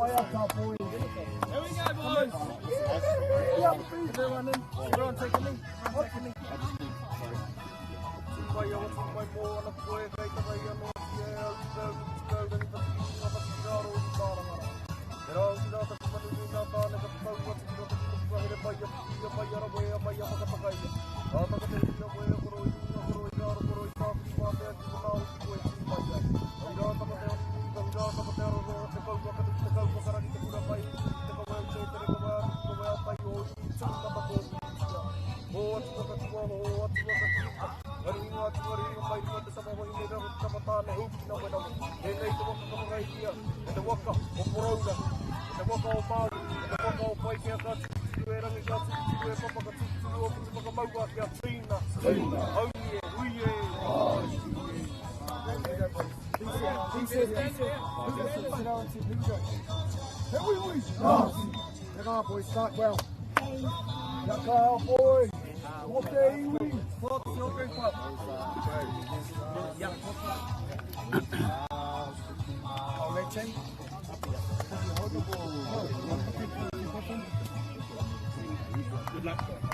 Waiata, boys. Here we go, boys. Yeah. Everyone in. Everyone take a knee. Everyone take a knee. Wai o tu mai mō ana koe kei te wai anō ki e au ki te au ki te au rangi whakatiki ngā whakatiki rāro i mārangara. Te rā uki rā taku manu nui nā tāne ka pau atu ki roto ki te pukahere mai a pukia mai a rawe a mai a whakatakaia. Rā taka te uri a moe a koro i runga koro i rāro koro i tāwhiri mātea ki whanau ki koe tū mai ai. Hei rā tama te oni nui kahu rā tama te aroroa te kau whakanui te kau whakarangi te kura mai te kaweu te tere kawe atu kawe a tai o i tū tama tō piritia. Hō atu whakatua hō atu whakakiuka. Ngaru inga atu ngaru inga mai runga te tama wahine raro te tama tāne hūkina wenawe. Tēnei te waka ka whakaitia e te waka o Porourangi, e te waka o Māui, e te waka o Paikea ka tukuturu e Rangi ka tukuturu e Papa ka tukuturu o Putu whakamaua kia tīna. Haumi e, hui e. Here we we. Here boys, start well. Kia kaha, boys. Mō te iwi. Good luck. Kia kaha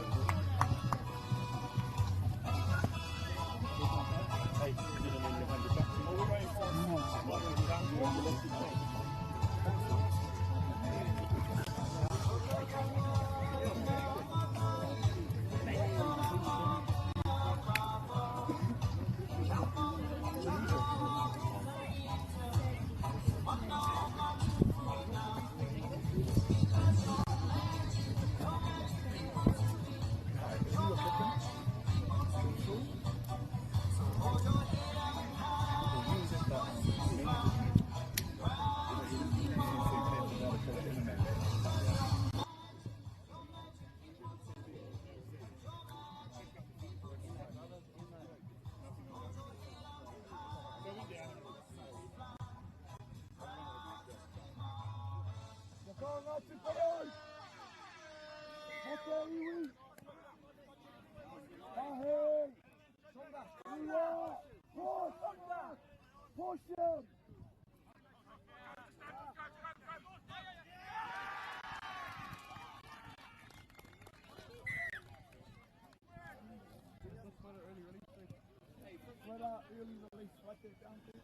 Ngāti Porou. Mō te iwi. Tahi. Rua. Push. Push him. Spread out early release. Write that down. Two,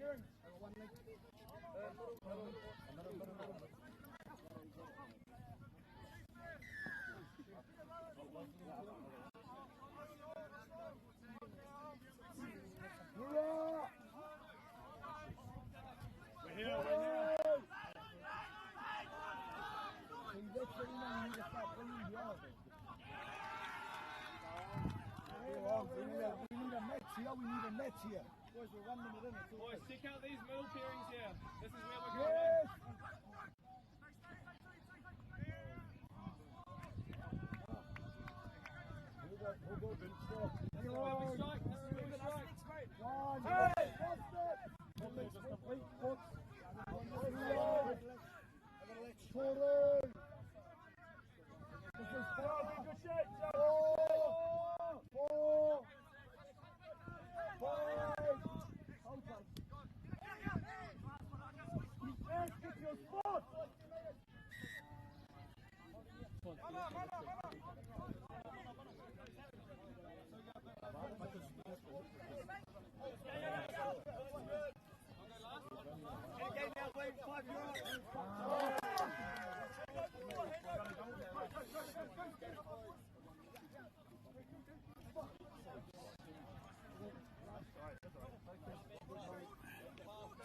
earrings. One leg. Rua. We're here, we're here. See, that's what you know, you need to start bringing behind. We need a match here. We need a match here. Boys, we're 1 minute in. It's all Boys, check out these middle pairings here. This is where we're going. Yes. This is where we strike. This is where we strike. One. Hey! Complete puts. Toru. This is five. Good shit. Four. Four. Five. Hold tight. Yes, get your spot.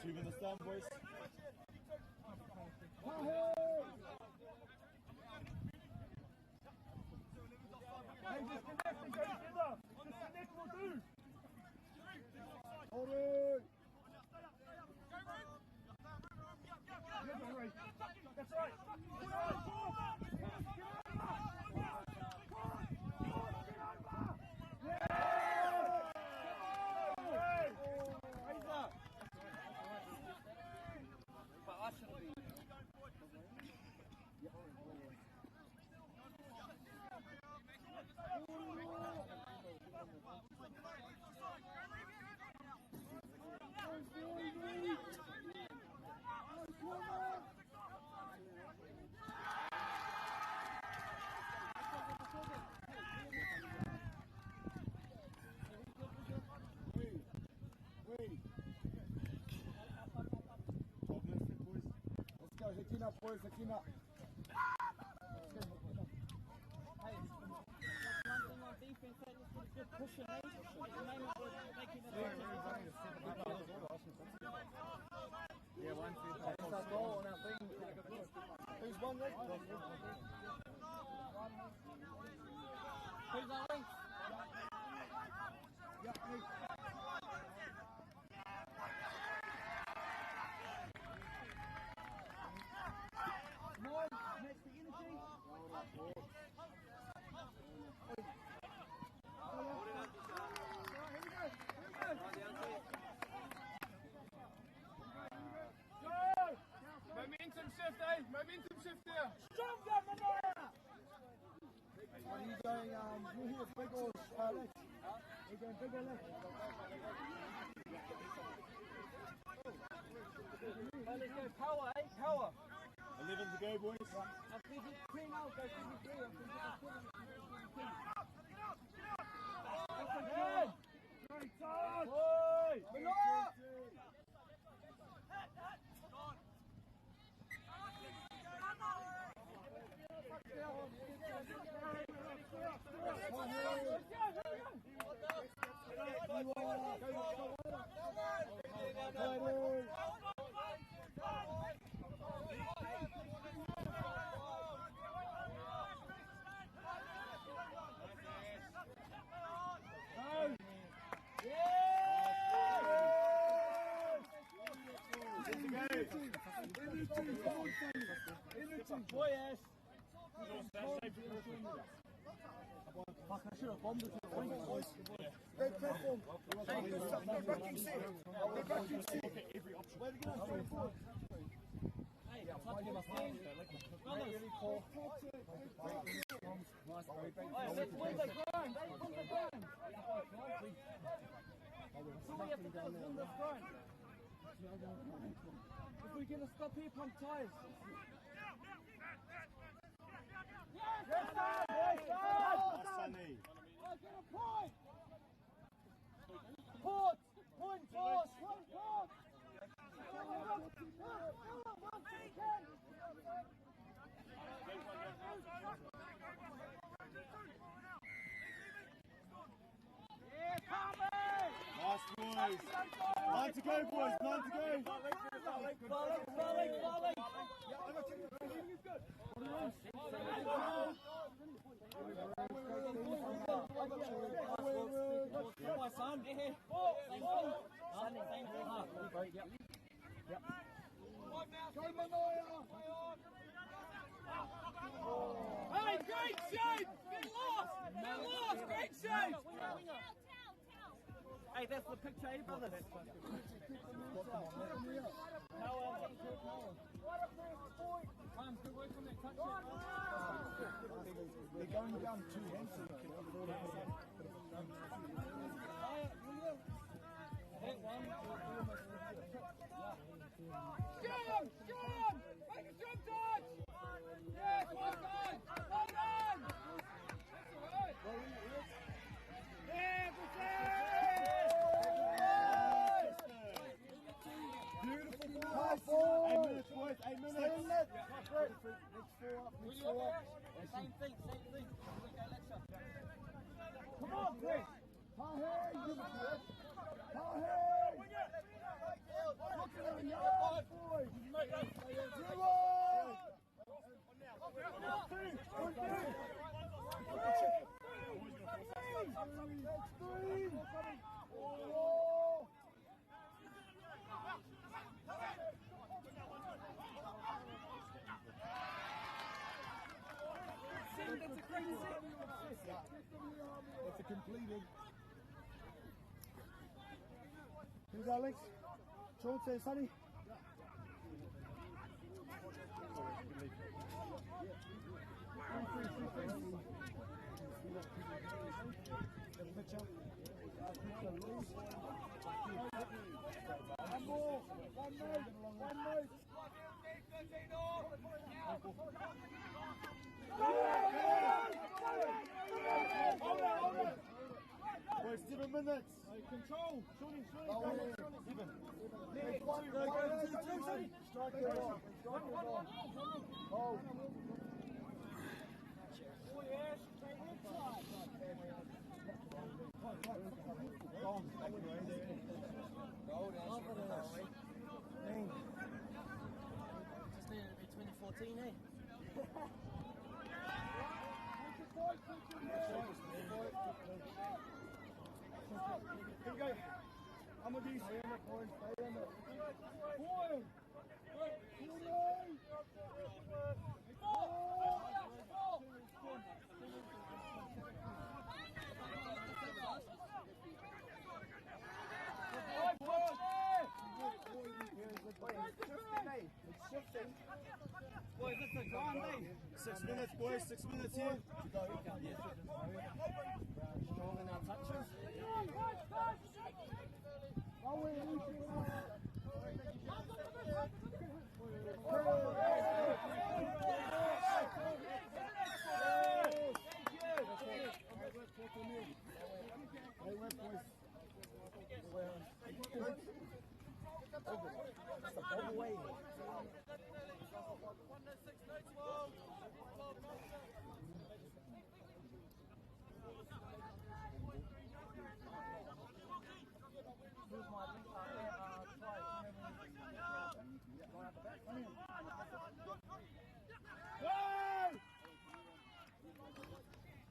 Two minutes down, boys. Hey, just connect and go together. Just connect will do. Toru. That's right. That's right. Akina, boys, Akina. Hey, one thing on defense, that just get a good push in, eh? Yeah, 1, 2, 3. That's our goal on our thing. Who's won that? Who's our links? Yeah, hey. Nine, match the energy. Go! Momentum shift, eh? Momentum shift there. Stronger, Manaia! Are you going, you here big or left? Are you going big or left? Well, let's go power, eh? Power. 11 to go, boys. I think it's 3 now, go 3. I think it's Great touch! Manoa! Boy, yes. Fuck, I should have bombed it to the wing, boys. Great platform. Hey, good stuff. Good rucking set. Good rucking set. Way to get us straight forward. Hey, touch my stand. Let's win the grind. Hey, win the grind. So we have to do is win this grind. If we're going to stop here, pump tires. Yes! Yes, yes, yes! Sonny. Oh, get a point! Port! Point force! Point force! Yeah, Tommy! Nice, boys! 9 to go, boys! 9 to go! Volley, volley, volley! My son. Same thing. Yep. Go, Manaia! Hey, great shape! They're lost! They're lost! Great shape! Hey, that's the picture, eh, brothers? Power. Good work on that touch. They're going down 2 hands. So you can afford it. That one. Get him! Get him! Make a jump touch! Yes, well done! Well done! That's all right. Yeah, good Beautiful pass. 8 minutes, boys. 8 minutes. Stay in that. Next 4 up. Next 4 up. Same thing. Same thing. Come on, Chris. Pahe, you Pahe. Look at him, yard, boy. 0. 2. 3. That's 3. 4. That's a great set. That's a completed. Who's Alex? Chauncey, Sonny. One more. One move. One move. Boys, 7 minutes. Hey, control. Shorty, shorty. 7. 1, 2, 2. Strike it on. Strike it on. Hold. Just needed to be 2014, eh? Here we go. I'm with you. Stay in it, boys. Stay in it. Boy! It's shifting. Boys, it's a grind, eh? 6 minutes, boys. 6 minutes here. Strong in our touches.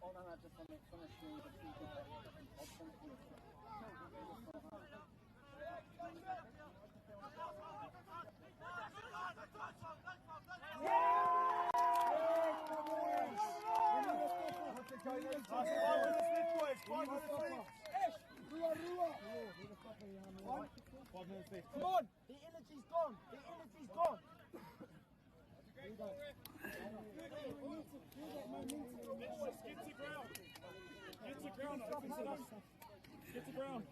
Oh, no, no, just on that finish. 5 minutes left, boys. 5 minutes left. 5 minutes left. Come on! The energy's gone! The energy's gone! Let's just get to ground. Get to ground. Opens it up. Get to ground.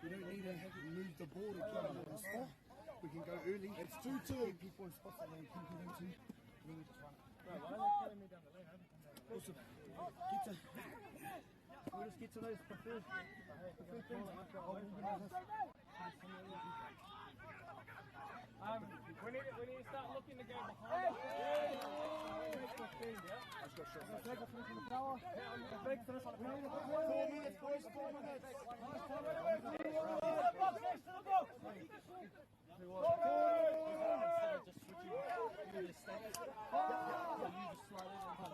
We don't need to move the ball to get them in the spot. We can go early. It's 2-2. Get people in spots that they can get into. And then we just run it. Awesome. We'll just get to those preferred things. We need to start looking to go behind us. 4 minutes, boys. 4 minutes. To the box, to the box! Instead of just switching through the stacks, so you just slide in on top.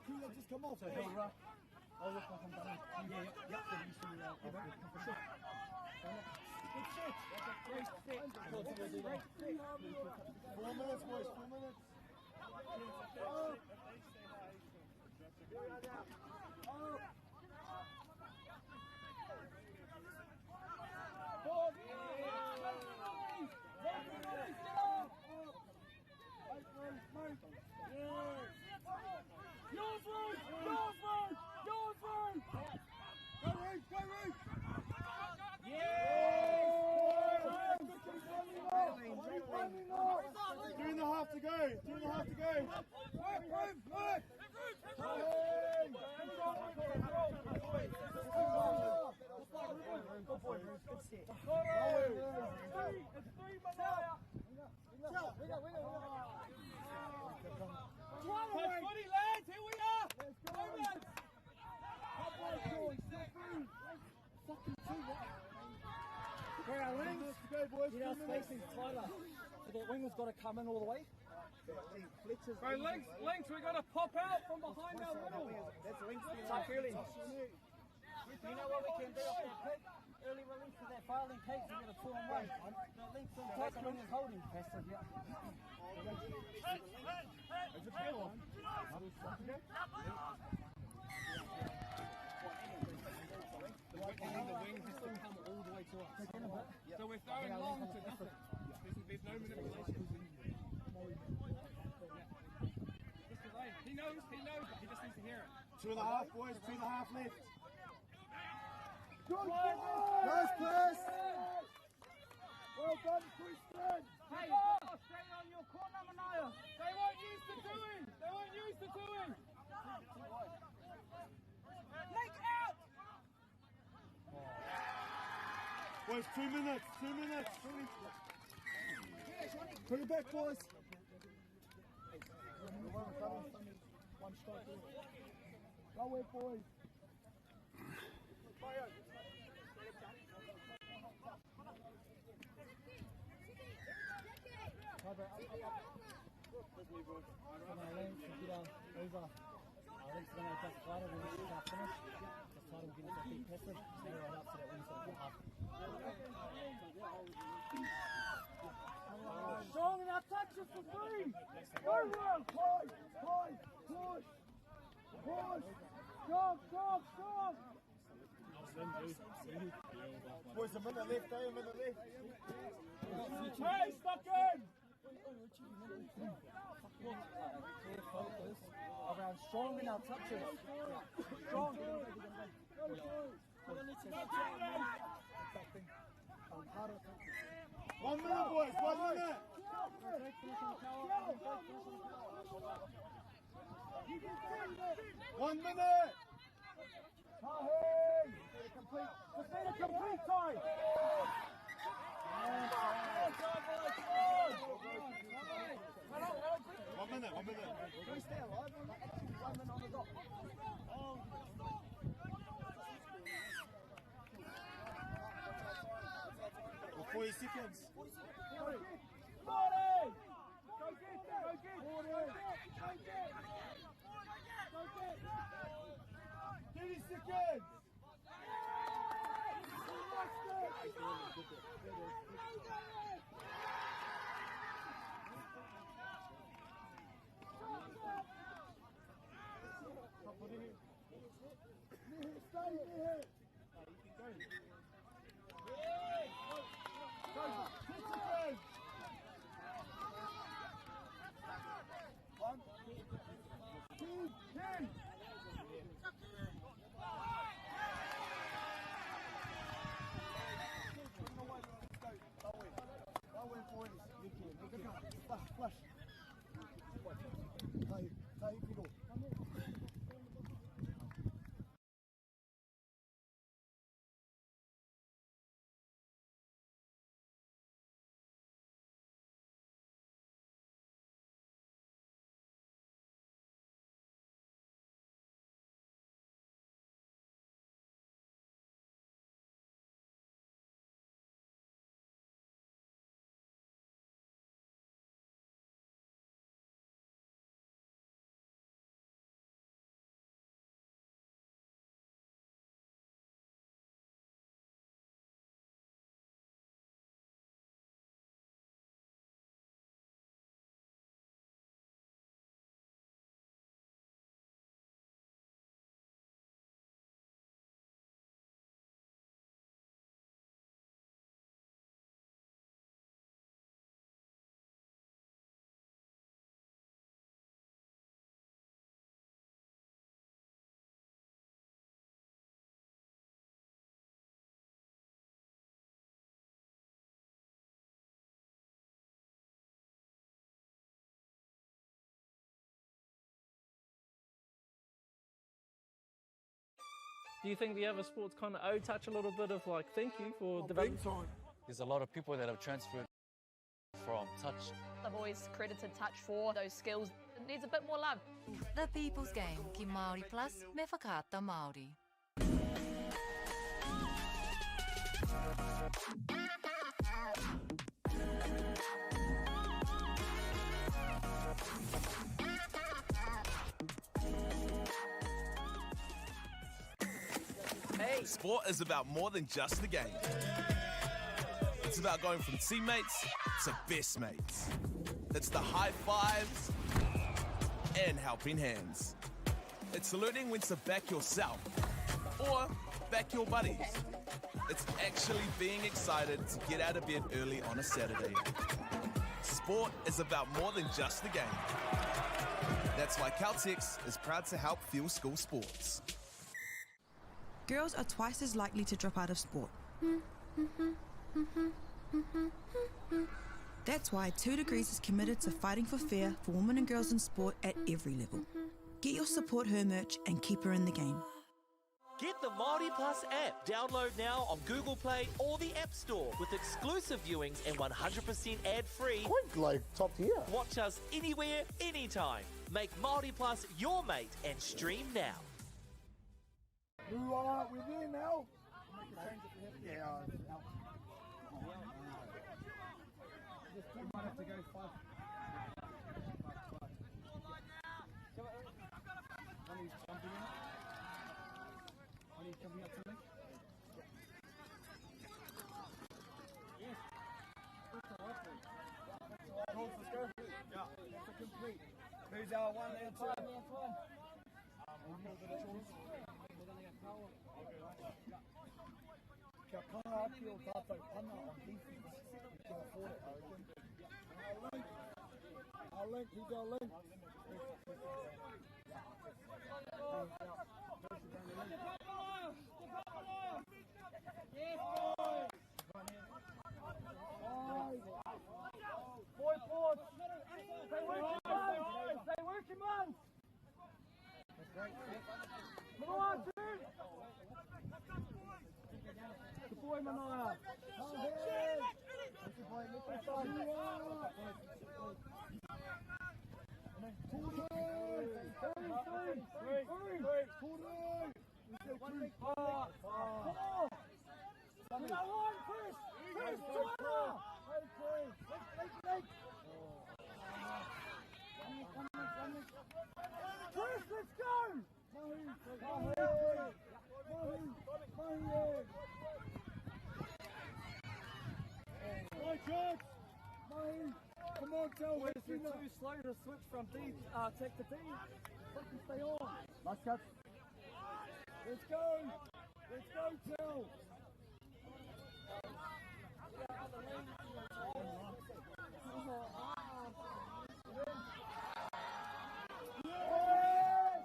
Kula just come off. So he'll ruck. I'll look like I'm done. Yeah, yep. So you see that. For sure. Good set. That's a great set. Great set. 4 minutes, boys. 4 minutes. Yours, Ruth! Yours, Ruth! Yours, Ruth! Go, Ruth! Go, Ruth! Yes! 3.5 to go. 3.5 to go. Work, Ruth! Work! Good boy, Ruth. Good set. It's three, Manaya. Touch footy, lads. Here we are. Let's go. Go, lads. Where our wings? Minutes to go, boys. Get our 4 minutes. spacing tighter. So that winger's got to come in all the way. Fletcher's Go, links, links. We got to pop out from behind our middle. That's links. Tuck early. You know what we can do off that pick? Early release of that filing cake, we get a 2-on-1. The links in tight, the winger's holding. Passive, yeah. We need the wings just to come all the way to us. So we're throwing long to nothing. There's no manipulation. Just delay. He knows, but he just needs to hear it. 2.5, boys. 2.5 left. Good Nice pass! Well done, Christian! Hey, go straight on your corner, Manaya. They weren't used to doing. They weren't used to doing. Make out! Boys, 2 minutes, 2 minutes. Bring it back, boys. One strike. Go away, boys. Over. Alex going to just title when we start finish. The title will give us a big passive. Narrow it up so that we sort of get up. Strong in our touches for three. Go round, play, play, push, push. Strong, strong, strong. Boys, a minute left, eh? A minute left. Hey, stuck in. Clear focus around strong in our touches. Strong. 1 minute, boys, 1 minute. 1 minute. Tahi. Complete. Just need a complete time. 1 minute, 1 minute. Can we stay alive? 1 minute on the dot. Or 40 seconds. 40! Go get it! Go get it! Go get it! Go get it! 30 seconds. Stay there. Go, 10 seconds. 1, 2, 10. Flash, flash. Tahi, tahi, piro. Do you think the other sports kind of owe touch a little bit of like thank you for developing? Big time. There's a lot of people that have transferred from touch. I've always credited touch for those skills. It needs a bit more love. The People's Game ki Māori Plus me Whakaata Māori. Hey. Sport is about more than just the game. It's about going from teammates to best mates. It's the high fives and helping hands. It's learning when to back yourself or back your buddies. It's actually being excited to get out of bed early on a Saturday. Sport is about more than just the game. That's why Caltex is proud to help fuel school sports. Girls are twice as likely to drop out of sport. That's why 2degrees is committed to fighting for fair for women and girls in sport at every level. Get your Support Her merch and keep her in the game. Get the Māori Plus app. Download now on Google Play or the App Store with exclusive viewings and 100% ad-free. Quite like top tier. Watch us anywhere, anytime. Make Māori Plus your mate and stream now. We're there now. Yeah, out. You might have to go 5. One he's jumping in. One he's jumping up to me. Yes. Let's go. Yeah. That's a complete. Who's our 1 and 2? Kia kaha ake o tātou pana on defense. We can afford it, I reckon. Our link, who's our link? Boy, pause. They working man. They working man. Manoa, dude. Good boy, Manoa. Three, 3, 4. One, Chris. Chris, Joanna. Chris, let's go. Come on, tell me. You're too slow to switch from D, tech to D. Fucking stay on. Nice catch. Let's go. Let's go, Till. Yes!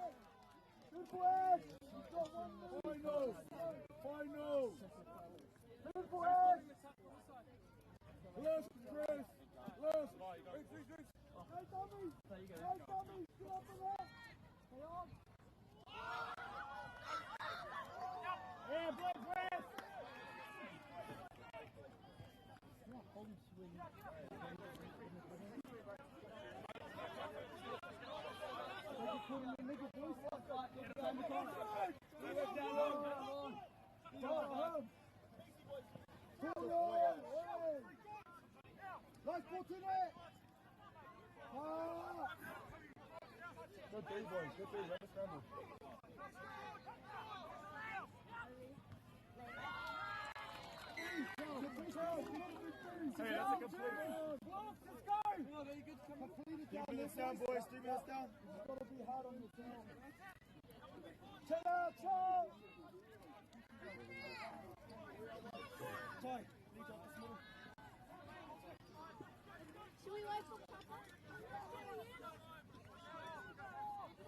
Good work. You've got one move. Final. Final. Good work. Left, Chris. Left. Hey, dummy. Hey, dummy. Get up in there. Stay on. Yeah, Blake, Chris. Nice ball to net. Good D, boys. Good D. Let us scramble. Hey, that's a complete. Let's go. 3 minutes down, boys. 3 minutes down. You've got to be hard on yourself. Chill out, chill. Ty, lead off this middle. Should we wait for Papa?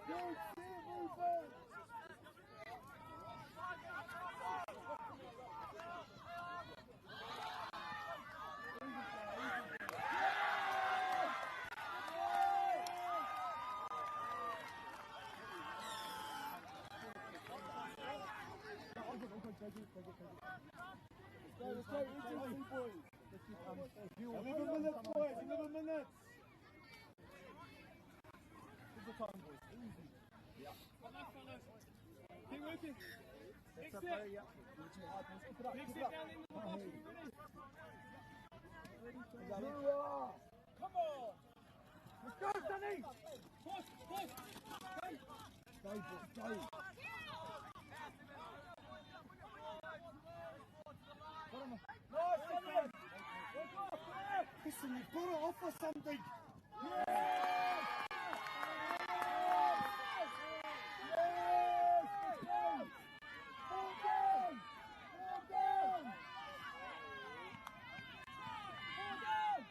Good, see it, movement. Let's go, urgency, boys. 11 minutes, boys, 11 minutes. Give the time, boys. Easy. Yeah. Keep working. Next step. Next step down into the box. Ready? Come on. Let's go, Danny. Push, push. Go. Go, boys, go. Listen, you've got to offer something. Yes! Yes! Let's go! Fall down! Fall down! Fall down!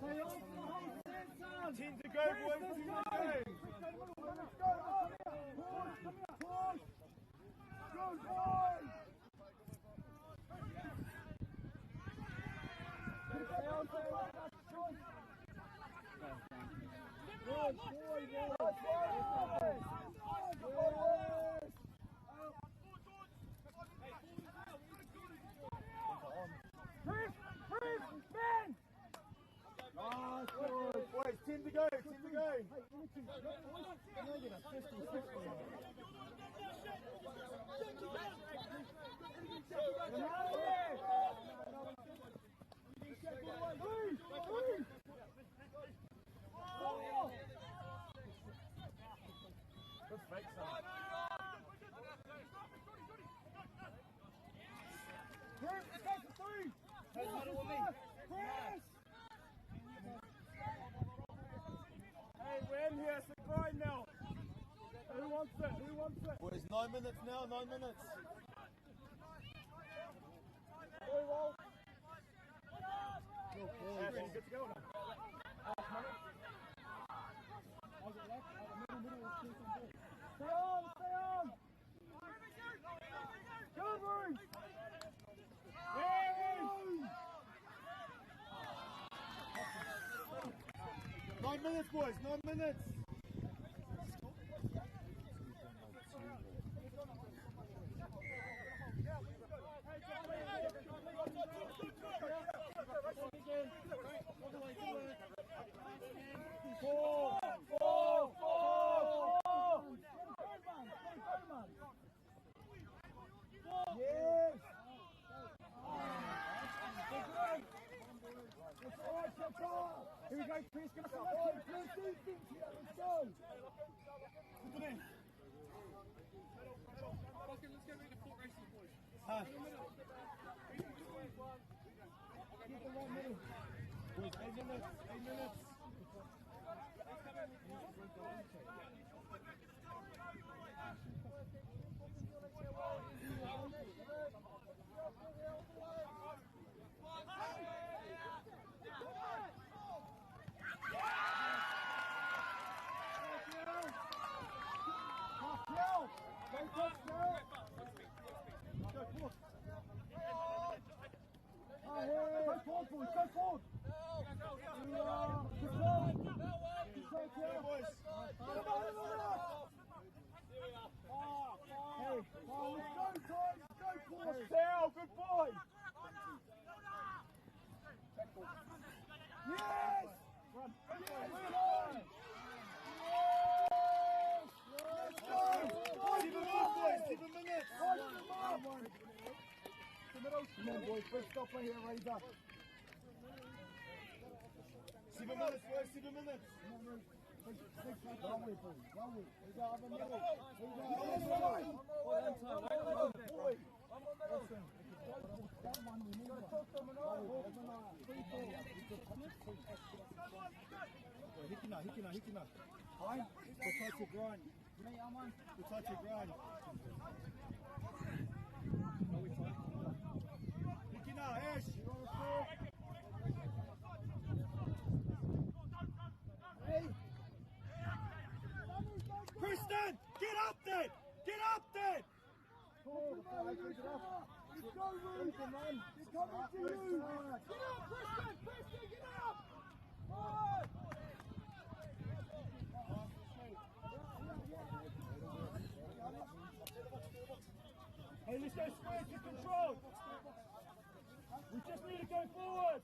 Stay on for the whole set, son. 10 to go, boys. 10 to go. Let's go. Push, push. Good boys. 50, 60. 3, 3, 4. Good fake, son. Chris, let's go for 3. 4, Chris! Hey, we're in here, it's a grind now. Who wants it? Who wants it? Boys, 9 minutes now, 9 minutes. Boy, roll. Good boys. Yeah, good to go now. Stay on, stay on. Good, Bruce. Yeah, 9 minutes, boys, 9 minutes. Four, 4, 4, 4. Yes. It's all right, Here we go, Chris. Give us a left here. Chris, defense here. Let's go. Put it in. Let's get ready to foot races, boys. Keep the right middle. Boys, 8 minutes, 8 minutes. Go forward, boys, go forward. Boys. Hey, let's go, guys. Go, boys. Sal, good boy. Yes! Yes, yes! Let's go! 7 minutes, boys, 7 minutes. Come on, boys. Let's stop right here, Razor. 7 minutes, boys, 7 minutes. One way, boys. One way. We got the middle. We got boy. Listen, that one we need. Hikina, hikina, hikina. Fine. We'll try to grind. We'll try to grind. Hikina, Ash. Hey. Kristen, get up there! Get up there! Let's go, Ruth! They're coming to you! Get up, Kristen! Kristen, get up! Forward! Hey, let's go square to control. We just need to go forward.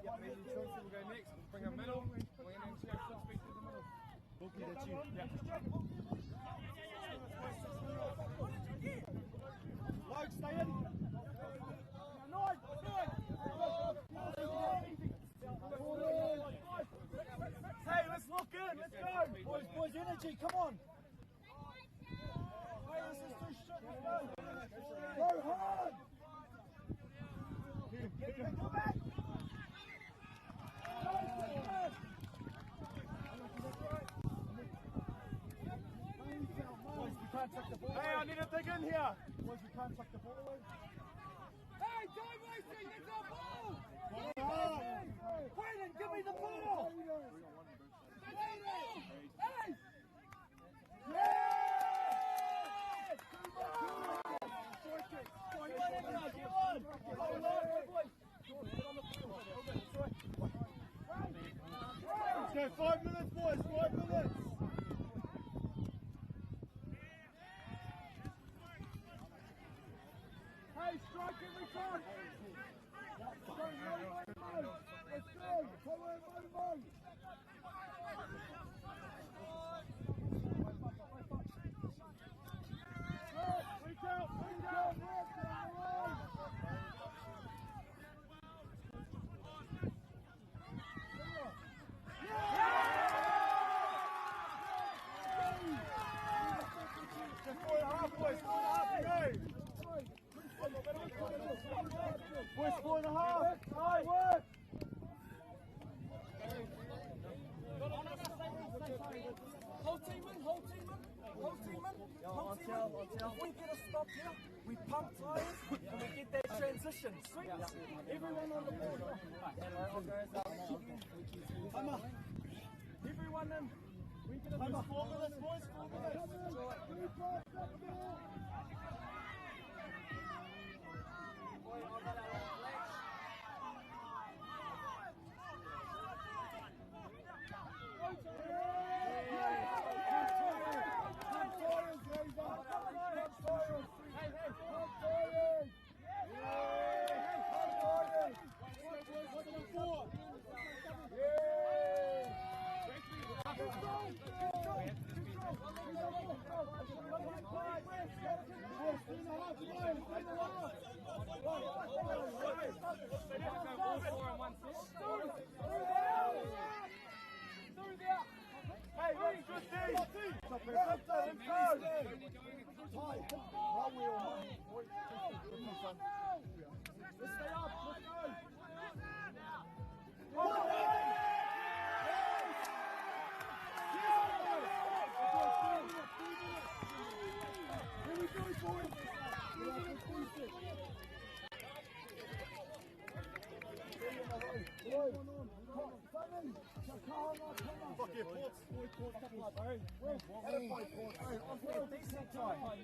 Yeah, maybe Chauncey will go next. We'll bring a middle. We're going to go full speed through the middle. Bookie, that's you. Yeah. Luke, stay in. 9, 9. Hey, let's look in. Let's go. Boys, boys, energy. Come on. Hey, this is too shit. Let's go. Go hard. Go back. Boys, we can't tuck the ball. Hey, I need to dig in here. Boys, we can't tuck the ball away. Hey, time wasting. It's our ball. Brandon, give me the ball. That's our ball. Hey. Yeah! Let's go, 5 minutes, boys, 5 minutes. Hey, strike every time. Go, go, go, go. Let's go. Come on, go, go. If we get a stop here, we pump tires and we get that transition. Sweet. Everyone on the board. Everyone in. We can do 4 minutes, boys. 4 minutes. Time.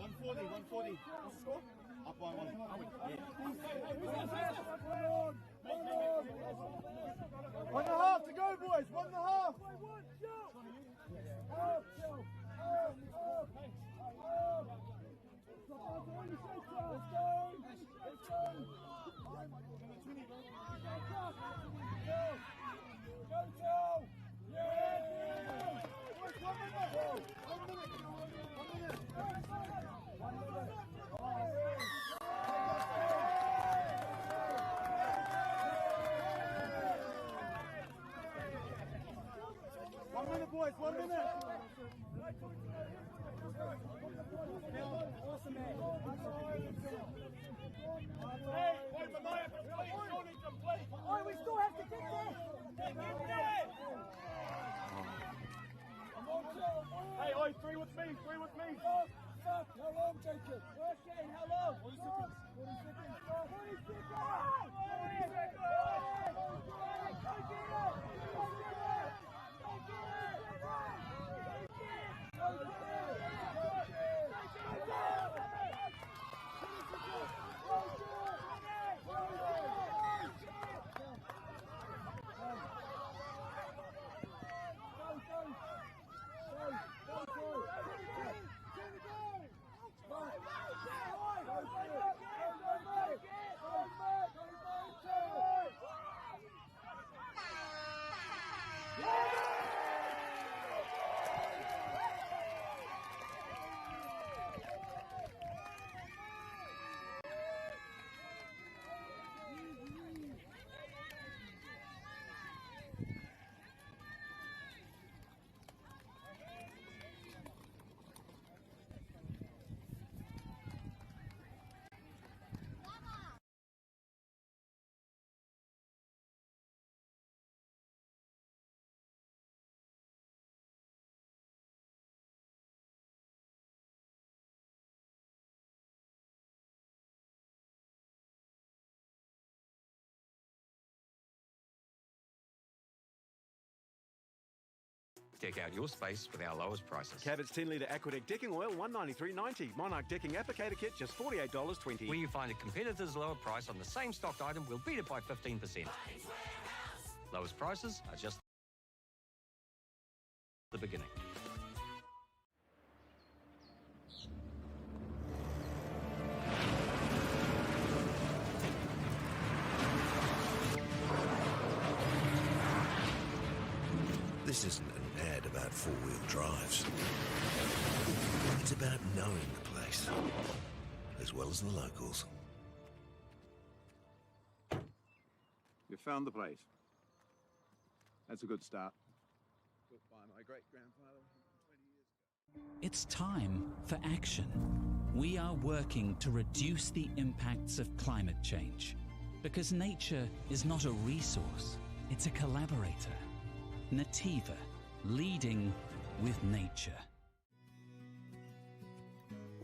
140, 140. What's the score? Up by one. Yeah. 1.5 to go, boys. 1.5. Up, up, up, up. Let's go. Let's go. Go, Joe. Yeah. 1 minute. 1 minute. 1 minute. 1 minute. 1 minute, boys. 1 minute. Awesome, man. Hey, wait, Mamaia, complete. Johnny, complete. Oh, we still have to get there. Get there. Hey, oi, three with me, three with me. Stop, how long, Jacob? Okay, how long? 40 seconds. 40 seconds. 40 seconds. 40 seconds. Go get it. Go get it. Go get it. Go get it. Go get it. Go get it. Deck out your space with our lowest prices. Cabot's 10 litre Aquadec decking oil, $193.90. Monarch decking applicator kit, just $48.20. Where you find a competitor's lower price on the same stocked item, we'll beat it by 15%. Lowest prices are just the beginning. This isn't an ad about four-wheel drives. It's about knowing the place, as well as the locals. You found the place. That's a good start. Built by my great-grandfather 20 years ago. It's time for action. We are working to reduce the impacts of climate change because nature is not a resource, it's a collaborator. Nativa, leading with nature.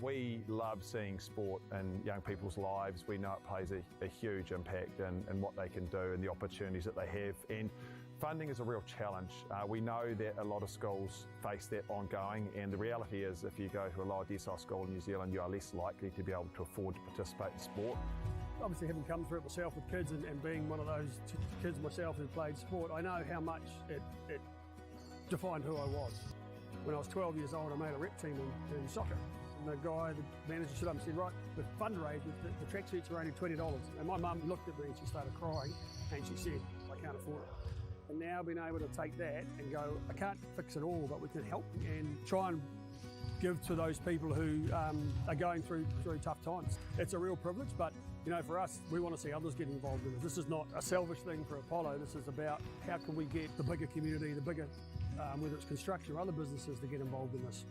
We love seeing sport in young people's lives. We know it plays a, a huge impact in, in what they can do and the opportunities that they have. And funding is a real challenge. We know that a lot of schools face that ongoing, and the reality is if you go to a lower decile school in New Zealand, you are less likely to be able to afford to participate in sport. Obviously, having come through it myself with kids and, and being one of those kids myself who played sport, I know how much it, it defined who I was. When I was 12 years old, I made a rep team in, in soccer. And the guy, the manager stood up and said, right, the fundraiser, the, the tracksuits are only $20. And my mum looked at me and she started crying and she said, I can't afford it. And now being able to take that and go, I can't fix it all, but we can help and try and give to those people who are going through through tough times. It's a real privilege, but you know, for us, we want to see others get involved in it. This is not a selfish thing for Apollo. This is about how can we get the bigger community, the bigger, whether it's construction or other businesses, to get involved in this.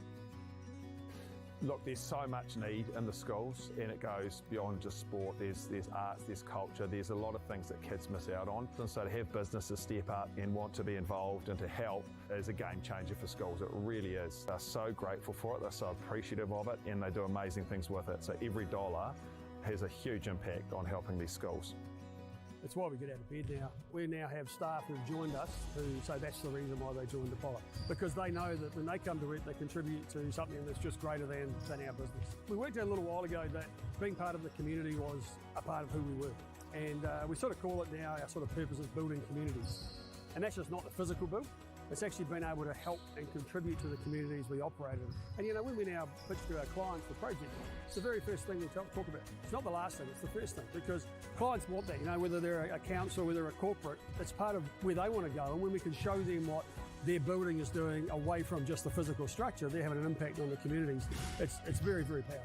Look, there's so much need in the schools, and it goes beyond just sport. There's, there's arts, there's culture, there's a lot of things that kids miss out on. And so to have businesses step up and want to be involved and to help is a game changer for schools. It really is. They're so grateful for it, they're so appreciative of it, and they do amazing things with it. So every dollar has a huge impact on helping these schools. It's why we get out of bed now. We now have staff who've joined us who say that's the reason why they joined Apollo. Because they know that when they come to work, they contribute to something that's just greater than, than our business. We worked out a little while ago that being part of the community was a part of who we were. And we sort of call it now our sort of purpose is building communities. And that's just not the physical build. It's actually been able to help and contribute to the communities we operate in. And you know, when we now pitch to our clients the project, it's the very first thing we talk, talk about. It's not the last thing, it's the first thing, because clients want that, you know, whether they're a council, whether they're a corporate, it's part of where they want to go. And when we can show them what their building is doing away from just the physical structure, they're having an impact on the communities. It's, it's very, very powerful.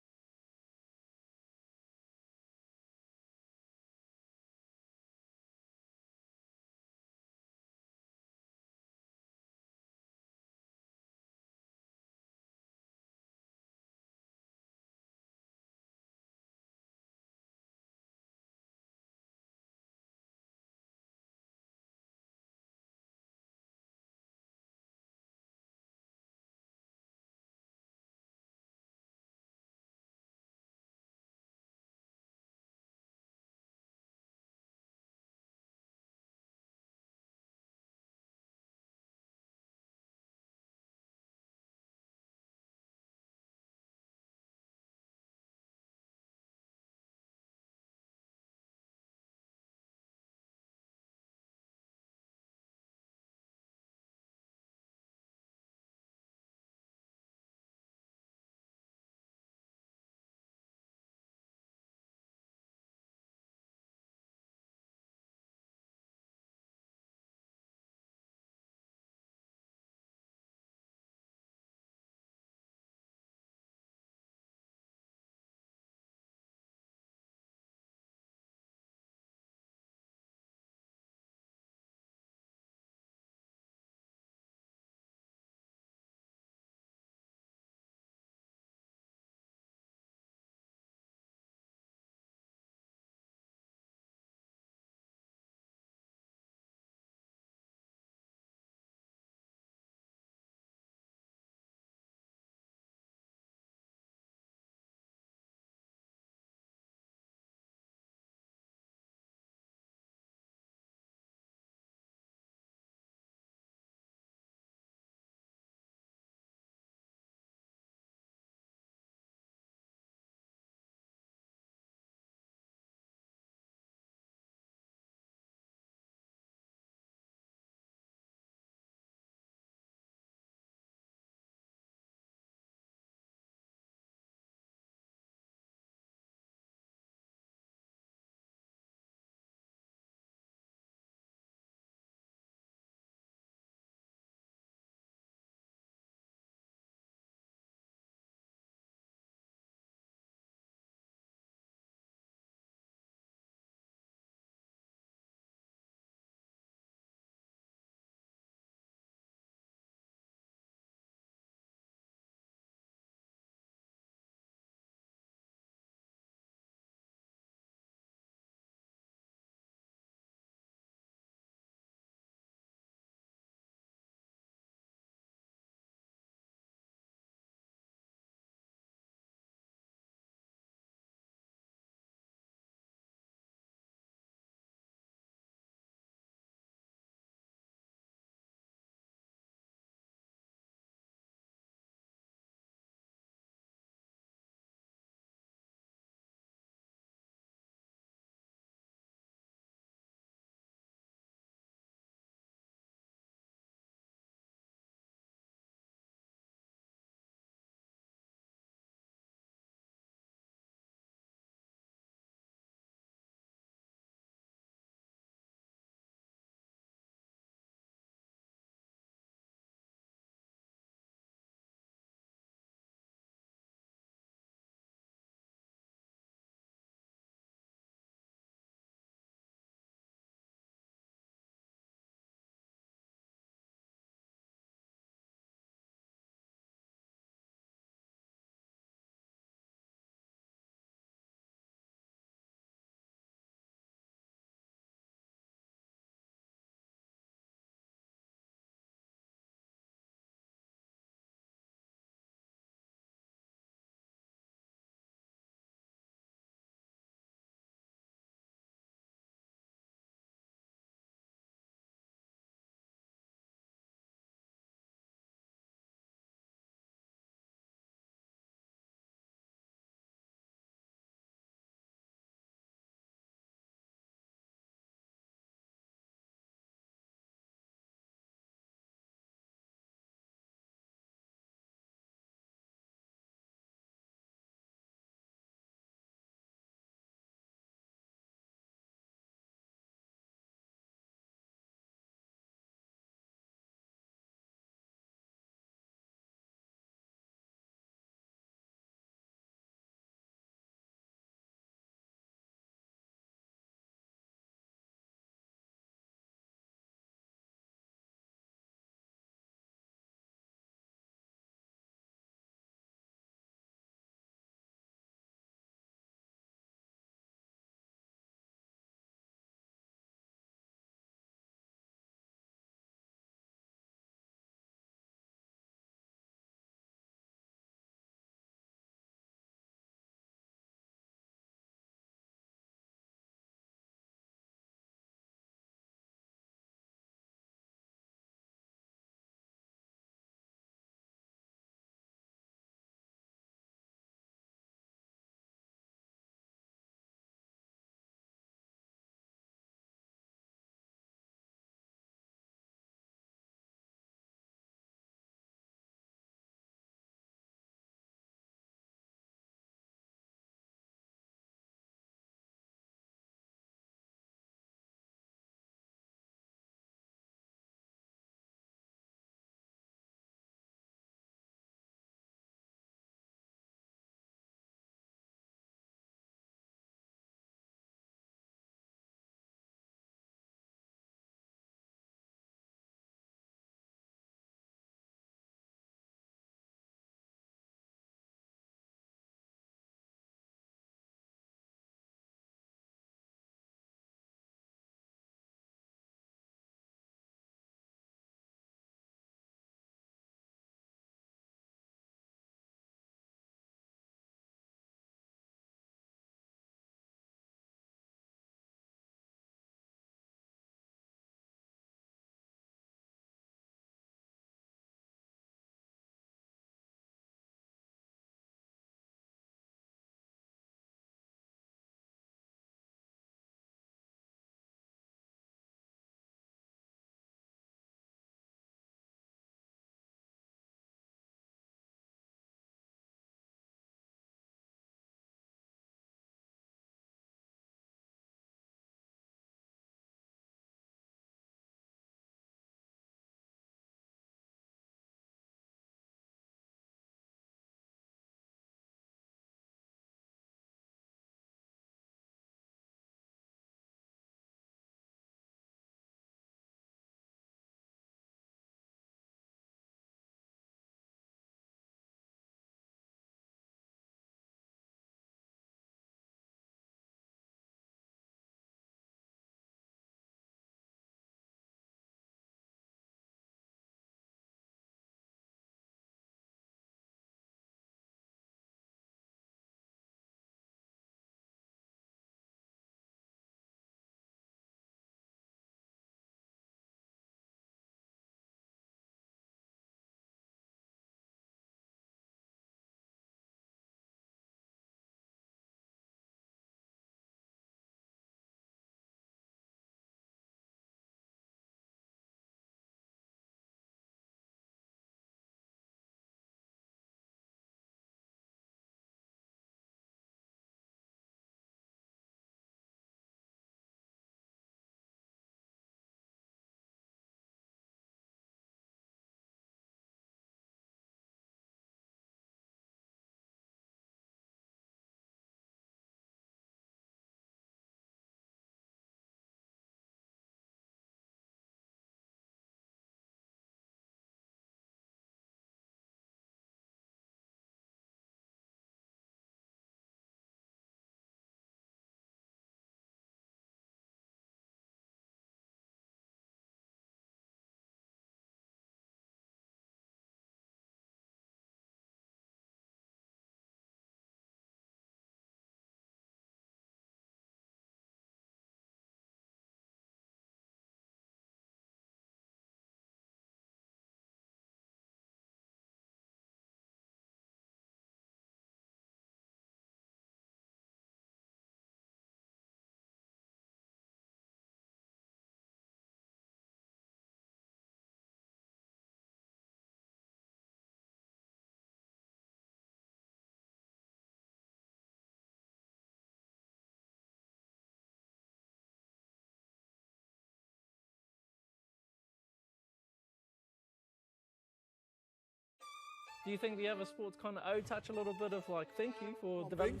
Do you think the other sports kind of owe Touch a little bit of like thank you for developing?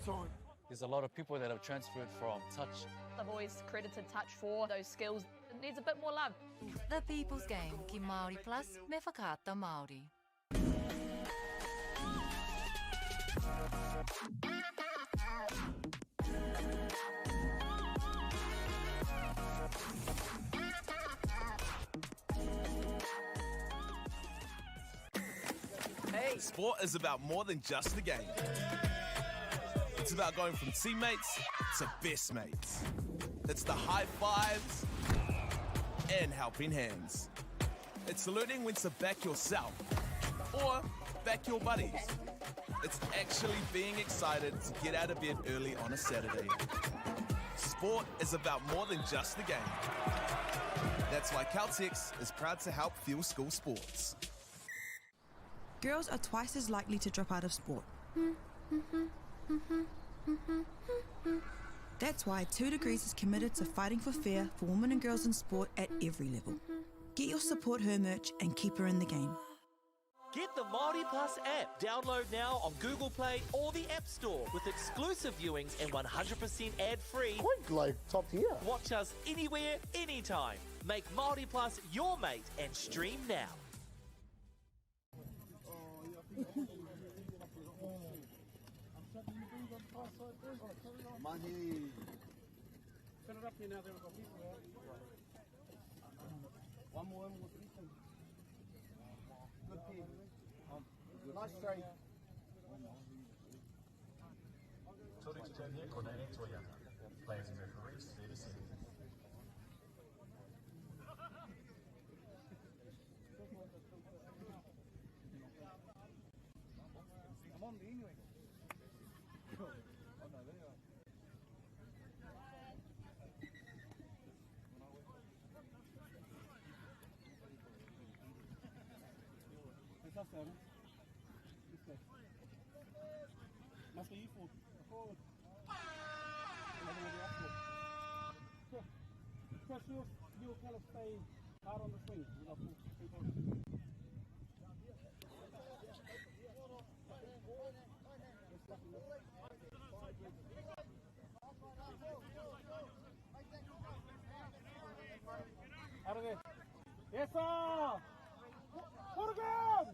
There's a lot of people that have transferred from touch. I've always credited Touch for those skills. It needs a bit more love. The People's Game ki Māori Plus me Whakaata Māori. Hey. Sport is about more than just the game. It's about going from teammates to best mates. It's the high fives and helping hands. It's learning when to back yourself or back your buddies. It's actually being excited to get out of bed early on a Saturday. Sport is about more than just the game. That's why Caltex is proud to help fuel school sports. Girls are twice as likely to drop out of sport. That's why 2 Degrees is committed to fighting for fair for women and girls in sport at every level. Get your Support Her merch and keep her in the game. Get the Māori Plus app. Download now on Google Play or the App Store with exclusive viewings and 100% ad-free. Quite like top tier. Watch us anywhere, anytime. Make Māori Plus your mate and stream now. Money. Fill it up here now that we've got people out. One more in with Ethan. Good pen. Nice trade. Players and referees 37. I'm on the anyway. Oh no, there you are. It's us, Adam. This way. Must be you forward. Forward. Another one up forward. Chris, you'll kind of stay hard on the swing. With our full three balls. Out of there. Yes, sir! Put again!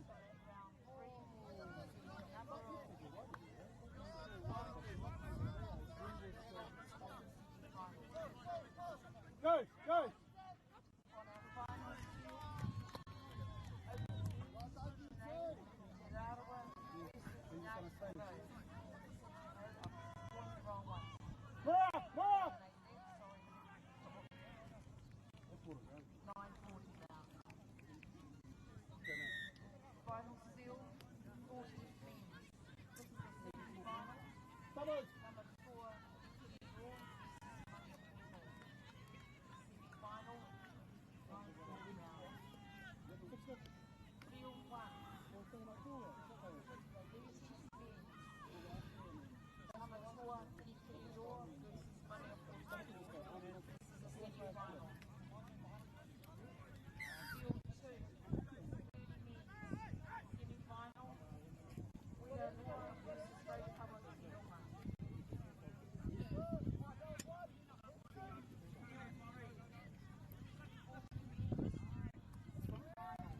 Go, go! Mark, mark! Final seal, 40 men. This is the semi-final. Doubles. Number 4, Draw versus Maniapoto. Semi-final, 9:40 round. Field 1, these two men. Number 4, Kirikiriroa versus Maniapoto. This is the semi-final. Field 2, 30 men. Semi-final, Weraroa versus Raukawa Kereama. Field 3, 40 men. Semi-final.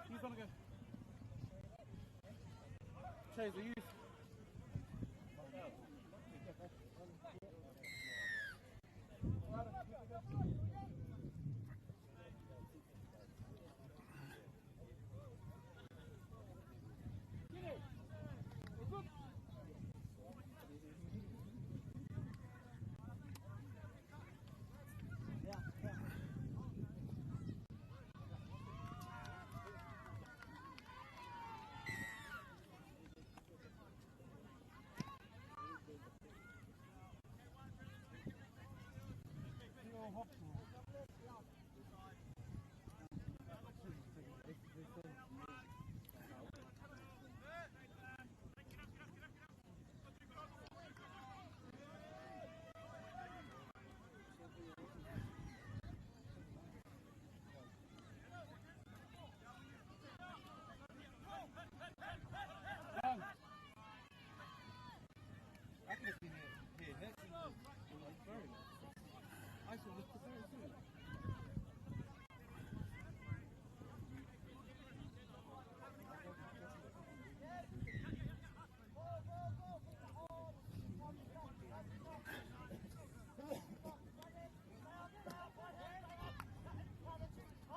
Who's gonna go? Chase, are you?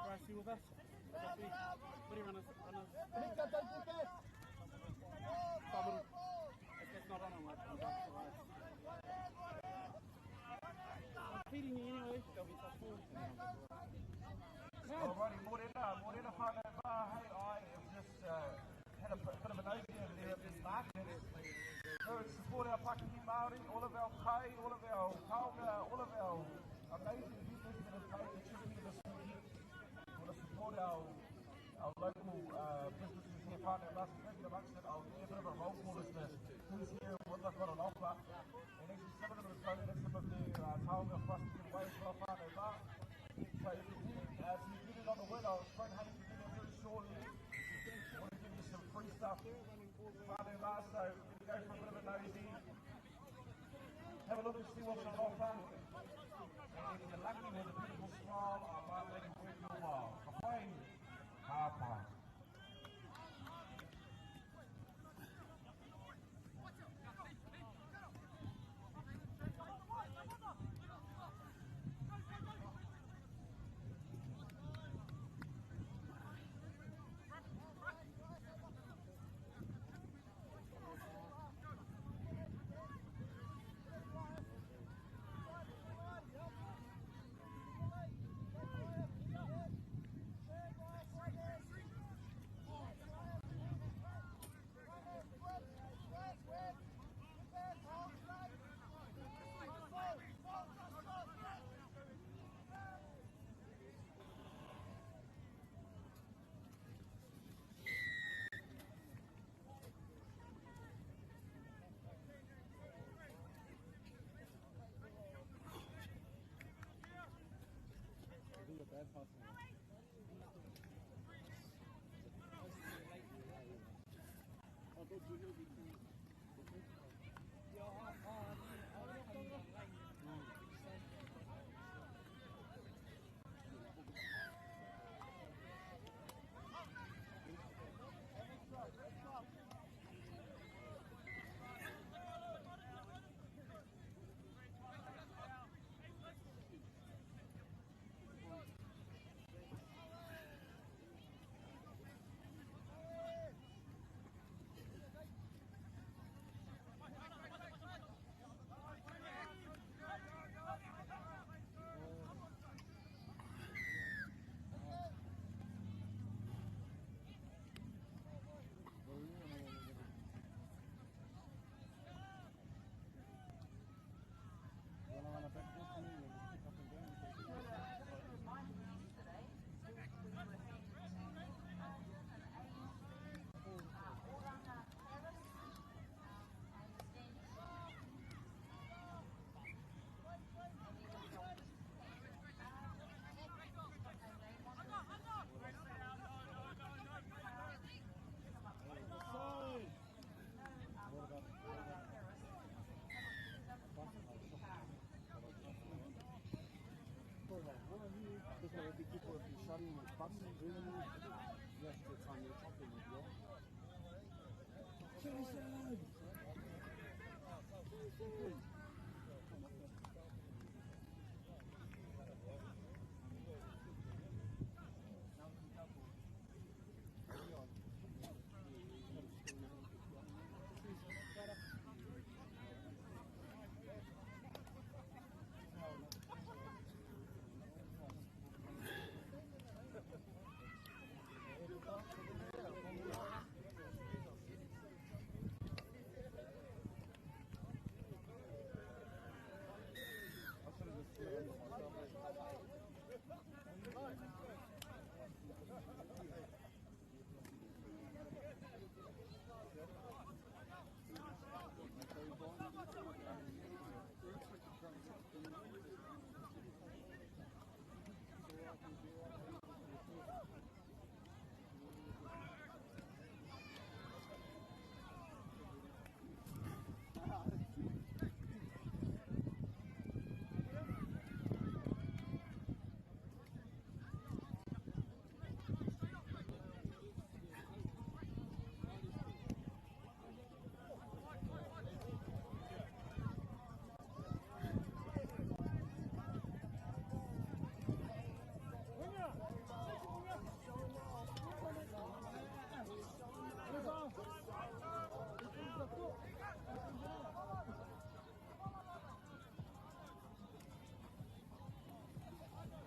Bryce, you with us? What do you run us? Run us? If that's not on, I'm like, I'm I'm feeding you anyway. They'll be tough four. Alrighty, morena, morena whānau mā. Hey, I have just had a bit of an nosy over there at this market. So support our pakihi Māori, all of our kai, all of our taonga, all of our amazing vendors that have made the trip here this weekend. We want to support our local businesses here, whānau mā. So maybe amongst it, I'll do a bit of a roll call as to who's here and what they've got on offer. And actually some of them have donated some of their taonga for us to give away as well, whānau mā. So if you get it on the win, I'll explain how you can do that very shortly. I want to give you some free stuff. Whānau mā, so go for a bit of a nosy. Have a look and see what's on offer. And if you're lucky with a beautiful smile, I might make it worth your while. Ka pai, ka pai. Bad passing. I thought Junior would be too.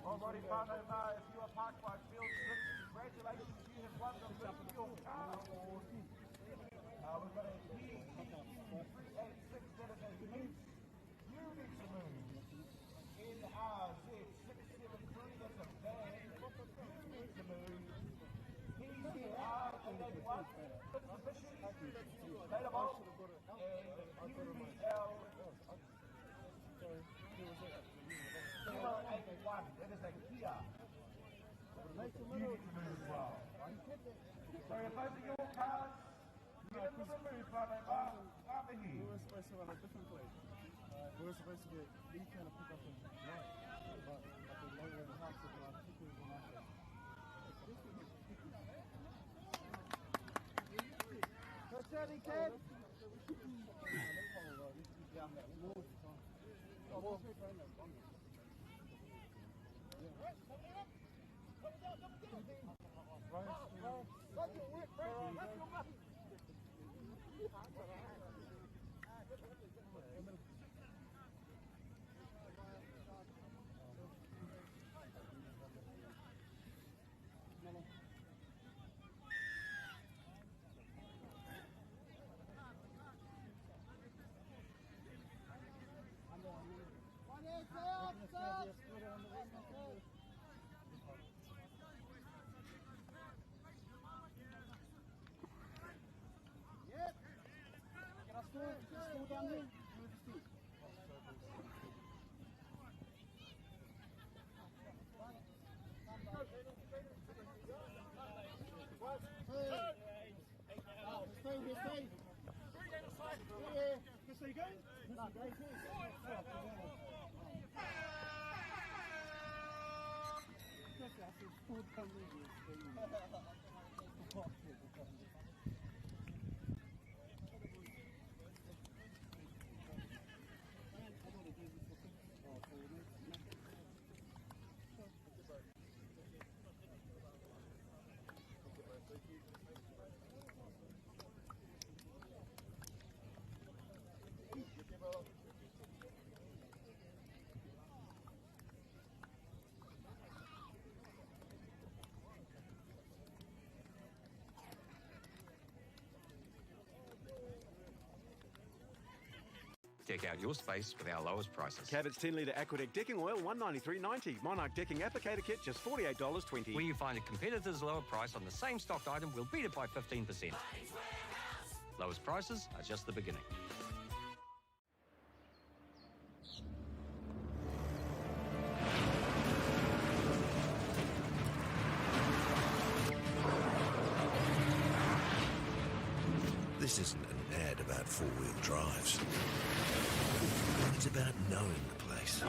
Alrighty, whānau mā, if you are parked by field 6, congratulations, you have won the Lift Your Car Award. We've got a PE386, that is a Vitz. You need to move. NRZ673, that's a van. You need to move. PCR881, Mitsubishi, Databolt, and UBL 081, that is a Kia. You need to move as well. So if those are your cars, get into the move, whānau mā, We were supposed to run a different play. We were supposed to get Lee kind of pick up and right, but the lower in the house of like people in the Kid. Chris, are you going? Deck out your space with our lowest prices. Cabot's 10 litre Aquadec decking oil, $193.90. Monarch decking applicator kit, just $48.20. Where you find a competitor's lower price on the same stocked item, we'll beat it by 15%. Lowest prices are just the beginning. This isn't an ad about four-wheel drives. It's about knowing the place,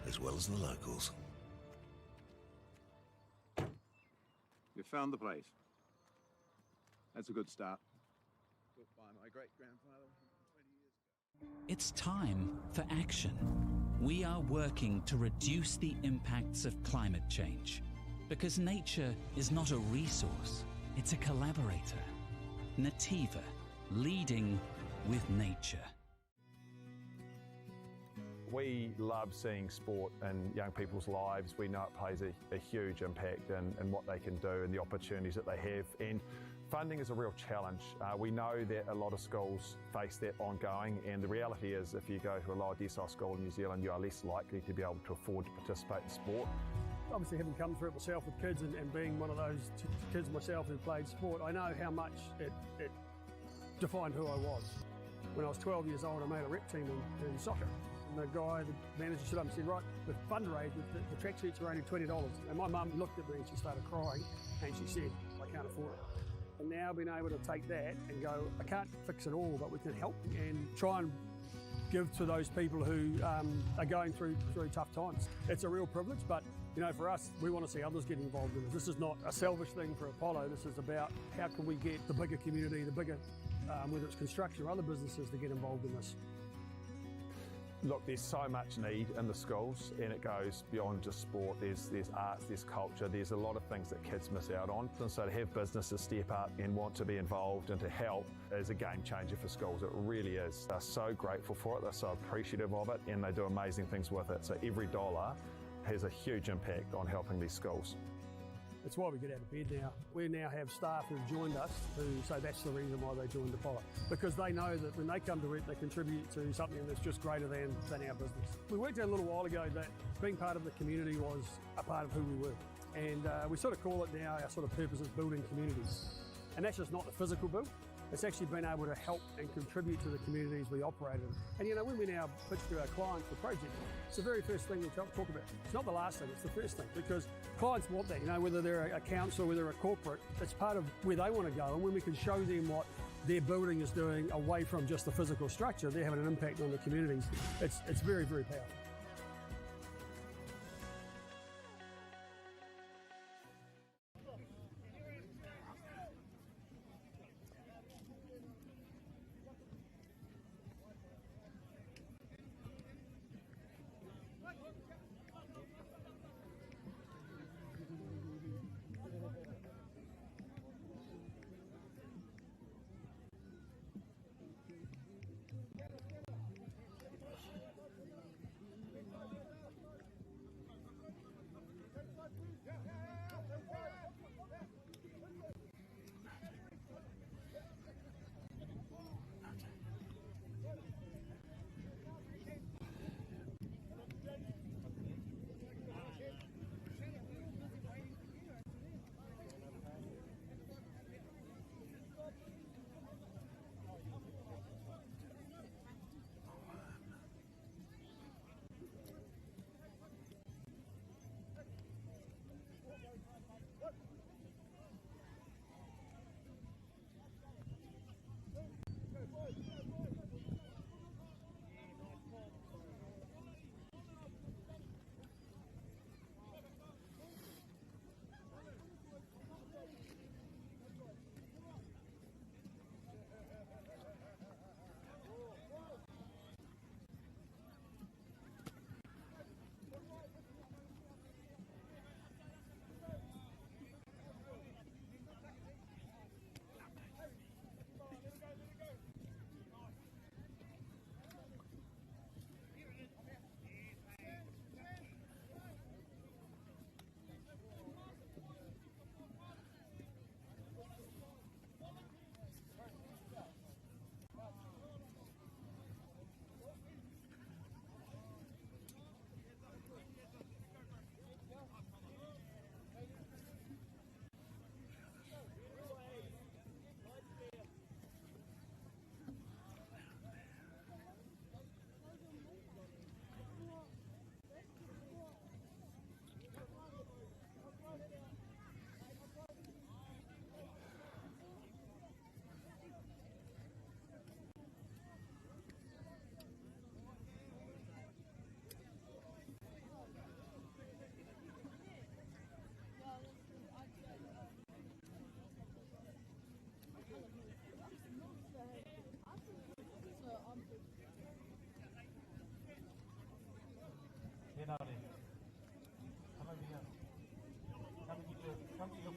as well as the locals. You found the place. That's a good start. Built by my great-grandfather 120 years ago. It's time for action. We are working to reduce the impacts of climate change because nature is not a resource, it's a collaborator. Nativa, leading with nature. We love seeing sport in young people's lives. We know it plays a huge impact in what they can do and the opportunities that they have. And funding is a real challenge. We know that a lot of schools face that ongoing, and the reality is if you go to a lower decile school in New Zealand, you are less likely to be able to afford to participate in sport. Obviously, having come through it myself with kids and being one of those kids myself who played sport, I know how much it defined who I was. When I was 12 years old, I made a rep team in soccer. And the guy, the manager, stood up and said, right, we've fundraised, the tracksuits are only $20. And my mum looked at me and she started crying and she said, I can't afford it. And now being able to take that and go, I can't fix it all, but we can help and try and give to those people who are going through tough times. It's a real privilege, but you know, for us, we want to see others get involved in this. This is not a selfish thing for Apollo. This is about how can we get the bigger community, the bigger, whether it's construction or other businesses, to get involved in this. Look, there's so much need in the schools, and it goes beyond just sport. There's arts, there's culture, there's a lot of things that kids miss out on. And so to have businesses step up and want to be involved and to help is a game changer for schools. It really is. They're so grateful for it, they're so appreciative of it, and they do amazing things with it. So every dollar has a huge impact on helping these schools. It's why we get out of bed now. We now have staff who've joined us who say that's the reason why they joined Apollo, because they know that when they come to work, they contribute to something that's just greater than our business. We worked out a little while ago that being part of the community was a part of who we were. And we sort of call it now, our sort of purpose is building communities. And that's just not the physical build. It's actually been able to help and contribute to the communities we operate in. And you know, when we now pitch to our clients for projects, it's the very first thing we talk about. It's not the last thing, it's the first thing, because clients want that, you know, whether they're a council, whether they're a corporate, it's part of where they want to go. And when we can show them what their building is doing away from just the physical structure, they're having an impact on the communities. It's very, very powerful.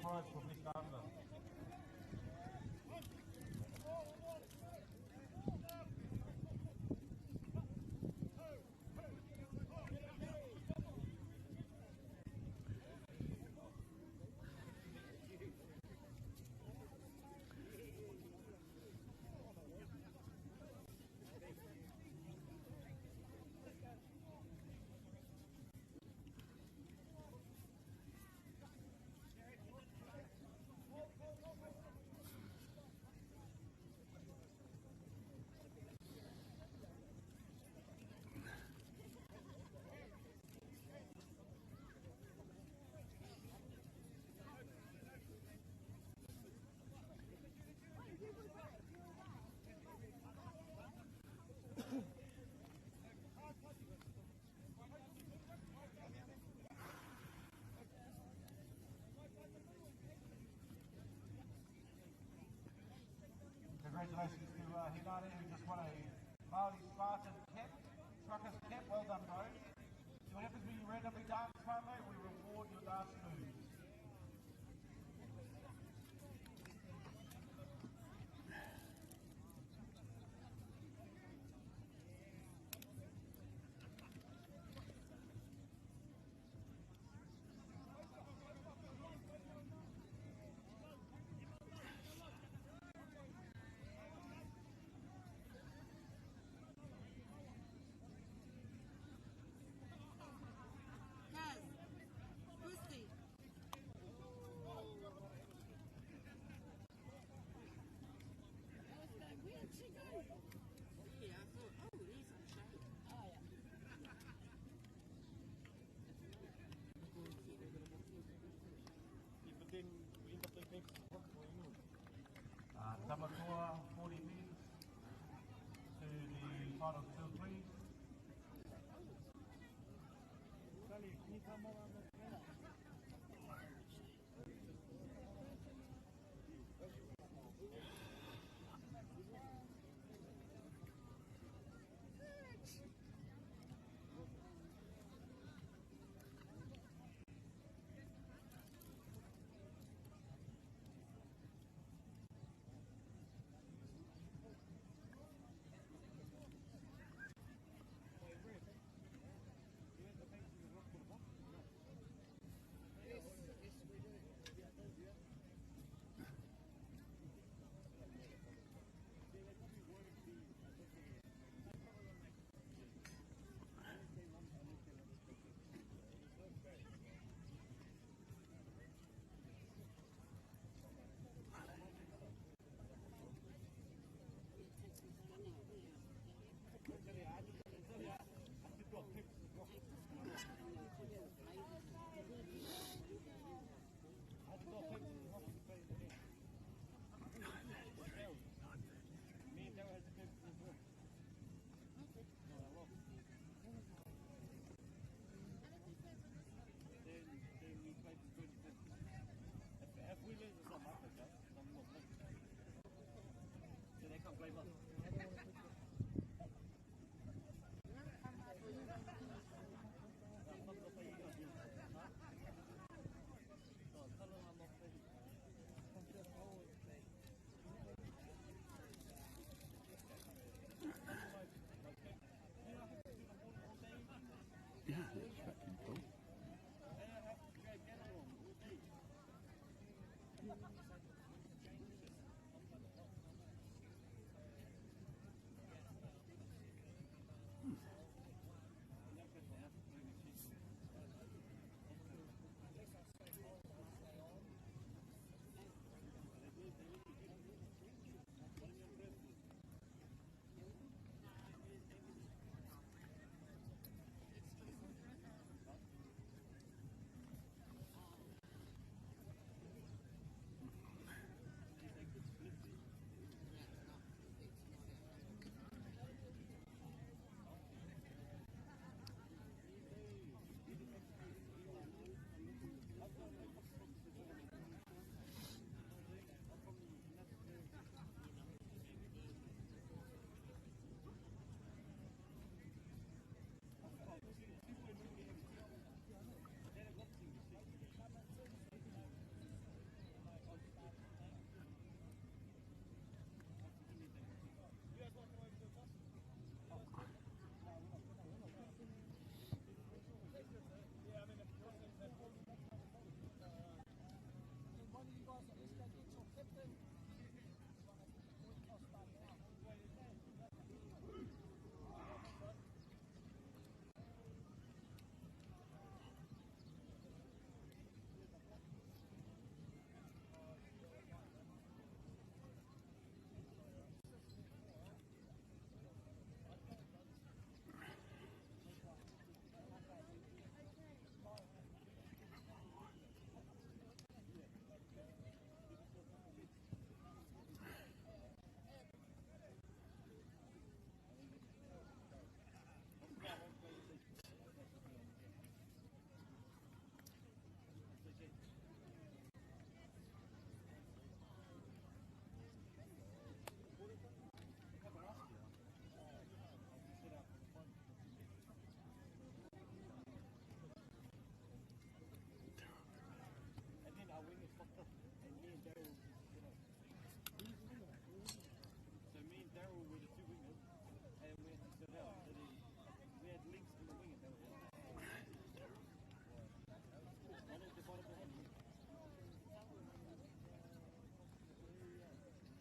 prize for best dancer. Congratulations to Hinare, who just won a Māori Spartan cap, trucker's cap. Well done, bro. See what happens when you randomly dance, mate? We reward your dance moves. Kaz, Christy. I was going, where'd she go? Yeah, I thought, oh, there's some shade. Oh, yeah. Yeah, but then we end up like next to Tamatoa, 40 men to the final two, please. Sally, can you come around the corner? Yes, yes, we do. If we lose, it's not my pick, eh? I'm not picked. So they can't blame us. Yeah, that's fucking cool.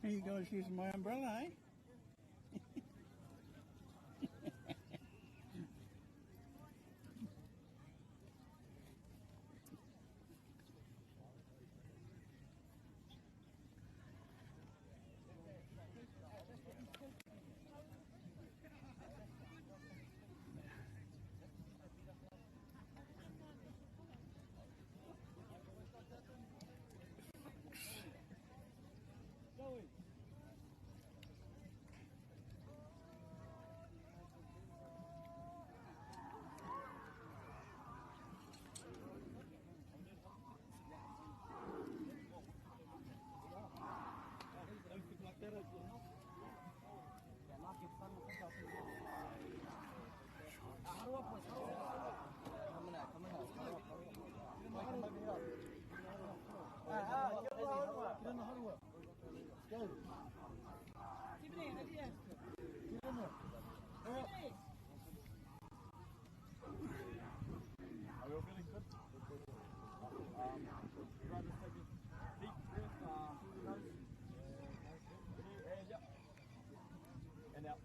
You guys using my umbrella, eh? Are you all feeling good? You guys just take a deep breath through the nose. And yeah. And out.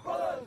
Brothers!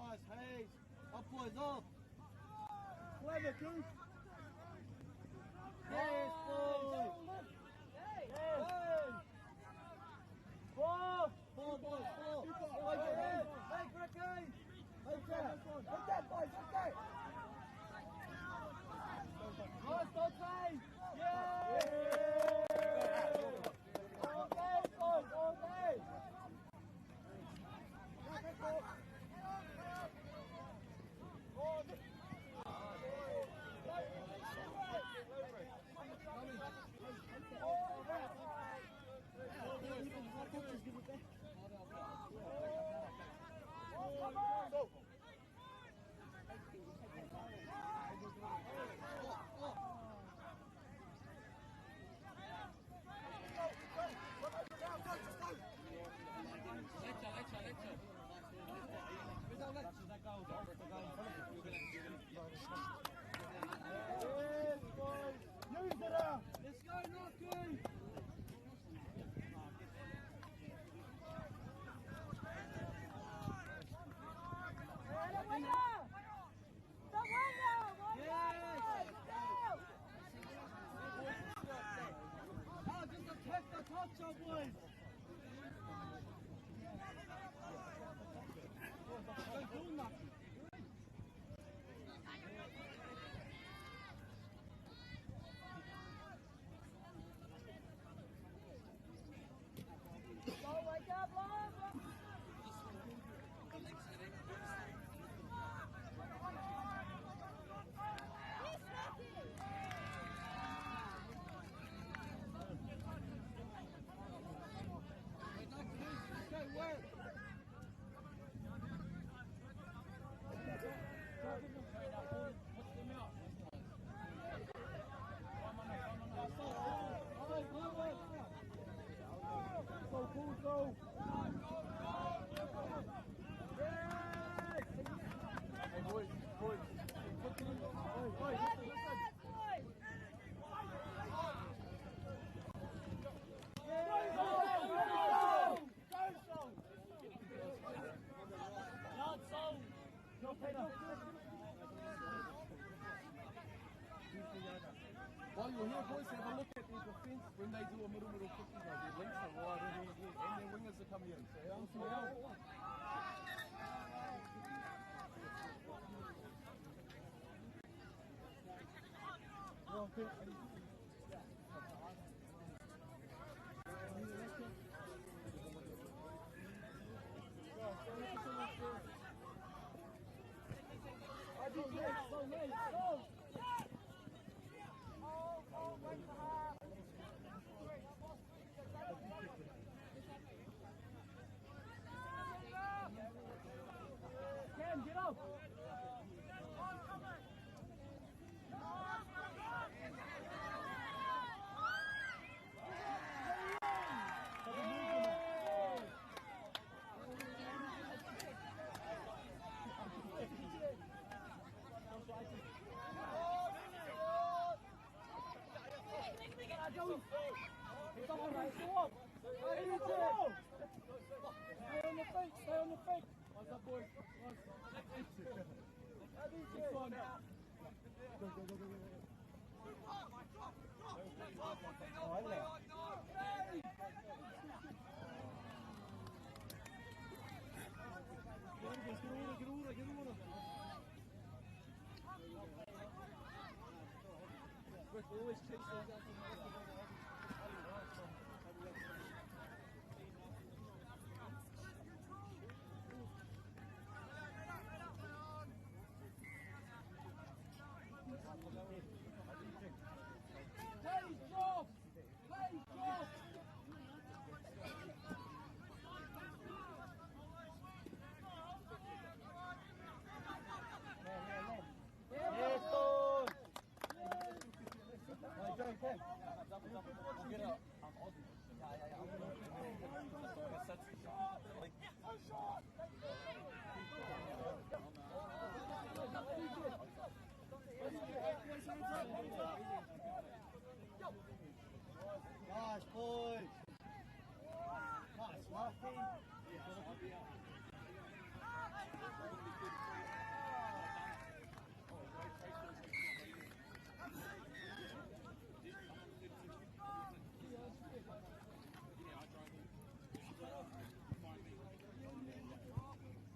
Nice, Hayes. Up, boys, up. Clever, Goose. Yes, boys. Yes. Four. Four, boys, four. Hey, Ricky. Hey, that. Hit that, boys, hit that. Nice, Dante. Yeah. All day, boys, all day. Yes, boys. Use it up. Let's go, Noku. Oh, just attack the touch up, boys. Don't do nothing. Go, go. Yes! Hey, boys, boys. Boys, boys, listen, listen. When they do a middle kick, you know, their links are right in here, and their wingers are coming in. So Cam, get up! Stay on the feet, stay on the feet. What's up, boys? Next one. Go, go, go, go, go. Get order, get order, get order. Quick, always chase those out. Play job! Play job! Yes, boys! Get up. Nice, boys. Nice, Lucky.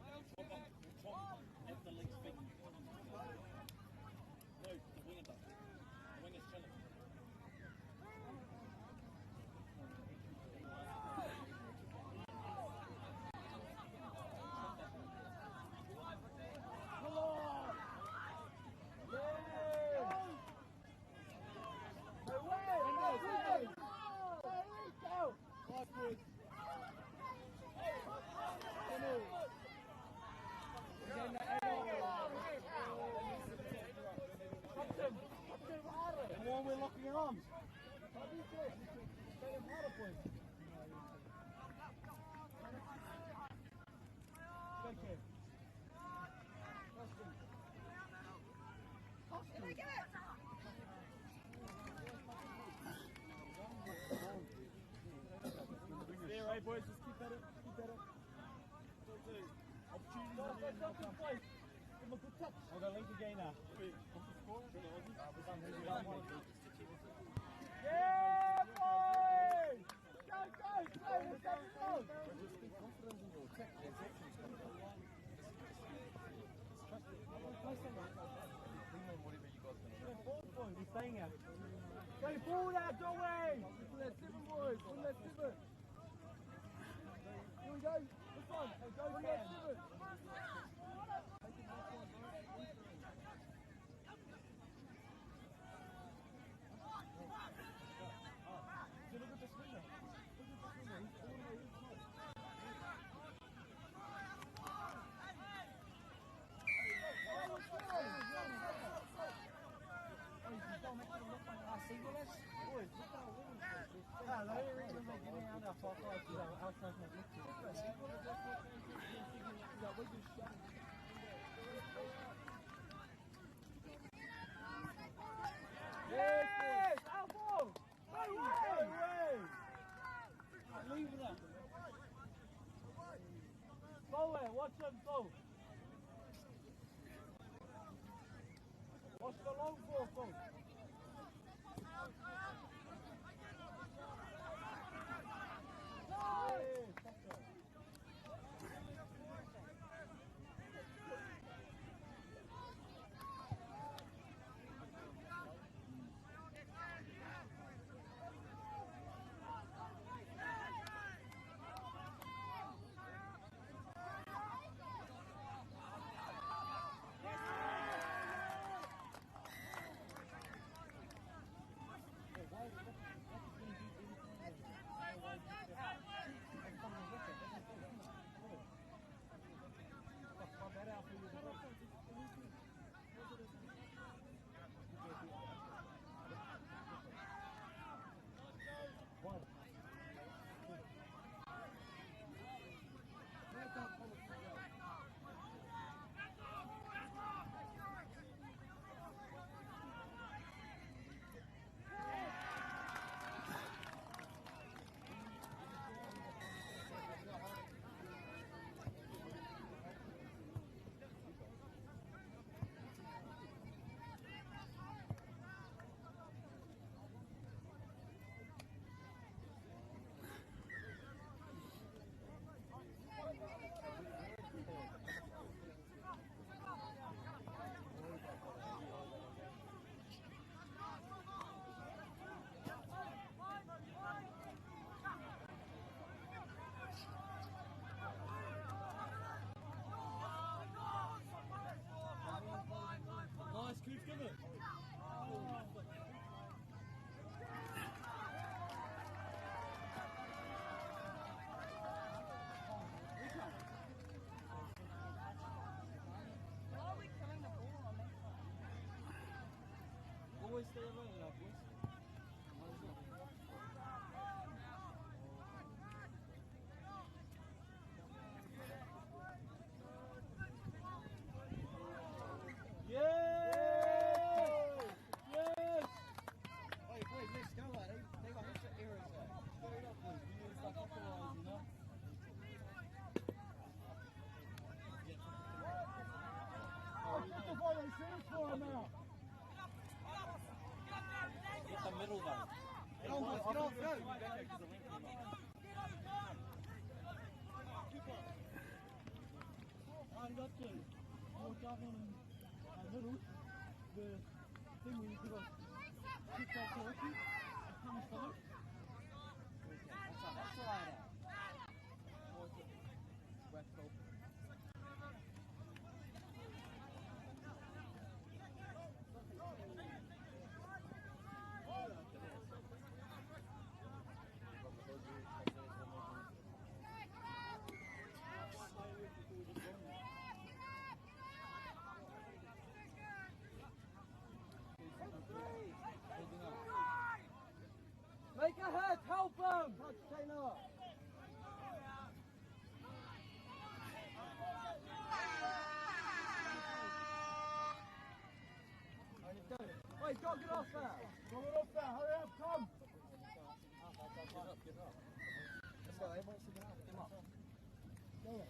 No, the winger does. The winger's chilling. Come on! Yeah! Away! Go! Nice, boys. Come on. Come on, we're locking arms. There, hey boys, just keep at it, keep at it. Opportunities are there. Give him a good touch. We'll go link again now. Yeah, boys! Go, go, go, let's go, go! Just be confident in your attack. There's actions coming up. Just trust it. Bring on whatever you guys can do. We're staying out. Go forward out, Joey! Put that 7, boys. Put that 7. Here we go. This one. Hey, go for that 7. So look at this winger. Look at this winger. He's all the way inside. Yes! Out ball! No way! Leave that. Go away, watch them go. Watch the long ball, go. Garvin and Little, the thing where you give a kick that correctly and punish the loop. Make a hit, help him! Touch Taylor. Wait, go, get off there! Get off there, hurry up, come! Get up, Let's go, everyone sit down. Come up. Go.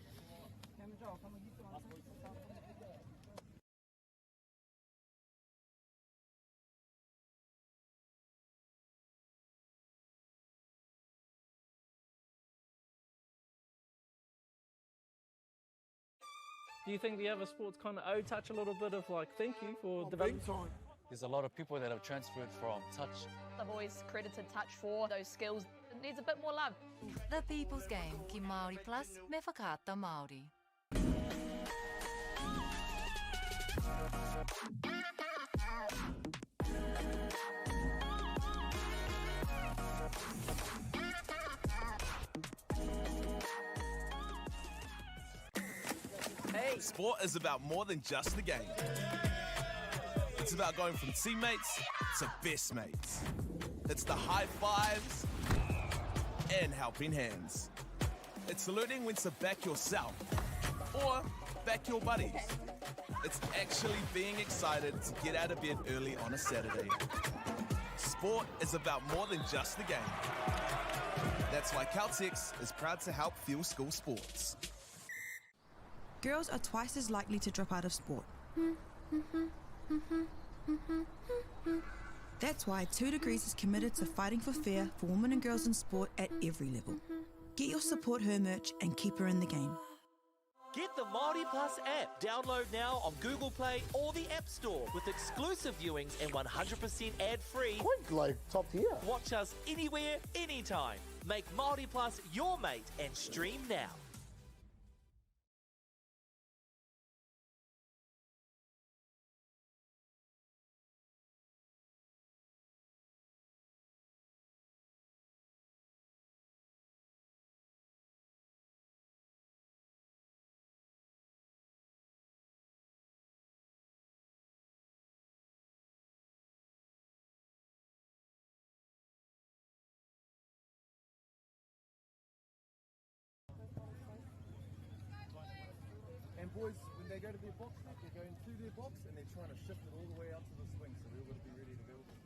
Do you think the other sports kind of owe Touch a little bit of like thank you for developing? Big time. There's a lot of people that have transferred from touch. I've always credited Touch for those skills. It needs a bit more love. The People's Game ki Māori Plus me Whakaata Māori. Hey. Sport is about more than just the game. It's about going from teammates to best mates. It's the high fives and helping hands. It's learning when to back yourself or back your buddies. It's actually being excited to get out of bed early on a Saturday. Sport is about more than just the game. That's why Caltex is proud to help fuel school sports. Girls are twice as likely to drop out of sport. That's why 2 Degrees is committed to fighting for fair for women and girls in sport at every level. Get your Support Her merch and keep her in the game. Get the Māori Plus app. Download now on Google Play or the App Store with exclusive viewings and 100% ad-free. Quite like top tier. Watch us anywhere, anytime. Make Māori Plus your mate and stream now. And boys, when they go to their box, they're going to their box and they're trying to shift it all the way out to the swing, so we all got to be ready and available.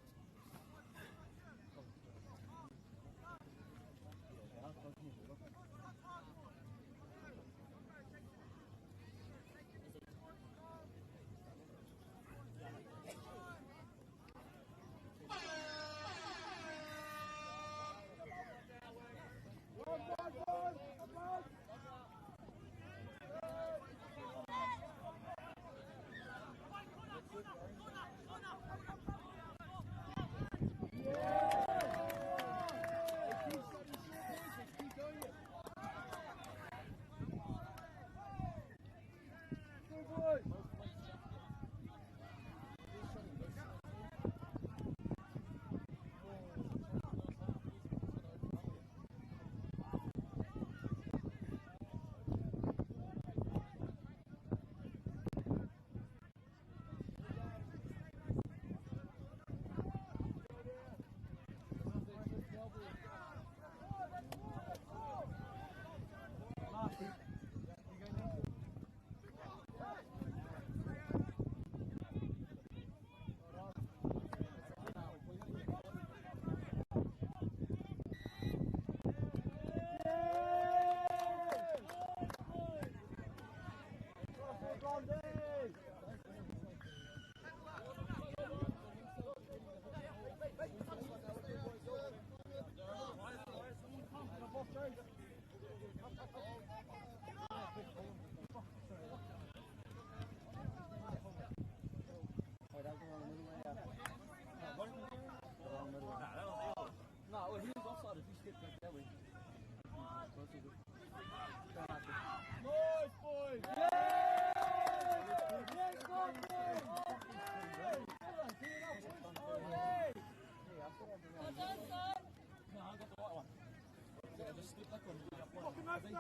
Nice kick.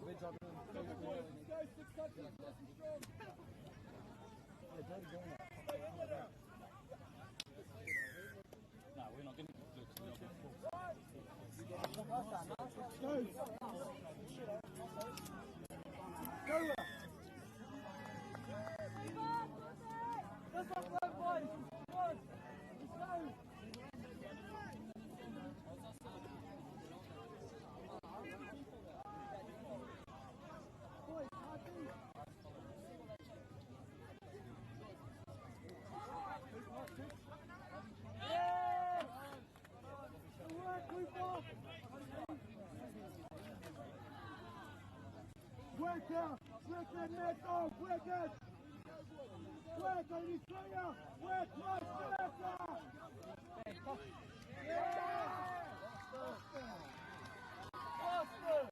Let's go, 6 touches, nice and strong. Stay in there now. No, we're not going to do it. Go. Go. Let's not run, boys. Come on. Let's go. Boys, hard deep. Yes! Good work, Cooper. Work out. Work that neck off. Work it. Work, I need player. Work, nice, work. Yeah! Faster!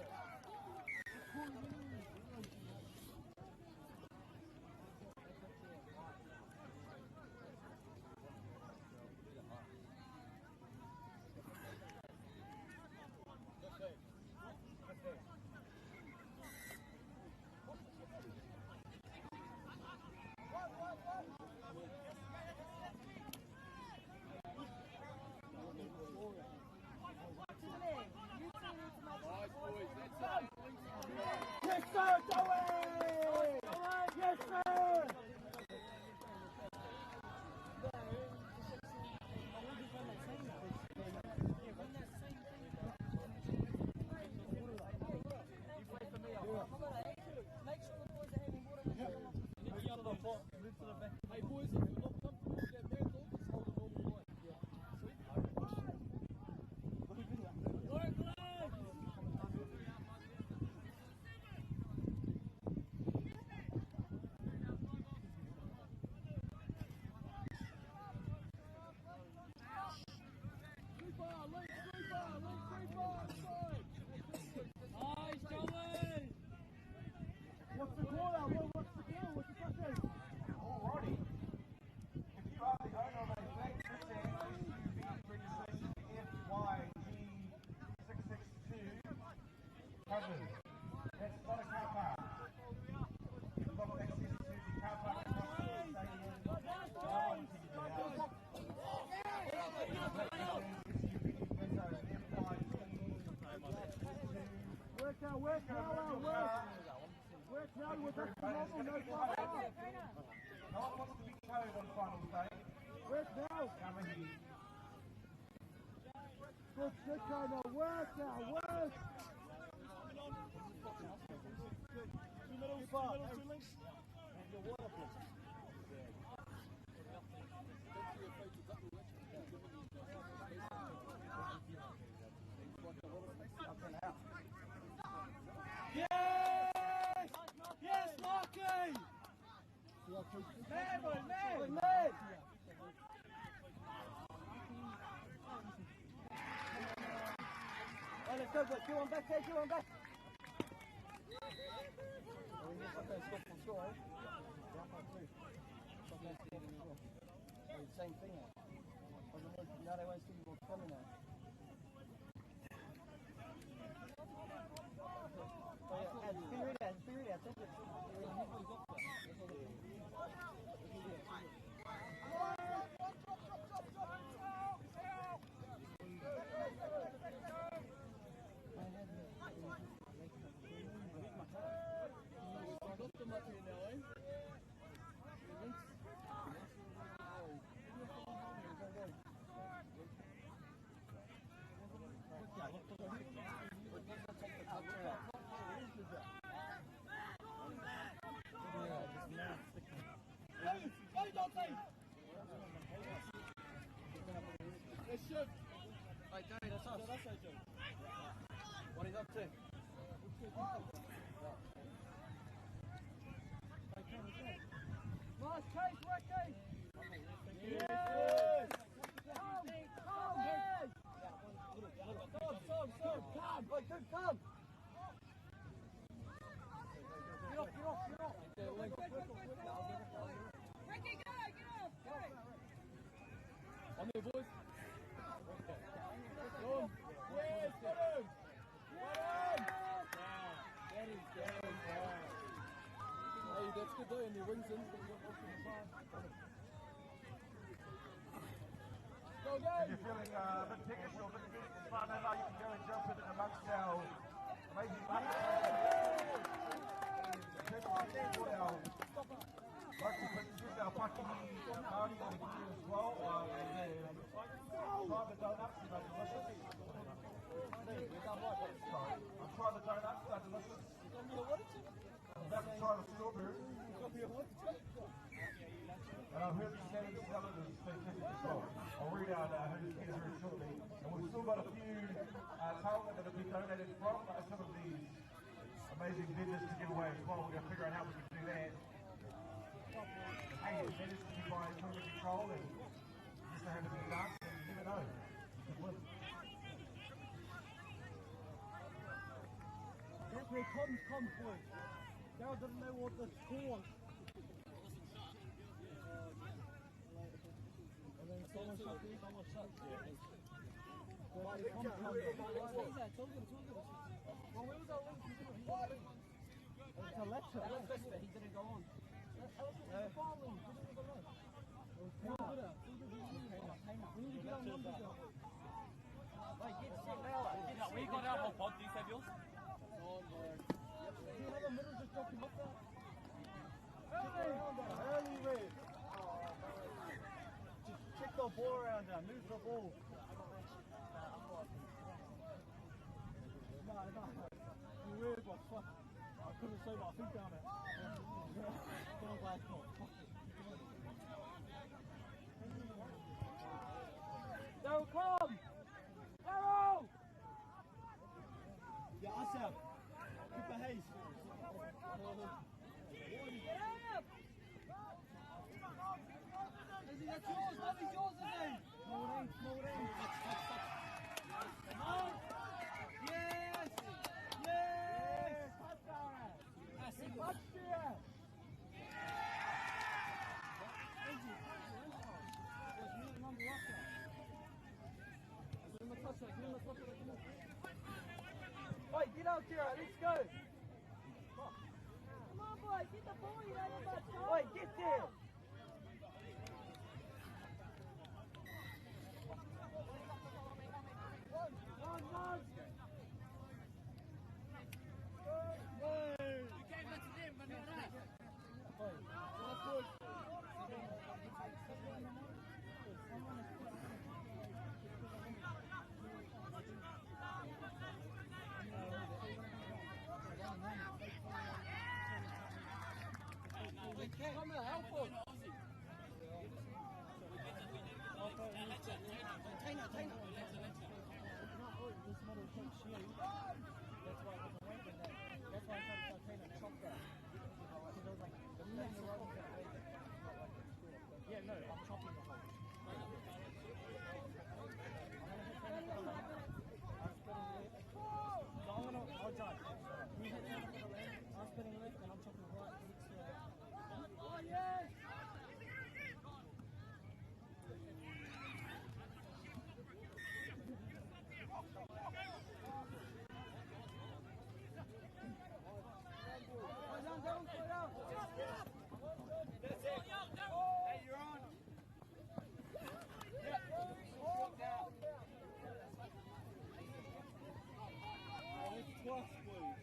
Yes, sir, Joey! Yes, sir! Make sure the boys are having water. Hey boys, if you're not comfortable with that mantle, just hold a normal line. Yeah. Sweet. Work, lads! Creeper, link, creeper, link, creeper, inside. Nice, Joey! What's the call out? What's the call? What's the fucking? Alrighty. If you are the owner of a black Nissan SUV registration FYG662 covered, that's not a car park. You've got access to the car park across the stadium. No one can get out. Black Nissan SUV window FYG662. Work out, work now, work. Work now, we're back to normal, no far. No one wants to be towed on finals day. Work now. Come ahead. Good shit, Kona. Work now, work. Two middles, two middles, two links. And your water, please. Yes! Yes, Marky! Man, boy, man! Man! Right, let's go, boys. Get one back, hey, get one back. Okay, score for score, eh? Down by 2. Same thing now. Now they won't see you coming now. Oh, yeah, and figure it out, figure it out, take it. Got them up here now, eh? Go, Dante! Let's shift. Right, Joey, that's us. That's us, Joey. What he's up to? Nice case, Ricky! Yes! Come! Come! Come, come, come, come! Wait, good, come! Get off, get off, get off! Ricky, go! Get off! Go! On there, boys. Go on. Yes, get him. Yes. in, but we've got option to pass. Go, go! If you're feeling a bit peckish or a bit whānau, you can go and jump in amongst our amazing our local businesses, our pakihi Māori that we can do as well. Try the donuts, they're delicious. Sorry, I'm trying the donuts, they're delicious. I'm about to try the strawberry. And I've heard the salmon salad is fantastic as well. I'll read out who's here very shortly. And we've still got a few taonga that have been donated from some of these amazing vendors to give away as well. We're going to figure out how we can do that. Hey, vendors can be by tournament control and just to have a bit of dance, and you never know. You could win. That's where comms comes, boys. Darryl didn't know what the score was. And then someone shot there, someone shot. Well, where was our link? It's a lecture. He didn't go on. We need to get our numbers up. We got our whole pod. Do you have yours? Do you have a middle just drop him up there? Early red. Just check the ball around now. Move the ball. No, no. You were, but fuck. I couldn't say my feet down it. Then I was like, oh, fuck it. Darryl, come! Darryl! Yeah, us out. Cooper Hayes. Get up! Izzy, that's yours. That is yours, Izzy. No, it ain't. No, it ain't. Touch, touch, touch. Yes! Yes! Touch there! Wait, get out there, let's go! Come on, boys, get the ball, you don't have much time. Wait, get there! Run, run! You gave that to them, but not us. Come and help us! This middle takes you. That's why it doesn't work in that. That's why I tried to tell Taylor to chop that. Because I was like, the massive hook that way, it's not like it's square. Yeah, no, I'm chopping the hole. I'm spinning left. So I'm gonna, I'll judge. He hits me for the left, I'm spinning left, and I'm chopping right. He hits the Oh, yes! Go down, go down, go down. That's it. Hey, you're on. Yeah. Down. Oh, it's twice, please.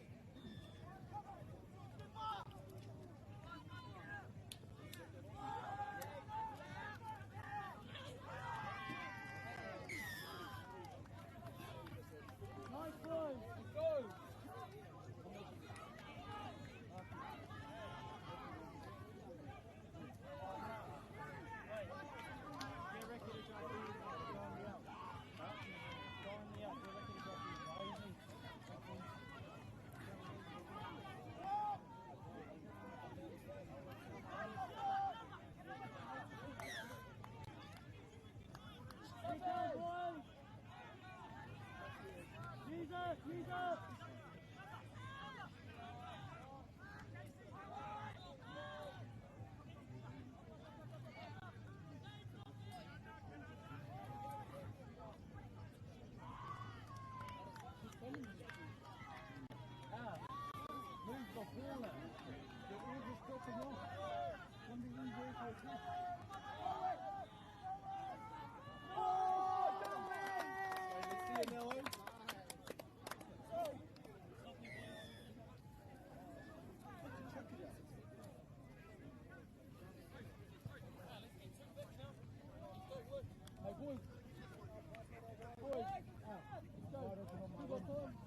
Nice boys. Let's go. Get ready to drop in. Go on the out. Go on the out. Get ready to drop in. Easy. Get down, boys. Knees up, knees up. Ah, move the ball out. They're all just dropping off. Hey boys. Boys. Let's go.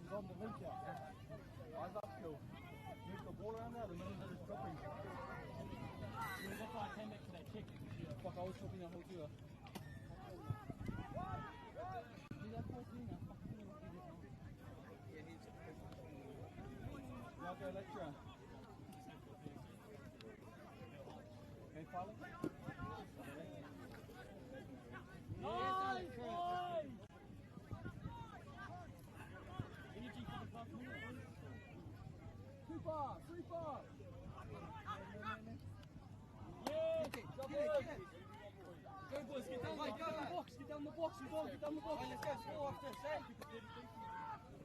He's on the link out. Eyes up, Phil. Move the ball around now, the minute that it's dropping. Yeah, that's why I came back to that kick. Yeah, fuck, I was chopping that whole too. Dude, that 14, I fucking don't know what he did now. Yeah, he's. Yeah, I'll go lecturer. Hey, pilot. Nice, boys! Energy for the past minute, boys. Cooper, Cooper. Yeah! Get it, get it, get it. Go boys, get down, get down the box, get down the box, you go, get down the box. Let's go, score off this, eh?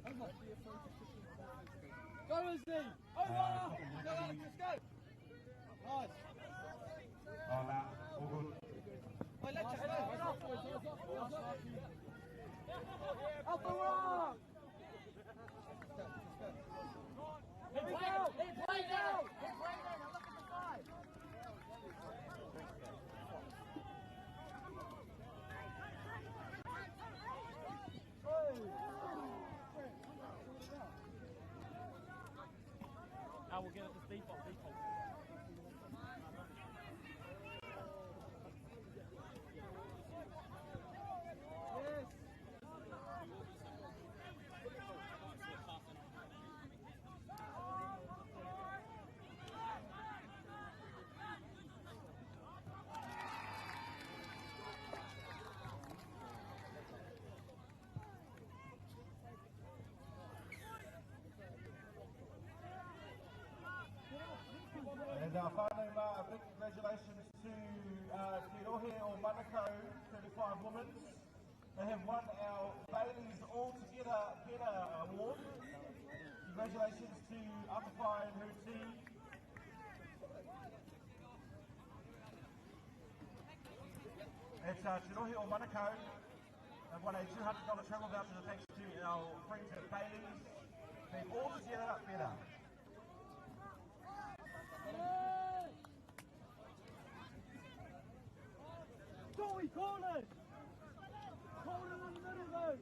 Over. Go Izzy! Over! Go Alex, let's go. Nice. Oh, nah, all good. Oi, let's go. Up the rock! Hey, play now! Hey, play now! Hey, play now! Now look at the side. Now we'll get it this default, default. Yes. And finally, a big congratulations to Te Rohe o Manukau 35 women. They have won our Bailey's All Together Better Award. Congratulations to Atawhai and her team. It's Te Rohe o Manukau. They've won a $200 travel voucher thanks to our friends at Bailey's. They're all together better. Joey, corner! Corner in the middle though!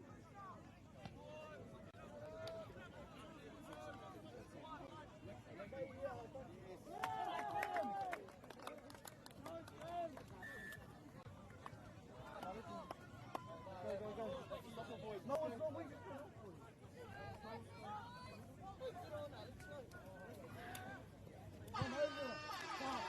Go, go, go. Stop it, boys. No one's not winning. Come over. Stop.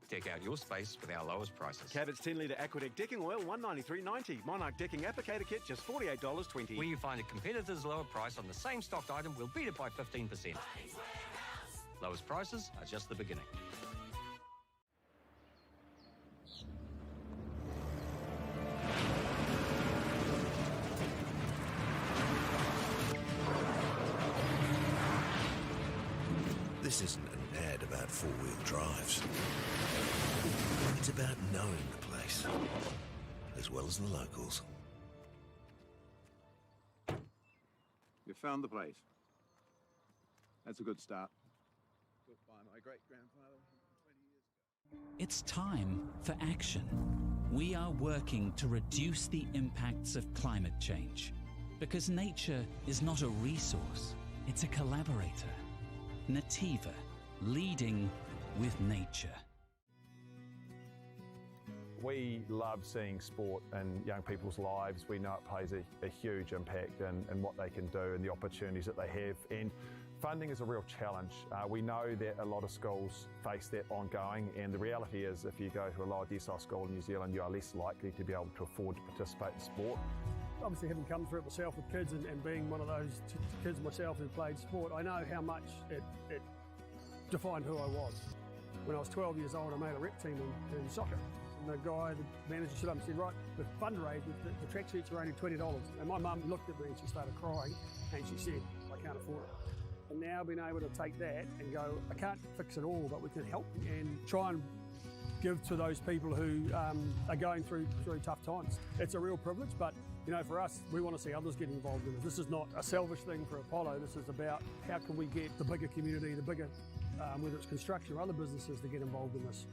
Deck out your space with our lowest prices. Cabot's 10 litre Aquadec decking oil, $193.90. Monarch decking applicator kit, just $48.20. Where you find a competitor's lower price on the same stocked item, we'll beat it by 15%. Lowest prices are just the beginning. This isn't an ad about four-wheel drives. It's about knowing the place, as well as the locals. You found the place. That's a good start. Built by my great-grandfather 20 years ago. It's time for action. We are working to reduce the impacts of climate change. Because nature is not a resource, it's a collaborator. Nativa, leading with nature. We love seeing sport in young people's lives. We know it plays a, a huge impact in, in what they can do and the opportunities that they have. And funding is a real challenge. Uh, we know that a lot of schools face that ongoing, and the reality is if you go to a lower decile school in New Zealand, you are less likely to be able to afford to participate in sport. Obviously, having come through it myself with kids and, and being one of those kids myself who played sport, I know how much it, it defined who I was. When I was 12 years old, I made a rep team in, in soccer. And the guy, the manager stood up and said, right, the fundraise, the, the tracksuits are only $20. And my mum looked at me and she started crying and she said, I can't afford it. And now being able to take that and go, I can't fix it all, but we can help and try and give to those people who um, are going through through tough times. It's a real privilege, but you know, for us, we want to see others get involved in it. This is not a selfish thing for Apollo. This is about how can we get the bigger community, the bigger, um, whether it's construction or other businesses, to get involved in this.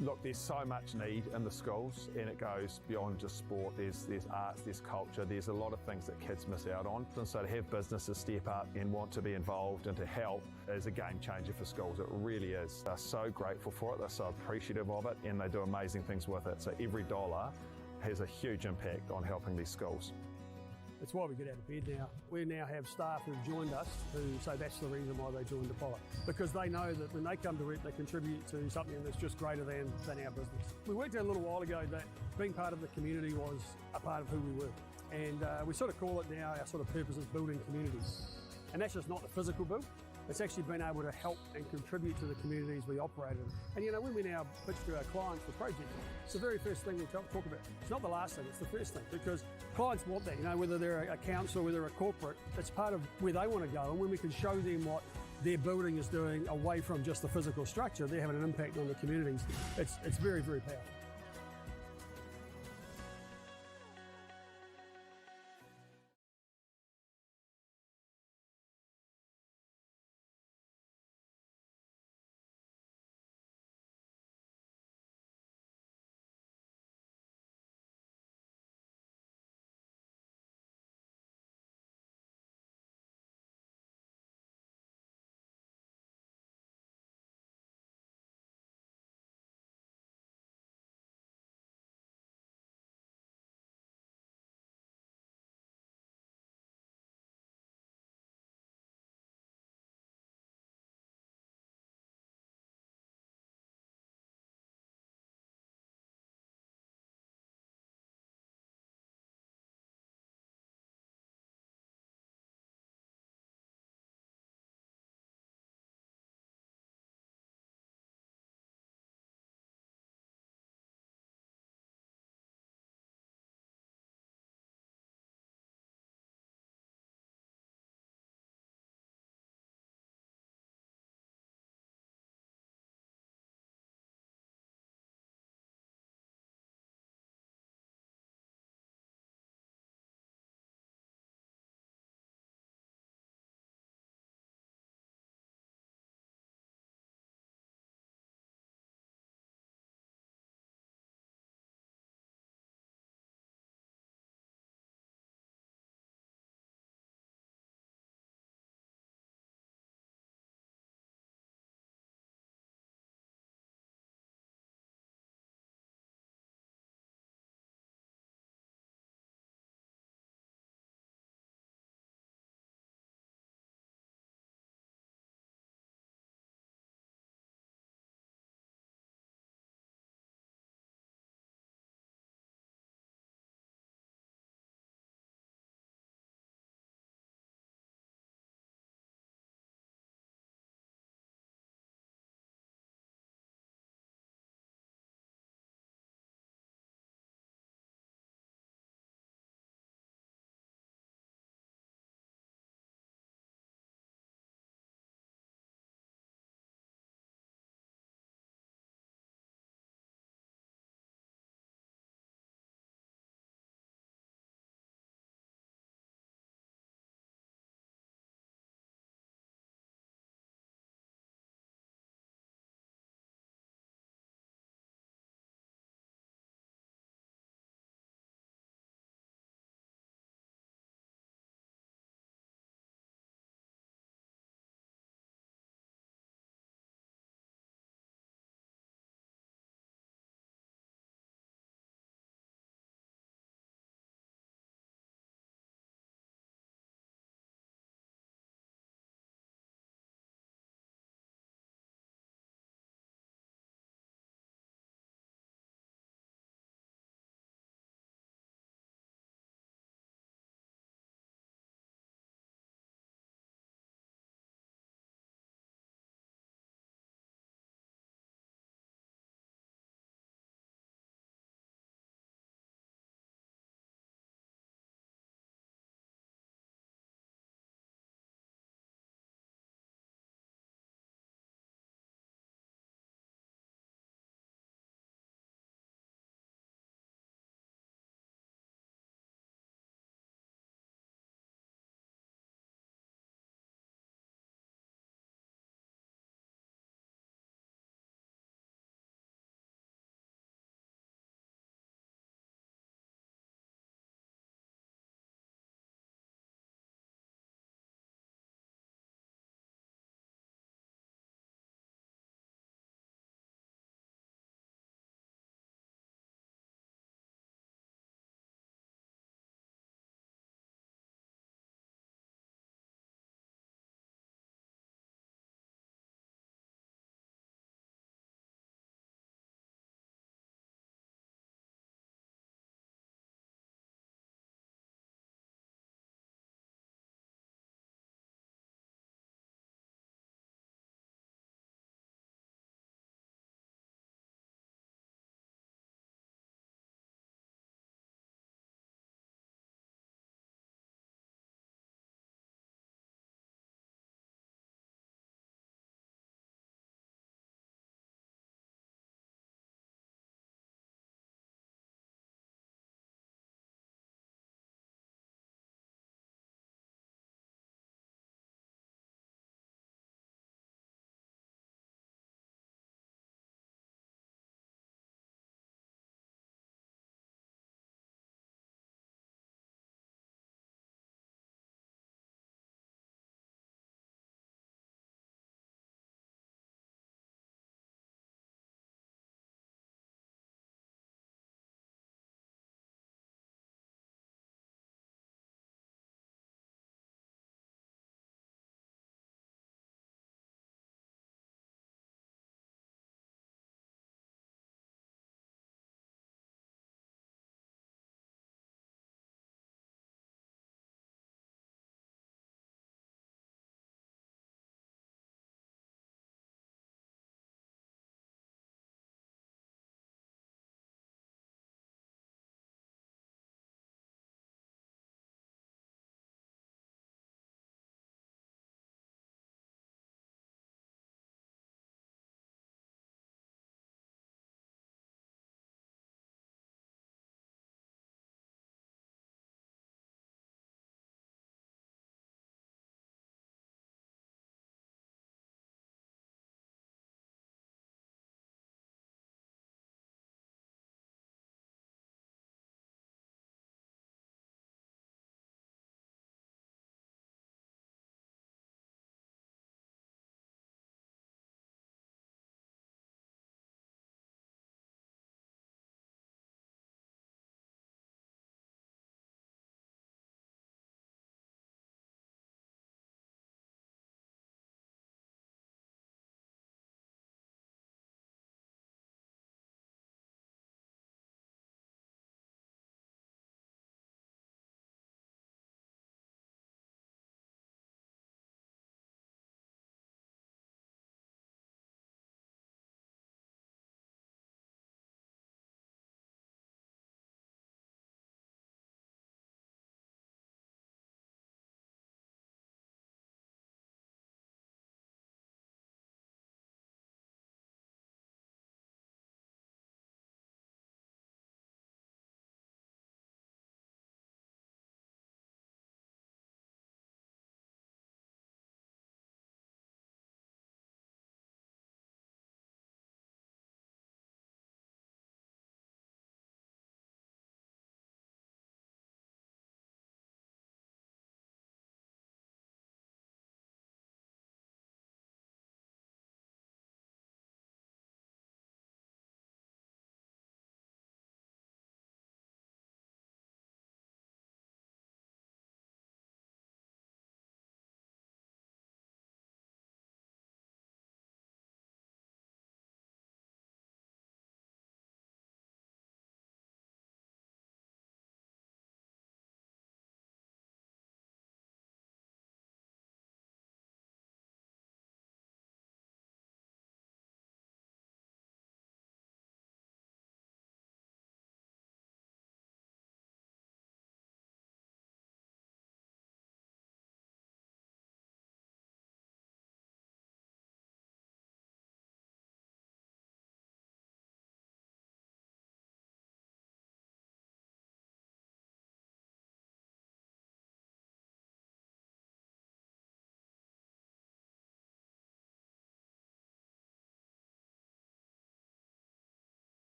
Look, there's so much need in the schools, and it goes beyond just sport. There's, there's arts, there's culture, there's a lot of things that kids miss out on. And so to have businesses step up and want to be involved and to help is a game changer for schools. It really is. They're so grateful for it, they're so appreciative of it, and they do amazing things with it. So every dollar has a huge impact on helping these schools. It's why we get out of bed now. We now have staff who've joined us who say that's the reason why they joined Apollo. Because they know that when they come to work, they contribute to something that's just greater than, than our business. We worked out a little while ago that being part of the community was a part of who we were. And uh, we sort of call it now our sort of purpose is building communities. And that's just not the physical build, it's actually been able to help and contribute to the communities we operate in. And you know, when we now pitch to our clients for projects, it's the very first thing we talk, talk about. It's not the last thing, it's the first thing because clients want that, you know, whether they're a council, whether they're a corporate, it's part of where they want to go. And when we can show them what their building is doing away from just the physical structure, they're having an impact on the communities. It's, it's very, very powerful.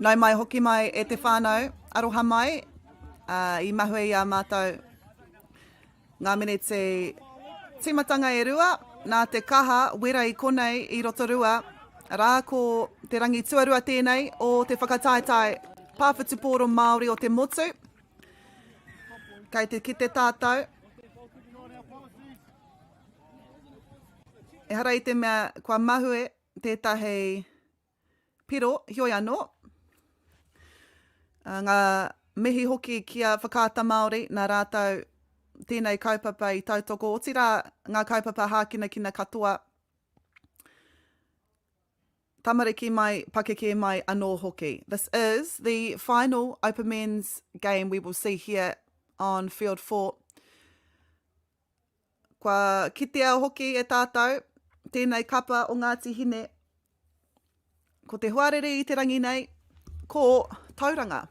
Nau mai hoki mai e te whānau, aroha mai, ā, i mahue i a mātou ngā meneti tīmatanga e rua, nā te kaha wera i konei i Rotorua, arā ko te rangi tuarua tēnei o te whakataetae pā whutupōro Māori o te motu. Kei te kite tātou. Ehara i te mea kua mahue tētahi piro, heoi anō. Ngā mihi hoki ki a Whakaata Māori, nā rātou tēnei kaupapa i tautoko, otirā ngā kaupapa hākinakina katoa, tamariki mai, pakeke mai anō hoki. This is the final Open Men's game we will see here on Field 4. Kua kitea hoki e tātou tēnei kapa o Ngāti Hine. Ko te hoariri i te rangi nei, ko Tauranga.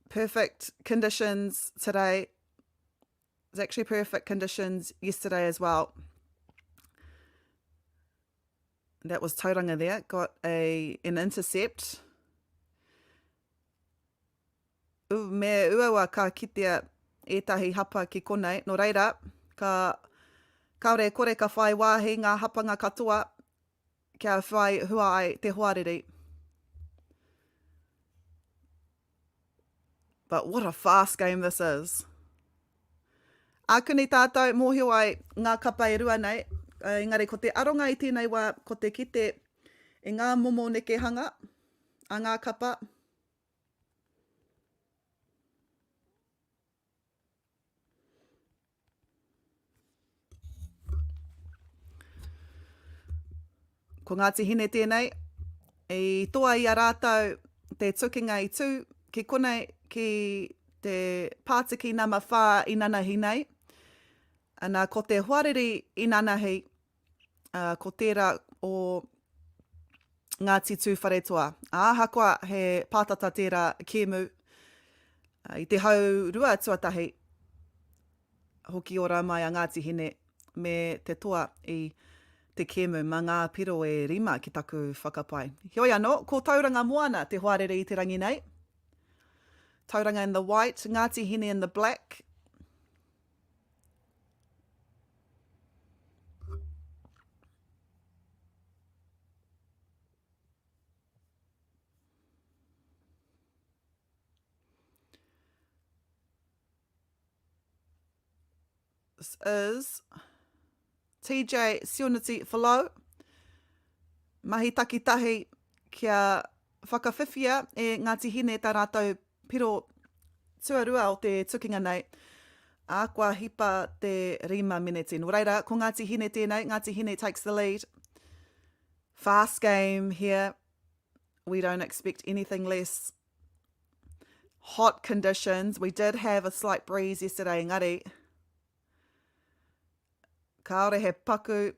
Perfect conditions today. It's actually perfect conditions yesterday as well. That was Tauranga there. Got a an intercept. Me uaua ka kitea ētahi hapa ki konei, nō reira, ka, kāore e kore ka whai wāhi ngā hapanga katoa kia whai hua ai te hoariri. But what a fast game this is. Ākuni tātou mōhio ai ngā kapa e rua nei, engari ko te aronga i tēnei wā ko te kite i ngā momo nekehanga a ngā kapa. Ko Ngāti Hine tēnei, i toa i a rātou te tukinga i tū ki konei ki te pātiki nama 4 i nanahi nei. Ana, ko te hoariri i nanahi, uh, ko tērā o Ngāti Tūwharetoa. Ā, ahakoa he pātata tērā kēmu, i te hau rua tuatahi, hoki ora mai a Ngāti Hine me te toa i te kēmu mā ngā piro e rima ki taku whakapae. Heoi anō, ko Tauranga Moana te hoariri i te rangi nei. Tauranga in the white, Ngāti Hine in the black. This is TJ Sionati Falau. Mahi takitahi kia whakawhiwhia e Ngāti Hine tā rātou piro tuarua o te tukinga nei, ā, kua hipa te rima meneti. Nō reira, ko Ngāti Hine tēnei, Ngāti Hine takes the lead. Fast game here. We don't expect anything less. Hot conditions. We did have a slight breeze yesterday, engari, kāore he paku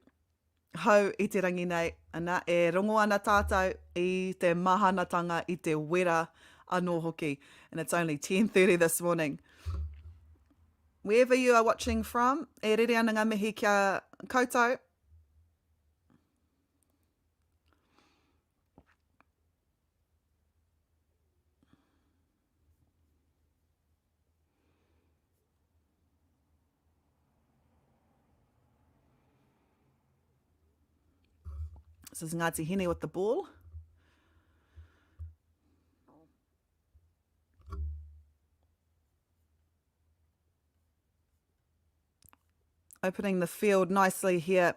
hau i te rangi nei, ana, e rongo ana tātou i te mahanatanga, i te wera anō hoki. And it's only 10.30 this morning. Wherever you are watching from, e rere ana ngā mihi ki a koutou. This is Ngāti Hine with the ball. Opening the field nicely here.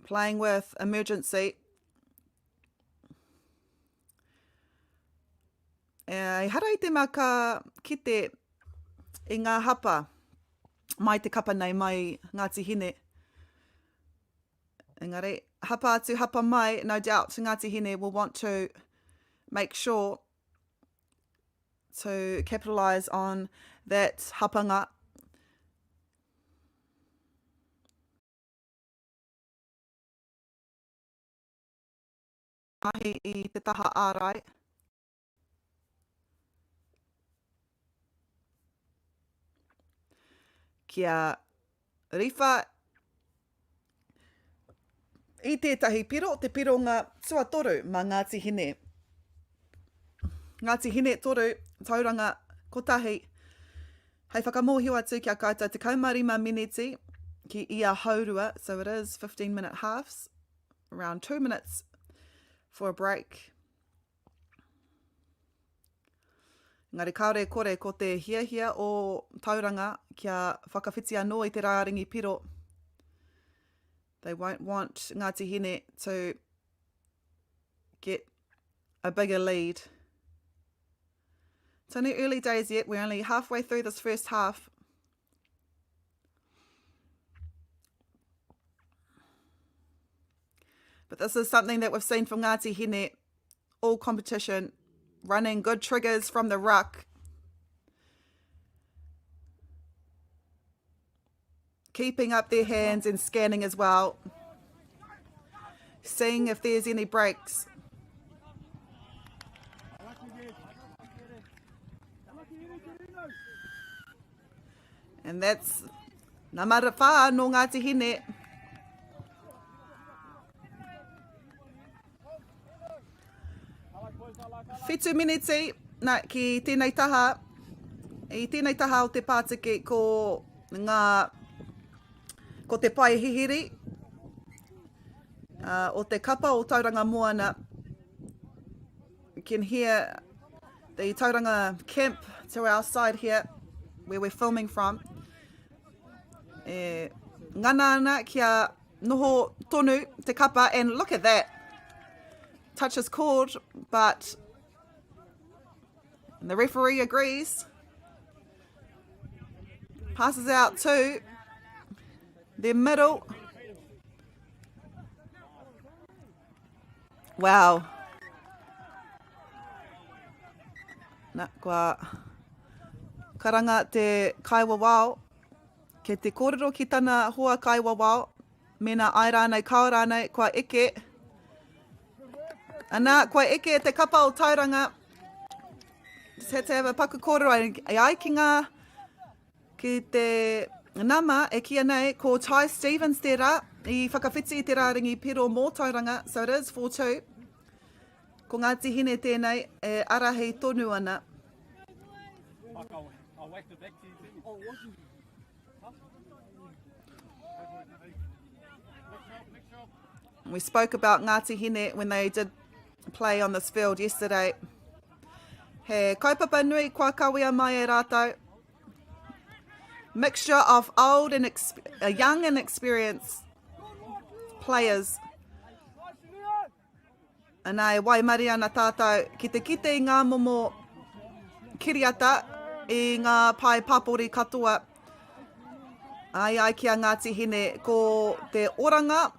Playing with emergency. Ehara i te mea ka kite i ngā hapa mai te kapa nei, mai Ngāti Hine. Engari, hapa atu, hapa mai, no doubt Ngāti Hine will want to make sure to capitalise on that hapanga. Mahi i te taha ārai. Kia riwha. i tētahi piro, te pironga tuatoru mā Ngāti Hine. Ngāti Hine toru, Tauranga kotahi. Hei whakamōhio atu ki a koutou 15 mineti ki ia haurua, so it is 15 minute halves, around 2 minutes for a break. Engari kāore e kore ko te hiahia o Tauranga kia whakawhiti anō i te rāringi piro. They won't want Ngāti Hine to get a bigger lead. It's only early days yet. We're only halfway through this first half. But this is something that we've seen from Ngāti Hine all competition, running good triggers from the ruck. Keeping up their hands and scanning as well. Seeing if there's any breaks. And that's Namara whā nō Ngāti Hine. Whitu miniti na, ki tēnei taha, i tēnei taha o te pātiki ko ngā, ko te pae hihiri uh, o te kapa o Tauranga Moana. You can hear the Tauranga camp to our side here, where we're filming from. E, ngana ana kia noho tonu te kapa, and look at that. Touch is called, but the referee agrees. Passes out to the middle. Wow. Na, kua karanga te kaiwawao. Kei te kōrero ki tana hoa kaiwawao, mēnā āe rānei, kāo rānei, kua eke. Ana, kua eke te kapa o Tauranga. Just had to have a paku kōrero e ai ki ngā, ki te nama e kīia nei, ko Ty Stevens tērā i whakawhiti i te rārangi piro mō Tauranga, so it is 4-2. Ko Ngāti Hine tēnei e arahi tonu ana. We spoke about Ngāti Hine when they did play on this field yesterday. He kaupapa nui kua kawea mai e rātou. Mixture of old and young and experienced players. Ana e waimarie ana tātou ki te kite i ngā momo kiriata i ngā pae papori katoa. Ai ai ki a Ngāti Hine, ko te oranga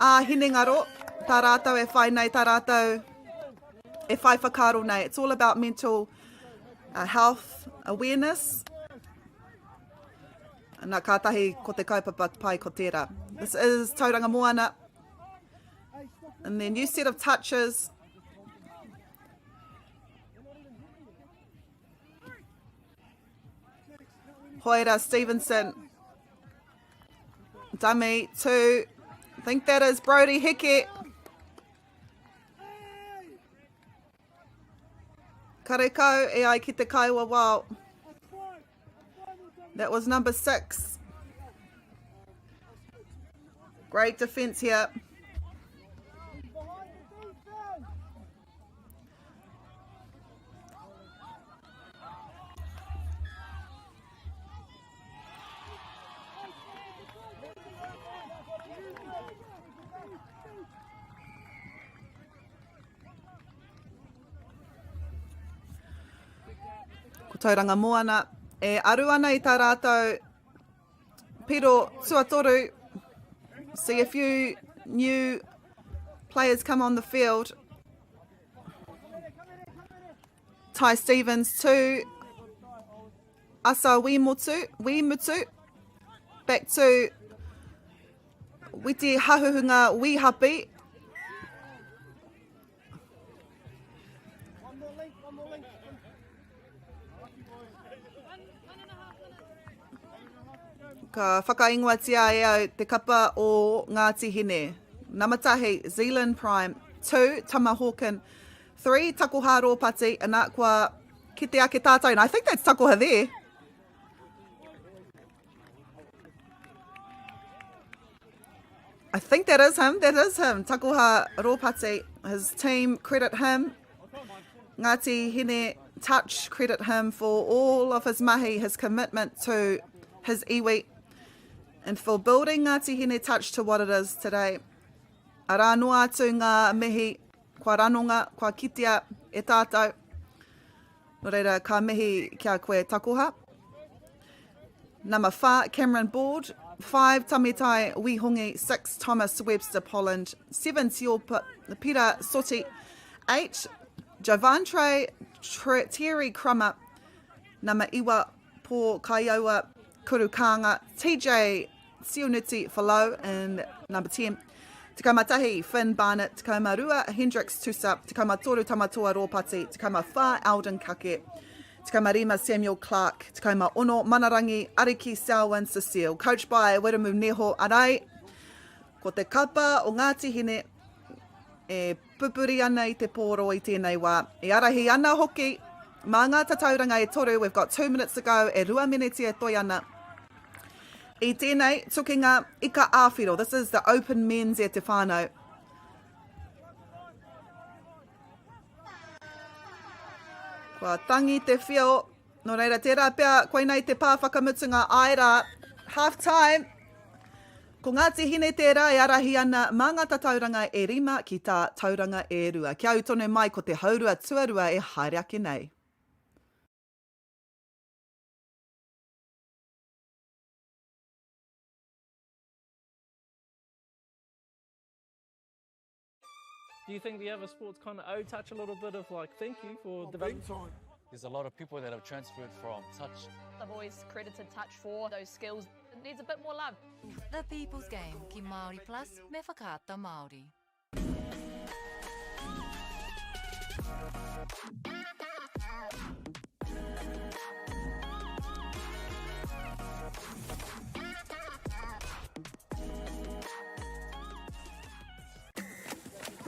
a hinengaro, tā rātou e whai nei, tā rātou e whai whakaaro nei. It's all about mental uh, health awareness. Ana kātahi ko te kaupapa pai ko tērā. This is Tauranga Moana. And their new set of touches. Hoera Stevenson. Dummy to, I think that is Brody Heke. Karekau e ai ki te kaiwawao. That was number six. Great defence here. Ko Tauranga Moana e aru ana i tā rātou piro tuatoru. See a few new players come on the field. Ty Stevens to Asa Wīmotu, Wīmutu, back to Witi Hahuhunga Wīhapi. Ka whakaingoatia e au te kapa o Ngāti Hine. Nama tahi, Zealand Prime. 2, Tama Hawken. 3, Takoha Rōpati. Ana, kua kite ake tātou. And I think that's Takoha there. I think that is him. That is him. Takoha Rōpati. His team credit him. Ngāti Hine Touch credit him for all of his mahi, his commitment to his iwi, and for building Ngāti Hine Touch to what it is today. Arā noa atu ngā mihi, kua ranonga, kua kitea e tātou. Nō reira, ka mihi ki a koe Takoha. Number 4, Cameron Board. 5, Tamitai Wihongi. 6, Thomas Webster Polland. 7, Tiopa, Pira Soti. 8, Jovantre Terry Crummer. Nama iwa, Paul Kaiaua Kurukanga. TJ Sionuti Falau in number 10. 11, Finn Barnett. 12, Hendrix Tusa. 13, Tamatoa Rōpati. 14, Alden Kake. 15, Samuel Clark. 16, Manarangi Ariki Selwyn Cecile. Coached by Wiremu Neho Arai. Ko te kapa o Ngāti Hine e pupuri ana i te pōro i tēnei wā. E arahi ana hoki mā ngā tatauranga e toru, we've got two minutes to go, e rua meneti e toi ana. I tēnei tukinga ika āwhiro, this is the open men's e te whānau. Kua tangi te whio, nō reira tērā pea koinei te pā whakamutunga āe rā, half time. Ko Ngāti Hine tērā e arahi ana mā ngā tatauranga e rima ki tā tauranga e rua. Kia ū tonu mai ko te haurua tuarua e haere ake nei. Do you think the other sports kind of owe touch a little bit of like thank you for oh, developing? Time. There's a lot of people that have transferred from touch. I've always credited touch for those skills. It needs a bit more love. The People's Game ki Māori Plus me Whakaata Māori.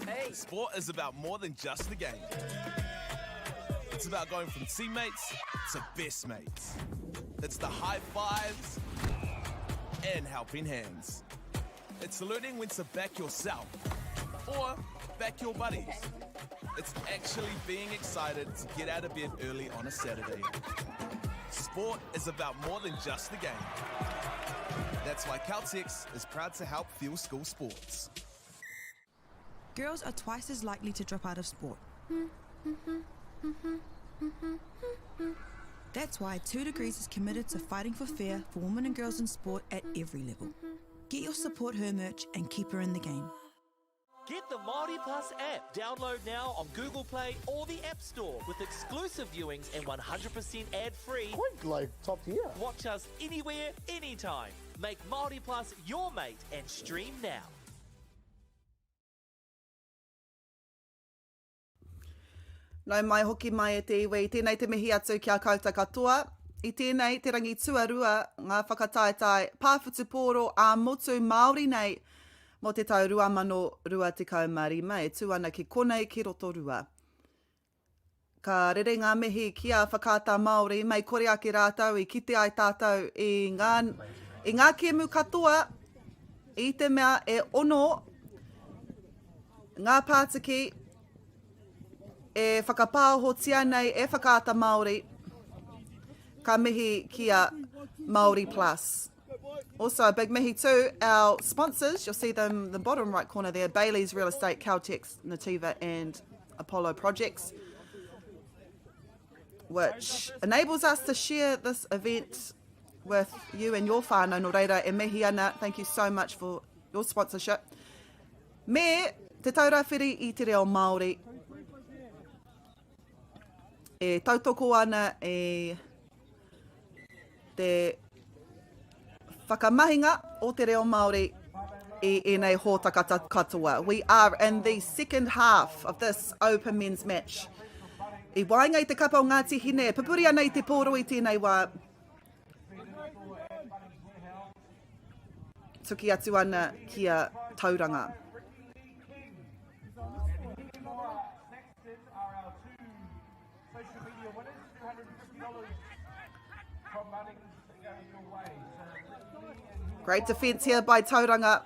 Hey. Sport is about more than just the game. It's about going from teammates to best mates. It's the high fives and helping hands. It's learning when to back yourself or back your buddies. It's actually being excited to get out of bed early on a Saturday. Sport is about more than just the game. That's why Caltex is proud to help fuel school sports. Girls are twice as likely to drop out of sport. That's why 2 Degrees is committed to fighting for fair for women and girls in sport at every level. Get your support her merch and keep her in the game. Get the Māori Plus app. Download now on Google Play or the App Store with exclusive viewings and 100% ad-free. Quite like top tier. Watch us anywhere, anytime. Make Māori Plus your mate and stream now. Nau mai hoki mai e te iwi, tēnei te mihi atu ki a koutou katoa. I tēnei te rangi tuarua ngā whakataetae pā whutupōro ā-motu Māori nei mō te tau 2025 e tū ana ki konei ki Rotorua. Ka rere ngā mihi ki a Whakaata Māori, mei kore ake rātou i kite ai tātou i ngā, i ngā kēmu katoa i te mea e ono ngā pātiki e whakapāohotia nei e Whakaata Māori, ka mihi ki a Māori Plus. Also, a big mihi to our sponsors. You'll see them in the bottom right corner there Bailey's Real Estate, Caltex, Nativa, and Apollo Projects, which enables us to share this event with you and your whānau. Nō reira, e mihi ana, thank you so much for your sponsorship. Me Te Taura Whiri i Te Reo Māori e tautoko ana i te whakamahinga o te reo Māori i ēnei hōtaka katoa. We are in the second half of this open men's match. I waenga i te kapa o Ngāti Hine, pupuri ana i te pōro i tēnei wā. tuki atu ana ki a Tauranga. Great defence here by Tauranga.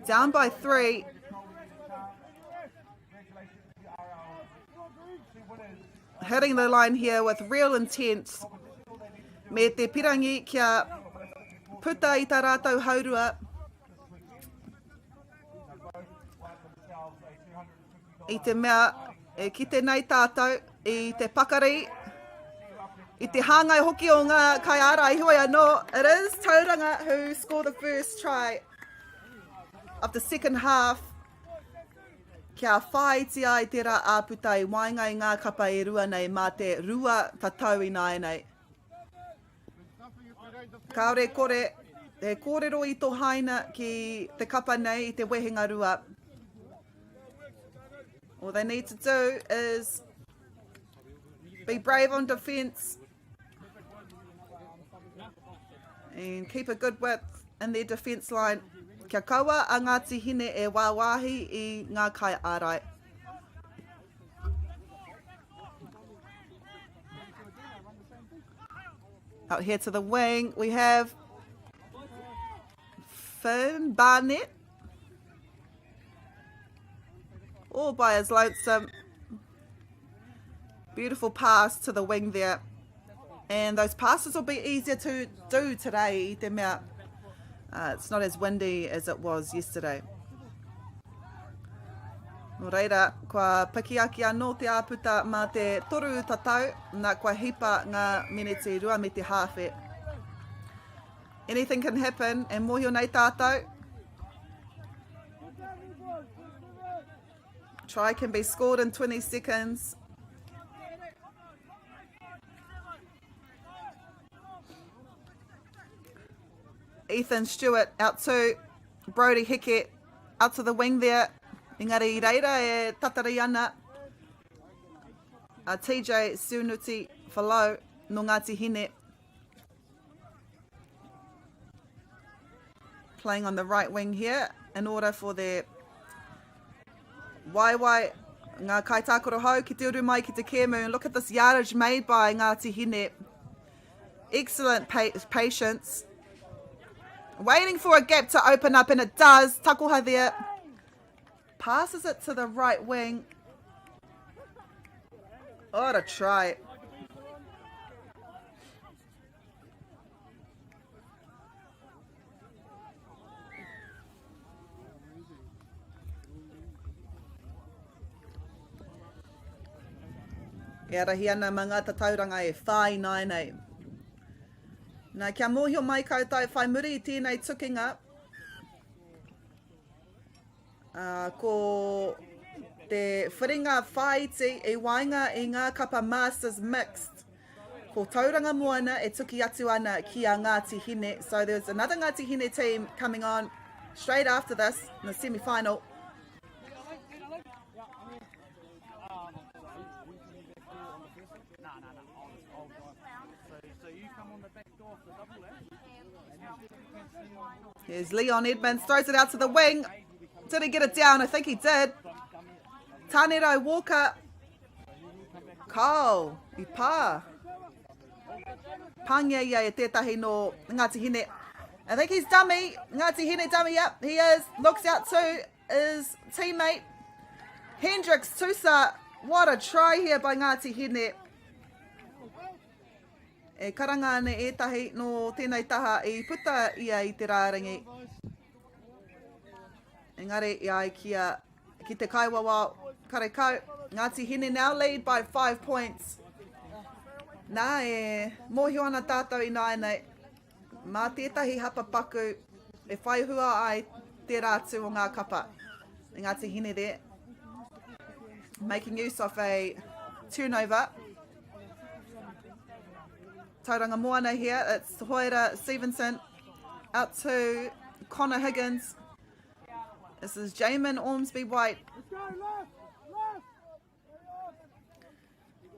Down by three. Hitting the line here with real intent. Me te pirangi kia puta i tā rātou haurua. I te mea e kite nei tātou i te pakari, i te hāngai hoki o ngā kaiārai, heoi anō, it is Tauranga who score the first try of the second half. Kia whāiti ai tērā āputa i waenga i ngā kapa e rua nei mā te rua tatau ināianei. Kāore kore, he kōrero i tohaina ki te kapa nei i te wehenga rua. All they need to do is be brave on defence and keep a good width in their defence line. Kia kaua a Ngāti Hine e wāwāhi i ngā kai ārai. Out here to the wing, we have Finn Barnett. All by his lonesome. Beautiful pass to the wing there. And those passes will be easier to do today, i te mea uh, it's not as windy as it was yesterday. Nō reira, kua piki ake anō te āputa mā te toru tatau, nā kua hipa ngā meneti rua me te hāwhe. Anything can happen, e mōhio nei tātou. Try can be scored in 20 seconds. Ethan Stewart out to Brody Heke out to the wing there. Engari i reira e tatari ana a TJ Sunuti Falau no Ngāti Hine. Playing on the right wing here in order for their waiwai ngā kaitākaro hou ki te uru mai ki te kēmu. And look at this yardage made by Ngāti Hine. Excellent pa patience. Waiting for a gap to open up, and it does. Takoha there. Passes it to the right wing. What a try. E arahi ana ma ngā tatauranga e whāi nāianei. Nā, kia mōhio mai koutou whai muri i tēnei tukinga, ā, ko te whiringa whāiti i waenga i ngā kapa Masters Mixed, ko Tauranga Moana e tuki atu ana ki a Ngāti Hine. So there's another Ngāti Hine team coming on straight after this in the semi-final. Here's Leon Edmonds, throws it out to the wing. Did he get it down? I think he did. Tanero Walker. Kao, i pā. Pāngia ia e tētahi no Ngāti Hine. I think he's dummy. Ngāti Hine dummy, yep, he is. Looks out to his teammate. Hendrix Tusa. What a try here by Ngāti Hine. E karanga ana ētahi nō tēnei taha i puta ia i te rārangi. Engari i ai ki, a, ki te kaiwawao karekau. Ngāti Hine now lead by 5 points. Nā, e mōhio ana tātou ināianei, mā tētahi hapa paku e whai hua ai tērā atu o ngā kapa. Ngāti Hine there, making use of a turnover. Tauranga Moana here, it's Hoera Stevenson out to Connor Higgins. This is Jamin Ormsby White.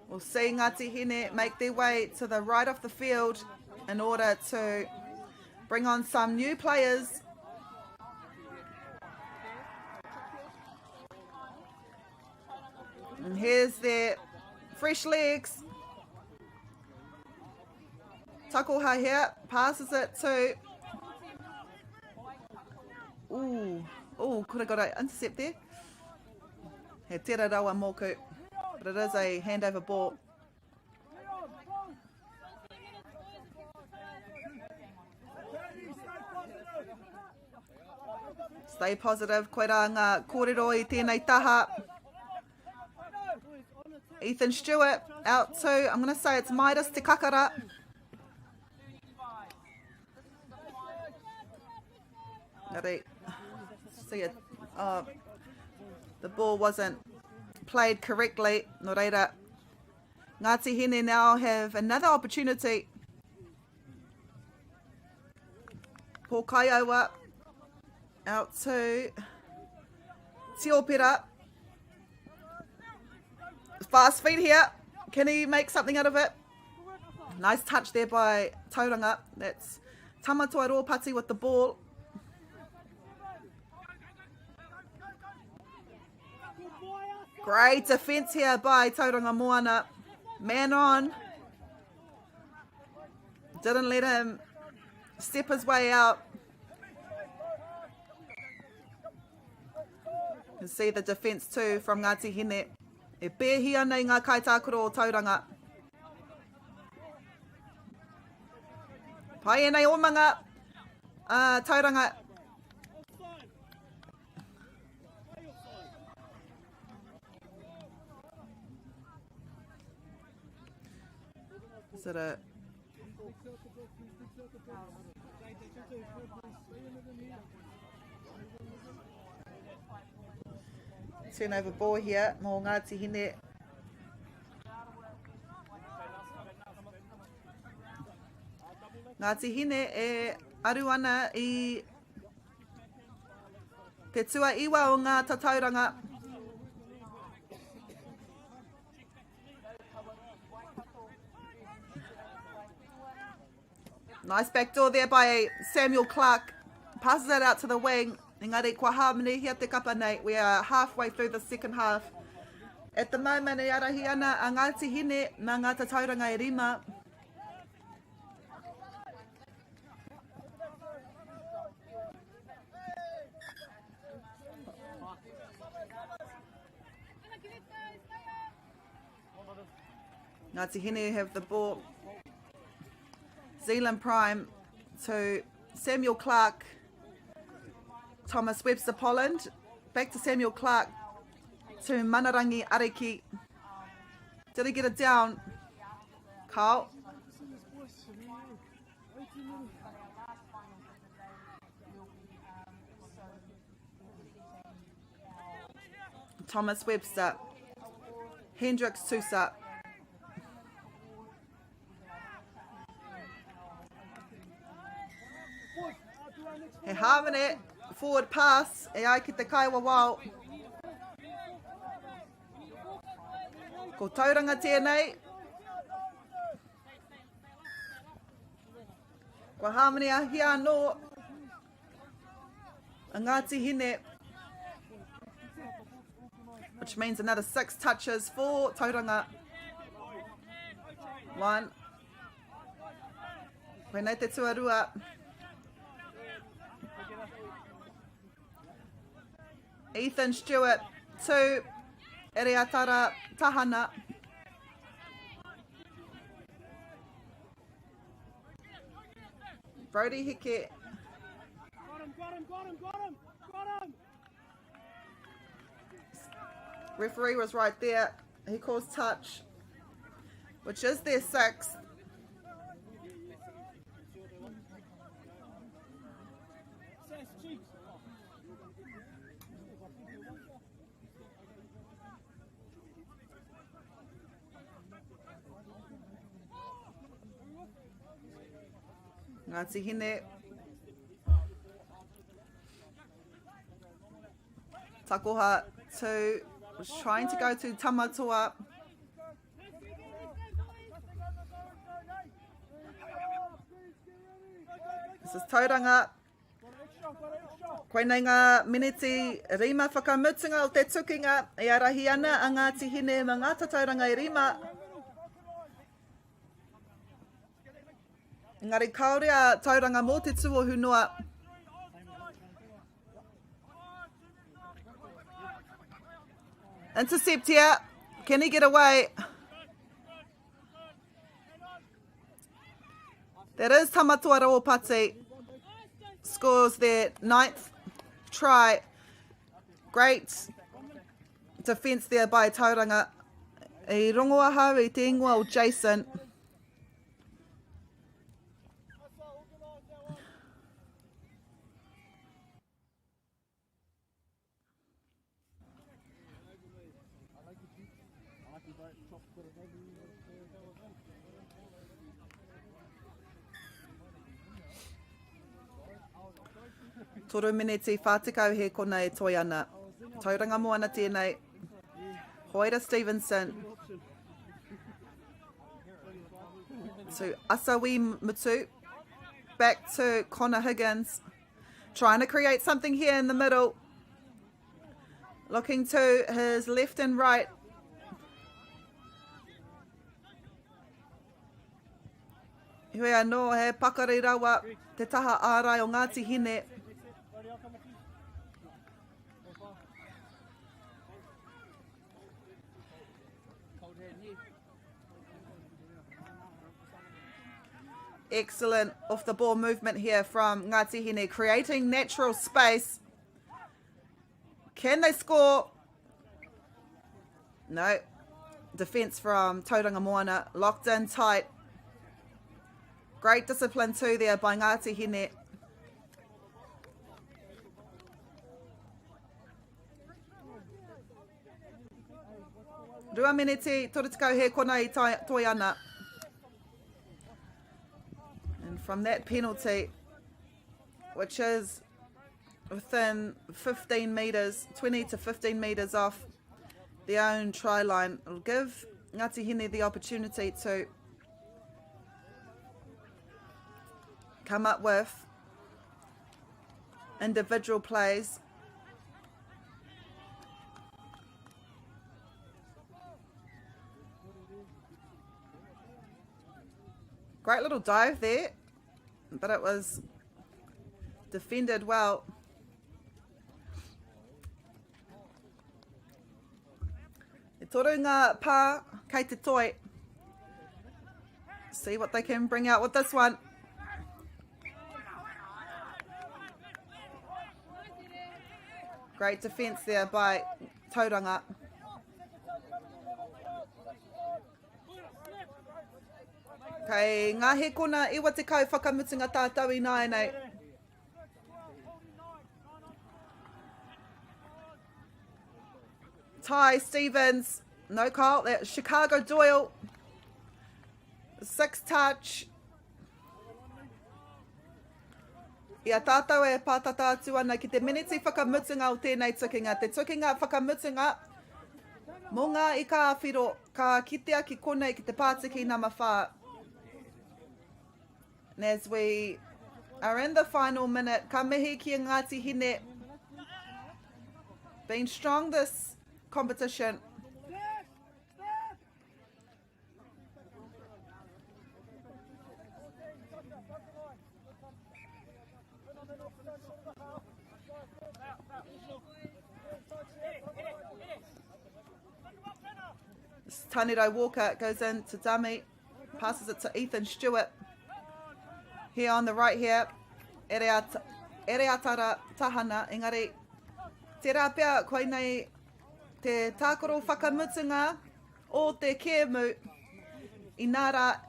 We'll see Ngāti Hine make their way to the right of the field in order to Bring on some new players. And here's their fresh legs. Takoha here passes it to. Ooh, ooh, could have got an intercept there. He tera rawa mōku, but it is a handover ball. Stay positive, koirā ngā kōrero i tēnei taha. Ethan Stewart out to, I'm going to say it's Midas Te Kakara. Ngari, see it. Oh, the ball wasn't played correctly. Nō reira, Ngāti Hine now have another opportunity. Paul Kaiaua out to Tiopira. Fast feet here. Can he make something out of it? Nice touch there by Tauranga. That's Tamatoa Ropati with the ball. Great defense here by Tauranga Moana. Man on. Didn't let him step his way out. You can see the defense too from Ngāti Hine. E pēhi ana i ngā kaitākaro o Tauranga. Pai ēnei omanga uh, Tauranga. Is it a... Turnover ball here, mō Ngāti Hine. Ngāti Hine e aru ana i te tuaiwa o ngā tatauranga. Nice back door there by Samuel Clark. Passes it out to the wing. Engari kua hāmenehia te kapa nei. We are halfway through the second half. At the moment e arahi ana a Ngāti Hine nā ngā tatauranga e rima. Ngāti Hine have the ball. Zealand Prime to Samuel Clark, Thomas Webster Polland. Back to Samuel Clark to Manarangi Ariki. Did he get it down? Carl. Thomas Webster. Hendrix Sousa. He hāmene, forward pass, e ai ki te kaiwawao. Ko Tauranga tēnei. Kua hāmene ahia anō a Ngāti Hine, which means another six touches for Tauranga. One. Koinei te tuarua. Ethan Stewart, two. Ereatara Tahana. Brody Heke. Got him, got him, got him, got him, got him. Referee was right there. He calls touch, which is their sixth. Ngāti Hine. Takoha to was trying to go to Tamatoa. This is Tauranga. Koinei ngā miniti rima whakamutunga o te tukinga e arahi ana a Ngāti Hine ma ngā tatauranga e rima. Engari kāore a Tauranga mō te tuohu noa. Intercept here. Can he get away? That is Tamatoa Rawapati. Scores their ninth try. Great defence there by Tauranga. I rongo ahau i te ingoa o Jason. Toru miniti 40 he kona e toi ana. Tauranga moana tēnei. Hoira Stevenson. To Asawi Mutu. Back to Connor Higgins. Trying to create something here in the middle. Looking to his left and right. Hui anō, he pakari rawa te taha ārai o Ngāti Hine. Excellent off the ball movement here from Ngāti Hine, creating natural space. Can they score? No. Defense from Tauranga Moana, locked in tight. Great discipline too there by Ngāti Hine. Rua miniti, 30 he kona i toi ana. And from that penalty, which is within 15 metres, 20 to 15 metres off the own try line, it'll give Ngāti Hine the opportunity to come up with individual plays. Great little dive there, but it was defended well. E toru ngā pā kei te toi. See what they can bring out with this one. Great defence there by Tauranga. Kei ngā hekona 90 whakamutunga tātou i nāianei. Ty Stevens, no Kyle, that Chicago Doyle. Six touch. I a tātou e pātata atu ana ki te miniti whakamutunga o tēnei tukinga, te tukinga whakamutunga mō ngā ika ā-whiro, ka kitea ki konei ki te pātiki nama 4. And as we are in the final minute, ka mihi ki a Ngāti Hine. Been strong this competition. Tanirau Walker goes in to dummy, passes it to Ethan Stewart. Here on the right here, Ereatara Tahana, engari, tērā pea koinei te tākaro whakamutunga o te kēmu, inā rā,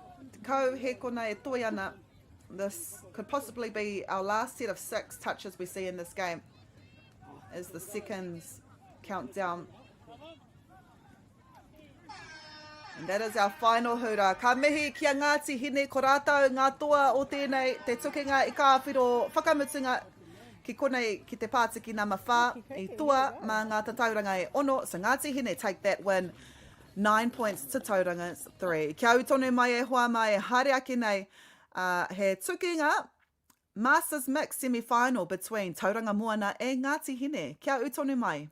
kau he kona e toi ana. This could possibly be our last set of six touches we see in this game as the seconds count down. And that is our final hura. Ka mihi ki a Ngāti Hine, ko rātou ngā toa o tēnei, te tukinga i kā whiro whakamutunga ki konei ki te pātiki nama 4, i toa mā ngā tatauranga e ono, so Ngāti Hine take that win, 9 points to Tauranga's 3. Kia ū tonu mai e hoa mā e haere ake nei, uh, he tukinga. Masters Mix semi-final between Tauranga Moana and Ngāti Hine. Kia ū tonu mai.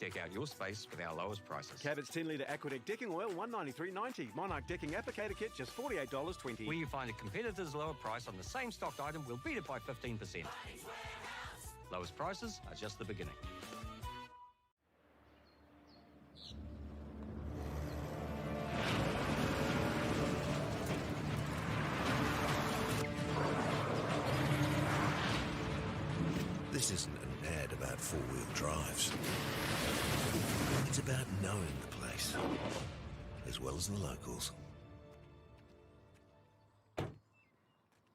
Deck out your space with our lowest prices. Cabot's 10 litre Aquadeck decking oil, $193.90. Monarch decking applicator kit, just $48.20. Where you find a competitor's lower price on the same stocked item, we'll beat it by 15%. Lowest prices are just the beginning. This isn't an ad about four-wheel drives. It's about knowing the place, as well as the locals.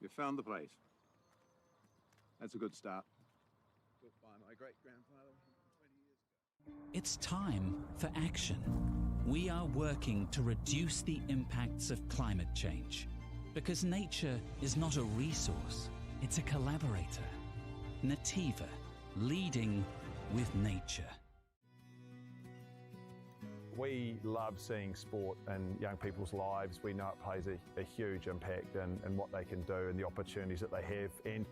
You found the place. That's a good start. Built by my great-grandfather 120 years ago. It's time for action. We are working to reduce the impacts of climate change. Because nature is not a resource, it's a collaborator. Nativa, leading with nature. We love seeing sport in young people's lives. We know it plays a, a huge impact in, in what they can do and the opportunities that they have. And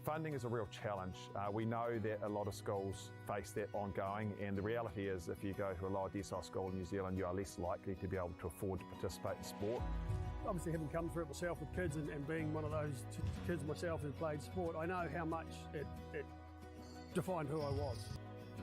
funding is a real challenge. Uh, we know that a lot of schools face that ongoing, and the reality is if you go to a lower decile school in New Zealand, you are less likely to be able to afford to participate in sport. Obviously, having come through it myself with kids and, and being one of those kids myself who played sport, I know how much it, it defined who I was.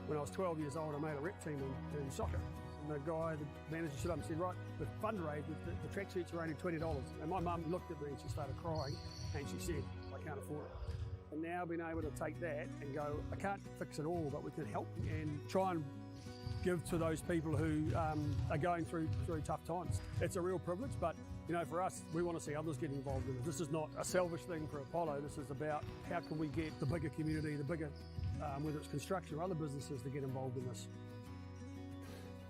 When I was 12 years old, I made a rep team in, in soccer. And the guy, the manager stood up and said, right, the fundraiser, the, the tracksuits are only $20. And my mum looked at me and she started crying and she said, I can't afford it. And now being able to take that and go, I can't fix it all, but we can help and try and give to those people who um, are going through through tough times. It's a real privilege, but you know, for us, we want to see others get involved in it. This is not a selfish thing for Apollo. This is about how can we get the bigger community, the bigger, um, whether it's construction or other businesses, to get involved in this.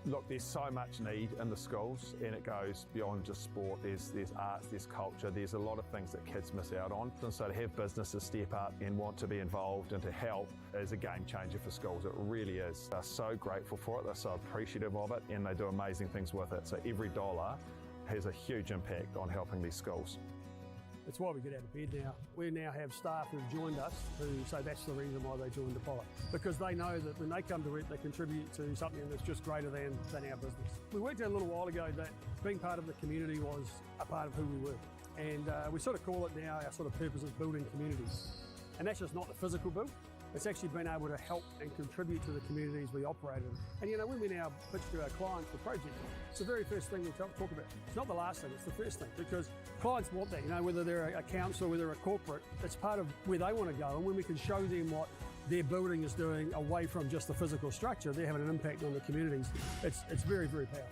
Look, there's so much need in the schools, and it goes beyond just sport. There's, there's arts, there's culture, there's a lot of things that kids miss out on. And so to have businesses step up and want to be involved and to help is a game changer for schools. It really is. They're so grateful for it, they're so appreciative of it, and they do amazing things with it. So every dollar has a huge impact on helping these schools. It's why we get out of bed now. We now have staff who've joined us who say that's the reason why they joined Apollo. Because they know that when they come to work, they contribute to something that's just greater than, than our business. We worked out a little while ago that being part of the community was a part of who we were. And uh, we sort of call it now our sort of purpose is building communities. And that's just not the physical build, it's actually been able to help and contribute to the communities we operate in. And you know, when we now pitch to our clients for projects, it's the very first thing we talk, talk about. It's not the last thing, it's the first thing because clients want that, you know, whether they're a council, whether a corporate, it's part of where they want to go. And when we can show them what their building is doing away from just the physical structure, they're having an impact on the communities. It's, it's very, very powerful.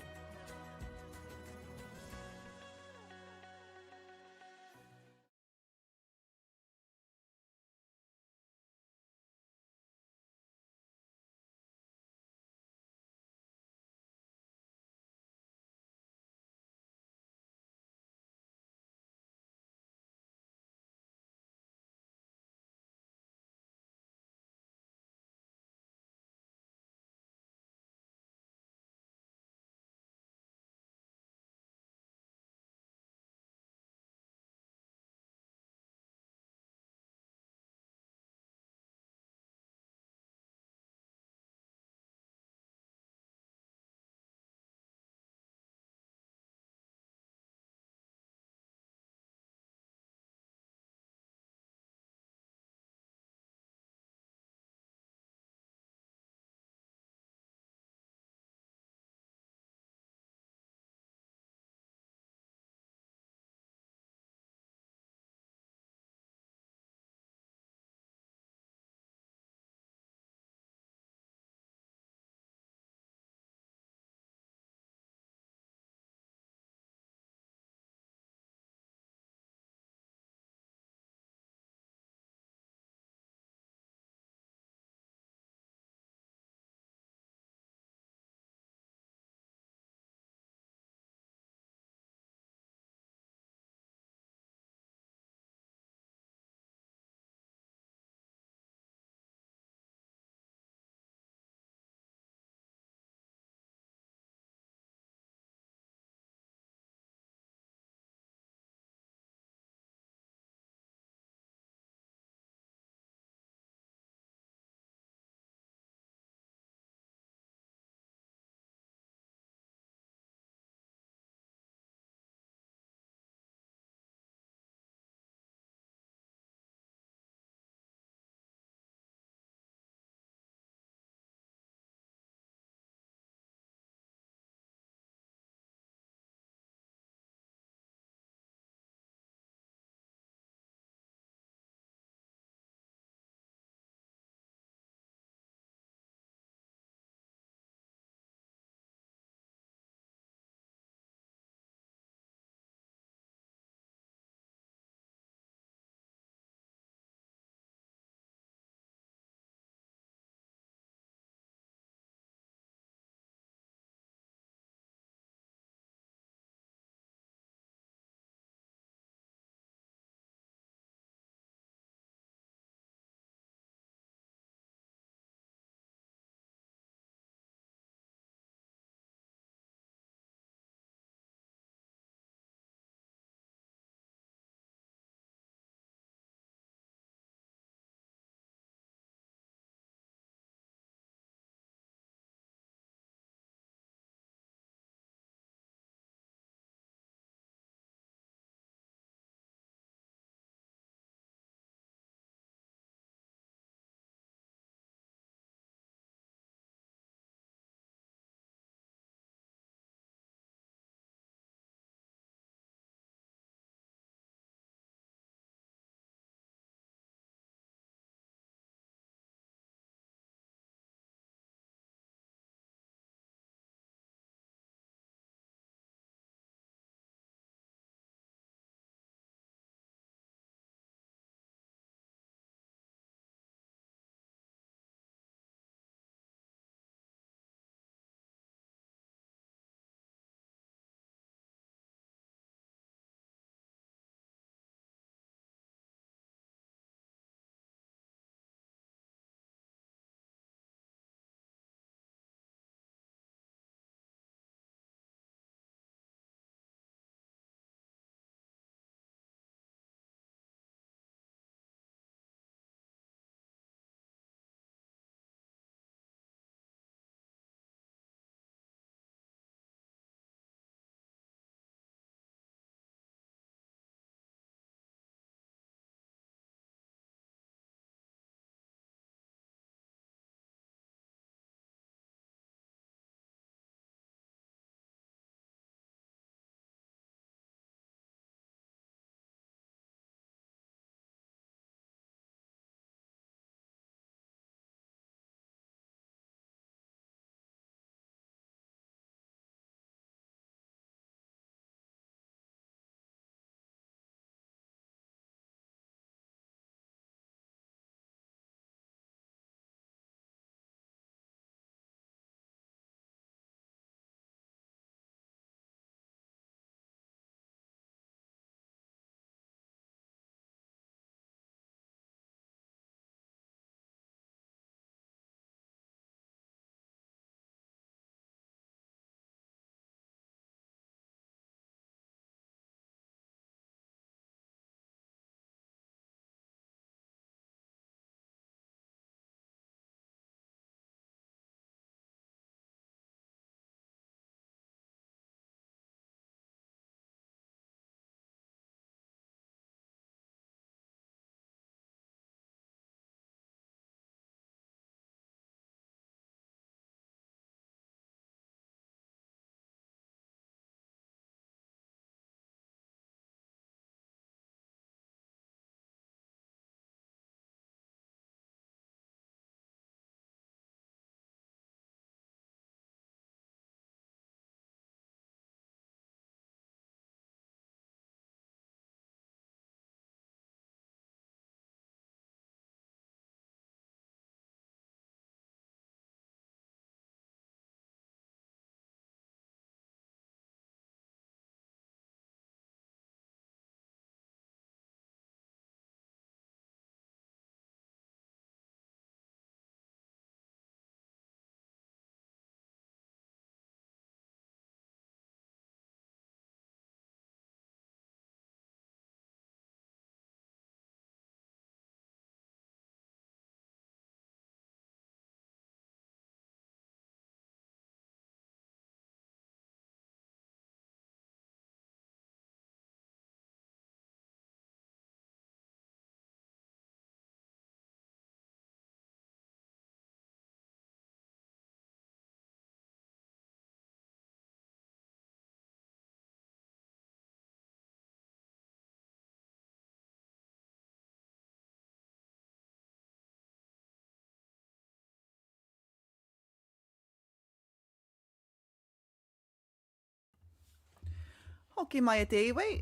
Hoki mai e te iwi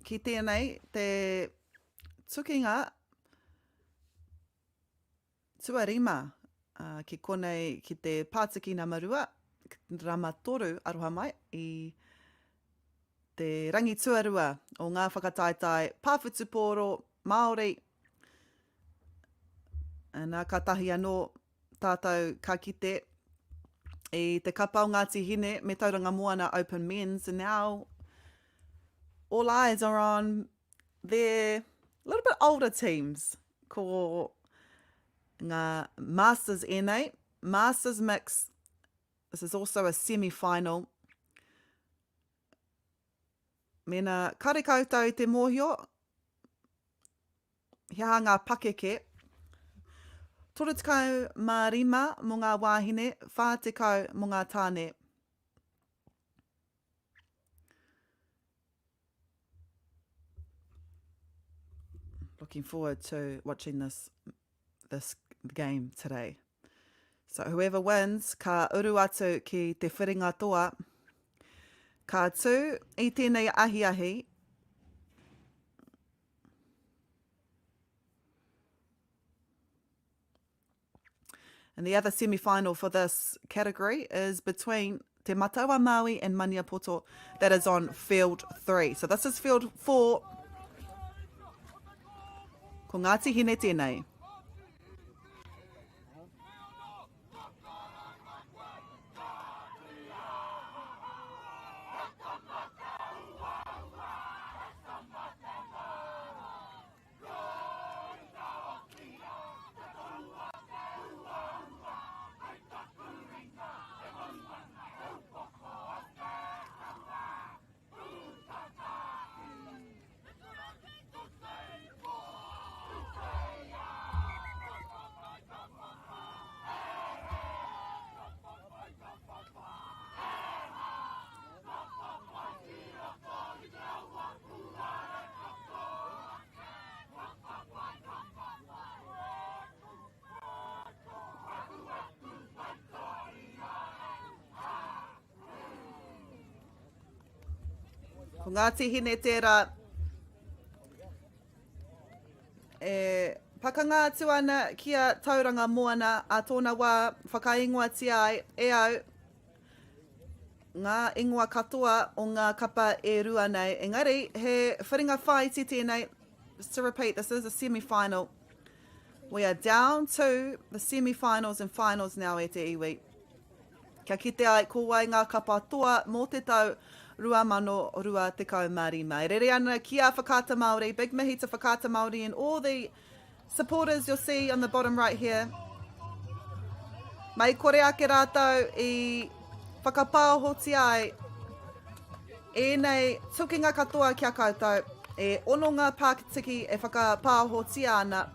ki tēnei te tukinga tuarima ki konei ki te pātiki nama rua, rama toru aroha mai i te rangi tuarua o ngā whakataetae pāwhutupōro Māori. Ana, kātahi anō tātou ka kite i te kapa o Ngāti Hine me Tauranga Moana Open Men's and now all eyes are on their little bit older teams. Ko ngā Masters ēnei, Masters Mix, this is also a semi-final. Mēnā kare koutou i te mōhio, He aha ngā pakeke? 35 mō ngā wāhine, 40 mō ngā tāne. Looking forward to watching this, this game today. So whoever wins, ka uru atu ki te whiringa toa. Ka tū i tēnei ahiahi, And the other semi-final for this category is between Te Matau a Maui and Maniapoto. That is on field 3. So this is field 4. Ko Ngāti Hine tēnei. Ko Ngāti Hine tērā e pakanga atu ana ki a Tauranga Moana a tōna wā whakaingoatia ai e au ngā ingoa katoa o ngā kapa e rua nei. Engari, he whiringa whāiti tēnei. Just to repeat, this is a semi-final. We are down to the semi-finals and finals now e te iwi. Kia kite ai ko wai ngā kapa toa mō te tau 2025. E rere ana ki a Whakaata Māori. Big mihi to Whakaata Māori and all the supporters you'll see on the bottom right here. Mai kore ake rātou i whakapāohotia ai ēnei tukinga katoa ki a koutou. E ono ngā pātiki e whakapāohotia ana.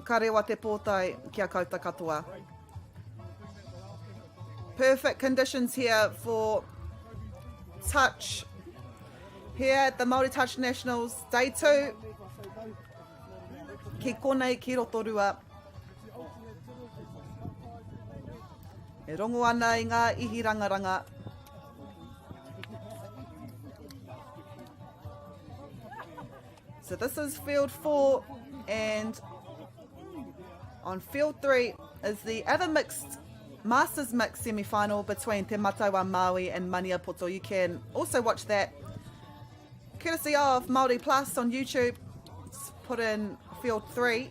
Ka rewa te pōtae ki a koutou katoa. Perfect conditions here for touch here at the Māori Touch Nationals, day 2. Ki konei ki Rotorua. E rongo ana i ngā ihi rangaranga. So this is field 4 and on field 3 is the other mixed Masters Mixed semi-final between Te Matau a Maui and Maniapoto. You can also watch that courtesy of Māori Plus on YouTube. Just put in field 3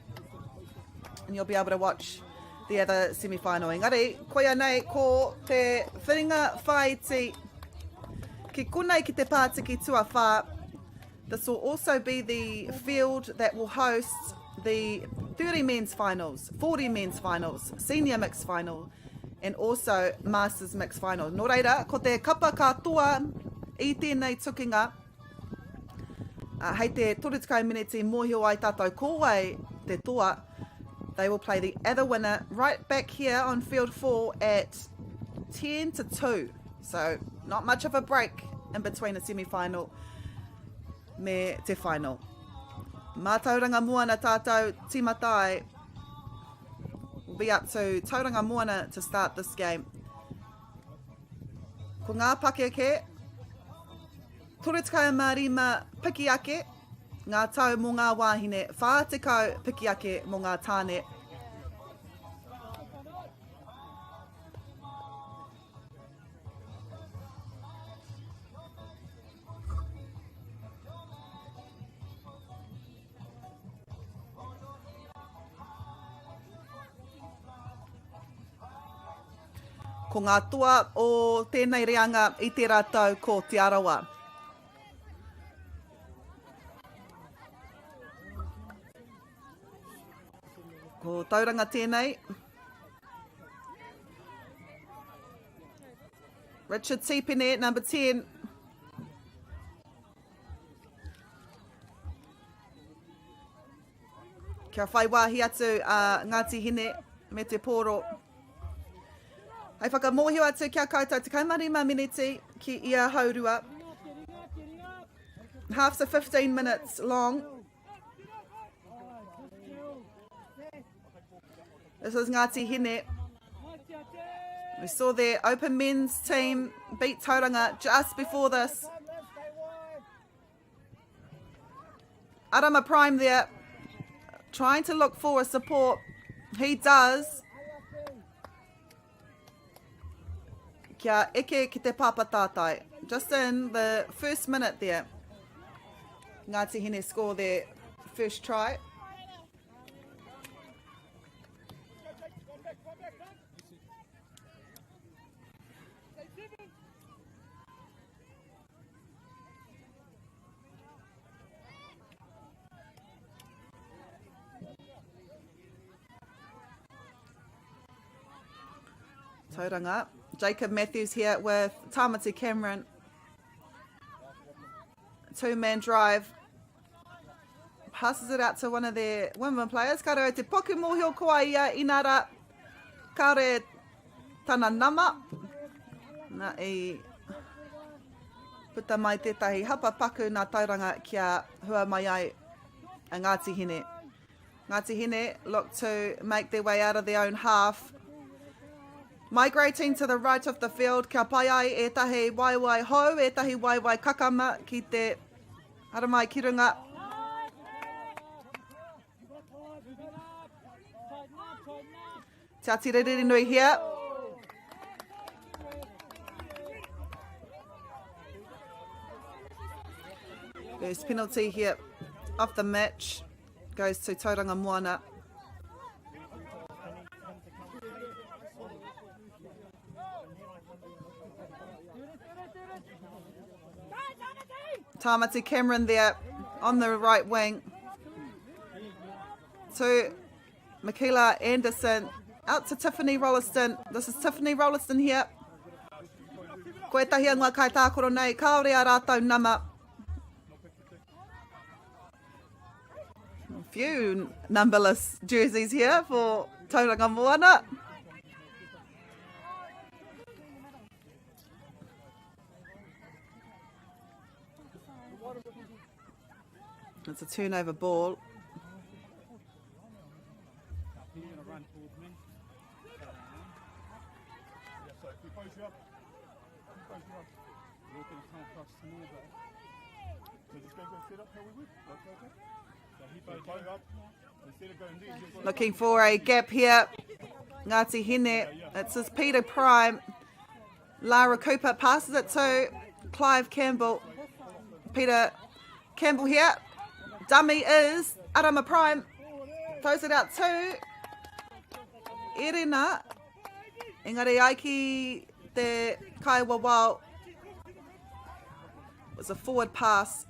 and you'll be able to watch the other semi-final. Engari, koia nei ko te whiringa whāiti ki konei ki te pātiki tuawhā. This will also be the field that will host the 30 men's finals, 40 men's finals, senior mixed final, and also masters mixed final. Nō reira, ko te kapa katoa i tēnei tukinga, uh, hei te 30 mineti mōhio ai tātou ko wai te toa, they will play the other winner right back here on field 4 at 10 to 2. So, not much of a break in between the semi-final me te final. Mā Tauranga Moana tātou tīmata ai. We'll be up to Tauranga Moana to start this game. Ko ngā pakeke, 35 piki ake ngā tau mō ngā wāhine, 40 piki ake mō ngā tāne. Ko ngā toa o tēnei reanga i tērā tau ko Te Arawa. Ko Tauranga tēnei. Richard Tipene, number 10. Kia whai wāhi atu a Ngāti Hine me te pōro. Hei whakamōhio atu kia koutou 15 miniti ki ia haurua. Halves are 15 minutes long. This is Ngāti Hine. We saw their open men's team beat Tauranga just before this. Arama Prime there, trying to look for a support. He does. Kia eke ki te papa tātai. Just in the first minute there, Ngāti Hine score their first try. Tauranga. Jacob Matthews here with Tamati Cameron. Two-man drive. Passes it out to one of their women players. Ka te poku mōhio ko a ia inara. Kāre tana nama. Na i puta mai tētahi hapa paku nā Tauranga kia hua mai ai a Ngāti Hine. Ngāti Hine look to make their way out of their own half. Migrating to the right of the field, kia pai ai ētahi waewae hou, ētahi waewae kakama ki te haramai ki runga. Te Ati Ririnui here. First penalty here of the match goes to Tauranga Moana. Tamati Cameron there on the right wing. To Michaela Anderson. Out to Tiffany Rolliston. This is Tiffany Rolliston here. Ko ētahi o ngā kaitākaro nei, kāore a rātou nama. A few numberless jerseys here for Tauranga Moana. It's a turnover ball. Looking for a gap here. Ngāti Hine. It's his Peter Prime. Lara Cooper passes it to Clive Campbell. Peter Campbell here. Dummy is Arama Prime. Throws it out to Irina. Engari ai ki te kaiwawao. It was a forward pass.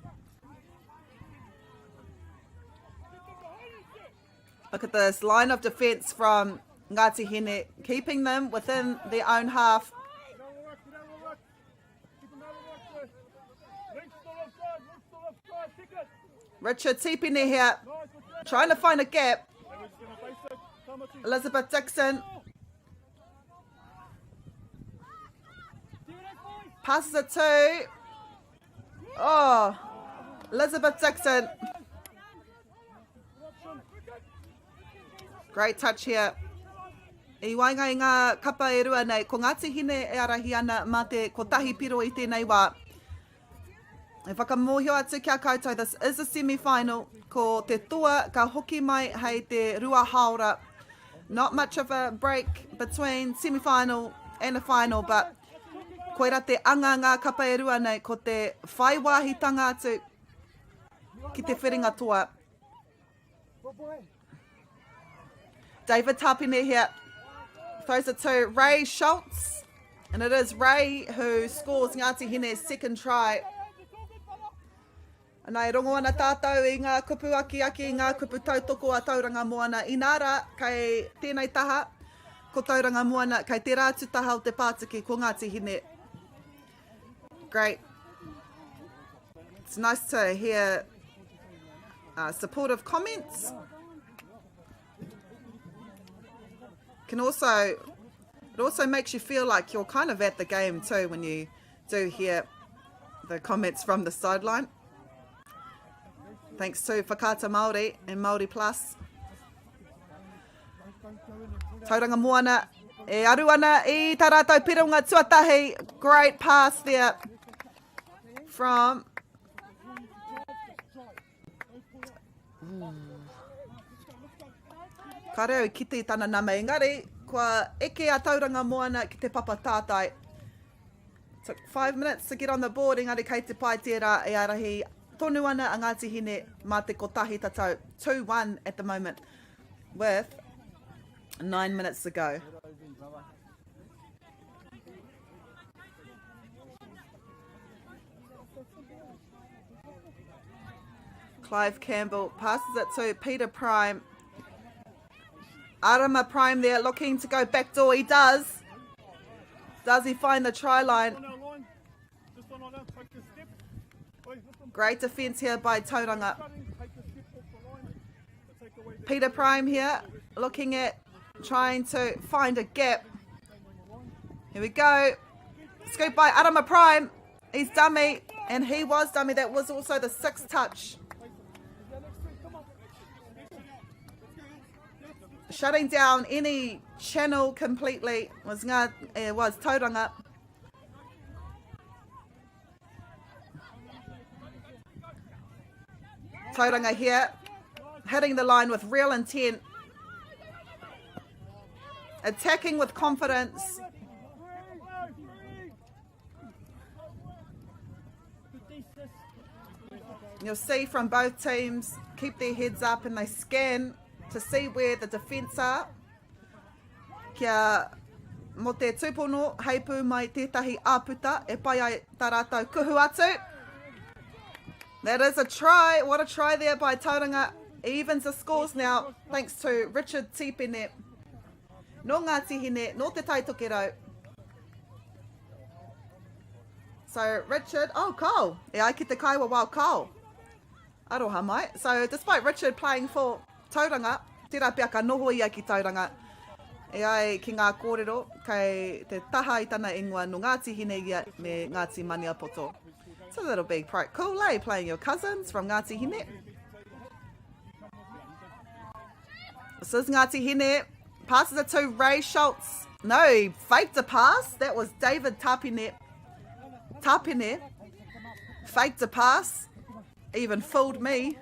Look at this line of defence from Ngāti Hine, keeping them within their own half. Richard Tipene here, trying to find a gap. Elizabeth Dixon passes it to, oh, Elizabeth Dixon. Great touch here. I waenga i ngā kapa e rua nei, ko Ngāti Hine e arahi ana mā te kotahi piro i tēnei wā. E whakamōhio atu ki a koutou, this is a semi-final, ko te toa ka hoki mai hei te rua hāora. Not much of a break between semi-final and the final, but koira te anga ngā kapa e rua nei, ko te whai wāhitanga atu ki te whiringa toa. David Tapine here throws it to Ray Schultz. And it is Ray who scores Ngāti Hine's second try. Ana e rongo ana tātou i ngā kupu akiaki, i ngā kupu tautoko a Tauranga Moana. Inā rā, kei tēnei taha, ko Tauranga Moana, kei tērā atu taha o te pātiki, ko Ngāti Hine. Great. It's nice to hear uh, supportive comments. Can also, it also makes you feel like you're kind of at the game too when you do hear the comments from the sideline. Thanks to Whakaata Māori and Māori Plus. Tauranga Moana e aru ana i tā rātou pironga tuatahi. Great pass there from Kare au kite i tana nama engari, kua eke a Tauranga Moana ki te papa tātai. Took 5 minutes to get on the board engari kei te pai tērā e arahi tonu ana a Ngāti Hine mā te kotahi tatau. 2-1 at the moment with 9 minutes to go. Clive Campbell passes it to Peter Prime. Arama Prime there looking to go back door. He does. Does he find the try line? Great defence here by Tauranga. Peter Prime here looking at trying to find a gap. Here we go. Scoop by Arama Prime. He's dummy, and he was dummy. That was also the sixth touch. Shutting down any channel completely was, ngā, eh, was Tauranga. Tauranga here, hitting the line with real intent. Attacking with confidence. You'll see from both teams keep their heads up and they scan to see where the defence are. Kia mō te tūpono heipū mai tētahi āputa e pai ai tā rātou kuhu atu. That is a try. What a try there by Tauranga. Evens the scores now thanks to Richard Tipene. Nō Ngāti Hine, nō Te Tai Tokerau. So Richard, oh Cole, e ai ki te kaiwa wao Cole. Aroha mai. So despite Richard playing for Tauranga, tērā pea ka noho ia ki Tauranga. E ai ki ngā kōrero, kei te taha i tana ingoa nō Ngāti Hine ia me Ngāti Maniapoto. So that'll be quite cool, eh? Playing your cousins from Ngāti Hine. This is Ngāti Hine. Passes it to Ray Schultz. No, he faked a pass. That was David Tapine. Tapine. Faked a pass. Even fooled me.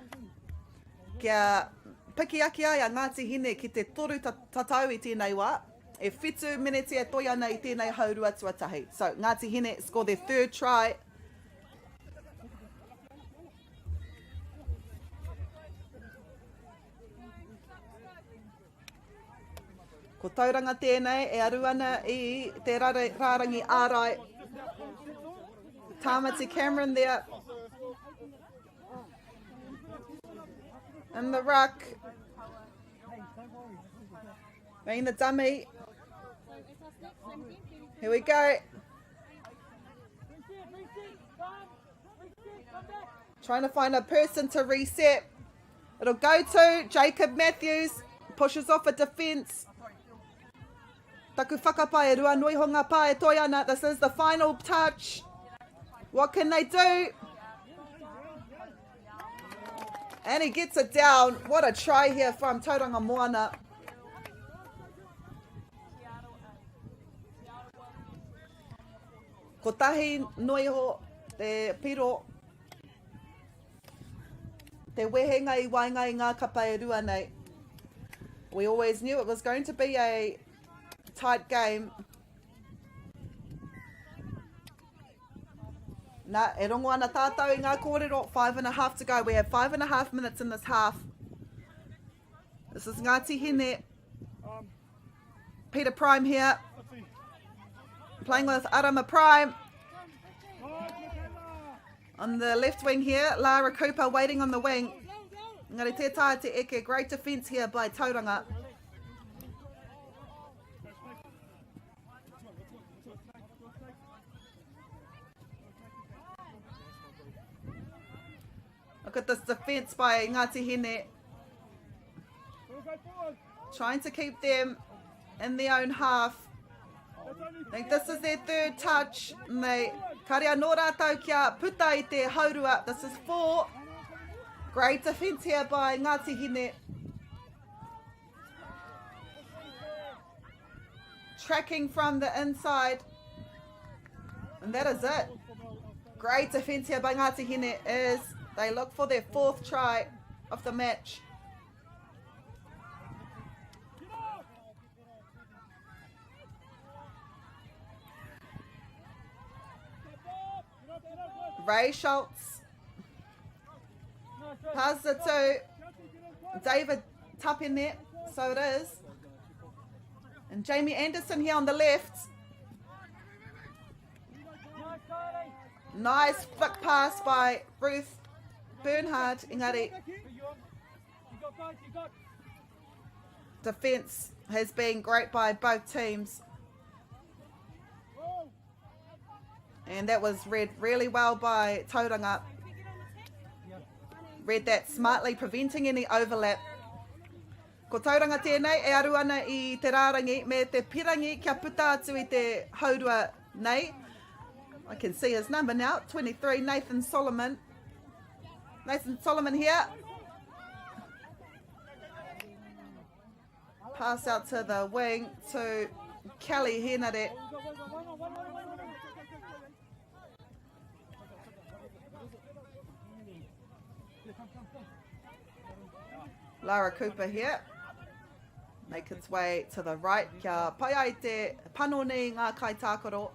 Kia piki ake ai a Ngāti Hine ki te toru tatau i tēnei wā. E whitu meneti e toi ana i tēnei haurua tuatahi. So, Ngāti Hine score their third try. Ko Tauranga tēnei e aru ana i te rārangi ārai. Tāmati Cameron there. In the ruck. Being the dummy. Here we go. Trying to find a person to reset. It'll go to Jacob Matthews. Pushes off a defence. Taku whakapae, rua nui honga pā e toi ana. This is the final touch. What can they do? And he gets it down. What a try here from Tauranga Moana. Kotahi noa iho te piro, te wehenga i waenga i ngā kapa e rua nei. We always knew it was going to be a tight game. Nā, e rongo ana tātou i ngā kōrero, 5.5 to go. We have 5.5 minutes in this half. This is Ngāti Hine. Peter Prime here. Playing with Arama Prime. On the left wing here, Lara Cooper waiting on the wing. Ngari te tae te eke. Great defence here by Tauranga. Look at this defence by Ngāti Hine. Trying to keep them in their own half. I think this is their third touch. And they kare anō rātou kia puta i te haurua. This is four. Great defence here by Ngāti Hine. Tracking from the inside. And that is it. Great defence here by Ngāti Hine as they look for their fourth try of the match. Ray Schultz passes it to David Tapine, so it is. And Jamie Anderson here on the left. Nice flick pass by Ruth Bernhard. Engari. Defence has been great by both teams. And that was read really well by Tauranga. Read that smartly, preventing any overlap. Ko Tauranga tēnei e aru ana i te rārangi me te pirangi kia puta atu i te haurua nei. I can see his number now, 23, Nathan Solomon. Nathan Solomon here. Pass out to the wing to Kelly Henare. Lara Cooper here. Make its way to the right. Kia pai ai te panoni ngā kaitākaro.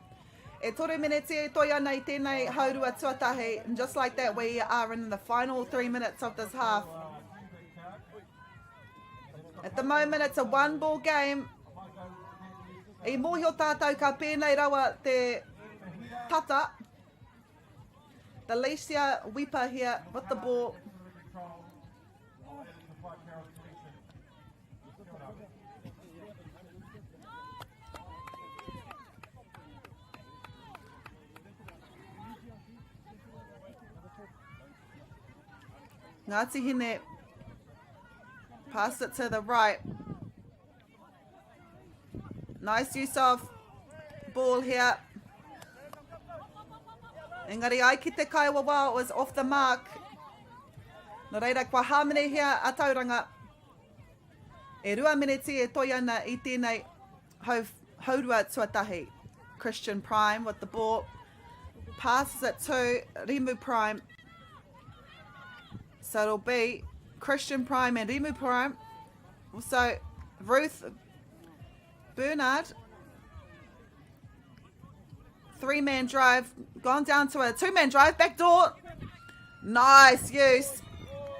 E toru mineti e toi ana i tēnei haurua tuatahi. And just like that, we are in the final 3 minutes of this half. At the moment, it's a one ball game. I mōhio tātou ka pēnei rawa te tata. Delicia Wipa here with the ball. Ngāti Hine pass it to the right. Nice use of ball here. Engari ai ki te kaiwawao was off the mark. Nō reira, kua hāmenehia a Tauranga. E rua meneti e toi ana i tēnei hau, haurua tuatahi. Christian Prime with the ball. Passes it to Rimu Prime. So it'll be Christian Prime and Rimu Prime. Also, Ruth Bernard. Three-man drive. Gone down to a two-man drive. Back door. Nice use.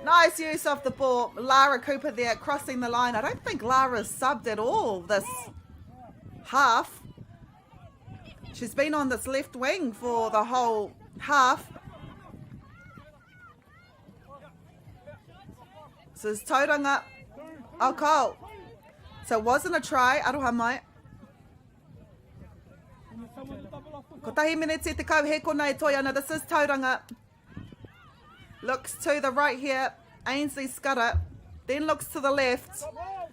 Nice use of the ball. Lara Cooper there crossing the line. I don't think Lara's subbed at all this half. She's been on this left wing for the whole half. This is Tauranga. Oh, Cole. So it wasn't a try. Aroha mai. Kotahi miniti te kau he kona e toi ana. This is Tauranga. Looks to the right here. Ainsley Scudder. Then looks to the left.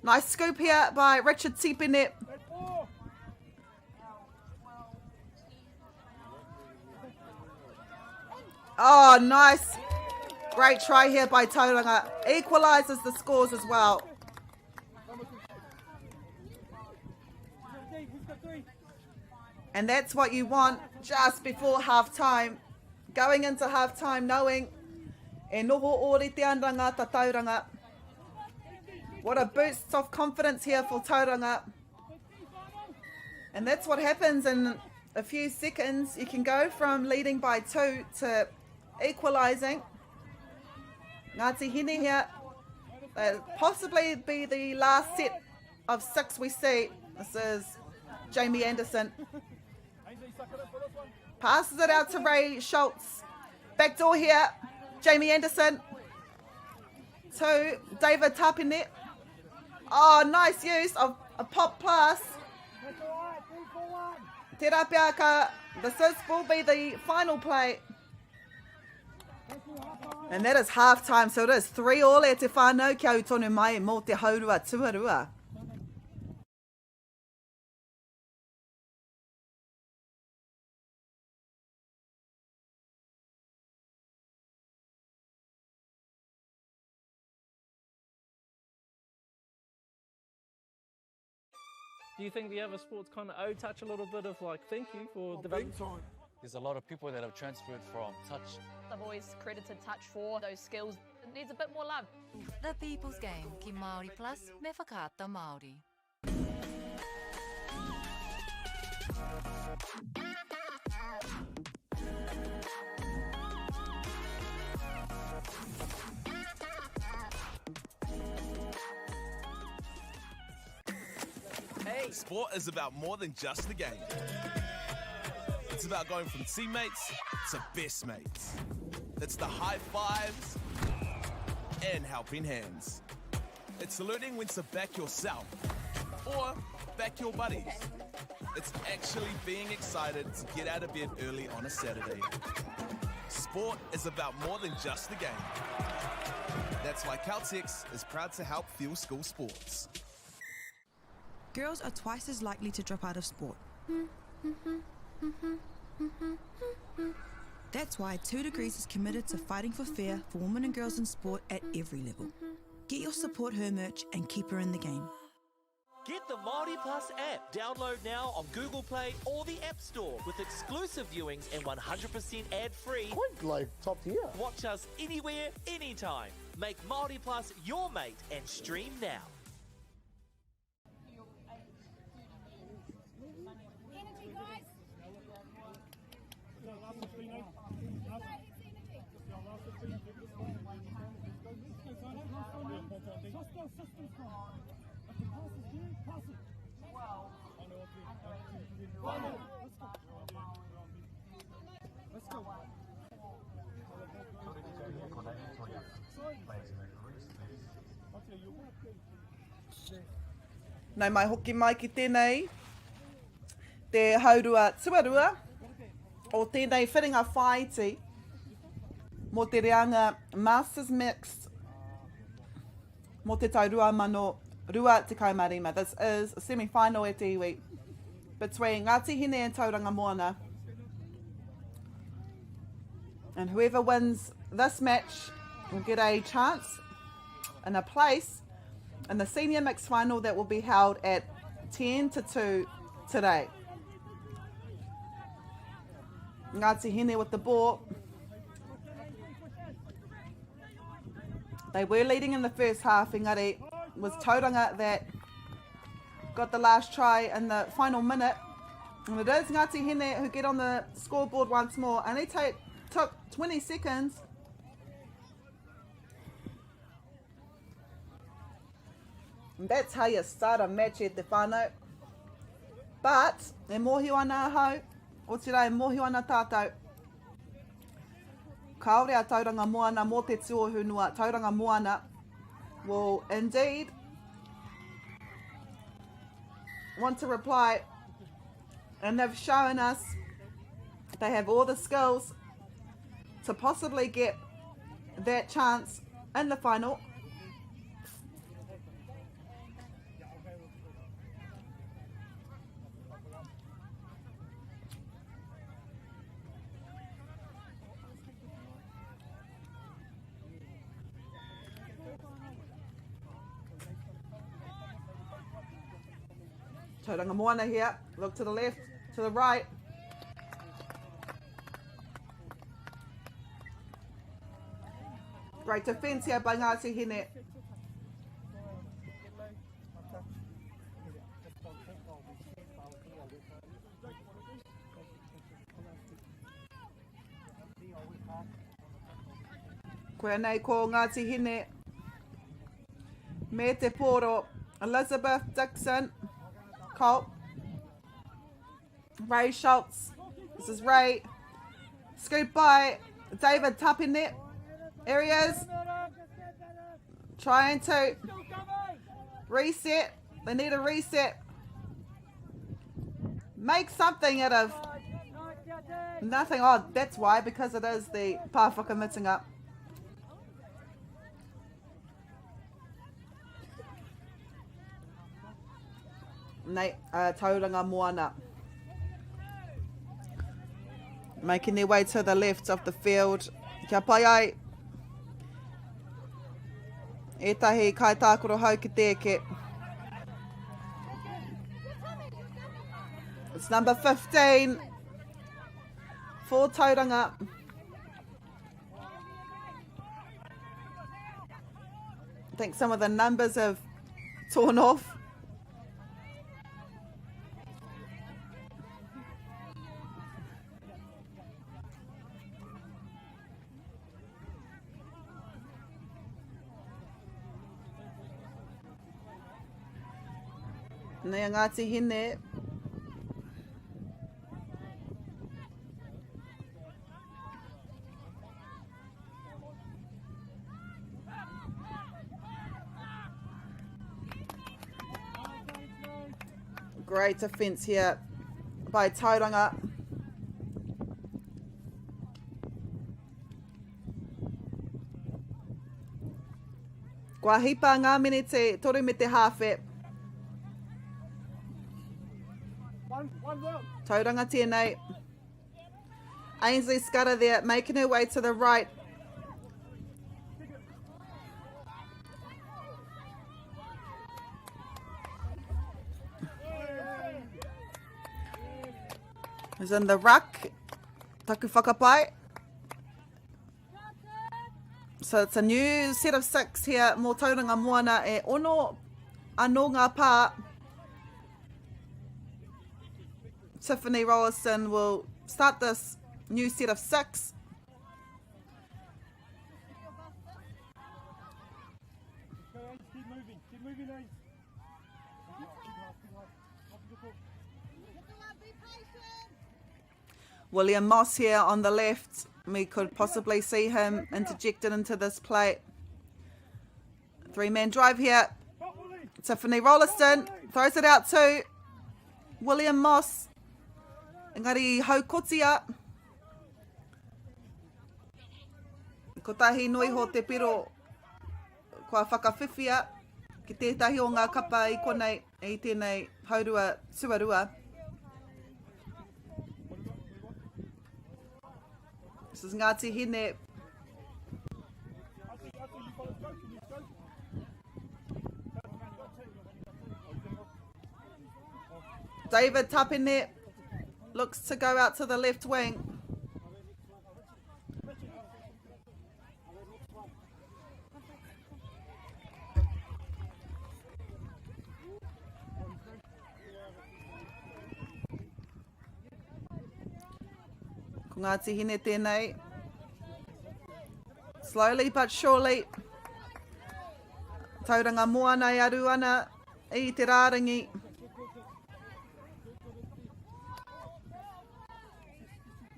Nice scoop here by Richard Tipene. Oh, nice. Great try here by Tauranga. Equalizes the scores as well. And that's what you want just before half time. Going into half time knowing e noho ōrite ana ngā tatauranga. What a boost of confidence here for Tauranga. And that's what happens in a few seconds. You can go from leading by two to equalising. Ngāti Hine here. Possibly be the last set of six we see. This is Jamie Anderson. Passes it out to Ray Schultz. Back door here. Jamie Anderson to David Tapine. Oh, nice use of a pop pass. Tērā pea ka, this is, will be the final play. And that is half time, so it is 3 all e te whānau kia u tonu mai mō te haurua tuarua. Do you think the other sports kind of owe touch a little bit of like thank you for oh, developing? Big time. There's a lot of people that have transferred from touch. I've always credited touch for those skills. It needs a bit more love. The People's Game ki Māori Plus me Whakaata Māori. Hey. Sport is about more than just the game. It's about going from teammates to best mates. It's the high fives and helping hands. It's saluting when to back yourself or back your buddies. It's actually being excited to get out of bed early on a Saturday. Sport is about more than just the game. That's why Caltex is proud to help fuel school sports. Girls are twice as likely to drop out of sport. That's why 2 Degrees is committed to fighting for fair for women and girls in sport at every level. Get your Support Her merch and keep her in the game. Get the Māori Plus app. Download now on Google Play or the App Store with exclusive viewings and 100% ad-free. Quite like top tier. Watch us anywhere, anytime. Make Māori Plus your mate and stream now. Nau mai hoki mai ki tēnei, te haurua tuarua o tēnei whiringa whāiti mō te reanga Masters Mixed mō te tau 2025. This is a semi-final e te iwi between Ngāti Hine and Tauranga Moana. And whoever wins this match will get a chance and a place in the senior mixed final that will be held at 10 to 2 today. Ngāti Hine with the ball. They were leading in the first half, engari was Tauranga that got the last try in the final minute. And it is Ngāti Hine who get on the scoreboard once more. And they take, took 20 seconds. And that's how you start a match e te whānau. But, e mōhio ana ahau, otirā e mōhio ana tātou, kāore a Tauranga Moana mō te tuohu noa. Tauranga Moana will indeed want to reply, and they've shown us they have all the skills to possibly get that chance in the final. Tauranga Moana here. Look to the left. to the right. Great defence here by Ngāti Hine. Koia nei ko Ngāti Hine me te pōro Elizabeth Dixon, Colt, Ray Schultz. This is Ray. Scoop by David Tapine. Areas trying to reset. They need a reset. Make something out of nothing. Oh, that's why, because it is the pā whakamutunga. Nei, uh, Tauranga Moana. Making their way to the left of the field. Kia pai ai. Ētahi kaitākaro hou ki te eke. It's number 15 for Tauranga. I think some of the numbers have torn off. Nei a Ngāti Hine. Great offence here by Tauranga. Kua hipa ngā miniti toru me te hāwhe. Tauranga tēnei. Ainsley Scudder there, making her way to the right. Is in the ruck. Taku whakapae. So it's a new set of six here mō Tauranga Moana e ono anō ngā pā. Tiffany Rollison will start this new set of six. William Moss here on the left. We could possibly see him interjected into this play. Three-man drive here. Tiffany Rolliston throws it out to William Moss. Engari haukotia. Kotahi noiho te piro kua whakawhiwhia ki tētahi o ngā kapa i konei i tēnei haurua tuarua. This is Ngāti Hine. David Tapine looks to go out to the left wing. Ko Ngāti Hine tēnei. Slowly but surely. Tauranga moana e aru ana i te rārangi.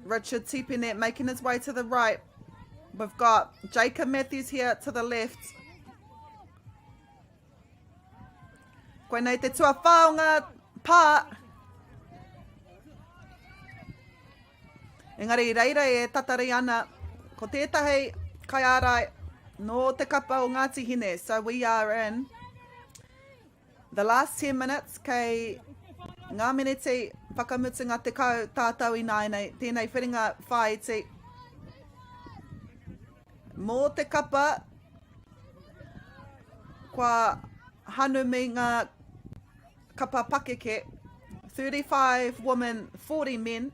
Richard Tipene making his way to the right. We've got Jacob Matthews here to the left. Koinei te tuawhā o ngā pā. Engari reira e tatari ana, ko tētahi kaiārai nō te kapa o Ngāti Hine. So we are in the last 10 minutes kei ngā miniti whakamutunga 10 tātou ināianei. Tēnei whiringa whāiti mō te kapa kua hanumi ngā kapa pakeke. 35 women, 40 men.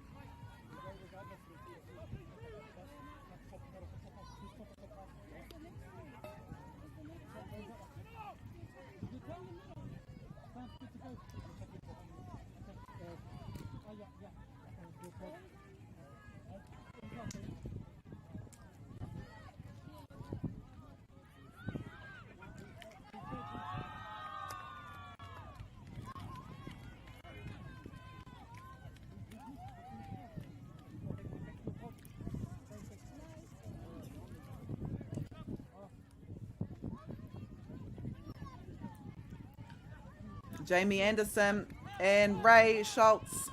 Jamie Anderson and Ray Schultz.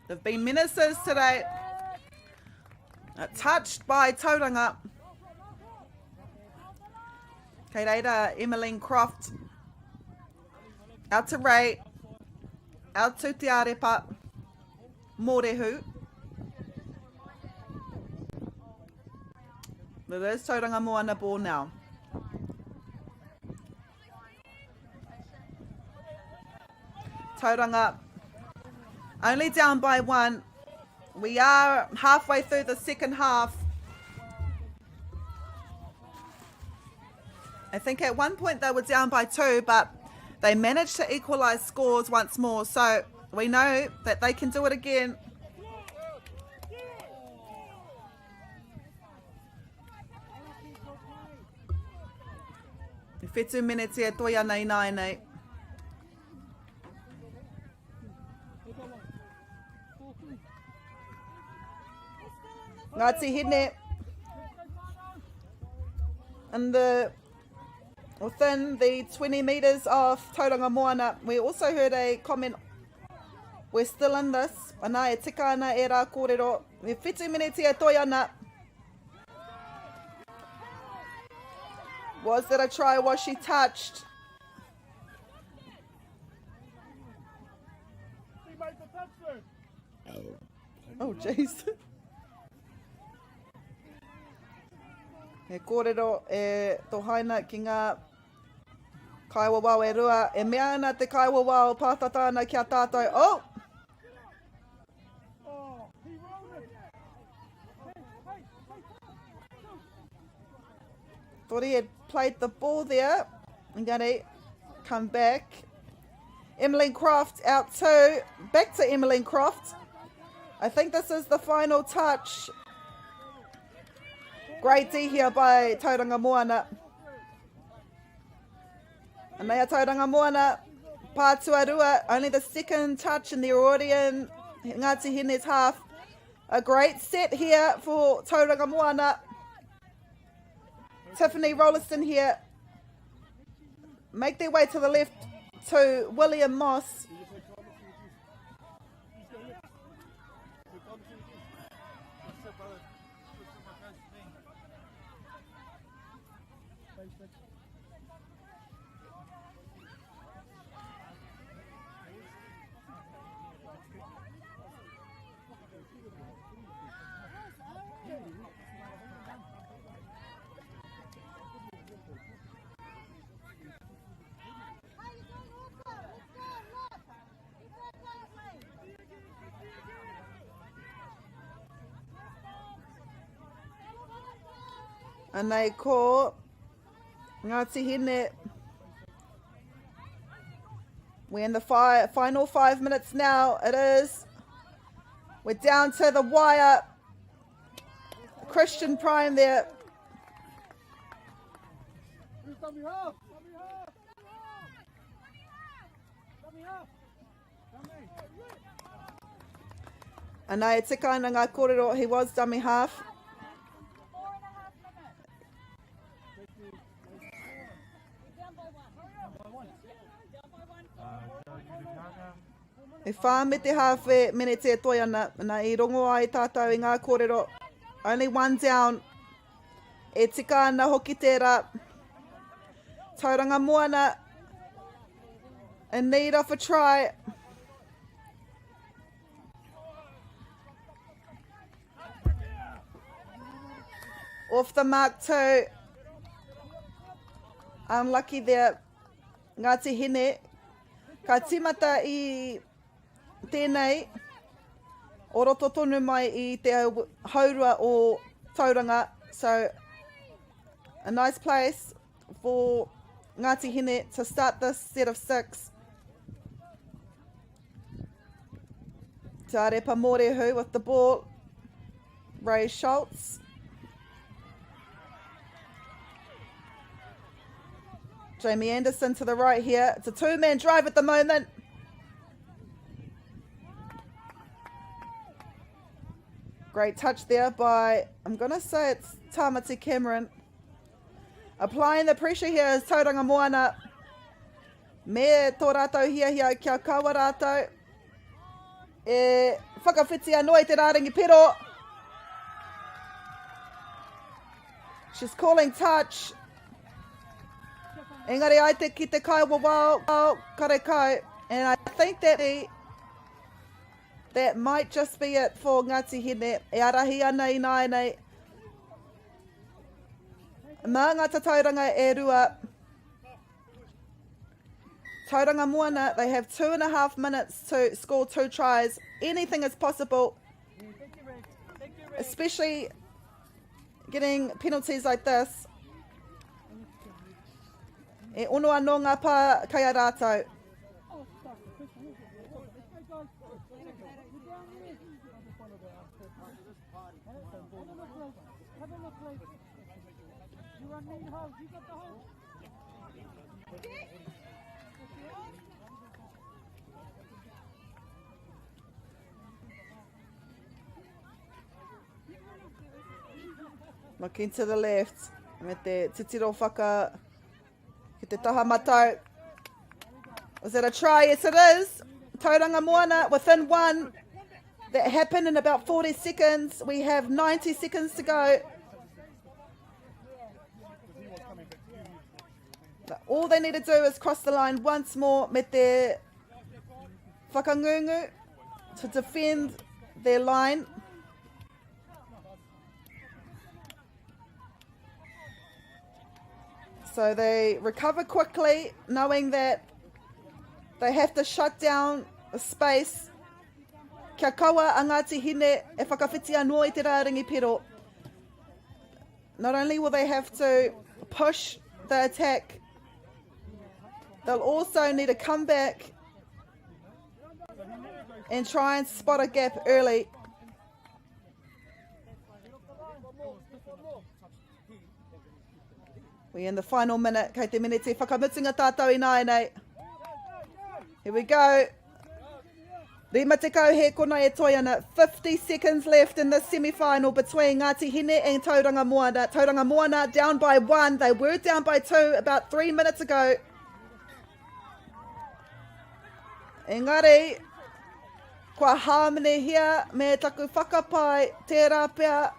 They've been menaces today. Touched by Tauranga. Kei reira, Emmeline Croft. Out to Ray. Out to Te Arepa. Mōrehu. It is Tauranga Moana ball now. Tauranga only down by one. We are halfway through the second half. I think at one point they were down by two, but they managed to equalise scores once more. So we know that they can do it again. E whetu meneti e toi ana ināianei. Ngāti Hine in the within the 20 metres of Tauranga Moana. We also heard a comment, we're still in this. Ana e tika ana e rā kōrero. E whitu mineti e toi ana. Was that a try? Was she touched? She made the touchdown. Oh, jeez. He kōrero e tohaina ki ngā kaiwawao e rua. E mea ana te kaiwawao pātata ana ki a tātou. Oh! Thought he had played the ball there. Engari, come back. Emmeline Croft out to, back to Emmeline Croft. I think this is the final touch. Great D here by Tauranga Moana. Anei a Tauranga Moana, Pātuarua, only the second touch in the already in Ngāti Hine's half. A great set here for Tauranga Moana. Tiffany Rolliston here. Make their way to the left to William Moss. Anei ko Ngāti Hine. We're in the fi final five minutes now. It is. We're down to the wire. Christian Prime there. Anei, e tika ana ngā kōrero, he was dummy half. E whā me te hāwhe meneti e toe ana, na i rongo ai tātou i ngā kōrero. Only one down. E tika ana hoki tērā. Tauranga Moana in need of a try. Off the mark too. Unlucky there. Ngāti Hine. Ka timata i tēnei o roto tonu mai i te haurua o Tauranga. So, a nice place for Ngāti Hine to start this set of six. Te Arepa Mōrehu with the ball. Ray Schultz. Jamie Anderson to the right here. It's a two-man drive at the moment. Great touch there by, I'm going to say it's Tamati Cameron. Applying the pressure here is Tauranga Moana. Me tō rātou hiahia kia kaua rātou e whakawhiti anō i te rārangi pero. She's calling touch. Engari ai te ki te kai wawao, karekau. And I think that that might just be it for Ngāti Hine. E arahi ana i nāianei. Mā ngā tatauranga e rua. Tauranga Moana, they have 2.5 minutes to score 2 tries. Anything is possible, especially getting penalties like this. E ono anō ngā pā kei a rātou. Looking to the left. Me te titiro whaka ki te taha matau. Was that a try? Yes, it is. Tauranga Moana within one. That happened in about 40 seconds. We have 90 seconds to go. But all they need to do is cross the line once more me te whakangungu to defend their line. So they recover quickly, knowing that they have to shut down the space. Kia kaua a Ngāti Hine e whakawhiti anō i te rārangi pero. Not only will they have to push the attack, they'll also need to come back and try and spot a gap early. We in the final minute. Kei te minute whakamutunga tātou ināianei. Here we go. 50 he kona e toi ana. 50 seconds left in the semi-final between Ngāti Hine and Tauranga Moana. Tauranga Moana down by one. They were down by two about three minutes ago. Engari, kua hāmenehia me taku whakapae, tērā pea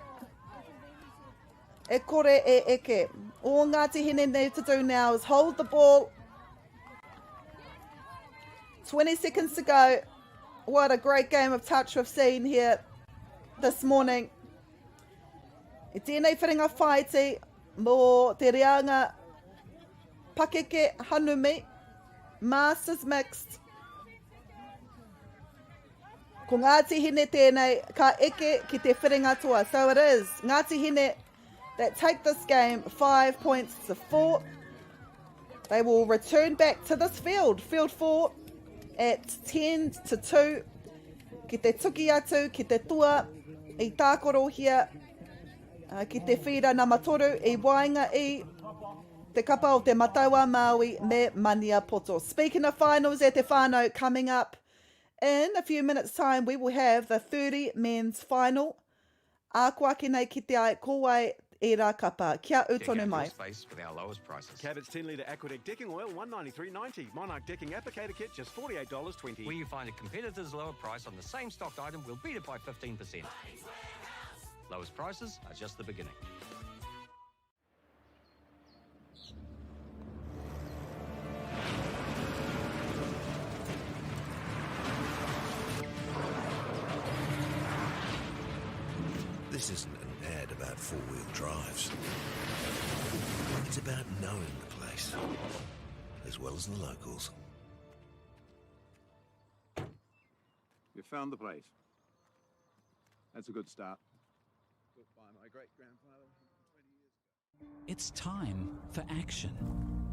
e kore e eke. All Ngāti Hine need to do now is hold the ball. 20 seconds to go. What a great game of touch we've seen here this morning. I tēnei whiringa whāiti mō te reanga pakeke hanumi, Masters Mixed. Ko Ngāti Hine tēnei, ka eke ki te whiringa toa. So it is Ngāti Hine that take this game 5 points to 4. They will return back to this field, field 4, at 10 to 2. Ki te tuki atu, ki te tua, i tākorohia, uh, ki te whīra nama toru, i waenga i te kapa o te Matau a Māui me Maniapoto. Speaking of finals e te whānau, coming up in a few minutes time, we will have the 30 men's final. Ā, ko ake nei ki te ai, ko wai ērā kapa. Kia ū tonu mai. Space with our lowest prices. Cabot's 10 litre Aquadec decking oil, $193.90. Monarch decking applicator kit, just $48.20. Where you find a competitor's lower price on the same stocked item, we'll beat it by 15%. Lowest prices are just the beginning. This isn't an ad about four-wheel drives. It's about knowing the place, as well as the locals. found the plate. That's a good start. Built by my great grandfather 120 years ago. It's time for action.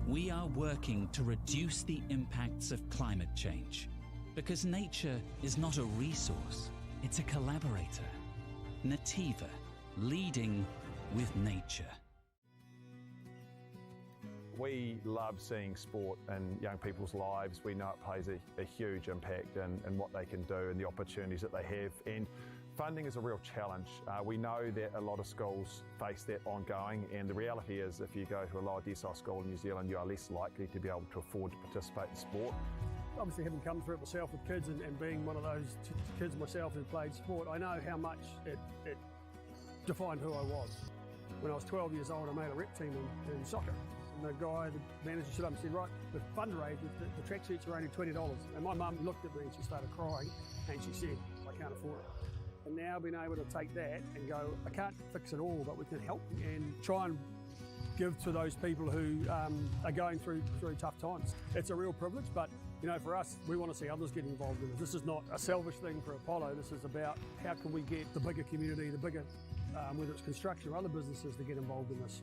We are working to reduce the impacts of climate change. Because nature is not a resource, it's a collaborator. Nativa, leading with nature. We love seeing sport in young people's lives. We know it plays a, a huge impact in, in what they can do and the opportunities that they have. And funding is a real challenge. Uh, we know that a lot of schools face that ongoing, and the reality is if you go to a lower decile school in New Zealand, you are less likely to be able to afford to participate in sport. Obviously, having come through it myself with kids and, and being one of those kids myself who played sport, I know how much it, it defined who I was. When I was 12 years old, I made a rep team in, in soccer. And the guy, the manager stood up and said, right, the fundraiser, the, the tracksuits are only $20. And my mum looked at me and she started crying and she said, I can't afford it. And now being able to take that and go, I can't fix it all, but we can help and try and give to those people who um, are going through through tough times. It's a real privilege, but you know, for us, we want to see others get involved in it. This is not a selfish thing for Apollo. This is about how can we get the bigger community, the bigger, um, whether it's construction or other businesses, to get involved in this.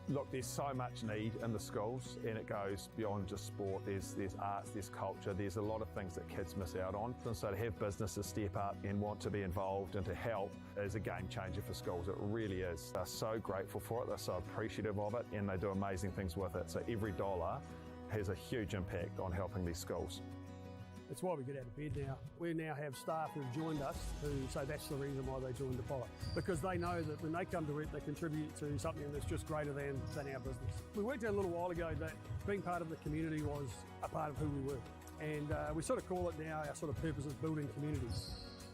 Look, there's so much need in the schools, and it goes beyond just sport. There's, there's arts, there's culture, there's a lot of things that kids miss out on. And so to have businesses step up and want to be involved and to help is a game changer for schools. It really is. They're so grateful for it, they're so appreciative of it, and they do amazing things with it. So every dollar has a huge impact on helping these schools. It's why we get out of bed now. We now have staff who've joined us who say that's the reason why they joined Apollo. Because they know that when they come to work, they contribute to something that's just greater than, than our business. We worked out a little while ago that being part of the community was a part of who we were. And uh, we sort of call it now our sort of purpose is building communities.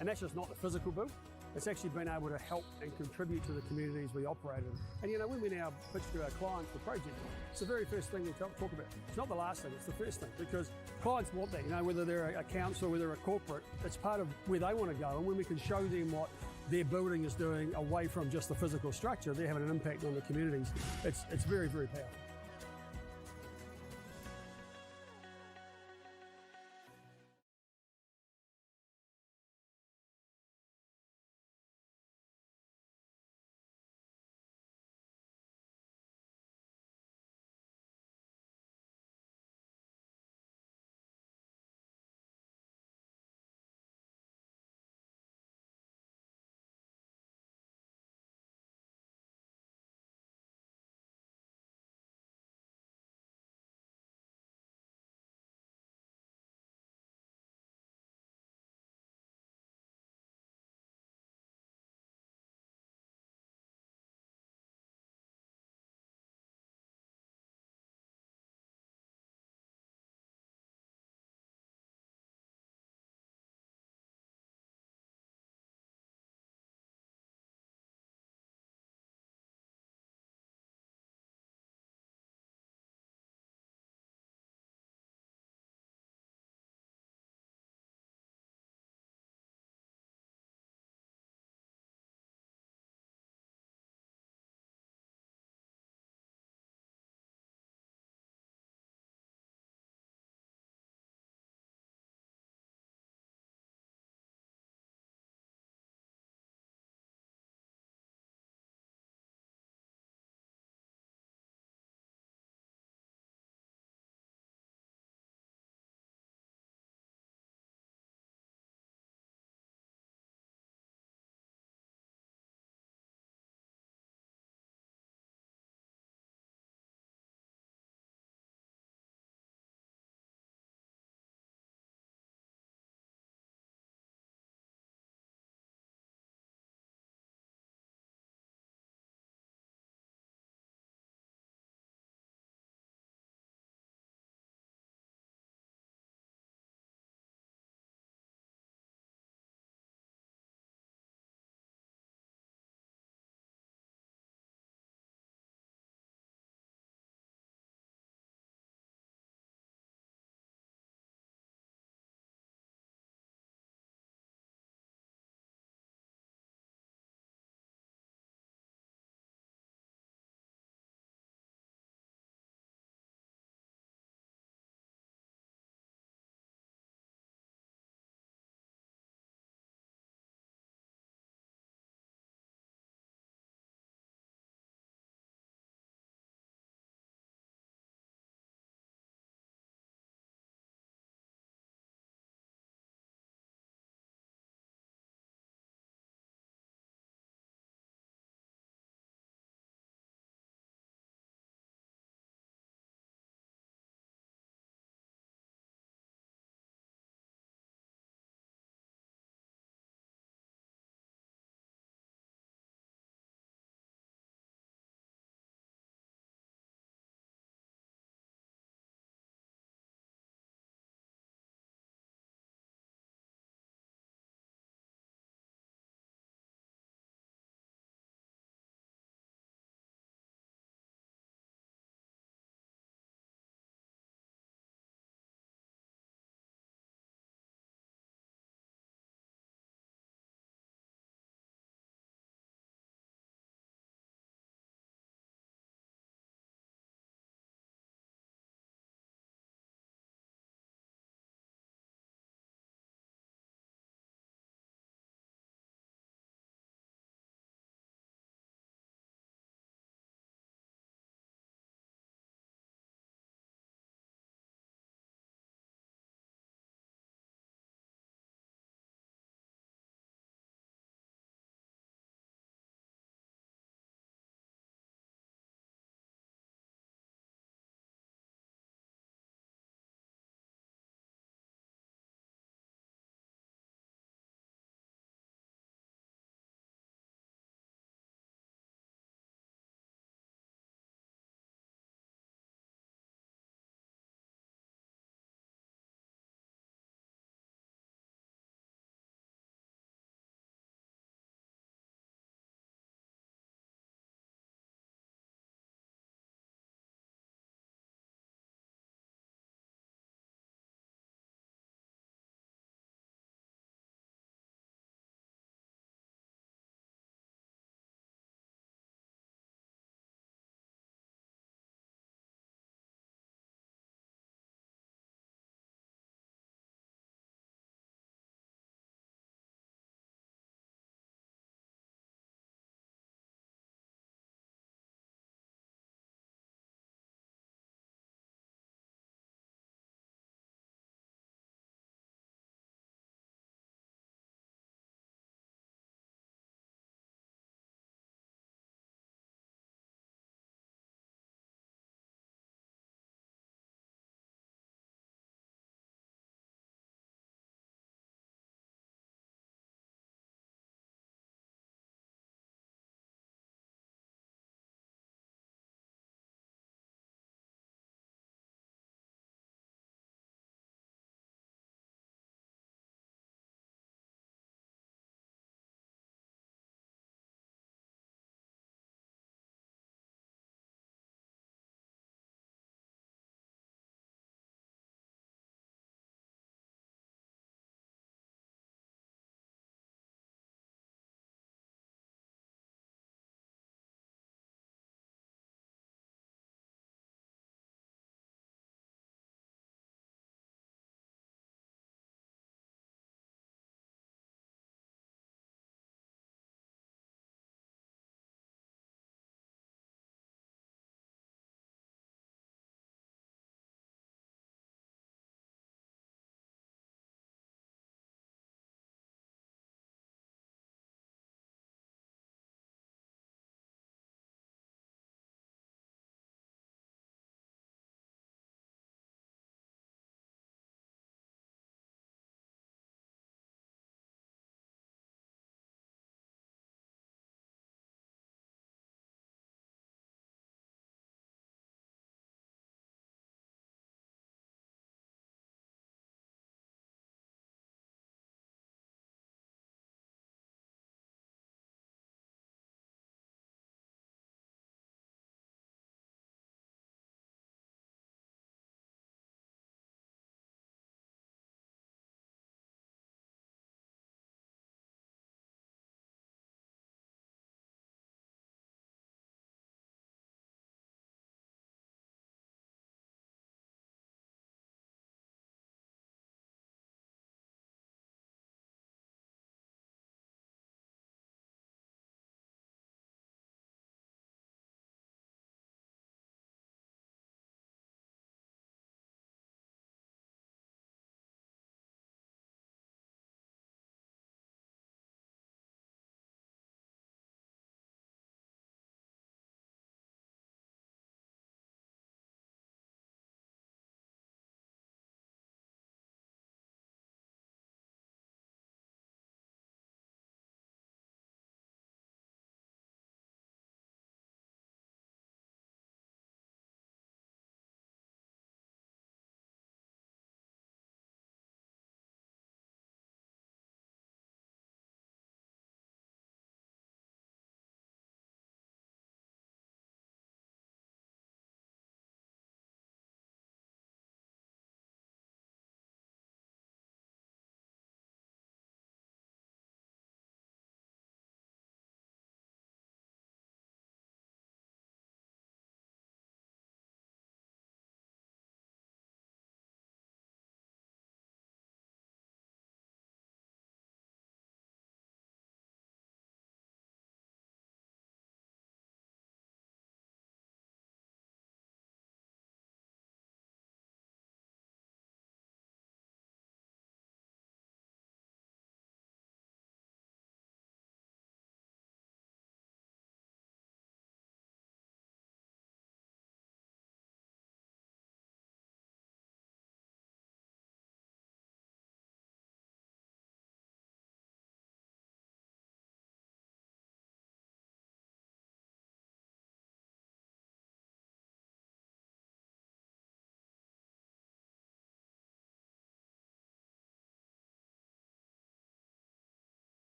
And that's just not the physical build, it's actually been able to help and contribute to the communities we operate in. And you know, when we now pitch to our clients the project, it's the very first thing we talk, talk about. It's not the last thing, it's the first thing because clients want that, you know, whether they're a council, whether a corporate, it's part of where they want to go. And when we can show them what their building is doing away from just the physical structure, they're having an impact on the communities. It's, it's very, very powerful.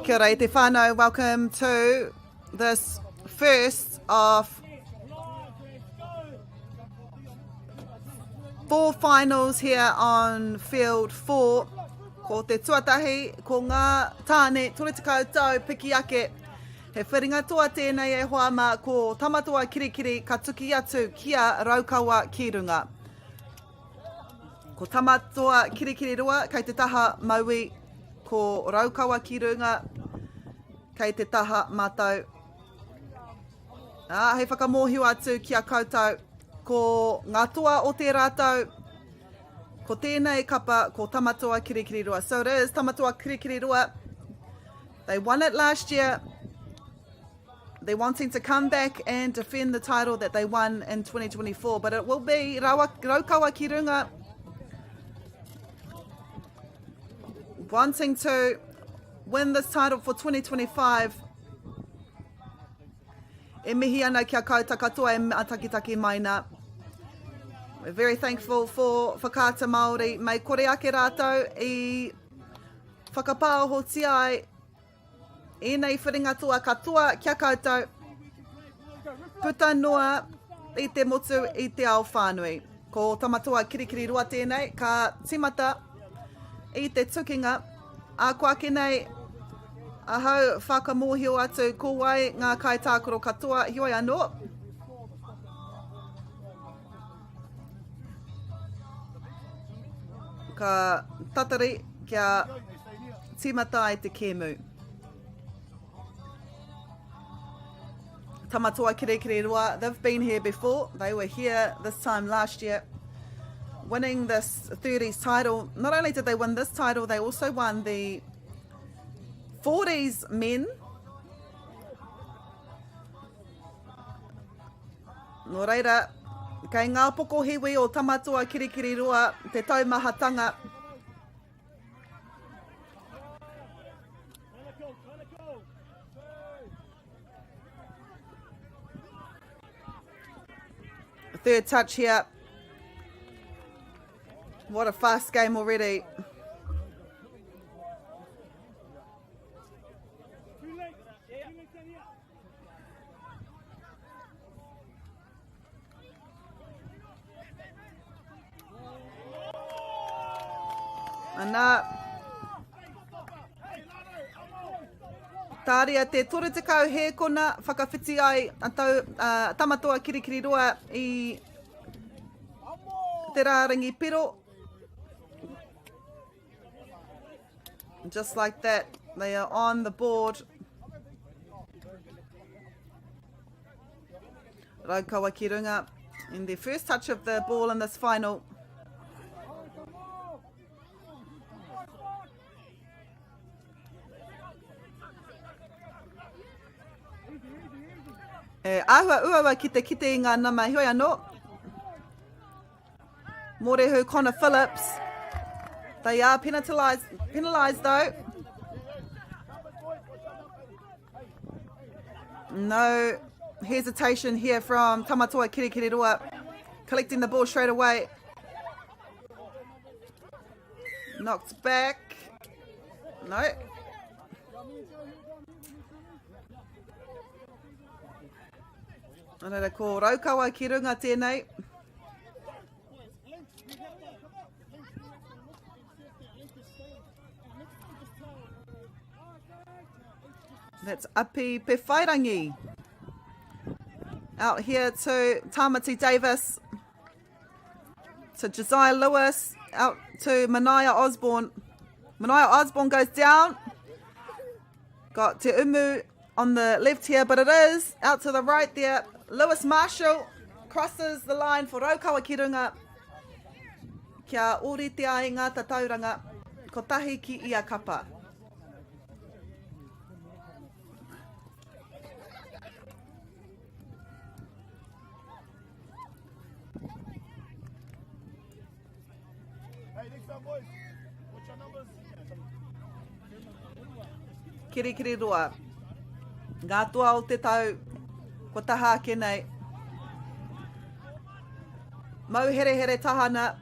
Kia ora e te whānau, welcome to this first of four finals here on field 4. Ko te tuatahi, ko ngā tāne 30 tau piki ake. He whiringa toa tēnei e hoa mā, ko Tamatoa Kirikiri ka tuki atu ki a Raukawa ki runga. Ko Tamatoa Kirikiriroa kei te taha mauī, ko Raukawa ki runga kei te taha matau. Ā, hei whakamōhio atu ki a koutou, ko ngā toa o tērā tau, ko tēnei kapa, ko Tamatoa Kirikiriroa. So it is Tamatoa Kirikiriroa. They won it last year. They're wanting to come back and defend the title that they won in 2024, but it will be Raukawa ki runga wanting to win this title for 2025. E mihi ana kia koutou katoa e mātakitaki mai nā. We're very thankful for Whakaata Māori. Mei kore ake rātou i whakapāohotia ai ēnei whiringa toa katoa kia koutou puta noa i te motu i te ao whānui. Ko Tamatoa Kirikiriroa tēnei, ka timata i te tukinga, ā ko ake nei ahau whakamōhio atu ko wai ngā kaitākaro katoa, heoi anō. Ka tatari kia tīmata ai te kēmu. Tamatoa Kirikiriroa, they've been here before. They were here this time last year, winning this 30s title. Not only did they win this title, they also won the 40s men. Nō reira, kei ngā pokohiwi o Tamatoa Kirikiriroa te taumahatanga. Third touch here. What a fast game already. Ana. Tāria te 30 hēkona whakawhiti ai a tau, uh, Tamatoa Kirikiriroa i te rārangi piro. Just like that, they are on the board. Raukawa ki runga in their first touch of the ball in this final. E, āhua uaua ki te kite i ngā nama, heoi anō. Mōrehu Connor Phillips. They are penalised, penalised though. No hesitation here from Tamatoa Kirikiriroa. Collecting the ball straight away. Knocked back. No. Nā reira, ko Raukawa ki runga tēnei. That's Api Pewhairangi. Out here to Tamati Davis, to Josiah Lewis, out to Mania Osborne. Manaia Osborne goes down. Got Te Umu on the left here, but it is out to the right there. Lewis Marshall crosses the line for Raukawa ki runga. Kia ōrite ai ngā tatauranga, kotahi ki ia kapa. Kirikiriroa. Ngā toa o te tau kua taha ake nei. Mau herehere tahana.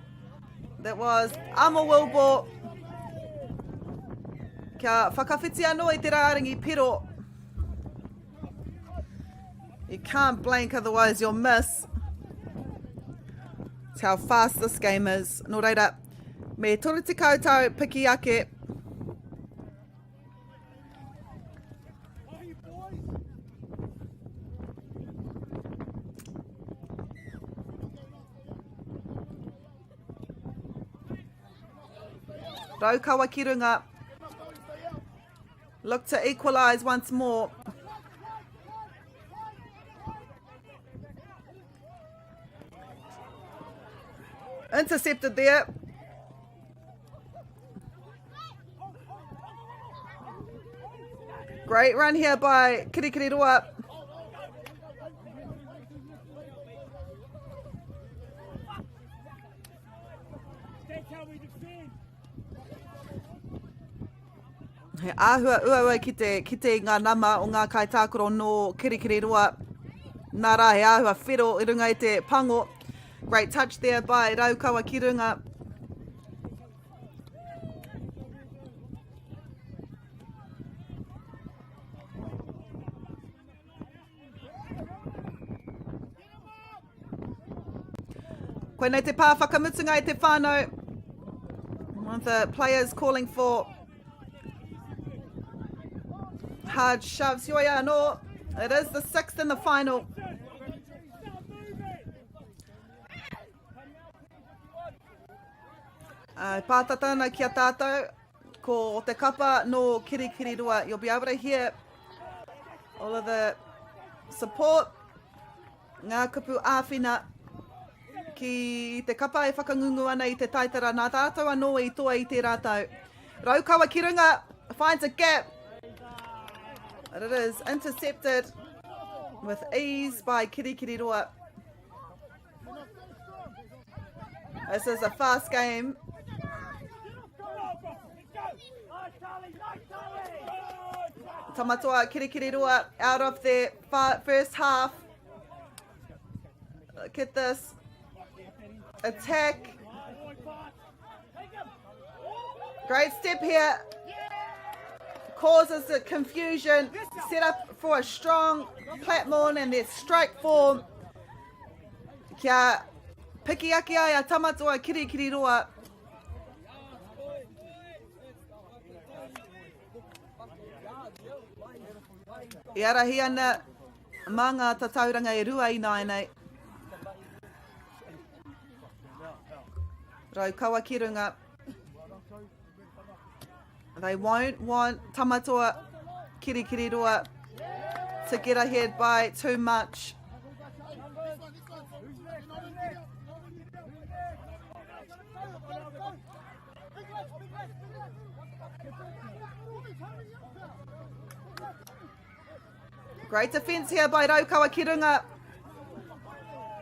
That was Amo Wilbur. Kia whakawhiti anō i te rārangi piro. You can't blank otherwise you'll miss. It's how fast this game is. Nō reira, me 30 tau piki ake. Raukawa ki runga. Look to equalise once more. Intercepted there. Great run here by Kirikiriroa. He āhua uaua ki te kite i ngā nama o ngā kaitākaro nō Kirikiriroa. Nā rā, he āhua whero i runga i te pango. Great touch there by Raukawa ki runga. Koinei te pā whakamutunga i te whānau. One of the players calling for hard shoves. Hoi anō, it is the sixth in the final. Uh, pātata ana ki a tātou, ko te kapa no Kirikiriroa. You'll be able to hear all of the support Ngā kupu āwhina ki te kapa e whakangungu ana i te taitara nā tātou anō i toa i tērā tau. Raukawa ki runga, finds a gap. But it is intercepted with ease by Kirikiriroa. This is a fast game. Tamatoa Kirikiriroa out of their first half. Look at this attack. Great step here. Causes the confusion. Set up for a strong platform and their strike form. Kia piki ake ai a Tamatoa Kirikiriroa. E arahi ana mā ngā tatauranga e rua ināianei. Raukawa ki runga. They won't want Tamatoa Kirikiriroa to get ahead by too much. Great defence here by Raukawa Kirunga.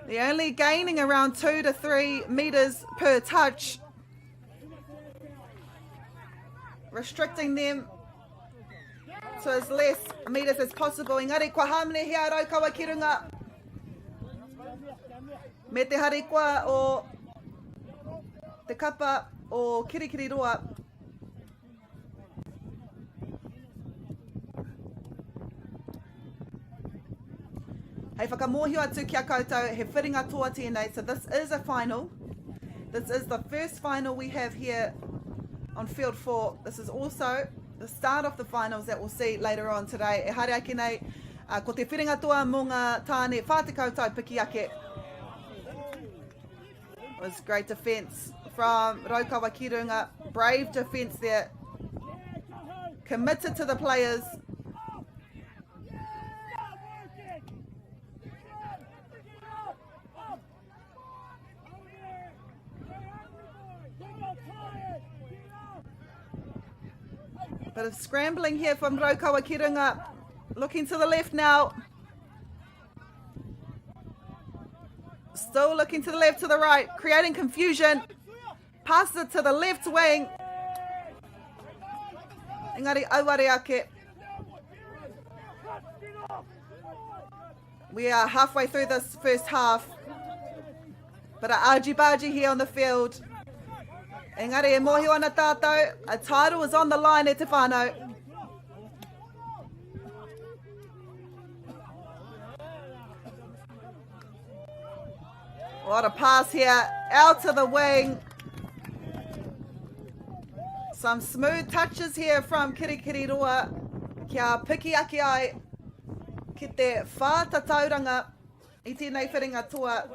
They're only gaining around 2 to 3 metres per touch. Restricting them to as less metres as possible. Engari kua hamne hea Raukawa Kirunga. Me te harikoa o te kapa o Kirikiriroa. Hei whakamōhio atu ki a koutou, he whiringa toa tēnei, so this is a final. This is the first final we have here on field 4. This is also the start of the finals that we'll see later on today. E haere ake nei, uh, ko te whiringa toa mō ngā tāne 40 tau piki ake. It was great defence from Raukawa Kirunga. Brave defence there. Committed to the players. Bit of scrambling here from Raukawa ki runga. Looking to the left now. Still looking to the left, to the right, creating confusion. Passes it to the left wing. Engari auare ake. We are halfway through this first half. But a argy bargy here on the field. Engari e mōhio ana tātou, a title is on the line e te whānau. What a pass here, out to the wing. Some smooth touches here from Kirikiriroa. Kia piki ake ai ki te whātatauranga i tēnei whiringa toa.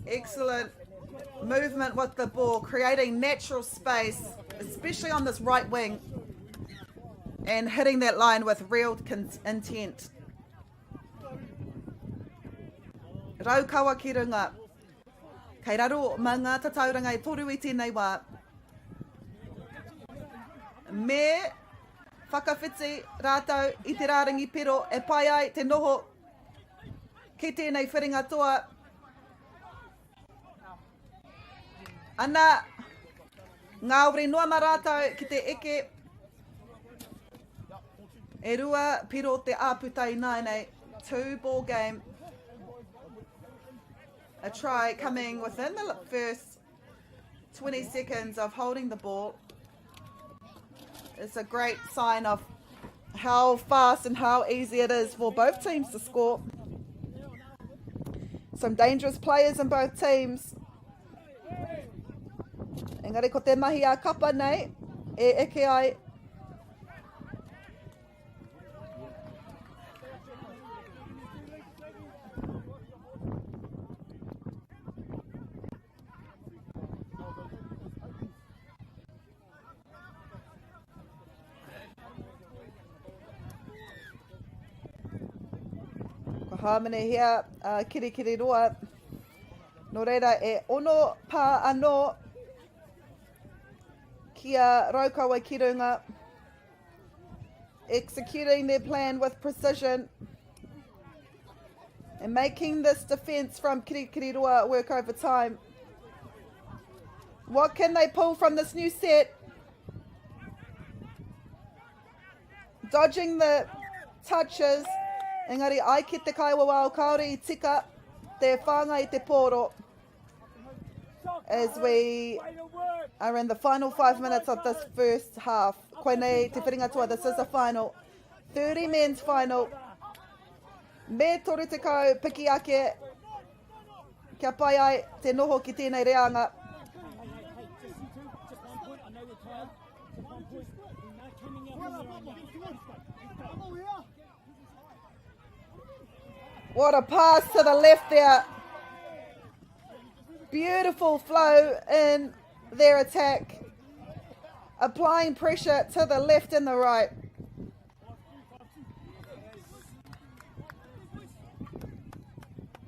Excellent movement with the ball, creating natural space, especially on this right wing, and hitting that line with real intent. Raukawa ki runga. Kei raro mā ngā tatauranga e toru i tēnei wā. Me whakawhiti rātou i te rārangi pero e pai ai te noho ki tēnei whiringa toa. Ana, ngāwari noa mā rātou ki te eke. E rua piro te āputa ināianei. Two ball game. A try coming within the first 20 seconds of holding the ball. It's a great sign of how fast and how easy it is for both teams to score. Some dangerous players in both teams. Engari ko te mahi a kapa nei e eke ai Ko hāmenehia a Kirikiriroa. Nō reira e ono pā anō ki a Raukawa ki runga. Executing their plan with precision. And making this defence from Kirikiriroa work over time. What can they pull from this new set? Dodging the touches. Engari ai ki te kaiwawao kāore i tika te whāngai i te pōro. As we are in the final 5 minutes of this first half. Koinei te whiringa toa, this is a final. 30 men's final. Me 30 piki ake kia pai ai te noho ki tēnei reanga. What a pass to the left there. Beautiful flow in their attack. Applying pressure to the left and the right.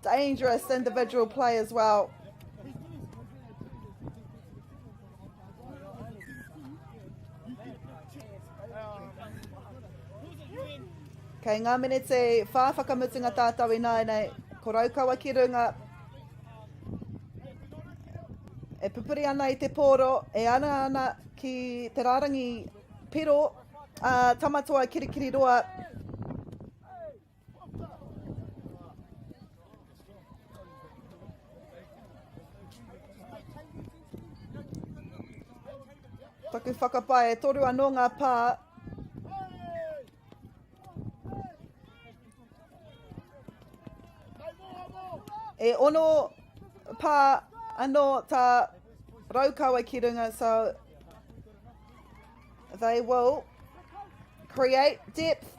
Dangerous individual play as well. Kei ngā minete whā whakamutunga tātou ināianei, ko Raukawa ki runga, e pupuri ana i te pōro, e ana ana ki te rārangi piro, a Tamatoa Kirikiriroa. Taku whakapae, e toru anō ngā pā. E ono pā anō tā Raukawa ki runga, so they will create depth.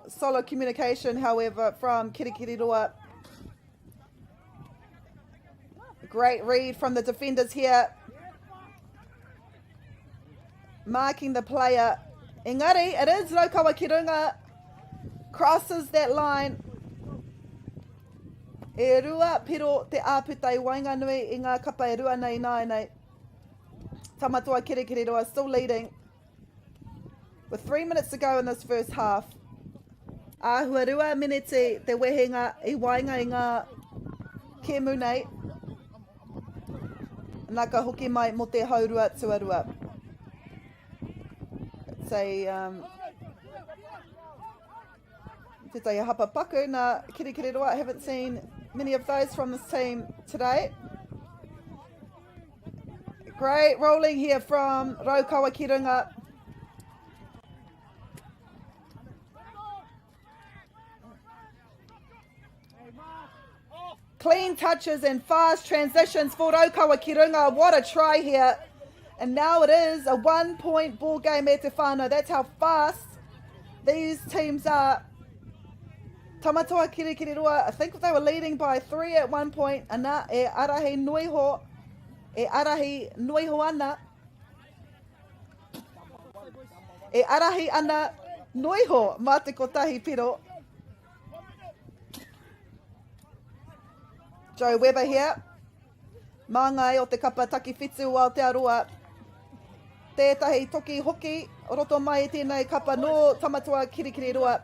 Solid communication, however, from Kirikiriroa. Great read from the defenders here. Marking the player. Engari, it is Raukawa ki runga. Crosses that line. E rua piro te āputa i waenganui i ngā kapa e rua nei nāianei. Tamatoa Kirikiriroa still leading. With 3 minutes to go in this first half. Āhua rua miniti te wehenga i waenga i ngā kēmu nei. Nā ka hoki mai mō te haurua tuarua. It's a, tētahi hapa paku nā Kirikiriroa. Haven't seen many of those from this team today. Great rolling here from Raukawa ki runga. Clean touches and fast transitions for Raukawa ki runga. What a try here. And now it is a 1-point ball game at Te Whānau. That's how fast these teams are. Tamatoa Kirikiriroa, I think they were leading by 3 at one point. Ana e arahi noiho, e arahi noiho ana. E arahi ana noiho mā te kotahi piro. Joe Webber here. Māngai o te kapa takiwhitu o Aotearoa. Tētahi toki hoki o roto mai i tēnei kapa nō Tamatoa Kirikiriroa.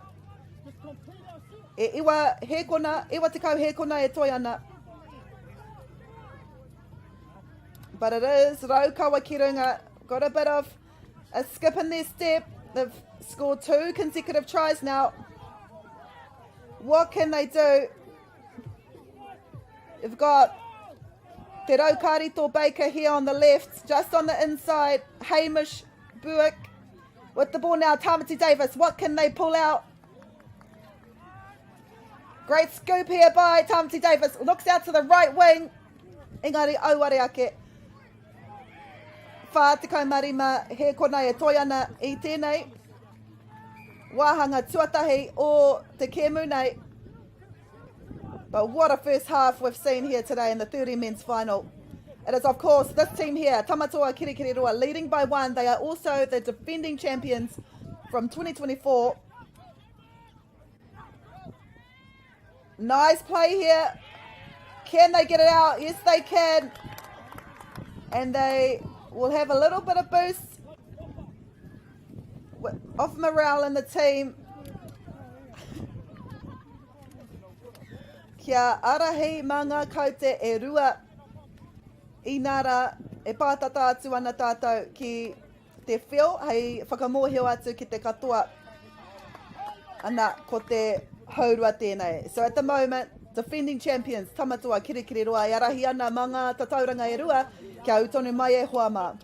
E iwa hēkona, 90 hēkona e toe ana. But it is Raukawa ki runga. Got a bit of a skip in their step. They've scored 2 consecutive tries now. What can they do? You've got Te Raukarito Baker here on the left, just on the inside, Hamish Buick with the ball now, Tamati Davis. What can they pull out? Great scoop here by Tamati Davis. Looks out to the right wing. Engari auare ake. 45 he kona e toi ana i tēnei. Wāhanga tuatahi o te kēmu nei. But what a first half we've seen here today in the 30 men's final. It is, of course, this team here, Tamatoa Kirikiriroa, leading by 1. They are also the defending champions from 2024. Nice play here. Can they get it out? Yes, they can. And they will have a little bit of boost of morale in the team. Kia arahi mā ngā kaute e rua inā rā e pātata atu ana tātou ki te whio hei whakamōhio atu ki te katoa. Ana, ko te haurua tēnei. So at the moment, defending champions Tamatoa Kirikiriroa e arahi ana mā ngā tatauranga e rua kia ū tonu mai e hoa mā.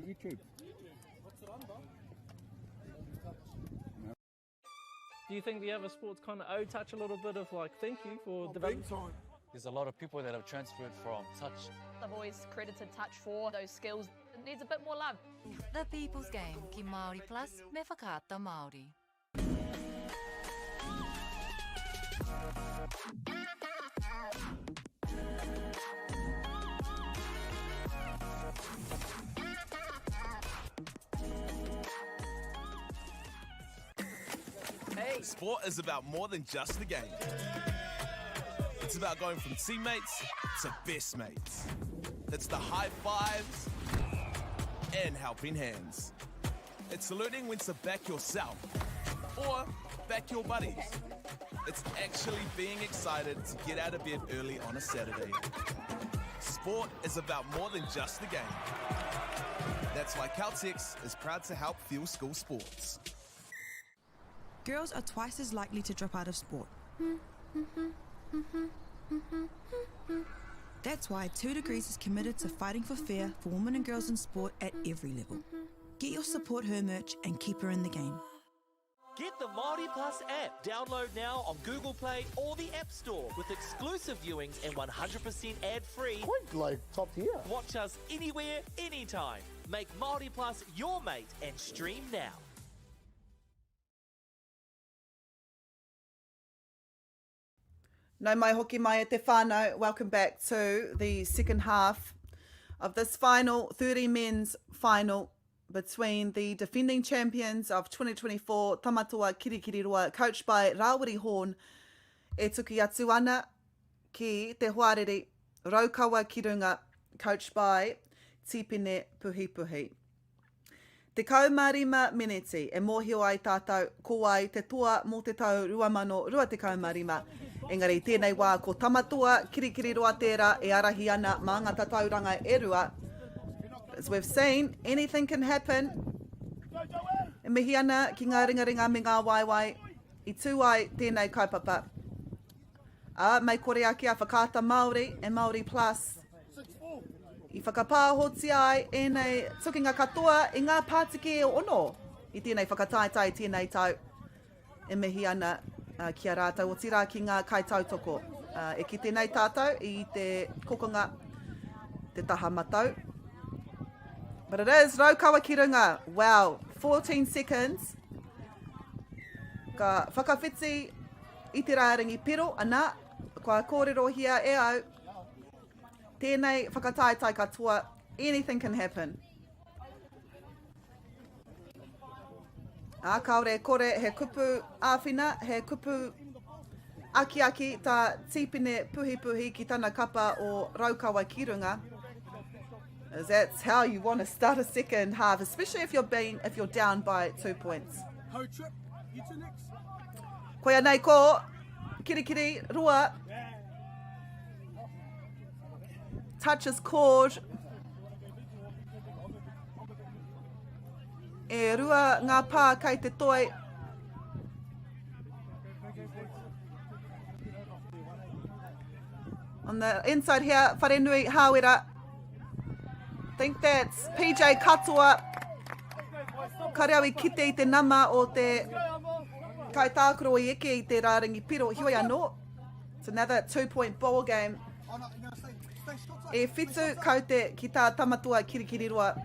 YouTube. Do you think the other sports kind of owe Touch a little bit of like thank you for developing? Big time. There's a lot of people that have transferred from Touch. I've always credited Touch for those skills. It needs a bit more love. The People's Game ki Māori Plus me Whakaata Māori. Hey. Sport is about more than just the game. It's about going from teammates to best mates. It's the high fives and helping hands. It's learning when to back yourself or back your buddies. It's actually being excited to get out of bed early on a Saturday. Sport is about more than just the game. That's why Caltex is proud to help fuel school sports. Girls are twice as likely to drop out of sport. That's why 2 Degrees is committed to fighting for fair for women and girls in sport at every level. Get your Support Her merch and keep her in the game. Get the Māori Plus app. Download now on Google Play or the App Store with exclusive viewings and 100% ad-free. Quite like top tier. Watch us anywhere, anytime. Make Māori Plus your mate and stream now. Nau mai hoki mai e te whānau, welcome back to the second half of this final 30 men's final between the defending champions of 2024 Tamatoa Kirikiriroa coached by Rawiri Horn e tuki atu ana ki te hoariri Raukawa ki runga coached by Tipene Puhipuhi. 15 meneti e mōhio ai tātou ko wai te toa mō te tau 2025. Engari i tēnei wā ko Tamatoa Kirikiriroa tērā e ārahi ana mā ngā tatauranga e rua. As we've seen, anything can happen. E mihi ana ki ngā ringaringa me ngā waewae i tū ai tēnei kaupapa. Ā, mei kore ake a Whakaata Māori e Māori Plus i whakapāhotia ai ēnei tukinga katoa i ngā pātiki e ono i tēnei whakataetae i tēnei tau. E mihi ana ki a rātou, otirā ki ngā kaitautoko. E kite nei tātou i te kokonga, te taha matau. But it is Raukawa ki runga. Wow, 14 seconds. Ka whakawhiti I te rārangi pero, ana, kua kōrerohia e au, tēnei whakataetae katoa, anything can happen. Ā, kāore e kore he kupu āwhina, he kupu akiaki tā Tīpene Puhipuhi ki tana kapa o Raukawa ki runga. That's how you want to start a second half, especially if you're being if you're down by two points. Koia nei ko Kirikiri Rua. Touches cord. E rua ngā pā kei te toi. On the inside here, Wharenui Hāwera. Think that's PJ Katoa. Kare au i kite i te nama o te kaitākaro i eke i te rārangi piro. Heoi anō, it's another two-point ball game. E whitu kaute ki tā Tamatoa Kirikiriroa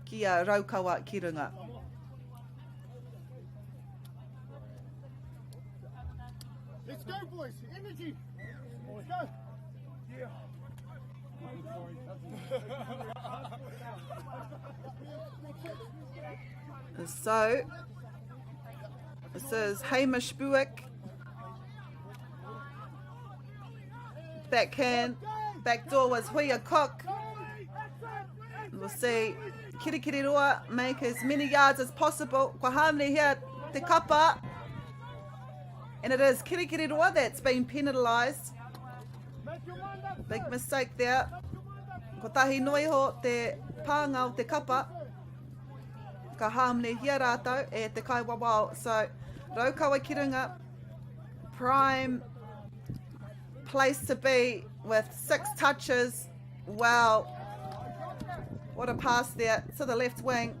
ki a Raukawa ki runga. Let's go, boys. Energy. Let's go. Yeah. So, this is Hamish Buick. Backhand, back door was Huia Cook. We'll see Kirikiriroa make as many yards as possible. Kua hāmene here te kapa. And it is Kirikiriroa that's been penalised. Big mistake there. Kotahi noa iho te pānga o te kapa. Ka hāmenehia rātou e te kaiwawao. So, Raukawa ki runga, prime place to be with six touches. Wow. What a pass there to the left wing.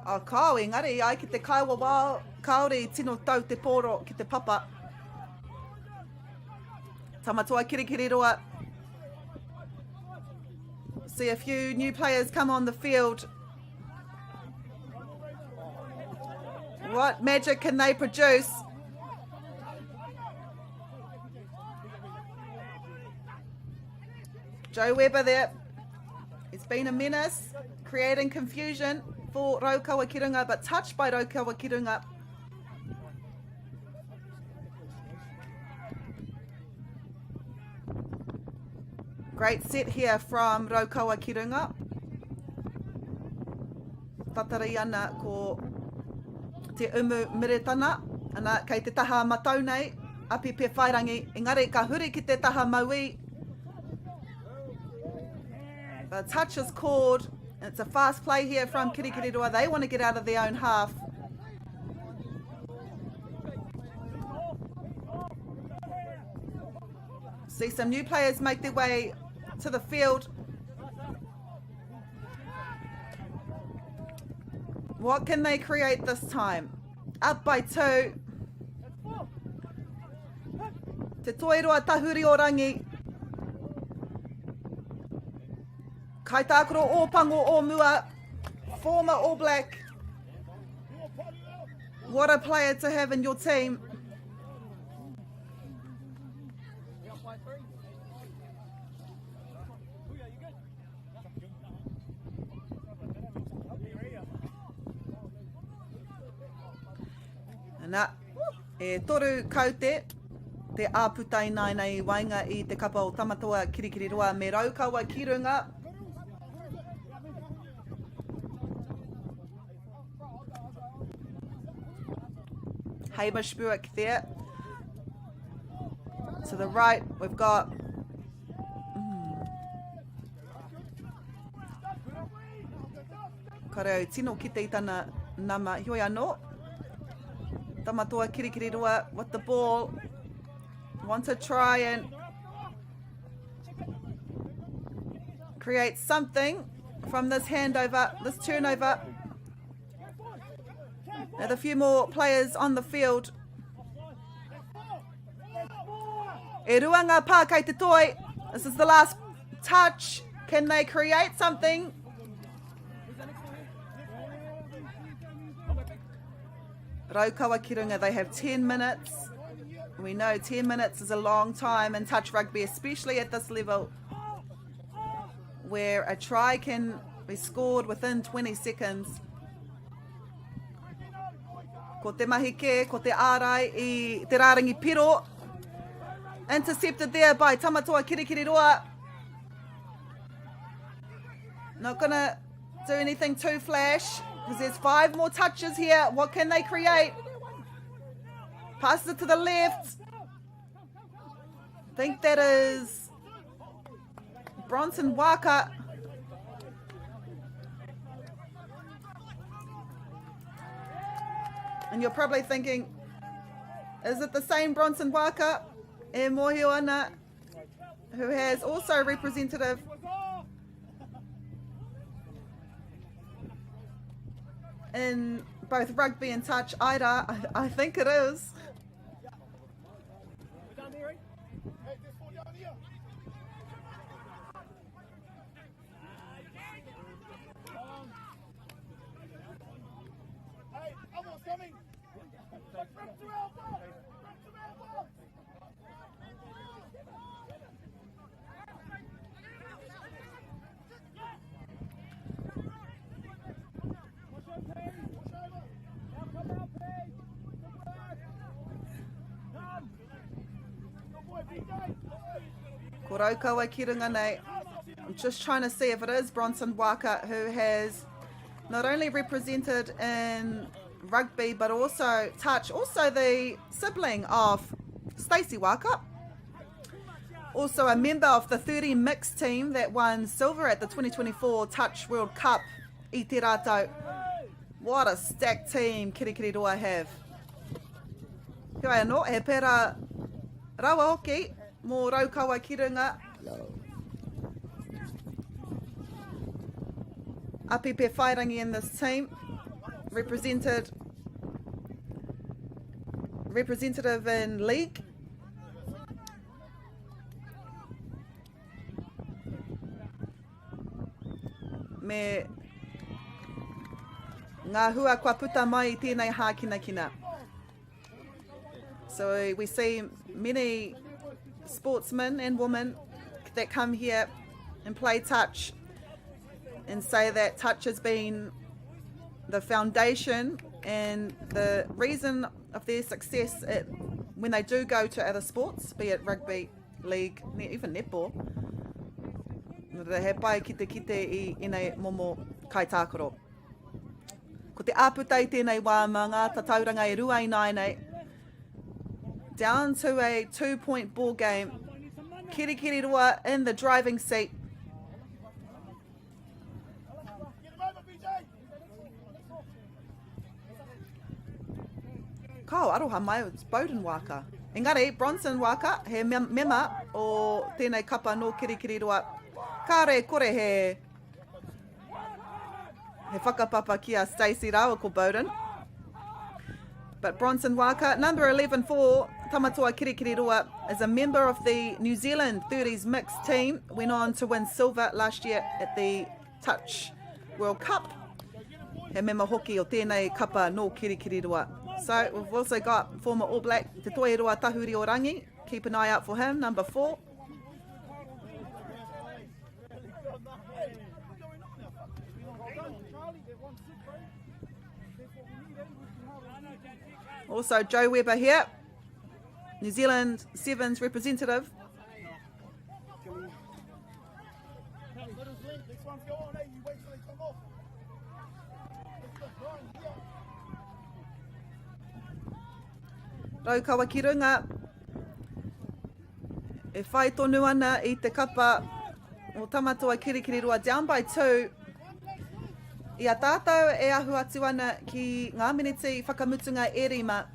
Oh, kao, engari, ai ki te kaiwawao, kāore i tino tau te pōro ki te papa. Tamatoa Kirikiriroa. See a few new players come on the field. What magic can they produce? Joe Webber there. He's been a menace, creating confusion for Raukawa ki runga, but touched by Raukawa ki runga. Great set here from Raukawa ki runga. Tatari ana ko Te Umu Miretana, ana, kei te taha matau nei, Api Pewhairangi, engari ka huri ki te taha mauī. The touch is called. It's a fast play here from Kirikiriroa. They want to get out of their own half. See some new players make their way to the field. What can they create this time? Up by two. Te Toiroa Tahuri o Rangi. Kaitākaro o Pango o mua, former All Black. What a player to have in your team. Ana, e toru kaute te āputa ināianei i waenga i te kapa o Tamatoa Kirikiriroa me Raukawa ki runga. Hamish Buick there. To the right, we've got Kare au tino kite i tana nama. Heoi anō. Tamatoa Kirikiriroa with the ball. Want to try and create something from this handover, this turnover. Now a few more players on the field. E rua ngā pā kei te toi. This is the last touch. Can they create something? Raukawa ki runga, they have 10 minutes. We know 10 minutes is a long time in touch rugby, especially at this level where a try can be scored within 20 seconds. Ko te mahi kē, ko te ārai i te rārangi piro. Intercepted there by Tamatoa Kirikiriroa. Not gonna do anything too flash because there's five more touches here. What can they create? Passes it to the left. Think that is Bronson Waka. And you're probably thinking, is it the same Bronson Waka e mōhio ana who has also representative in both rugby and touch? Ida, I, I think it is. Ko Raukawa ki runga nei. I'm just trying to see if it is Bronson Waka who has not only represented in rugby but also touch, also the sibling of Stacey Waka. Also a member of the 30 mixed team that won silver at the 2024 Touch World Cup i te rātou. What a stacked team Kirikiriroa have. Heoi anō, he pērā rawa hoki mō Raukawa ki runga. Api Pewhairangi in this team, represented representative in league. Me ngā hua kua puta mai i tēnei hākinakina. So we see many sportsmen and women that come here and play touch and say that touch has been the foundation and the reason of their success at, when they do go to other sports, be it rugby, league, even netball. He pai ki te kite i ēnei momo kaitākaro. Ko te āputa i tēnei wā mā ngā tatauranga e rua ināianei. Down to a two-point ball game. Kirikiriroa in the driving seat. Kao, aroha mai, it's Bowden Waka. Engari, Bronson Waka, he mema o tēnei kapa nō Kirikiriroa. Kāre kore he He whakapapa ki a Stacey rāua ko Bowden. But Bronson Waka, number 11 for Tamatoa Kirikiriroa, is a member of the New Zealand 30s mixed team, went on to win silver last year at the Touch World Cup. He mema hoki o tēnei kapa nō Kirikiriroa. So we've also got former All Black Te Toiroa Tahuriorangi. Keep an eye out for him, number 4. Also Joe Webber here, New Zealand Sevens representative. Raukawa ki runga. E whai tonu ana i te kapa o Tamatoa Kirikiriroa down by 2. I a tātou e ahu atu ana ki ngā miniti whakamutunga e rima.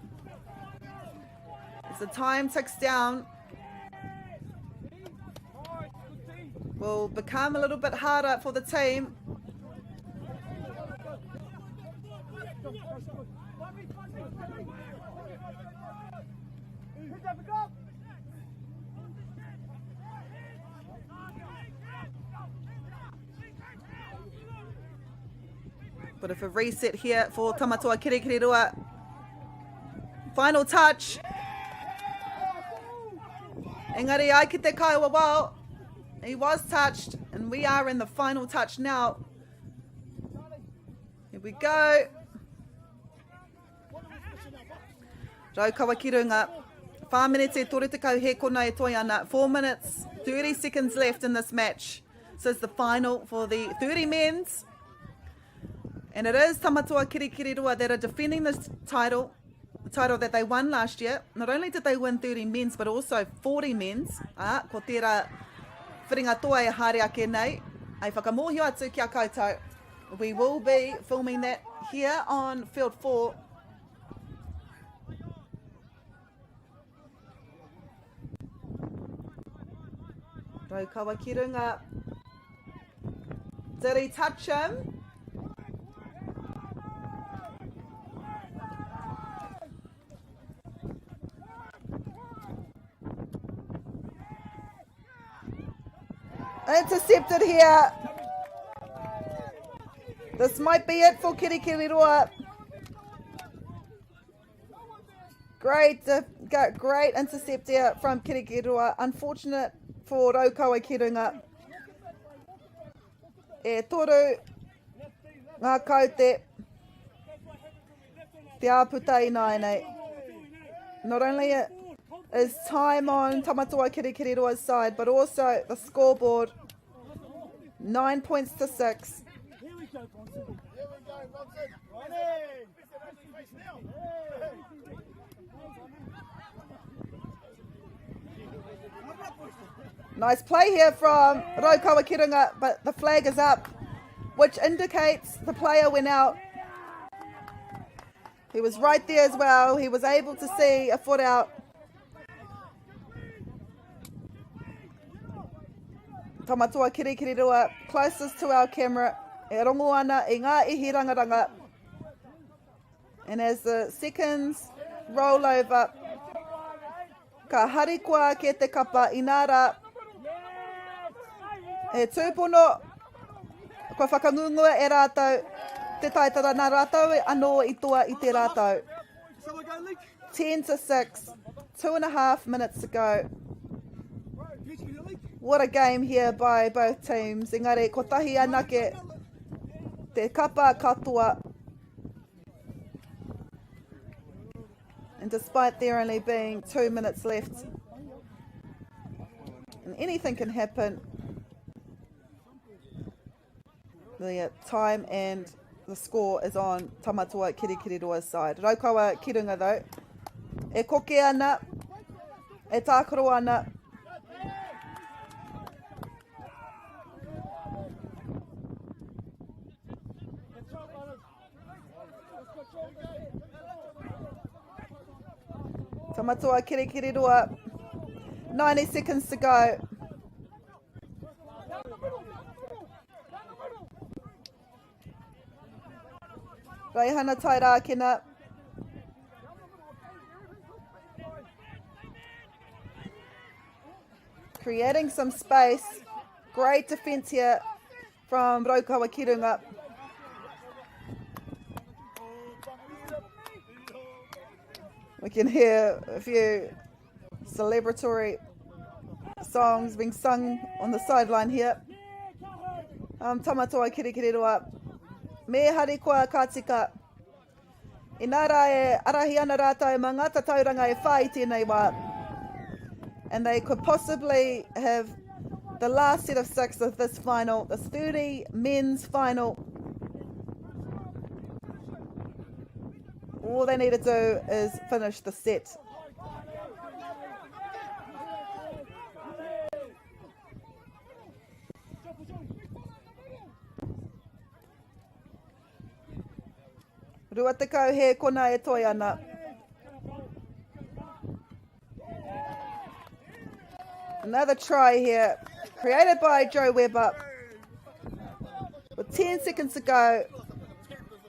As the time ticks down, will become a little bit harder for the team. Bit of a reset here for Tamatoa Kirikiriroa. Final touch. Engari ai ki te kaiwa wao. He was touched, and we are in the final touch now. Here we go. Raukawa ki runga. 4 minutes e 30 hēkona e toi ana. 4 minutes, 30 seconds left in this match. So it's the final for the 30 men's. And it is Tamatoa Kirikiriroa that are defending this title, the title that they won last year. Not only did they win 30 men's, but also 40 men's. Ah, ko tērā whiringa toa e haere ake nei. Ai whakamōhio atu ki a koutou. We will be filming that here on Field 4. Raukawa ki runga. Did he touch him? Intercepted here. This might be it for Kirikiriroa. Great, great intercept there from Kirikiriroa. Unfortunate for Raukawa ki runga. E toru ngā kaute te āputa ināianei. Not only is time on Tamatoa Kirikiriroa's side, but also the scoreboard. 9 points to 6. Here we go, Bronson. Here we go, Bronson. Nice play here from Raukawa ki runga, but the flag is up, which indicates the player went out. He was right there as well. He was able to see a foot out. Tamatoa Kirikiriroa, closest to our camera, e rongo ana i ngā ihi rangaranga. And as the seconds roll over, ka harikoa ake te kapa inā rā, he tūpono kua whakangungua e rātou te taitara nā rātou anō i toa i tērā tau. 10 to 6, 2.5 minutes to go. What a game here by both teams. Engari, kotahi anake te kapa katoa. And despite there only being 2 minutes left, and anything can happen, the time and the score is on Tamatoa Kirikiriroa's side. Raukawa ki runga though. E koke ana, e tākaro ana. Tamatoa Kirikiriroa, 90 seconds to go. Raihana Tairākena. Creating some space. Great defence here from Raukawa Kirunga. We can hear a few celebratory songs being sung on the sideline here. Um, Tamatoa Kirikiriroa. Me harikoa ka tika. Inā rā e arahi ana rātou mā ngā tatauranga e whā i tēnei wā. And they could possibly have the last set of six of this final, this 30 men's final. All they need to do is finish the set. 20 he kona e toe ana. Another try here, created by Joe Webber. With 10 seconds to go,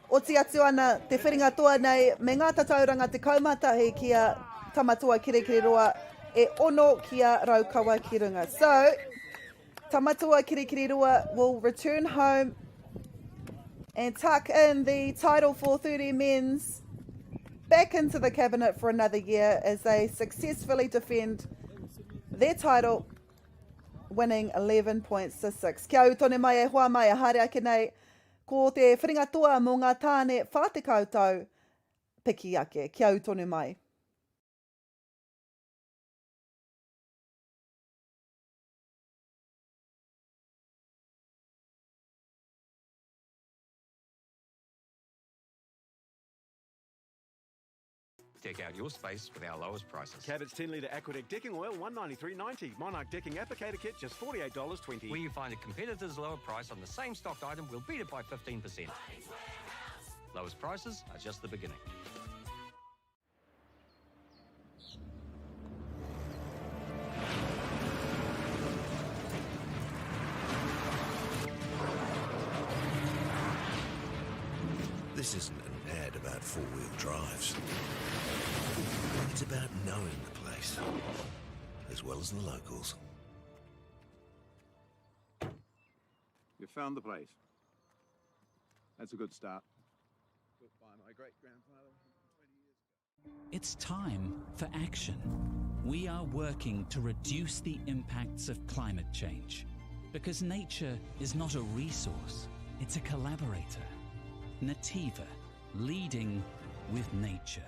oti atu ana te whiringa toa nei me ngā tatauranga 11 ki a Tamatoa Kirikiriroa e ono ki a Raukawa ki runga. So, Tamatoa Kirikiriroa will return home and tuck in the title for 30 men's back into the cabinet for another year as they successfully defend their title, winning 11 points to 6. Kia ū tonu mai e hoa mai e haere ake nei, ko te whiringa toa mō ngā tāne 40 tau piki ake. Kia ū tonu mai. Deck out your space with our lowest prices. Cabot's 10 litre Aquadeck decking oil, $193.90. Monarch decking applicator kit, just $48.20. Where you find a competitor's lower price on the same stocked item, we'll beat it by 15%. Lowest prices are just the beginning. This isn't an ad about four-wheel drives. It's about knowing the place, as well as the locals. You found the place. That's a good start. Built by my great-grandfather 20 years ago. It's time for action. We are working to reduce the impacts of climate change. Because nature is not a resource, it's a collaborator. Nativa, leading with nature.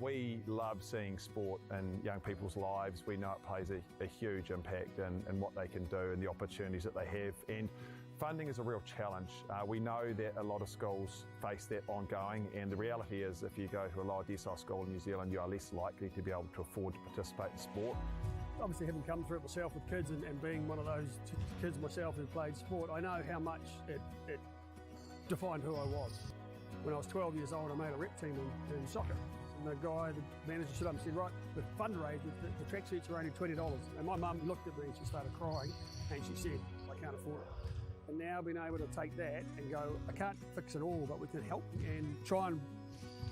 We love seeing sport in young people's lives. We know it plays a, a huge impact in, in what they can do and the opportunities that they have. And funding is a real challenge. Uh, we know that a lot of schools face that ongoing, and the reality is if you go to a lower decile school in New Zealand, you are less likely to be able to afford to participate in sport. Obviously, having come through it myself with kids and, and being one of those kids myself who played sport, I know how much it, it defined who I was. When I was 12 years old, I made a rep team in, in soccer. And the guy, the manager stood up and said, right, the fundraiser, the, the tracksuits are only $20. And my mum looked at me and she started crying and she said, I can't afford it. And now being able to take that and go, I can't fix it all, but we can help and try and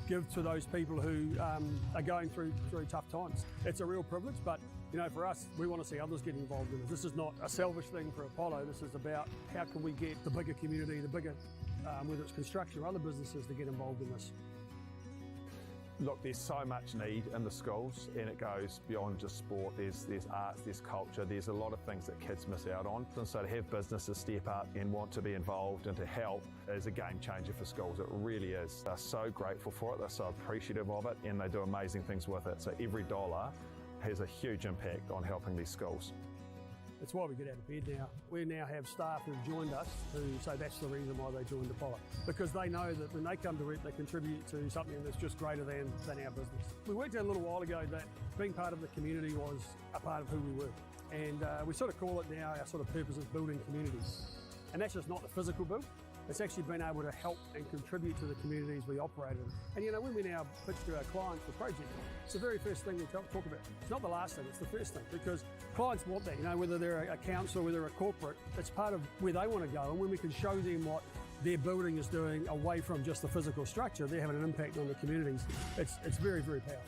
give to those people who um, are going through through tough times. It's a real privilege, but you know, for us, we want to see others get involved in this. This is not a selfish thing for Apollo. This is about how can we get the bigger community, the bigger, um, whether it's construction or other businesses, to get involved in this. Look, there's so much need in the schools, and it goes beyond just sport. There's, there's arts, there's culture, there's a lot of things that kids miss out on. And so to have businesses step up and want to be involved and to help is a game changer for schools. It really is. They're so grateful for it, they're so appreciative of it, and they do amazing things with it. So every dollar has a huge impact on helping these schools. It's why we get out of bed now. We now have staff who've joined us who say that's the reason why they joined Apollo. Because they know that when they come to work, they contribute to something that's just greater than, than our business. We worked out a little while ago that being part of the community was a part of who we were. And uh, we sort of call it now our sort of purpose is building communities. And that's just not the physical build, it's actually been able to help and contribute to the communities we operate in. And you know, when we now pitch to our clients the project, it's the very first thing we talk, talk about. It's not the last thing, it's the first thing because clients want that, you know, whether they're a council, whether they're a corporate, it's part of where they want to go. And when we can show them what their building is doing away from just the physical structure, they're having an impact on the communities. It's, it's very, very powerful.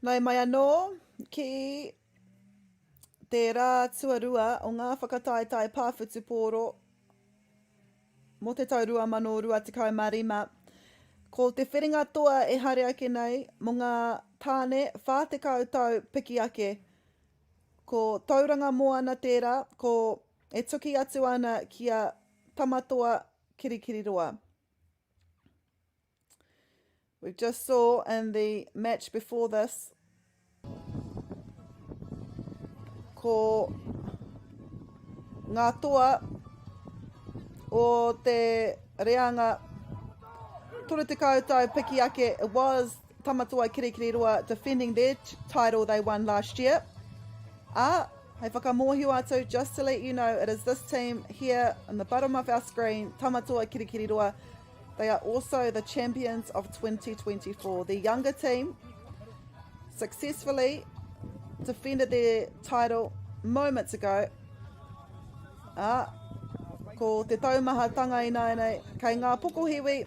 Nau mai anō ki te rā tuarua o ngā whakataetae pā whutupōro mō te tau 2025. Ko te whiringa toa e haere ake nei mō ngā tāne 40 tau piki ake. Ko Tauranga Moana tērā, ko e tuki atu ana ki a Tamatoa Kirikiriroa. We just saw in the match before this ko ngā toa o te reanga 30 tau piki ake it was Tamatoa Kirikiriroa defending their title they won last year. Ā, hei whakamōhio atu, just to let you know, it is this team here in the bottom of our screen, Tamatoa Kirikiriroa, They are also the champions of 2024. The younger team successfully defended their title moments ago. Ā, ko te taumahatanga ināianei, kei ngā pokohiwi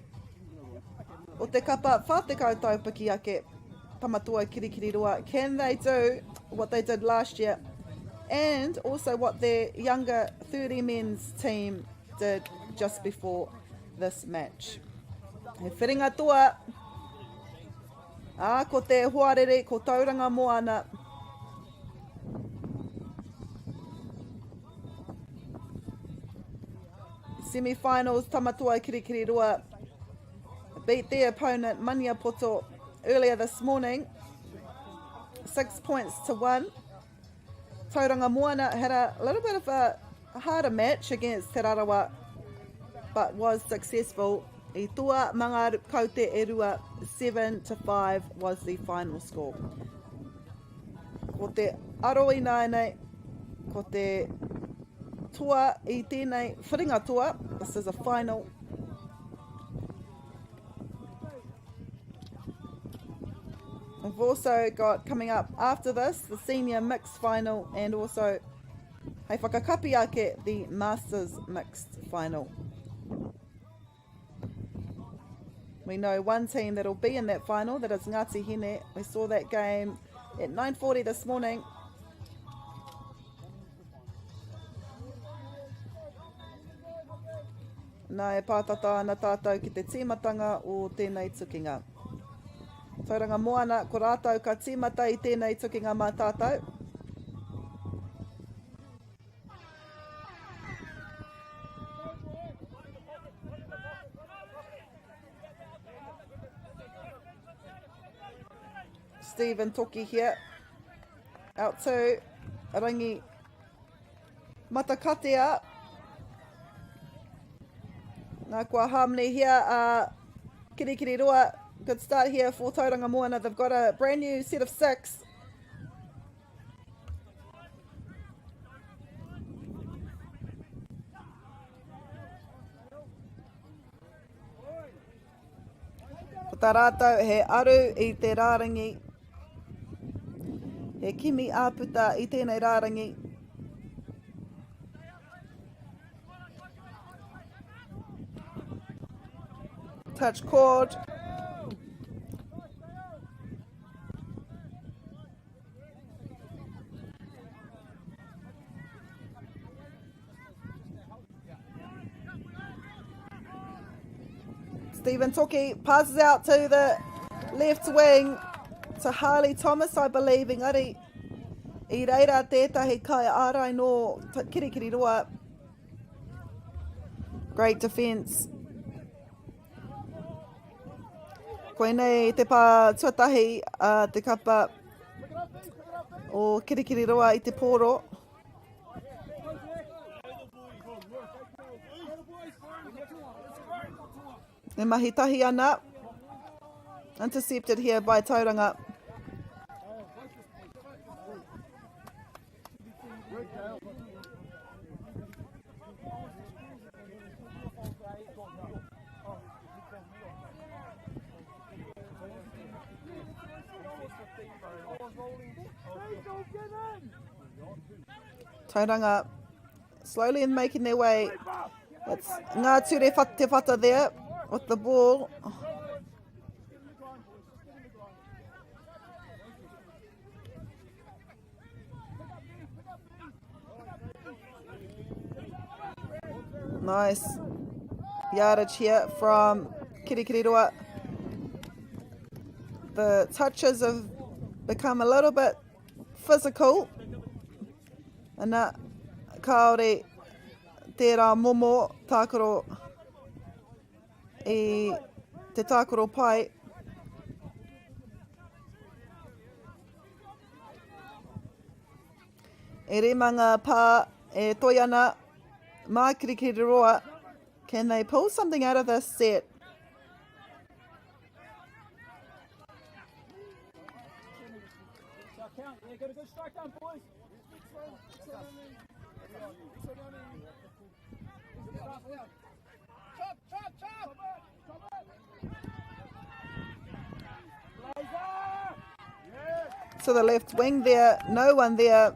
o te kapa 40 tau piki ake, Tamatoa Kirikiriroa, can they do what they did last year and also what their younger 30 men's team did just before this match. He whiringa toa, ā, ko te hoariri, ko Tauranga Moana. Semi-finals, Tamatoa Kirikiriroa beat their opponent Maniapoto earlier this morning, 6 points to 1. Tauranga Moana had a little bit of a harder match against Te Rarawa, but was successful. I toa mā ngā kaute e rua, 7 to 5 was the final score. Ko te aro ināianei, ko te toa i tēnei whiringa toa, this is a final. We've also got coming up after this the senior mixed final and also hei whakakapi ake the masters mixed final. We know one team that'll be in that final, that is Ngāti Hine. We saw that game at 9.40 this morning. Nā, e pātata ana tātou ki te tīmatanga o tēnei tukinga. Tauranga Moana, ko rātou ka tīmata i tēnei tukinga mā tātou. Stephen Toki here. Out to Rangi Matakatea. Nā kua hāmenehia a Kirikiriroa. Good start here for Tauranga Moana. They've got a brand new set of six. Ko tā rātou he aru i te rārangi, he kimi āputa i tēnei rārangi. Touch cord. Stephen Toki passes out to the left wing to Harley Thomas, I believe, engari i reira tētahi kai ārai nō Kirikiriroa. Great defence. Koinei te pā tuatahi a te kapa o Kirikiriroa i te pōro. E mahi tahi ana. Intercepted here by Tauranga. Tauranga slowly in making their way. It's Ngā Ture Te Whata there with the ball. Nice yardage here from Kirikiriroa. The touches have become a little bit physical. Ana, kāore tērā momo tākaro i te tākaro pai. E rima ngā pā e toi ana mā Kirikiriroa. Can they pull something out of this set? To the left wing there, no one there.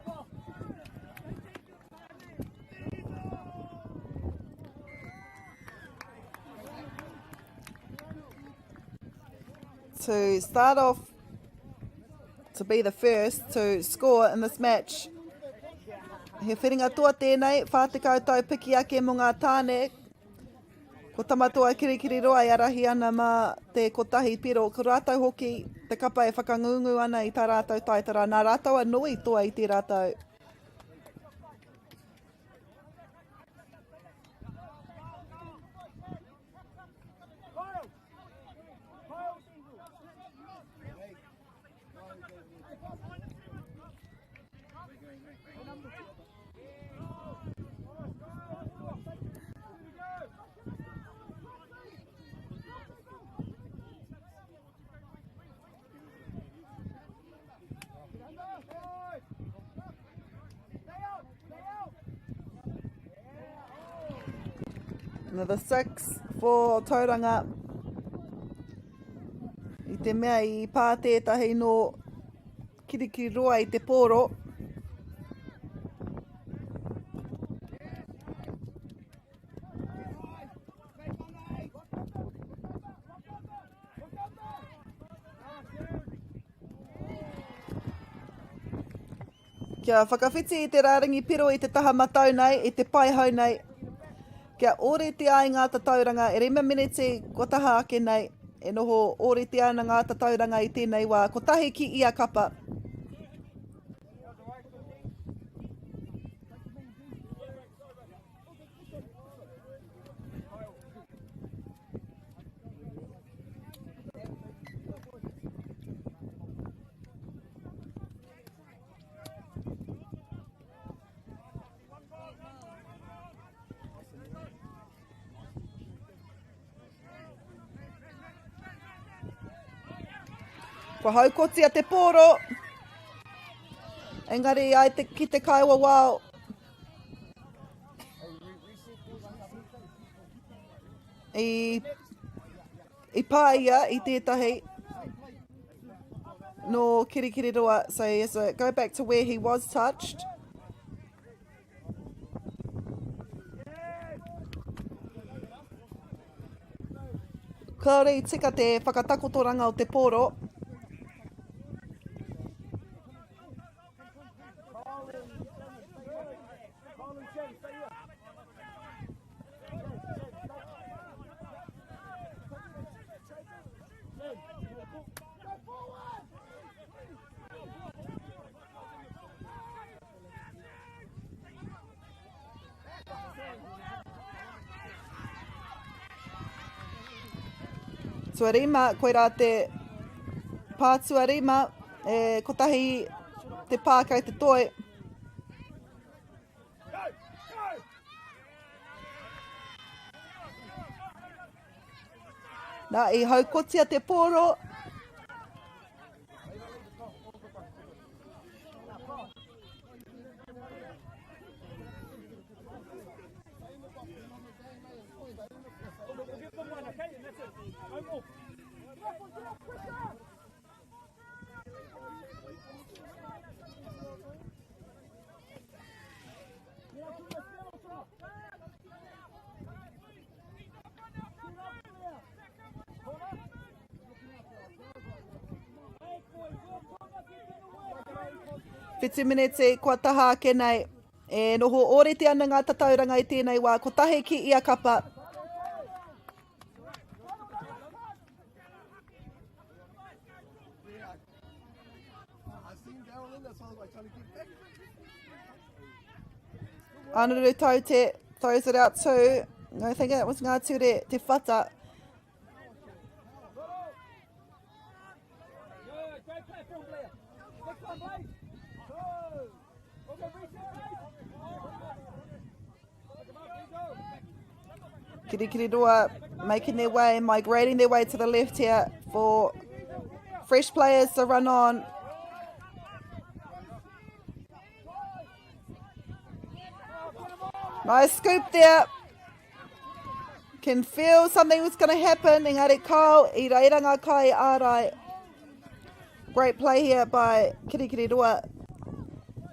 To start off to be the first to score in this match. He whiringa toa tēnei, 40 tau piki ake mō ngā tāne. Ko Tamatoa Kirikiriroa e arahi ana mā te kotahi piro, ko rātou hoki te kapa e whakangungu ana i tā rātou taitara, nā rātou anō i toa i tērā tau. Another 6 for Tauranga. I te mea i pā tētahi nō Kirikiriroa i te pōro. Kia whakawhiti i te rārangi piro i te taha matau nei, i te paihau nei, kia ōrite ai ngā tatauranga e rima meneti kua taha ake nei, e noho ōrite ana ngā tatauranga i tēnei wā, kotahi ki ia kapa. Kua haukotia te pōro. Engari ai te, ki te kaiwawao. I, i pā ia i tētahi nō Kirikiriroa. So he has to go back to where he was touched. Kāore i tika te whakatakotoranga o te pōro. Tuarima, koirā te pā tuarima, e kotahi te pā kei te toi. Nā, i haukotia te pōro. Whitu mineti kua taha ake nei. E noho ōrite ana ngā tatauranga i tēnei wā, kotahi ki ia kapa. Anaru Taute throws it out to, I think it was Ngā Ture Te Whata. Kirikiriroa making their way, migrating their way to the left here for fresh players to run on. Nice scoop there. Can feel something was going to happen. Engari kao, i reira ngā kai ārai. Great play here by Kirikiriroa.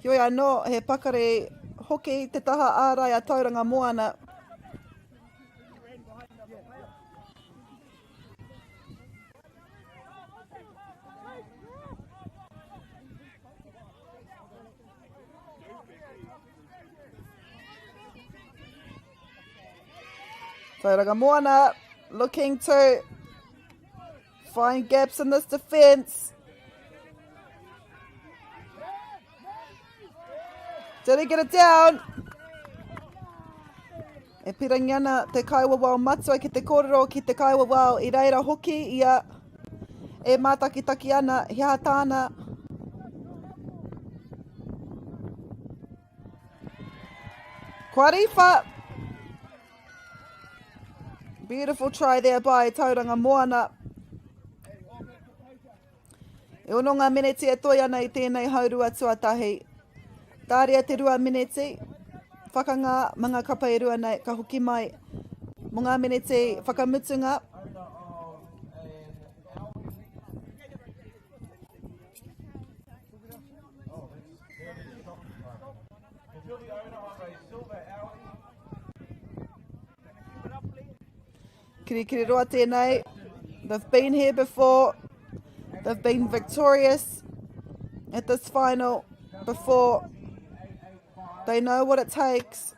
Heoi anō, he pakari hoki te taha ārai a Tauranga Moana. Tauranga Moana looking to find gaps in this defence. Did he get it down? E pirangi ana te kaiwawao matua ki te kōrero ki te kaiwawao i reira hoki ia e mātakitaki ana, he aha tāna? Kua riwha! Beautiful try there by Tauranga Moana. E ono ngā meneti e toi ana i tēnei haurua tuatahi. Tāria te rua meneti, whakangā ma ngā kapa e rua nei, ka hoki mai mo ngā meneti whakamutunga. Kirikiriroa tēnei. They've been here before. They've been victorious at this final before. They know what it takes.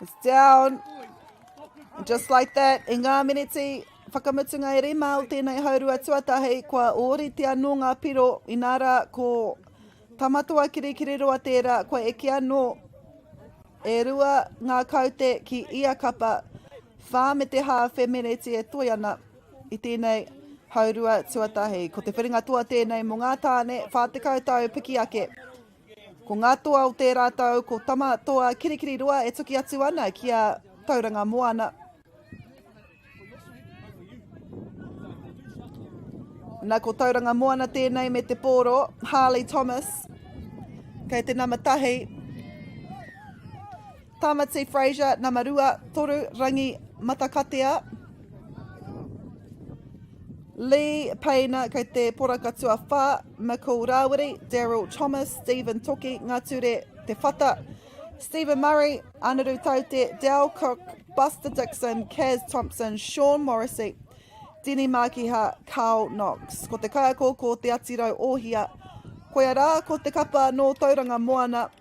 It's down. And just like that, i ngā miniti whakamutunga e rima o tēnei haurua tuatahi, kua ōrite anō ngā piro, inā rā ko Tamatoa Kirikiriroa tērā, kua eke anō e rua ngā kaute ki ia kapa, whā me te hāwhe meneti e toe ana i tēnei haurua tuatahi. Ko te whiringa toa tēnei mō ngā tāne, 40 tau piki ake. Ko ngā toa o tērā tau, ko Tama Toa Kirikiriroa e tuki atu ana ki a Tauranga Moana. Na ko Tauranga Moana tēnei me te pōro, Harley Thomas, kei te nama tahi. Tamati Fraser, nama rua, toru, Rangi Matakatea. Lee Paina kei te poraka tuawhā, Mikul Rāwiri, Daryl Thomas, Stephen Toki, Ngā Ture Te Whata, Stephen Murray, Anaru Taute, Dale Cook, Buster Dixon, Kaz Thompson, Sean Morrissey, Dini Mākiha, Carl Knox. Ko te kaiako ko Te Atirau Ohia. Koia rā ko te kapa nō Tauranga Moana.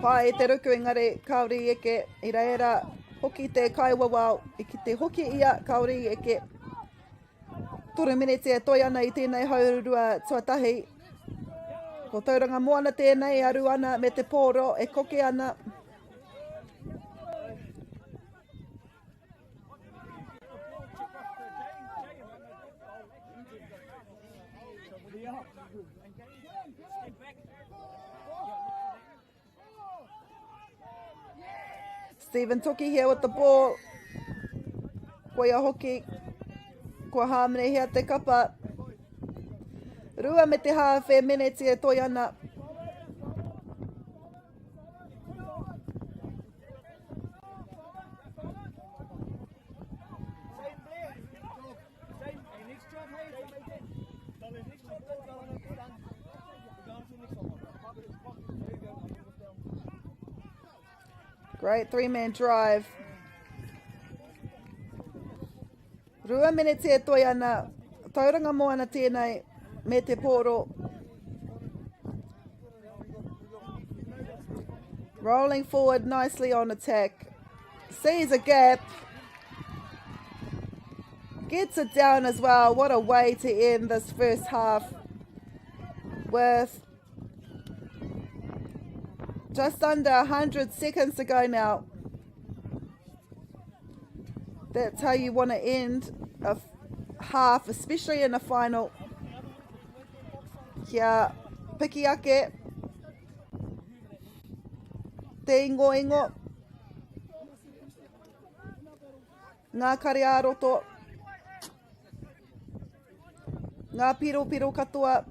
Pai te ruku engari kāore i eke i reira hoki te kaiwawao i ki te hoki ia kāore i eke. Toru miniti e toi ana i tēnei haurua tuatahi. Ko Tauranga Moana tēnei e aru ana me te pōro e koke ana. Stephen Toki here with the ball. Koia hoki. Kua hāmenehia te kapa. Rua me te hāwhe meneti e toi ana. Great three-man drive. Rua meneti e toi ana, Tauranga Moana tēnei, me te pōro. Rolling forward nicely on attack. Sees a gap. Gets it down as well. What a way to end this first half with just under 100 seconds to go now. That's how you want to end a half, especially in a final. Kia piki ake te ingoingo. Ngā kare ā-roto. Ngā piropiro katoa.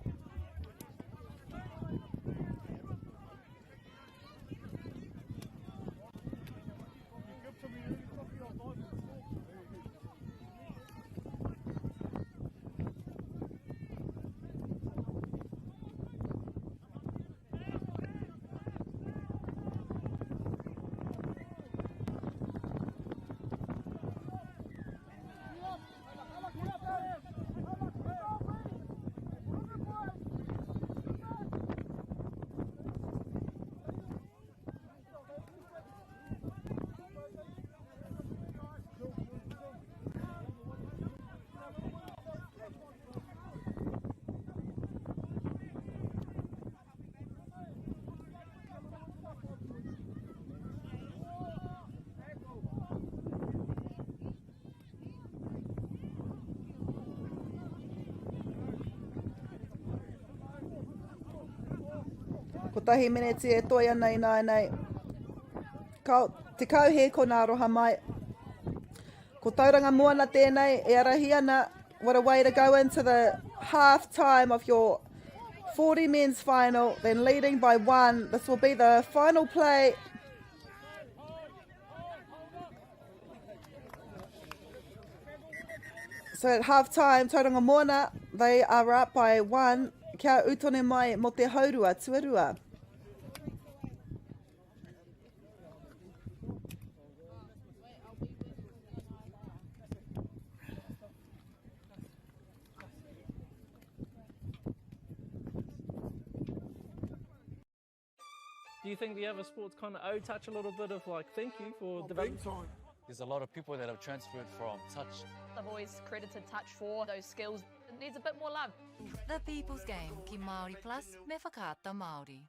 Kotahi meneti e toi ana ināianei. Ka, tekau he kona aroha mai. Ko Tauranga Moana tēnei e arahi ana. What a way to go into the half time of your 40 men's final, then leading by one. This will be the final play. So at half time, Tauranga Moana, they are up by one. Kia utone mai mo te haurua tuarua. Do you think the other sports kind of owe touch a little bit of like thank you for developing? Big time. There's a lot of people that have transferred from touch. I've always credited touch for those skills. It needs a bit more love. The People's Game ki Māori Plus me Whakaata Māori.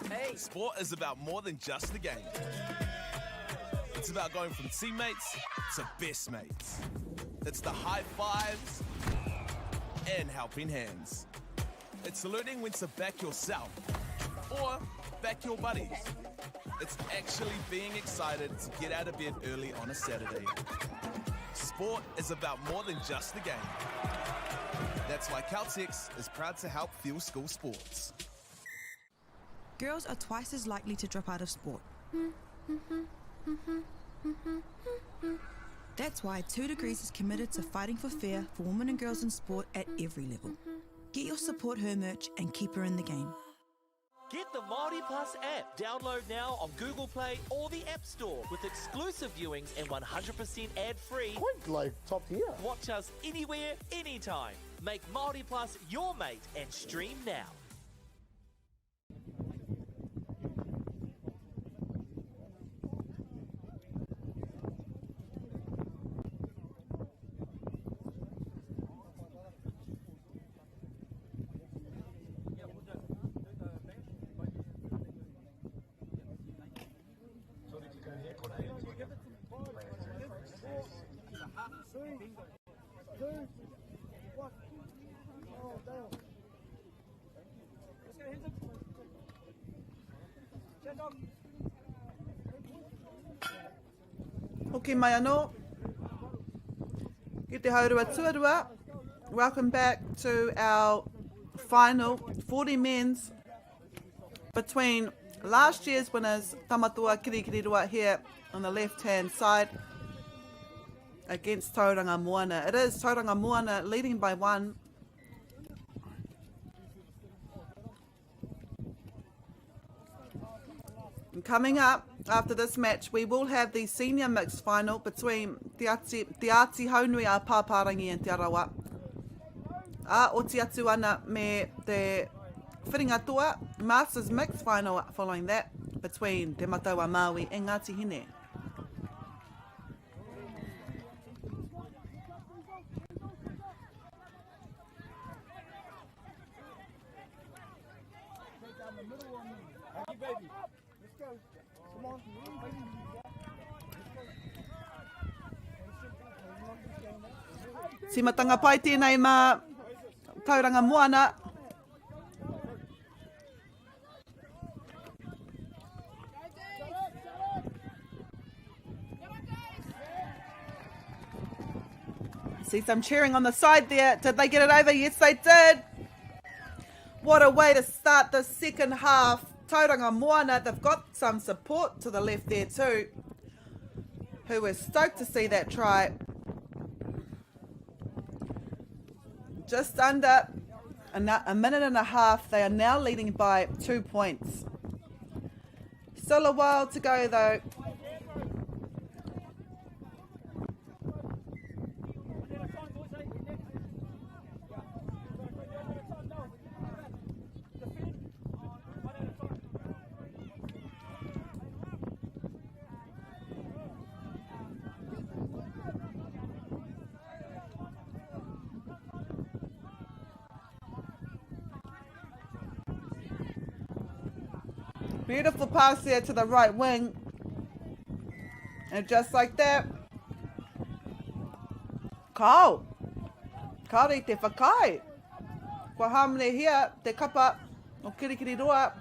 Hey. Sport is about more than just the game. It's about going from teammates to best mates. It's the high fives and helping hands. It's learning when to back yourself or back your buddies. It's actually being excited to get out of bed early on a Saturday. Sport is about more than just the game. That's why Caltex is proud to help fuel school sports. Girls are twice as likely to drop out of sport. That's why 2 Degrees is committed to fighting for fair for women and girls in sport at every level. Get your Support Her merch and keep her in the game. Get the Māori Plus app. Download now on Google Play or the App Store with exclusive viewings and 100% ad-free. Quite like top tier. Watch us anywhere, anytime. Make Māori Plus your mate and stream now. 3, 2, 1. Oh, Dale. Let's go, hands up. Chat dog. Hoki mai anō. Ki te haurua tuarua. Welcome back to our final 40 men's between last year's winners Tamatoa Kirikiriroa here on the left hand side against Tauranga Moana. It is Tauranga Moana leading by one. And coming up after this match, we will have the senior mixed final between Te Ati, Te Āti Haunui a Pāpārangi and Te Arawa. A oti atu ana me te Whiringa Toa Masters mixed final following that between Te Matau a Māui and Ngāti Hine. Tīmatanga pai tēnei mā Tauranga Moana. See some cheering on the side there. Did they get it over? Yes, they did. What a way to start the second half. Tauranga Moana, they've got some support to the left there too, who were stoked to see that try. Just under a minute and a half, they are now leading by 2 points. Still a while to go though. Beautiful pass there to the right wing. And just like that, Kao. Kāore i te whakaae. Kua hāmenehia te kapa o Kirikiriroa.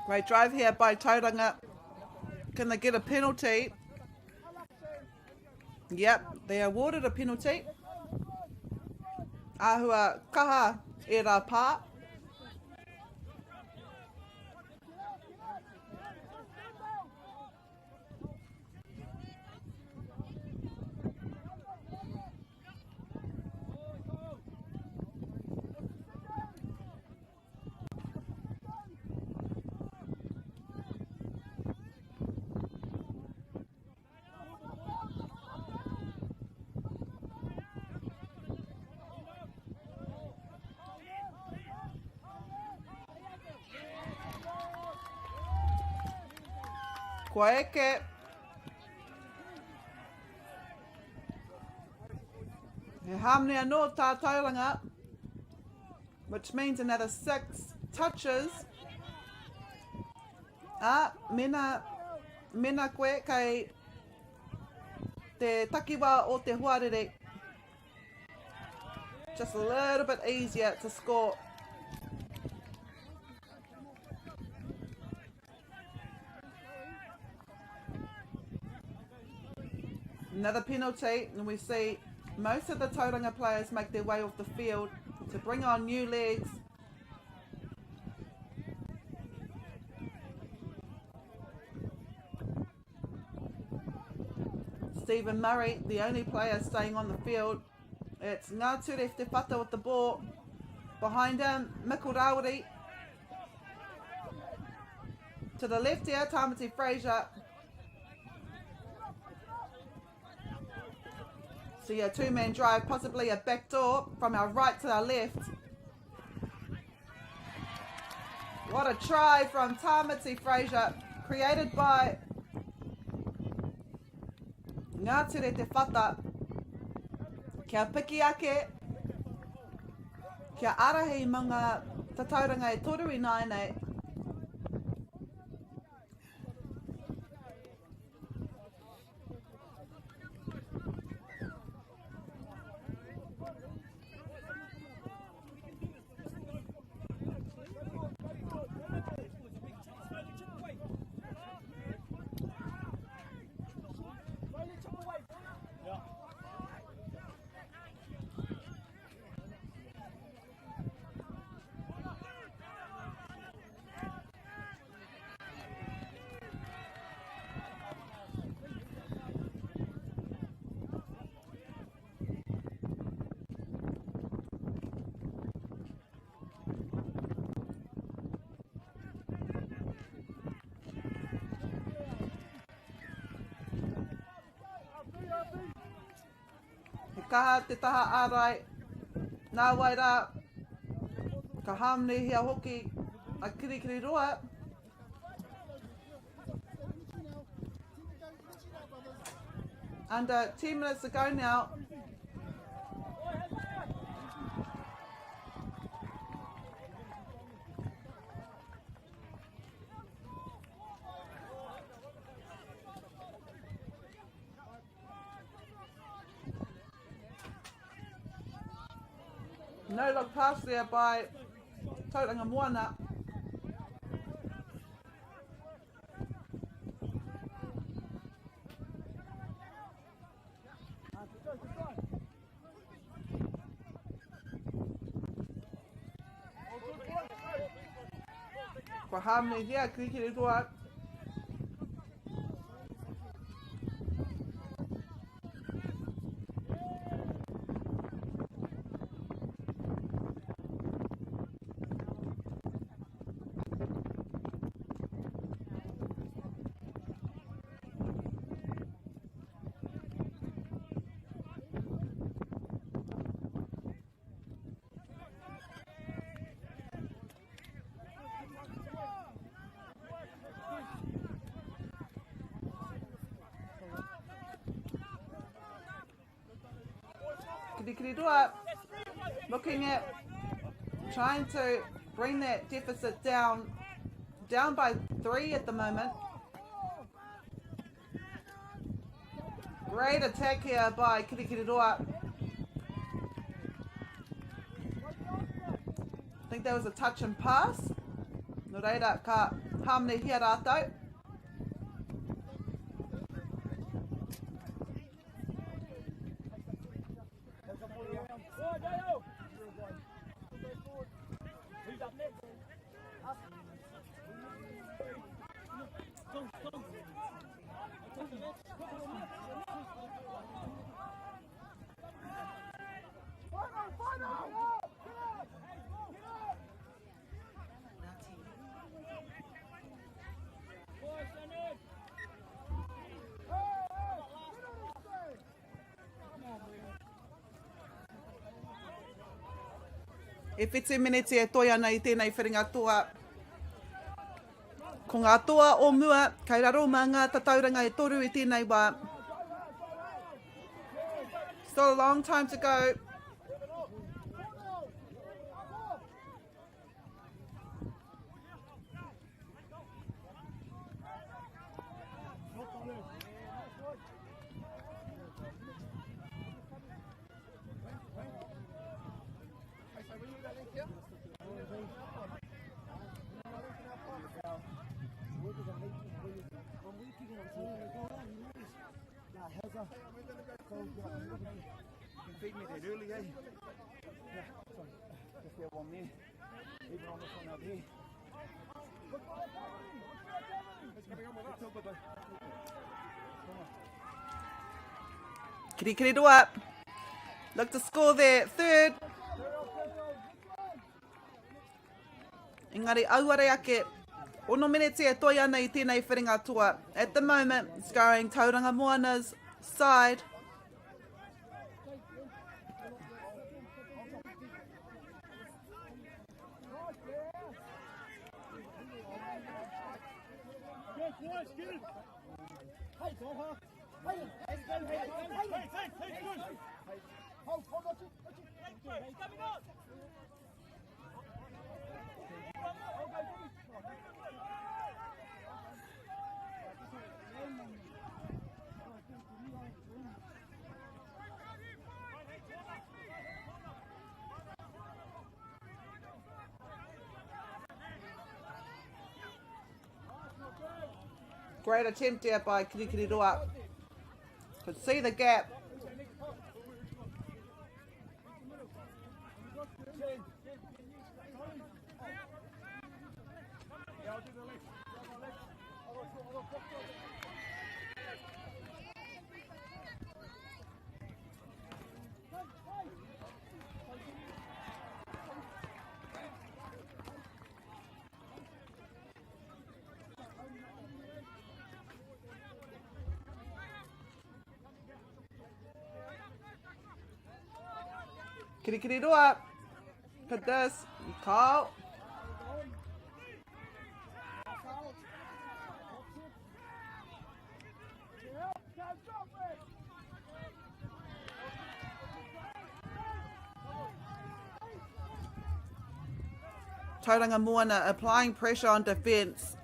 Great drive here by Tauranga. Can they get a penalty? Yep, they awarded a penalty. Ahua kaha e rā pā. Kua eke. He hāmene anō tā Tauranga, which means another 6 touches. Ā, mena, mena koe kei te takiwā o te hoarere, just a little bit easier to score. Another penalty, and we see most of the Tauranga players make their way off the field to bring on new legs. Stephen Murray, the only player staying on the field. It's Ngā Ture Te Whata with the ball. Behind him, Mikkel Rawiri. To the left here, Tamati Fraser. See a two-man drive, possibly a back door from our right to our left. What a try from Tamati Fraser, created by Ngā Ture Te Whata kia piki ake, kia ārahi mā ngā tatauranga e toru ināianei. He kaha te taha ārai, nāwai rā, ka hāmnehia hoki a Kirikiriroa. Under 10 minutes to go now. No look pass there by Tauranga Moana. Kua hāmnehia Kirikiriroa. Kirikiriroa looking at trying to bring that deficit down, down by 3 at the moment. Great attack here by Kirikiriroa. I think that was a touch and pass. Nō reira, ka hāmnehia rātou. E whitu meneti e toi ana i tēnei whiringa toa. Ko ngā toa o mua, kei raro mā ngā tatauranga e toru i tēnei wā. Still a long time to go. Feed me that early, eh? Yeah, sorry. Just that one there. Even on this one out there. Kirikiriroa look to score their third. Engari auare ake, ono meneti e toi ana i tēnei whiringa toa. At the moment, it's going Tauranga Moana's side. Great attempt there by Kirikiriroa. Could see the gap. Kirikiriroa. Put this. Call. Tauranga Moana applying pressure on defence.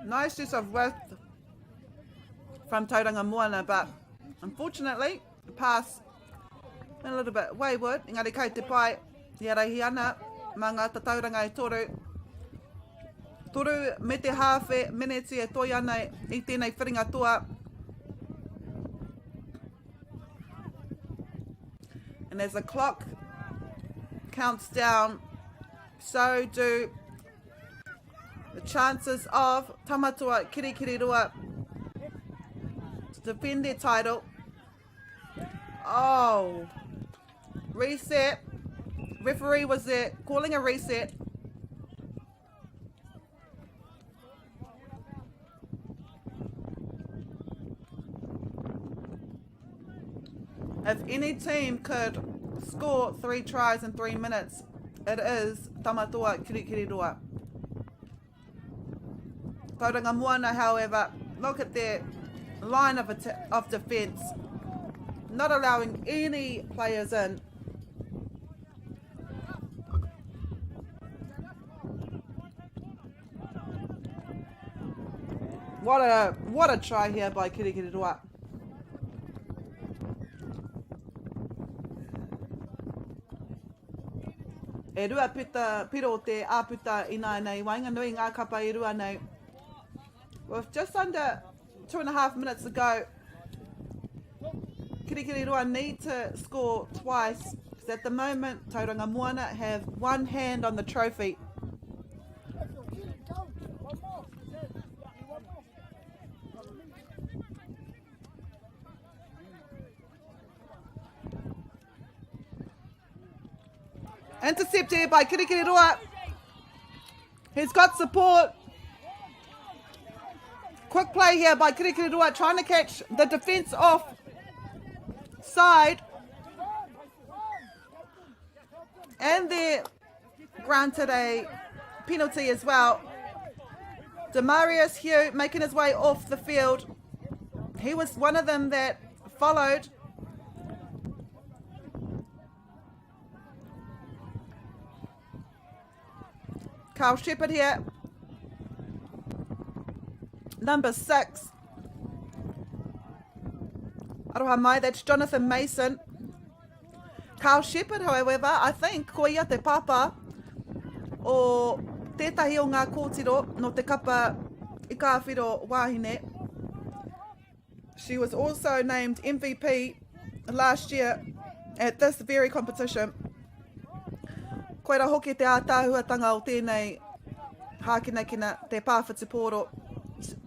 Nice use of width from Tauranga Moana, but unfortunately, the pass a little bit wayward. Engari kai te pai, i araihi ana, mā ngā tatauranga e toru. Toru me te hāwhe meneti e toi ana i tēnei whiringa toa. And as the clock counts down, so do the chances of Tamatoa Kirikiriroa to defend their title. Oh, reset. Referee was there calling a reset. If any team could score three tries in three minutes, it is Tamatoa Kirikiriroa. Tauranga Moana, however, look at their line of, of defence, not allowing any players in. What a what a try here by Kirikiriroa. E rua puta piro te āputa ināianei waenganui i ngā kapa e rua nei. With just under two and a half minutes to go, Kirikiriroa need to score twice because at the moment Tauranga Moana have one hand on the trophy. Intercept here by Kirikiriroa. He's got support. Quick play here by Kirikiriroa trying to catch the defence off side. And they're granted a penalty as well. Demarius Hugh making his way off the field. He was one of them that followed Carl Shepherd here. Number six. Aroha mai, that's Jonathan Mason. Carl Shepherd, however, I think ko ia te pāpā o tētahi o ngā kōtiro no te kapa i Kāwhiro Wāhine. She was also named MVP last year at this very competition. Koira hoki te ātaahuatanga o tēnei hākinakina, te pāwhutupōro.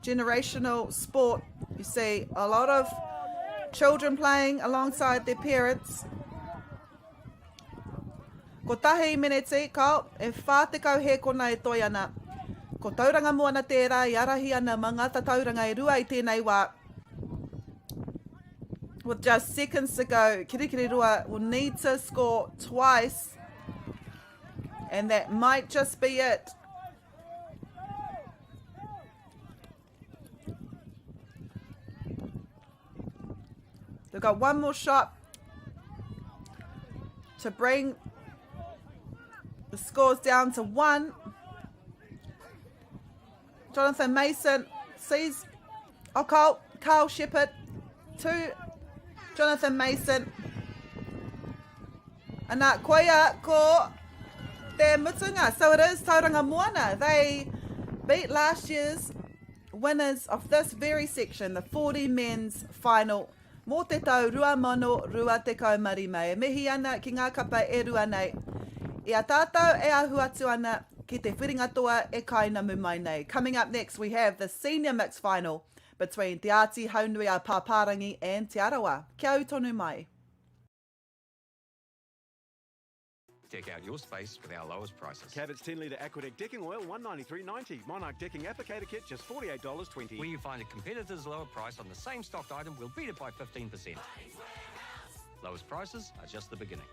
Generational sport. You see a lot of children playing alongside their parents. Kotahi meneti, kao, e 40 hēkona e toi ana. Ko Tauranga Moana tērā i arahi ana mā ngā tatauranga e rua i tēnei wā. With just seconds to go, Kirikiriroa will need to score twice. And that might just be it. They've got one more shot to bring the scores down to one. Jonathan Mason sees oh, Carl, Carl Shepherd to Jonathan Mason. Ana, koia ko te mutunga. So it is Tauranga Moana. They beat last year's winners of this very section, the 40 men's final. Mō te tau 2025. E mihi ana ki ngā kapa e rua nei. I a tātou e ahu atu ana ki te whiringa toa e kainamu mai nei. Coming up next we have the senior mixed final between Te Āti Haunui a Pāpārangi and Te Arawa. Kia ū tonu mai. Deck out your space with our lowest prices. Cabot's 10 litre Aquadec decking oil, $193.90. Monarch decking applicator kit, just $48.20. Where you find a competitor's lower price on the same stocked item, we'll beat it by 15%. Lowest prices are just the beginning.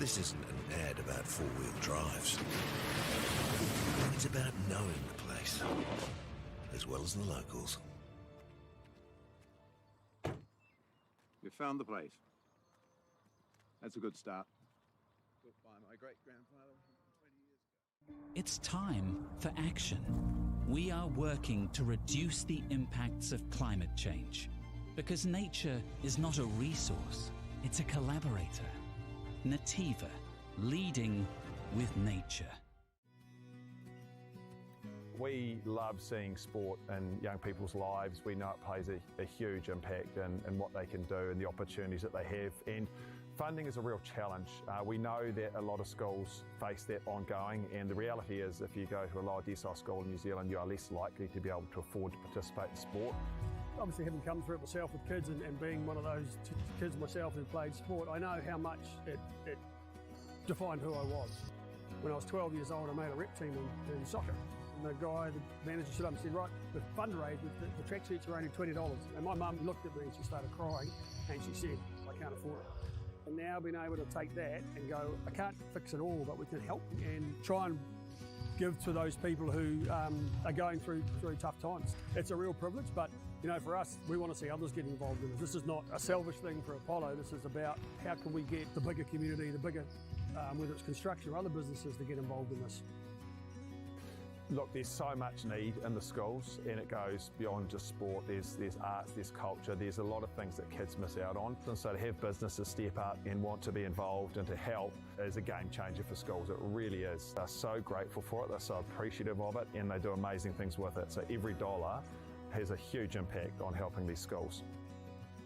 This isn't an ad about four-wheel drives. It's about knowing the place, as well as the locals. You found the place. That's a good start. Built by my great-grandfather 120 years ago. It's time for action. We are working to reduce the impacts of climate change. Because nature is not a resource, it's a collaborator. Nativa, leading with nature. We love seeing sport in young people's lives. We know it plays a, a huge impact in, in what they can do and the opportunities that they have. And funding is a real challenge. Uh, we know that a lot of schools face that ongoing, and the reality is if you go to a lower decile school in New Zealand, you are less likely to be able to afford to participate in sport. Obviously, having come through it myself with kids and, and being one of those kids myself who played sport, I know how much it, it defined who I was. When I was 12 years old, I made a rep team in, in soccer. And the guy, the manager stood up and said, right, the fundraise, the, the tracksuits are only $20. And my mum looked at me and she started crying and she said, I can't afford it. And now being able to take that and go, I can't fix it all, but we can help and try and give to those people who um, are going through through tough times. It's a real privilege, but you know, for us, we want to see others get involved in this. This is not a selfish thing for Apollo. This is about how can we get the bigger community, the bigger, um, whether it's construction or other businesses, to get involved in this. Look, there's so much need in the schools, and it goes beyond just sport. There's, there's arts, there's culture, there's a lot of things that kids miss out on. And so to have businesses step up and want to be involved and to help is a game changer for schools. It really is. They're so grateful for it, they're so appreciative of it, and they do amazing things with it. So every dollar has a huge impact on helping these schools.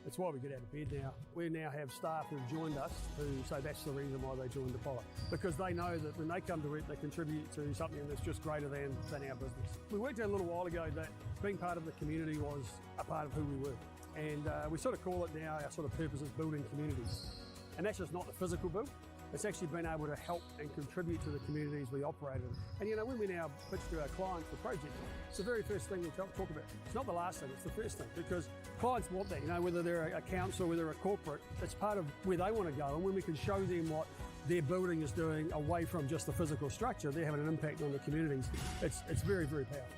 It's why we get out of bed now. We now have staff who've joined us who say that's the reason why they joined Apollo. Because they know that when they come to work, they contribute to something that's just greater than, than our business. We worked out a little while ago that being part of the community was a part of who we were. And uh, we sort of call it now our sort of purpose is building communities. And that's just not the physical build, it's actually been able to help and contribute to the communities we operate in. And you know, when we now pitch to our clients the project, it's the very first thing we talk, talk about. It's not the last thing, it's the first thing because clients want that, you know, whether they're a council, whether they're a corporate, it's part of where they want to go. And when we can show them what their building is doing away from just the physical structure, they're having an impact on the communities. It's, it's very, very powerful.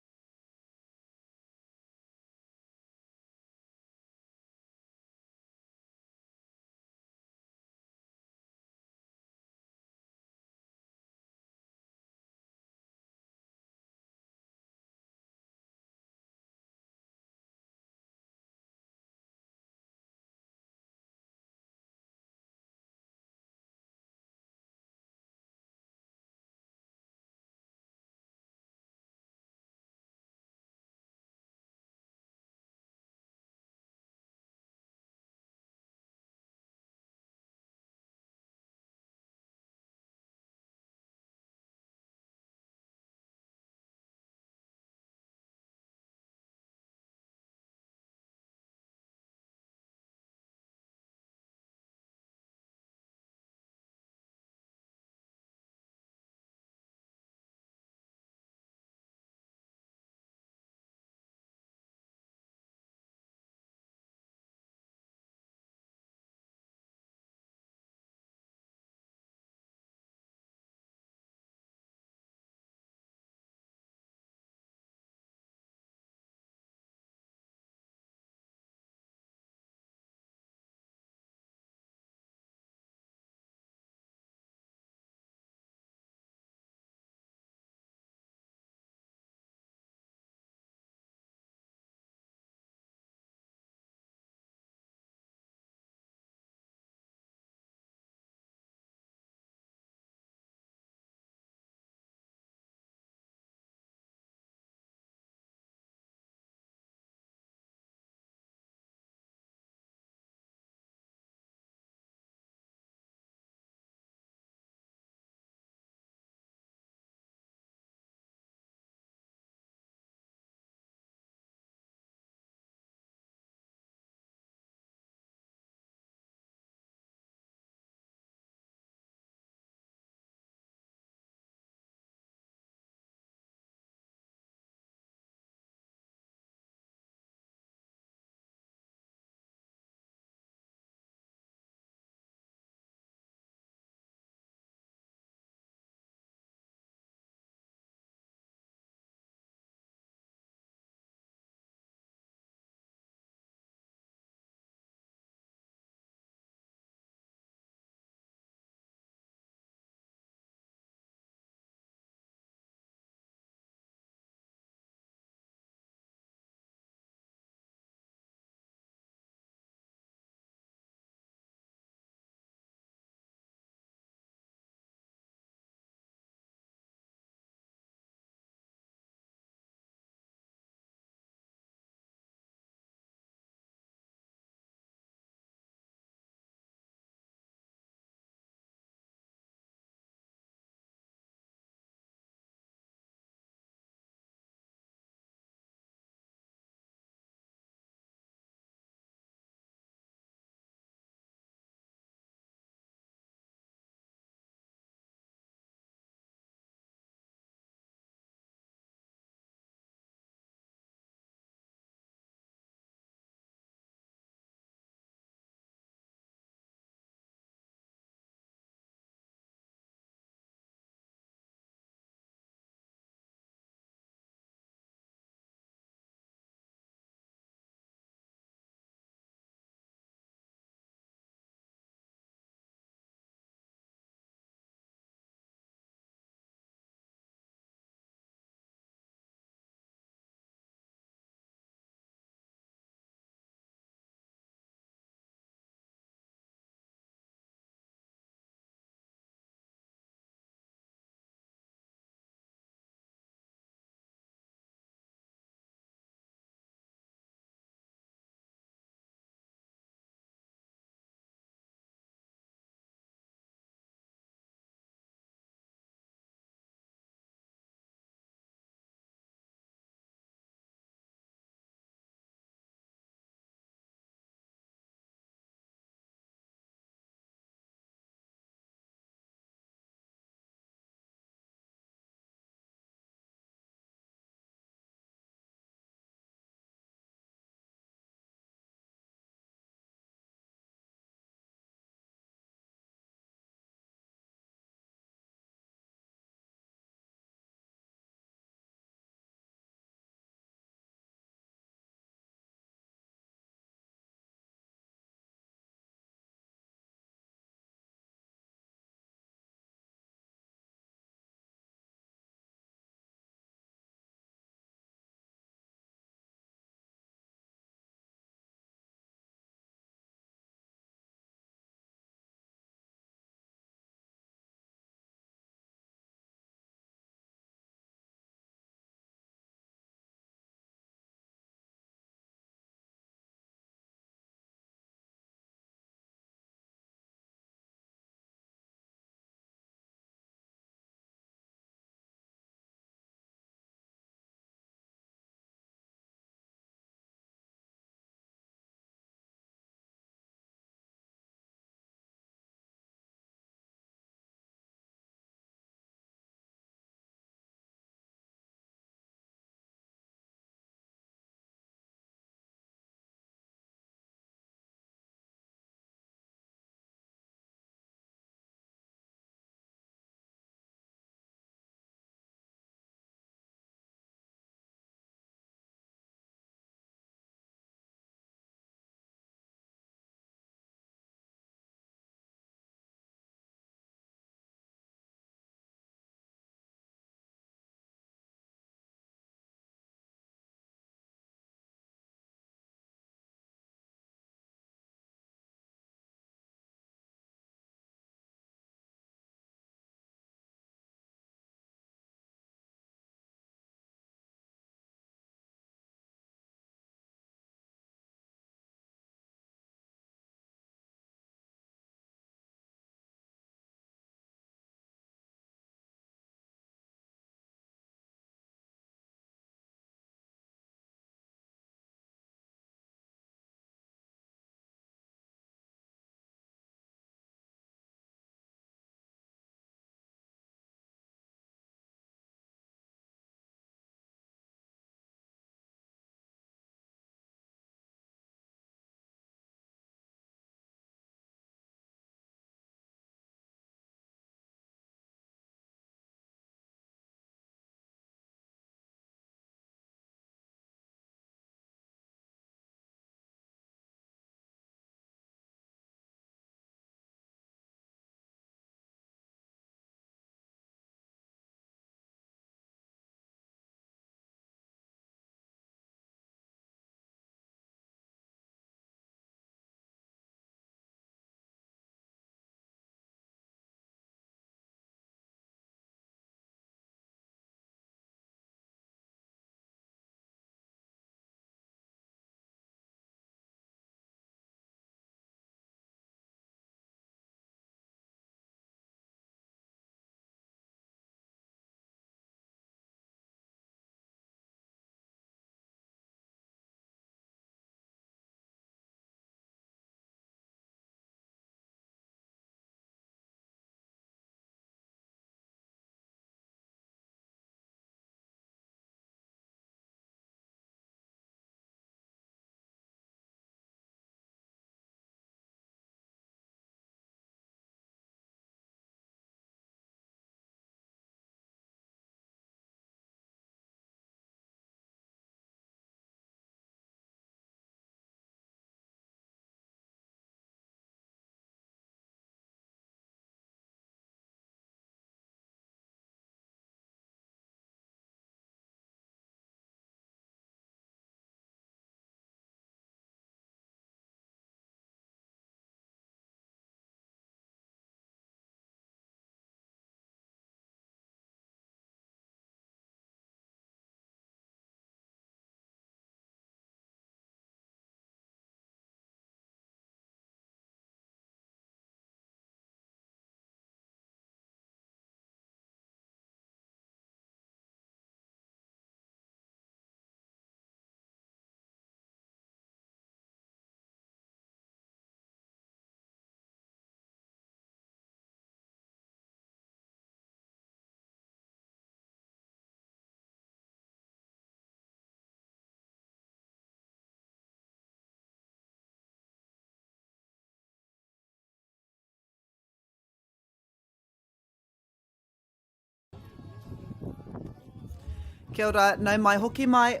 Kia ora, nau mai hoki mai.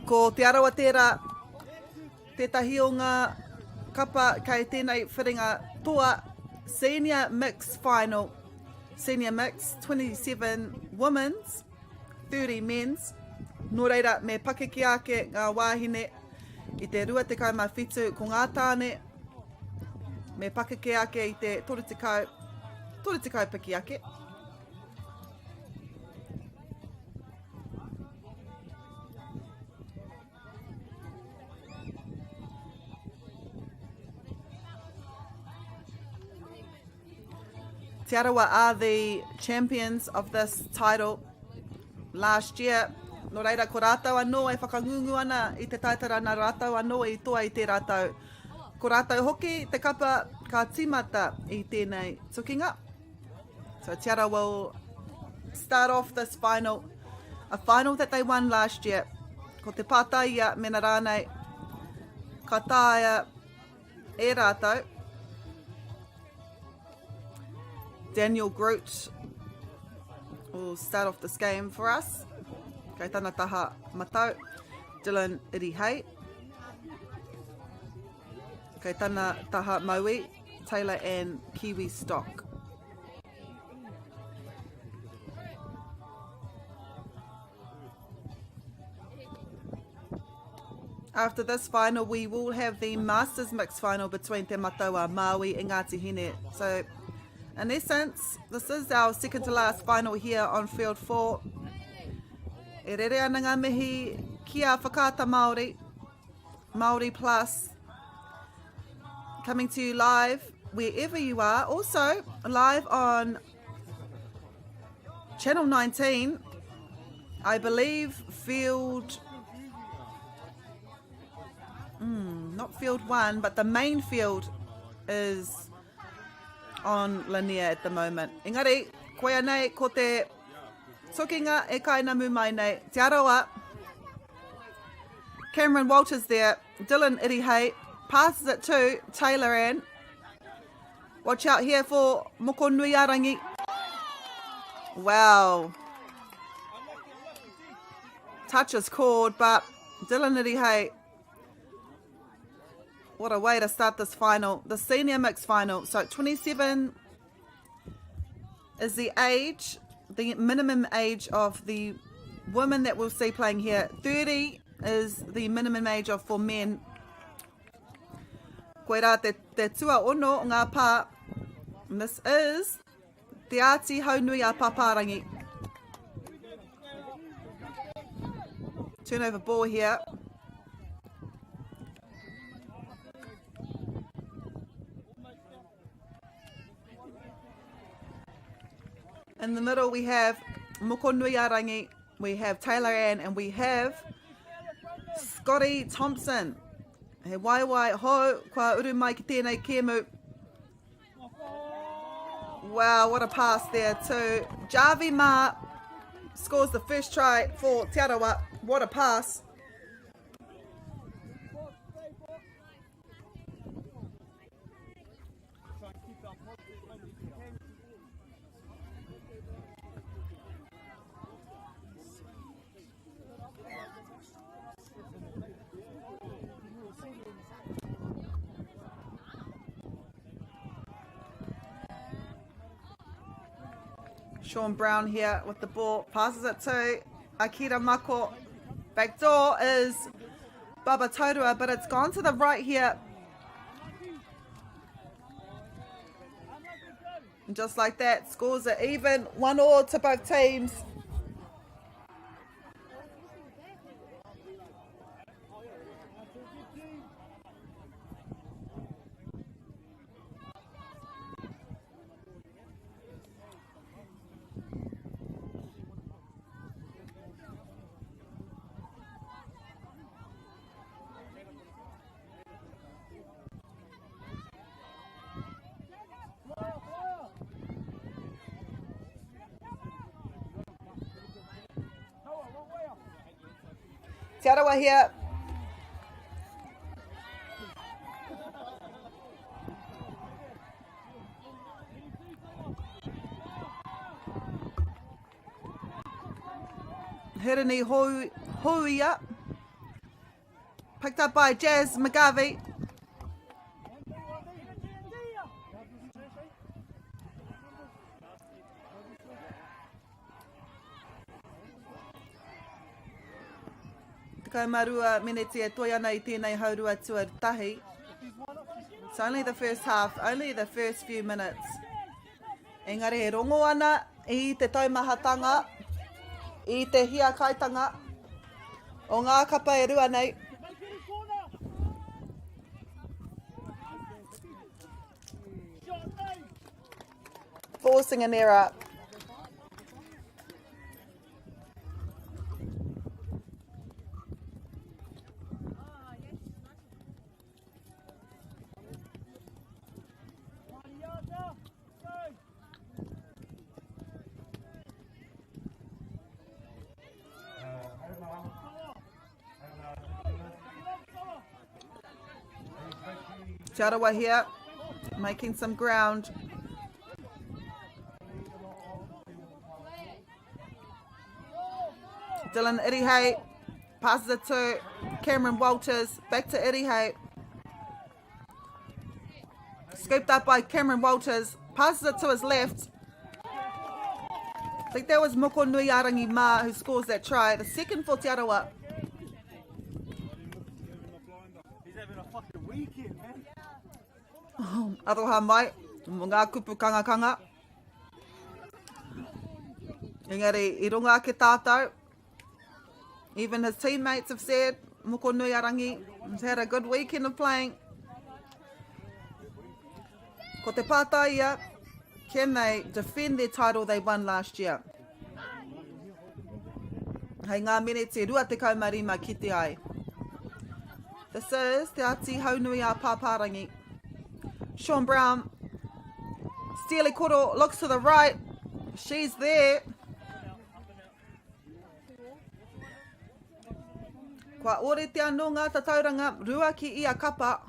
Ko Te Arawa tērā, tētahi o ngā kapa kei tēnei whiringa toa, Senior Mix Final, Senior Mix 27 Women's, 30 Men's. Nō reira, me pakeke ake ngā wāhine i te 27, ko ngā tāne me pakeke ake i te 30, 30 piki ake. Te Arawa are the champions of this title last year. Nō reira, ko rātou anō e whakangungu ana i te taitara nā rātou anō i toa i tērā tau. Ko rātou hoki te kapa ka tīmata i tēnei tukinga. So Te Arawa will start off this final, a final that they won last year. Ko te pātai ia, mena rānei, ka taea e rātou. Daniel Groot will start off this game for us. Kei tana taha matau, Dylan Irihei. Kei tana taha maui, Taylor and Kiwi Stock. After this final, we will have the Masters Mixed final between Te Matau a Māui and Ngāti Hine. So, in essence, this is our second to last final here on Field 4. E rere ana ngā mihi ki a Whakaata Māori, Māori Plus, coming to you live wherever you are. Also, live on Channel 19, I believe field, not field 1, but the main field is on Lanier at the moment. Engari, koia nei, ko te tukinga e kainamu mai nei. Te Arawa, Cameron Walters there, Dylan Irihei, passes it to Taylor Ann. Watch out here for Mokonuiarangi. Wow. Touch is called, but Dylan Irihei, what a way to start this final, the senior mix final. So 27 is the age, the minimum age of the women that we'll see playing here. 30 is the minimum age of for men. Koirā te, te tuaono o ngā pā. And this is Te Āti Haunui a Pāpārangi. Turnover ball here. In the middle we have Mokonuiarangi, we have Taylor Ann, and we have Scotty Thompson. He waiwai hou, kua uru mai ki tēnei kēmu. Wow, what a pass there to Javi Ma. Scores the first try for Te Arawa. What a pass. Sean Brown here with the ball, passes it to Akira Mako. Back door is Baba Taurua, but it's gone to the right here. And just like that, scores are even, 1-1 to both teams. Te Arawa here. Hirini Houia. Picked up by Jazz McGarvey. 12 meneti e toi ana i tēnei haurua tuatahi. It's only the first half, only the first few minutes. Engari e rongo ana i te taumahatanga, i te hiakaitanga o ngā kapa e rua nei. Forcing an error. Te Arawa here, making some ground. Dylan Irihei passes it to Cameron Walters, back to Irihei. Scooped up by Cameron Walters, passes it to his left. I think that was Moko Nui Ma who scores that try. The second for Te Arawa. He's having a fucking weekend, man. Oh, aroha mai, mo ngā kupu kangakanga. Engari, i runga ake tātou, even his teammates have said, Moko Nui Arangi has had a good weekend of playing. Ko te pātai ia, can they defend their title they won last year? Hei ngā meneti 25 kite ai. This is Te Ati Haunui a Pāpārangi. Sean Brown, Steely Koro looks to the right. She's there. Kua ōrite anō ngā tatauranga rua ki ia kapa.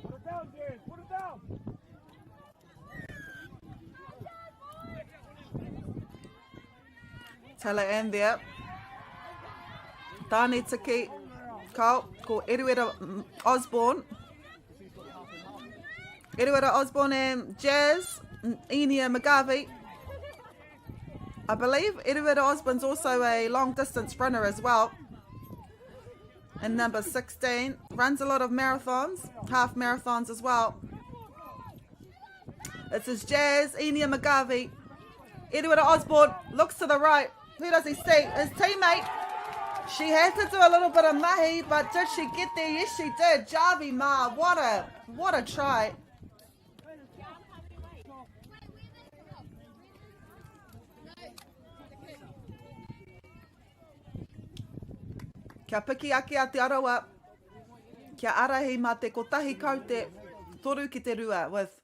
Put it down, Jared. Put it down. Taylor Ann there. Tāne Tiki, Kao, ko Eruera Osborne. Eruera Osborne and Jazz, Inia McGarvey. I believe Eruera Osborne's also a long distance runner as well. And number 16, runs a lot of marathons, half marathons as well. This is Jazz, Inia McGarvey. Eruera Osborne looks to the right. Who does he see? His teammate. She had to do a little bit of mahi, but did she get there? Yes, she did. Javi Ma, what a, what a try. Kia piki ake a Te Arawa, kia arahi mā te kotahi kaute, toru ki te rua, with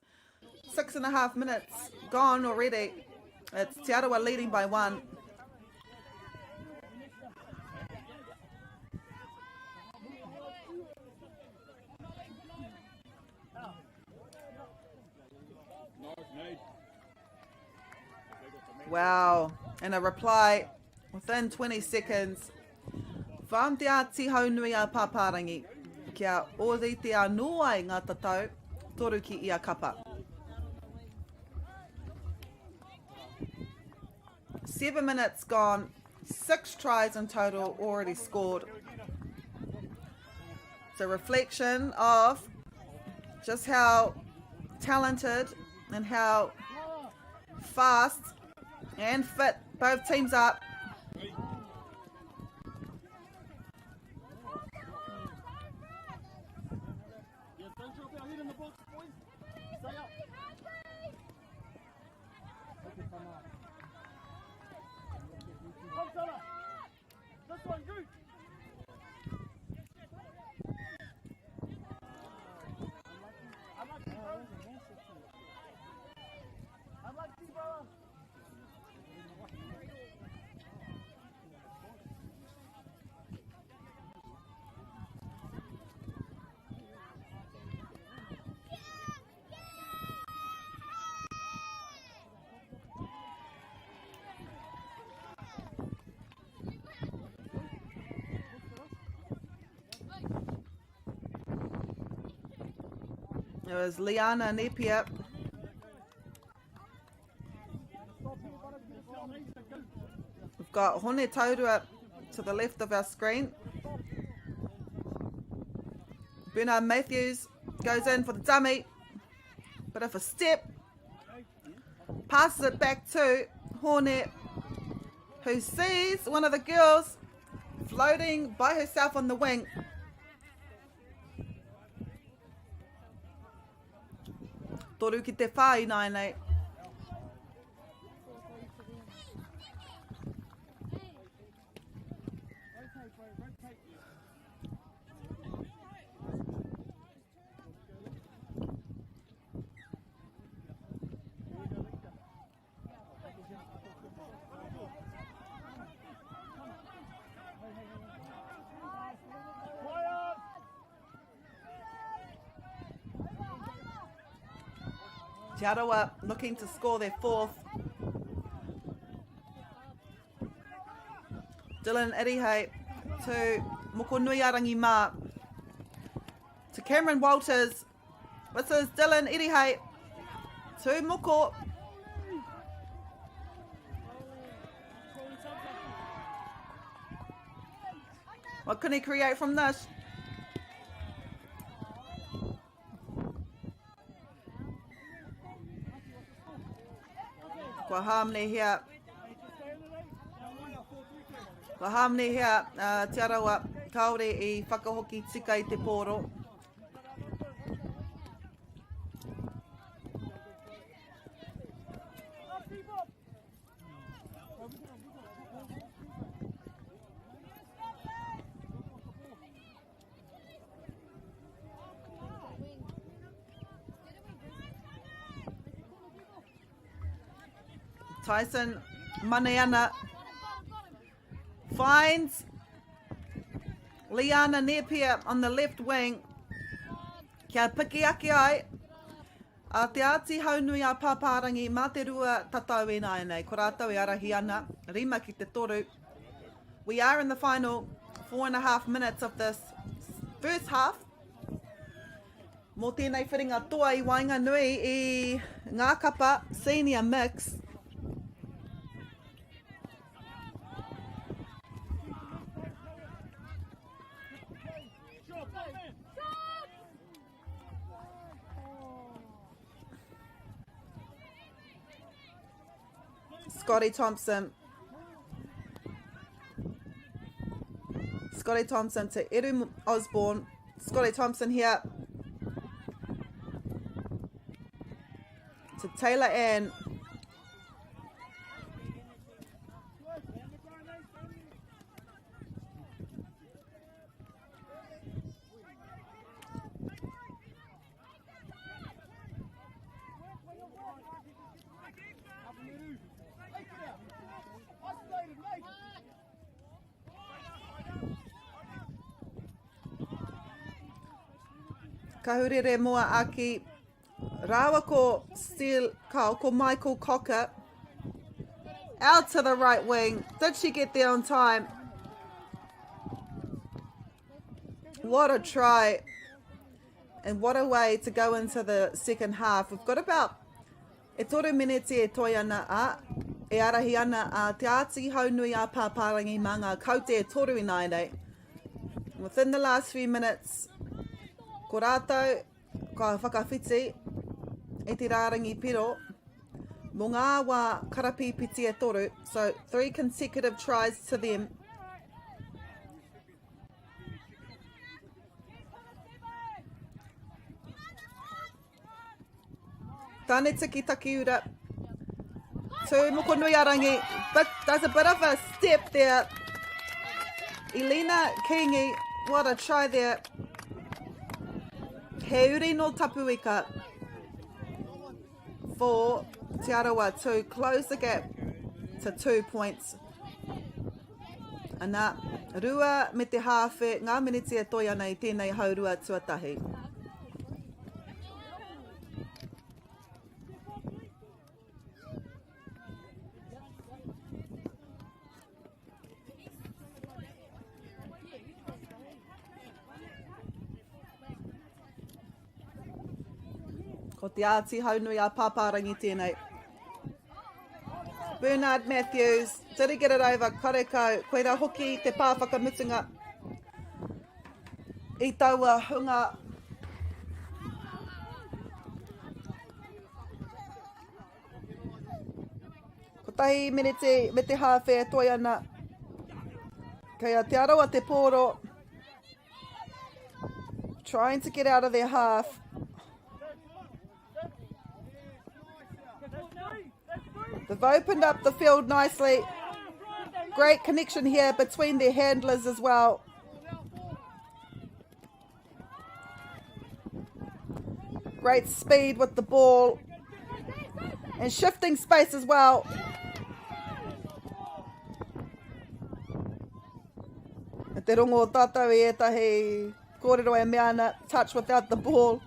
6.5 minutes gone already. It's Te Arawa leading by 1. Wow. And a reply within 20 seconds. From Te Āti Haunui a Pāpārangi. Kia ōrite anō ai ngā tatau, toru ki ia kapa. 7 minutes gone, 6 tries in total already scored. It's a reflection of just how talented and how fast and fit both teams are. Yeah, don't drop our head in the box, boys. Stay up. Come, fella. This one, go. Unlucky, bro. Unlucky, bro. It was Liana Nepia. We've got Hone Taurua to the left of our screen. Bernard Matthews goes in for the dummy. Bit of a step. Passes it back to Hornet, who sees one of the girls floating by herself on the wing. Toru ki te whā ināianei. Te Arawa looking to score their fourth. Dylan Irihei to Mokonuiarangi Mā. To Cameron Walters. This is Dylan Irihei to Moko. What can he create from this? Kua hāmene hea. Kua hāmene hea uh, Te Arawa kāore i whakahoki tika i te pōro. Tyson Maneana finds Liana Nepia on the left wing. Kia piki ake ai a Te Āti Haunui a Pāpārangi mā te rua tatau ināianei. Ko rātou e arahi ana, 5-3. We are in the final 4.5 minutes of this first half. Mō tēnei whiringa toa i waenganui i ngā kapa senior mix. Scotty Thompson. Scotty Thompson to Eru Osborne. Scotty Thompson here to Taylor Ann. Kahurere Moa Aki rāua ko Steele, kao, ko Michael Cocker. Out to the right wing. Did she get there on time? What a try. And what a way to go into the second half. We've got about e toru mineti e toi ana a, e arahi ana a Te Āti Haunui a Pāpārangi mā ngā kaute e toru ināianei. Within the last few minutes, ko rātou ka whakawhiti i te rārangi piro mō ngā wā karapīpiti e toru. So, three consecutive tries to them. Tane Tiki Takiura to Mokonuiarangi, but does a bit of a step there. Elena Kingi, what a try there. He uri no Tapuika for Te Arawa to close the gap to 2 points. Ana, rua me te hāwhe, ngā miniti e toi ana i tēnei haurua tuatahi. Ko Te Āti Haunui a Pāpārangi tēnei. Bernard Matthews, did he get it over? Karekau, koira hoki te pā whakamutunga i taua hunga. Kotahi miniti me te hāwhe e toi ana. Kei a Te Arawa te pōro. Trying to get out of their half. They've opened up the field nicely. Great connection here between their handlers as well. Great speed with the ball and shifting space as well. E te rongo o tātou i ētahi kōrero e mea ana, touch without the ball.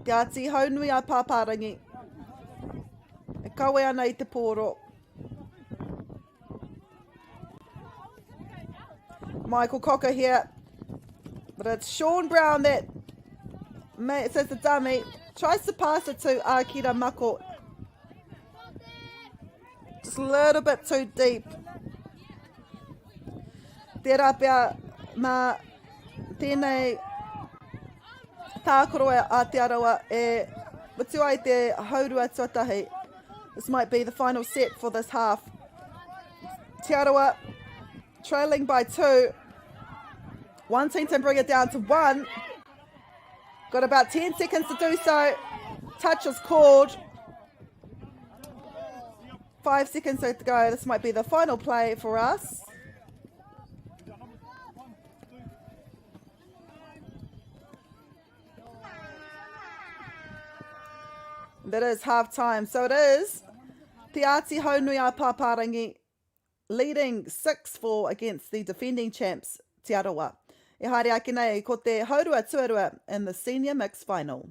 Te Āti Haunui a Pāpārangi. E kawe ana i te pōro. Michael Cocker here. But it's Sean Brown that says the dummy. Tries to pass it to Akira Mako. Just a little bit too deep. Tērā pea mā tēnei tākaro a Te Arawa e mutu ai te haurua tuatahi. This might be the final set for this half. Te Arawa trailing by two. Wanting to bring it down to one. Got about 10 seconds to do so. Touch is called. 5 seconds to go. This might be the final play for us. That is half time. So it is Te Āti Haunui a Pāpārangi leading 6-4 against the defending champs Te Arawa. E haere ake nei ko te haurua tuarua in the senior mixed final.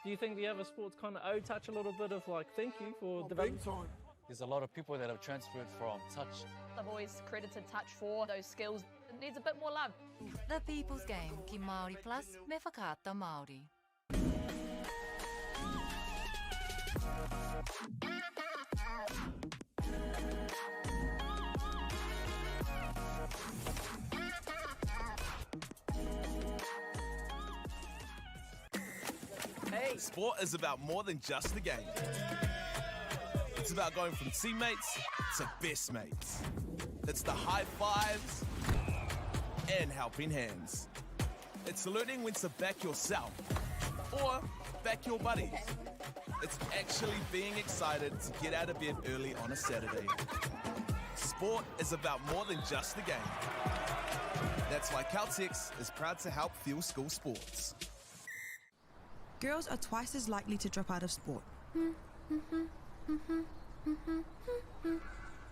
Do you think the other sports kind of owe touch a little bit of like thank you for oh, developing? Time. There's a lot of people that have transferred from touch. I've always credited touch for those skills. It needs a bit more love. The People's Game ki Māori Plus me Whakaata Māori. Hey. Sport is about more than just the game. It's about going from teammates to best mates. It's the high fives and helping hands. It's learning when to back yourself or back your buddies. It's actually being excited to get out of bed early on a Saturday. Sport is about more than just the game. That's why Caltex is proud to help fuel school sports. Girls are twice as likely to drop out of sport.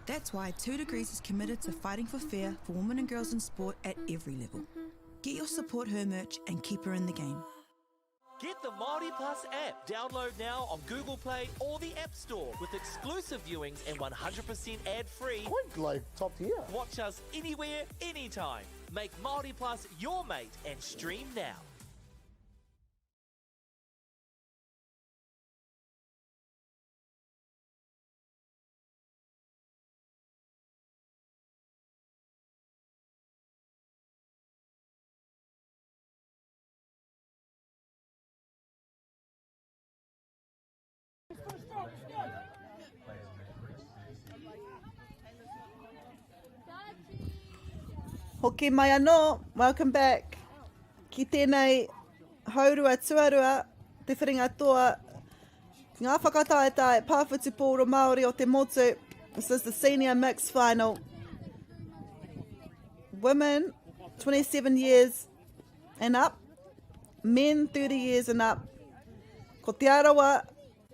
That's why 2 Degrees is committed to fighting for fair for women and girls in sport at every level. Get your Support Her merch and keep her in the game. Get the Māori Plus app. Download now on Google Play or the App Store with exclusive viewings and 100% ad-free. Quite like top tier. Watch us anywhere, anytime. Make Māori Plus your mate and stream now. Hoki mai anō, welcome back ki tēnei haurua tuarua, te whiringa toa, ngā whakataetae pāwhutupōro Māori o te motu. This is the senior mixed final. Women, 27 years and up. Men, 30 years and up. Ko Te Arawa,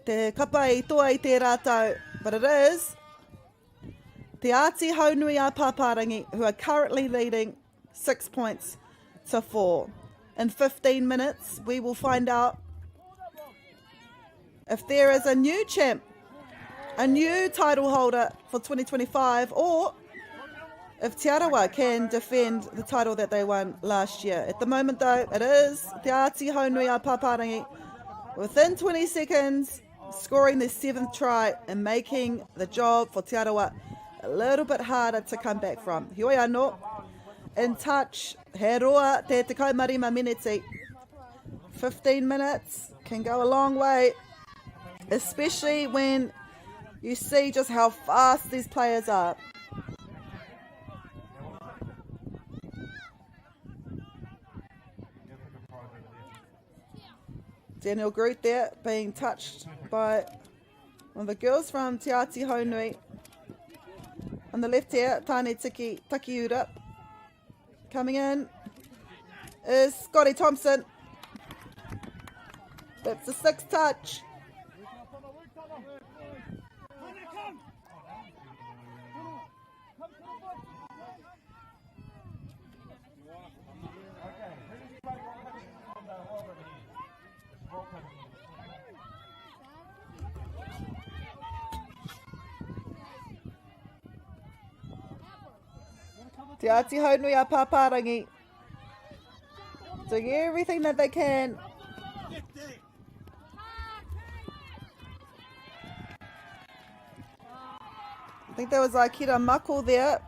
te kapa i toa i tērā tau, but it is Te Āti Haunui a Pāpārangi who are currently leading 6 points. to 4. In 15 minutes, we will find out if there is a new champ, a new title holder for 2025, or if Te Arawa can defend the title that they won last year. At the moment, though, it is Te Āti Haunui a Pāpārangi within 20 seconds, scoring their seventh try and making the job for Te Arawa a little bit harder to come back from. Heoi anō, in touch, he roa te 15 mineti. 15 minutes can go a long way, especially when you see just how fast these players are. Daniel Groot there being touched by one of the girls from Te Āti Haunui. On the left here, Tane Tiki Takiura. Coming in is Scotty Thompson. That's the sixth touch. Te Āti Haunui a Pāpārangi doing everything that they can. I think that was Akira Mako there.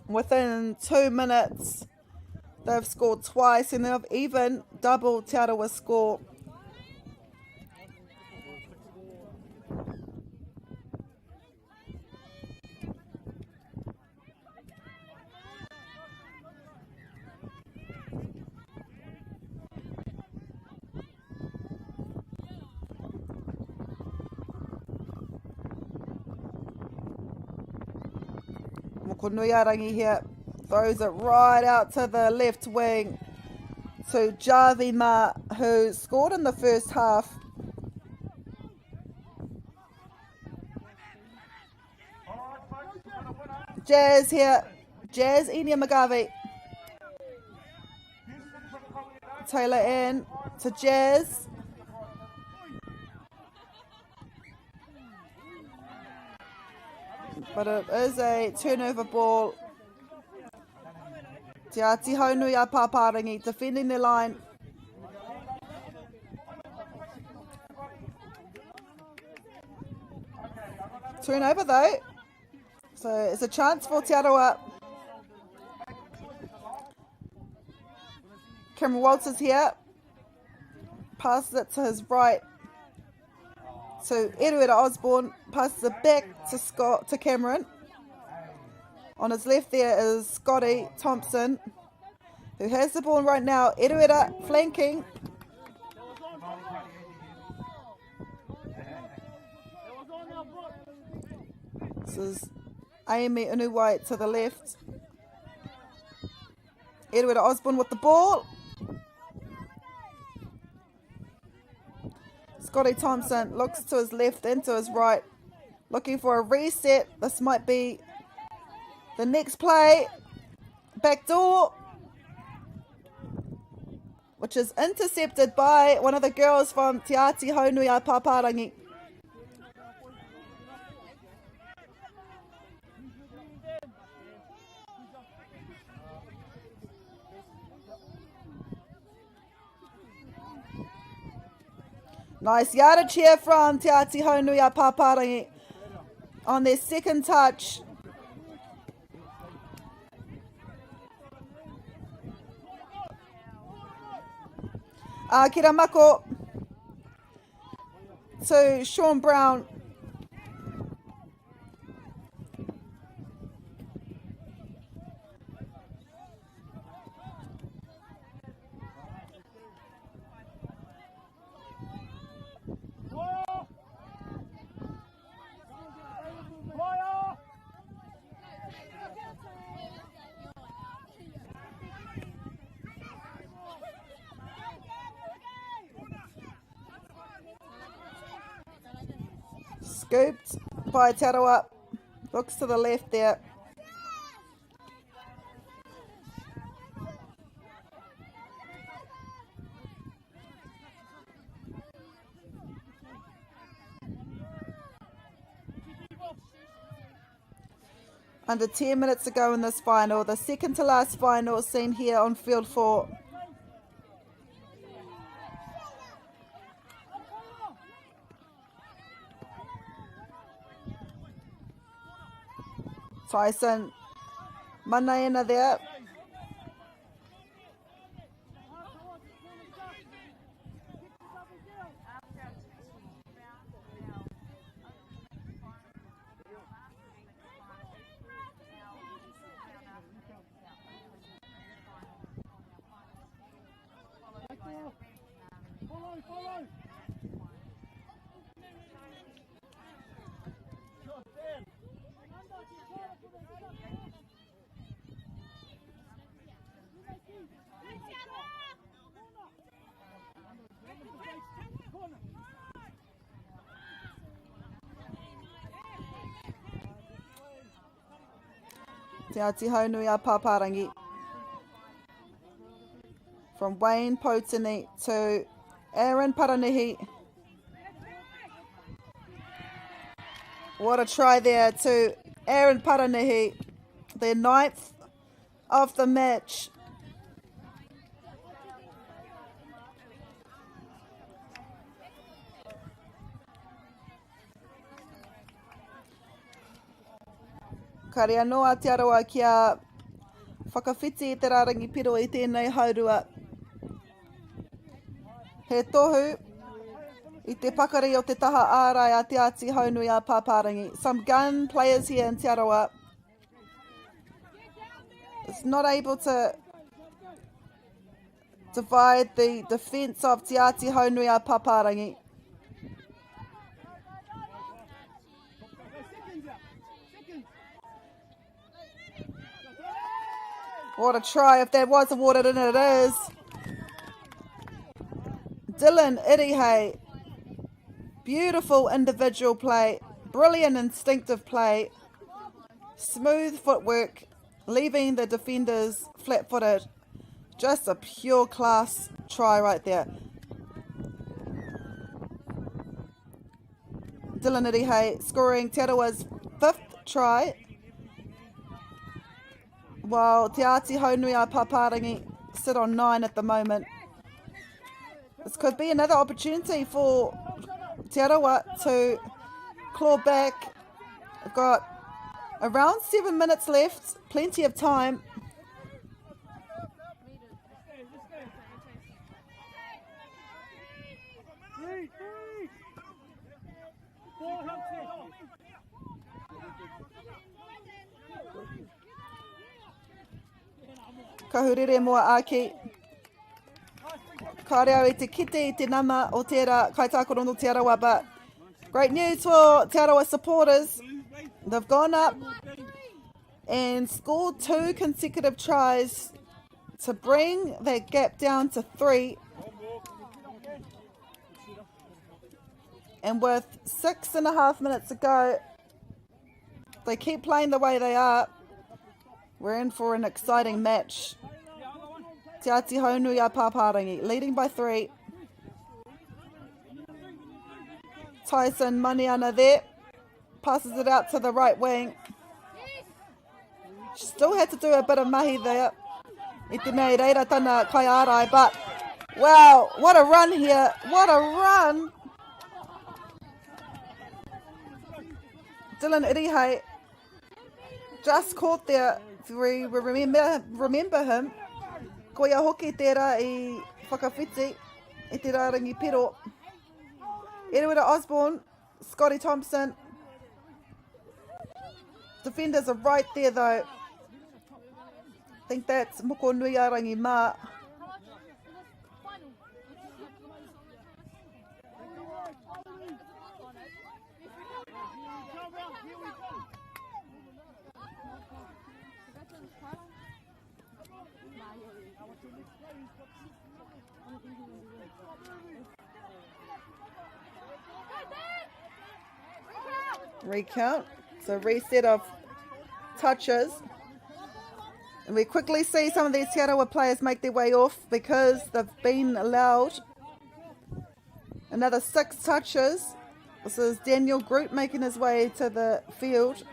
Within 2 minutes, they've scored twice and they've even doubled Te Arawa's score. Mokonuiarangi here throws it right out to the left wing to Javi Ma, who scored in the first half. Jazz here. Jazz Inia McGarvey. Taylor in to Jazz. But it is a turnover ball. Te Āti Haunui a Pāpārangi defending their line. Turnover though. So it's a chance for Te Arawa. Cameron Walters here. Passes it to his right. To Eruera Osborne. Passes it back to Scott to Cameron. On his left there is Scotty Thompson, who has the ball right now. Eruera flanking. This is Amy Unuwai to the left. Edward Osborne with the ball. Scotty Thompson looks to his left and to his right, looking for a reset. This might be the next play. Back door, which is intercepted by one of the girls from Te Āti Haunui a Pāpārangi. Nice yardage here from Te Āti Haunui a Pāpārangi on their second touch. Akira Mako to Sean Brown. Scooped by Te Arawa. Looks to the left there. Under 10 minutes to go in this final, the second to last final seen here on field 4. Tyson Manaena there. Follow, follow. Te Āti Haunui a Pāpārangi. From Wayne Poutini to Aaron Paranihi. What a try there to Aaron Paranihi, their ninth of the match. Kare anō a Te Arawa kia whakawhiti i te rārangi piro i tēnei haurua. He tohu i te pakari o te taha ārai a Te Āti Haunui a Pāpārangi. Some gun players here in Te Arawa. It's not able to divide the defence of Te Āti Haunui a Pāpārangi. What a try. If that was awarded, and it is. Dylan Irihei. Beautiful individual play. Brilliant instinctive play. Smooth footwork. Leaving the defenders flat-footed. Just a pure class try right there. Dylan Irihei scoring Te Arawa's fifth try. While Te Āti Haunui a Pāpārangi sit on 9 at the moment. This could be another opportunity for Te Arawa to claw back. We've got around 7 minutes left, plenty of time. Kahurere moa āki. Kāre au i te kite i te nama o tērā kaitākaro no Te Arawa, but great news for Te Arawa supporters. They've gone up and scored 2 consecutive tries to bring that gap down to 3. And with 6.5 minutes to go, they keep playing the way they are. We're in for an exciting match. Te Āti Haunui a Pāpārangi, leading by 3. Tyson Maniana there. Passes it out to the right wing. Still had to do a bit of mahi there. I te mea i reira tana kaiārai, but wow, what a run here. What a run. Dylan Irihei just caught there. We remember him. Koia hoki tērā i whakawhiti i te rārangi pero. Eruera Osborne, Scotty Thompson. Defenders are right there though. I think that's Moko Nuiarangi Mā. Recount. So reset of touches. And we quickly see some of these Te Arawa players make their way off because they've been allowed another 6 touches. This is Daniel Groot making his way to the field.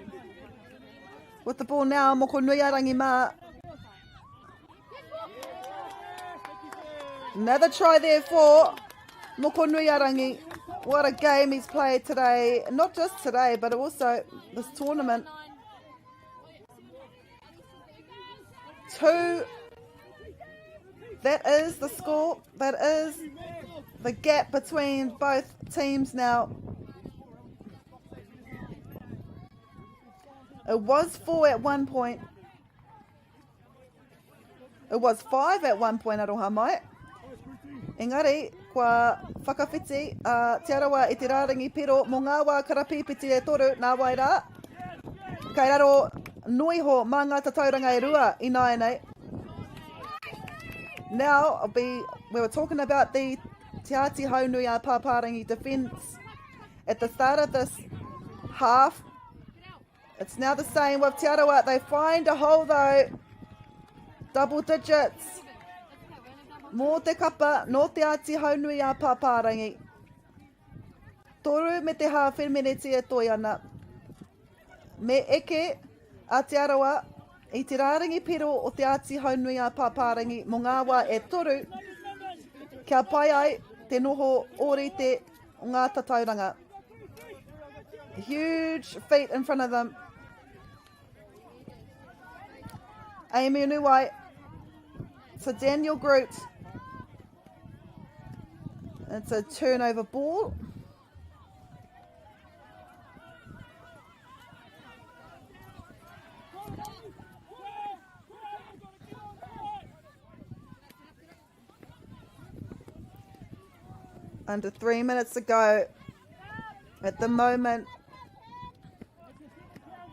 With the ball now, Mokonuiarangi mā. Another try there for Mokonuiarangi. What a game he's played today. Not just today, but also this tournament. Two. That is the score. That is the gap between both teams now. It was four at one point. It was five at one point, aroha mai. Engari, kua whakawhiti a Te Arawa i te rārangi piro mō ngā wā karapīpiti e toru, nā wai rā, kei raro noiho mā ngā tatauranga e rua ināianei. Now, I'll be, we were talking about the Te Āti Haunui a Pāpārangi defence at the start of this half. It's now the same with Te Arawa. They find a hole though. Double digits. Mō te kapa, nō Te Āti Haunui a Pāpārangi. Toru me te hāwhe meneti e toi ana. Me eke a Te Arawa i te rārangi piro o Te Āti Haunui a Pāpārangi mō ngā wā e toru kia pai ai te noho ōrite o ngā tatauranga. Huge feat in front of them. Amy Unuwai to Daniel Groot. It's a turnover ball. Under three minutes to go. At the moment,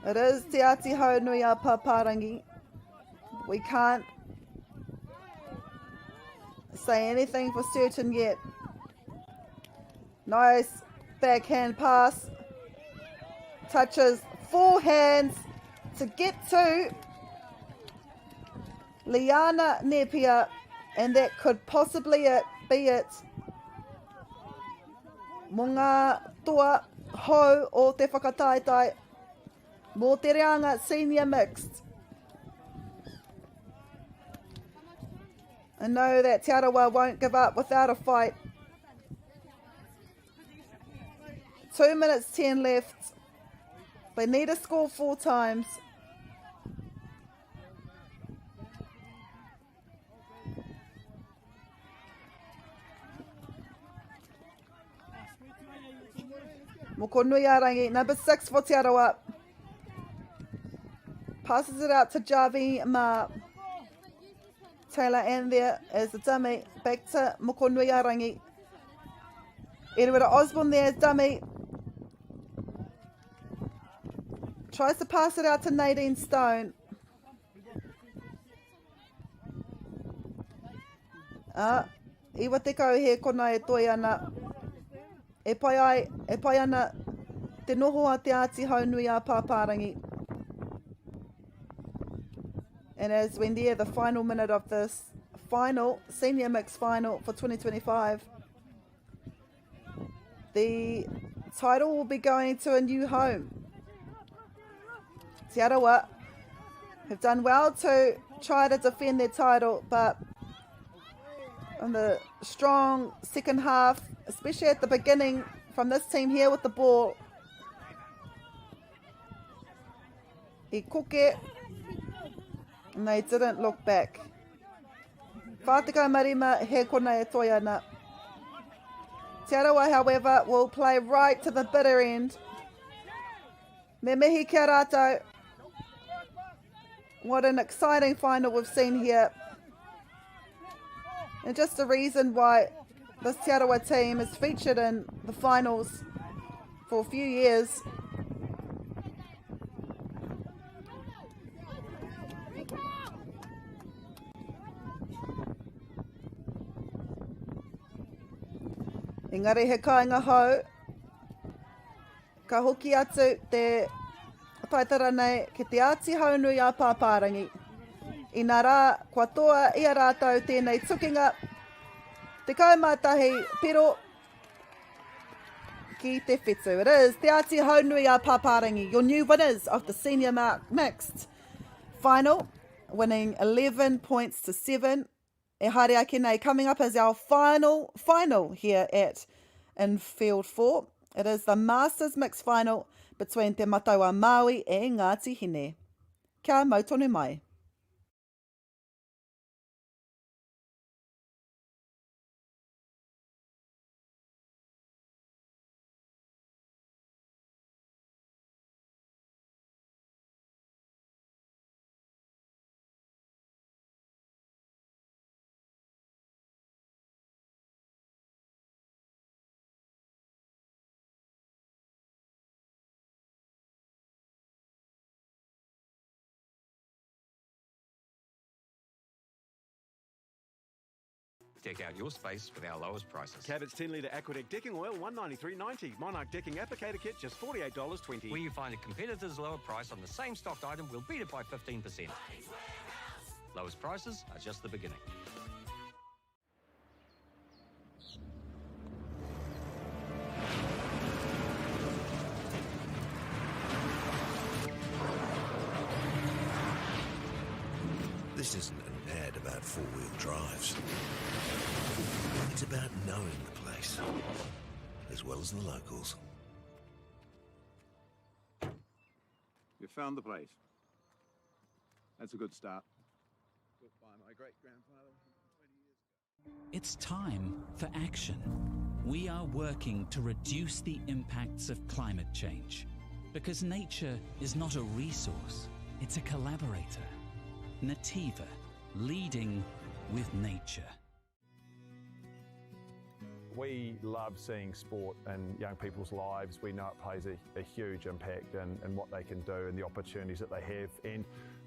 it is Te Āti Haunui a Pāpārangi. We can't say anything for certain yet. Nice backhand pass. Touches four hands to get to Liana Nepia, and that could possibly it, be it. Mō ngā toa hou o te whakataetae, mō te reanga senior mixed. I know that Te Arawa won't give up without a fight. 2 minutes 10 left. They need to score four times. Mokonuiarangi, number six for Te Arawa. Passes it out to Javi Ma. Taylor and there is the dummy. Back to Mokonuiarangi. Edward Osborne there, dummy. Tries to pass it out to Nadine Stone. Ah, iwa tekau he kona e toi ana. E pai ai, e pai ana te noho a Te Āti Haunui a Pāpārangi. And as we near the final minute of this final, senior mix final for 2025, the title will be going to a new home. Te Arawa have done well to try to defend their title, but on the strong second half, especially at the beginning from this team here with the ball, i koke, and they didn't look back. 45 he kona e toi ana. Te Arawa, however, will play right to the bitter end. Me mihi kia rātou. What an exciting final we've seen here. And just the reason why this Te Arawa team is featured in the finals for a few years. Engari he kāinga hou. Ka hoki atu te taitara nei ki Te Āti Haunui a Pāpārangi. Inā rā, kua toa i a rātou tēnei tukinga 11 piro. ki te whetu. It is Te Āti Haunui a Pāpārangi, your new winners of the senior mixed final, winning 11 points to 7. E haere ake nei, coming up as our final final here at in Field 4. It is the Masters Mixed Final between Te Matau a Māui and Ngāti Hine. Kia mau tonu mai. Deck out your space with our lowest prices. Cabot's 10 litre Aquadec decking oil, $193.90. Monarch decking applicator kit, just $48.20. Where you find a competitor's lower price on the same stocked item, we'll beat it by 15%. Lowest prices are just the beginning. This isn't an ad about four-wheel drives. It's about knowing the place, as well as the locals. You found the place. That's a good start. Built by my great-grandfather 120 years ago. It's time for action. We are working to reduce the impacts of climate change. Because nature is not a resource, it's a collaborator. Nativa, leading with nature. We love seeing sport in young people's lives. We know it plays a, a huge impact in, in what they can do and the opportunities that they have. And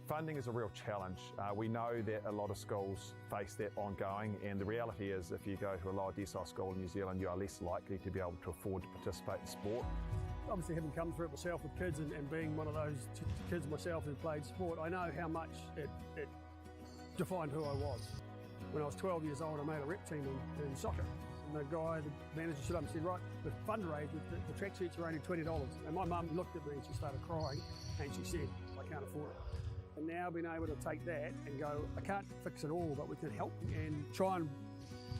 funding is a real challenge. Uh, we know that a lot of schools face that ongoing, and the reality is if you go to a lower decile school in New Zealand, you are less likely to be able to afford to participate in sport. Obviously, having come through it myself with kids and, and being one of those kids myself who played sport, I know how much it, it defined who I was. When I was 12 years old, I made a rep team in, in soccer. And the guy, the manager stood up and said, right, the fundraiser, the, the tracksuits are only $20. And my mum looked at me and she started crying and she said, I can't afford it. And now being able to take that and go, I can't fix it all, but we can help and try and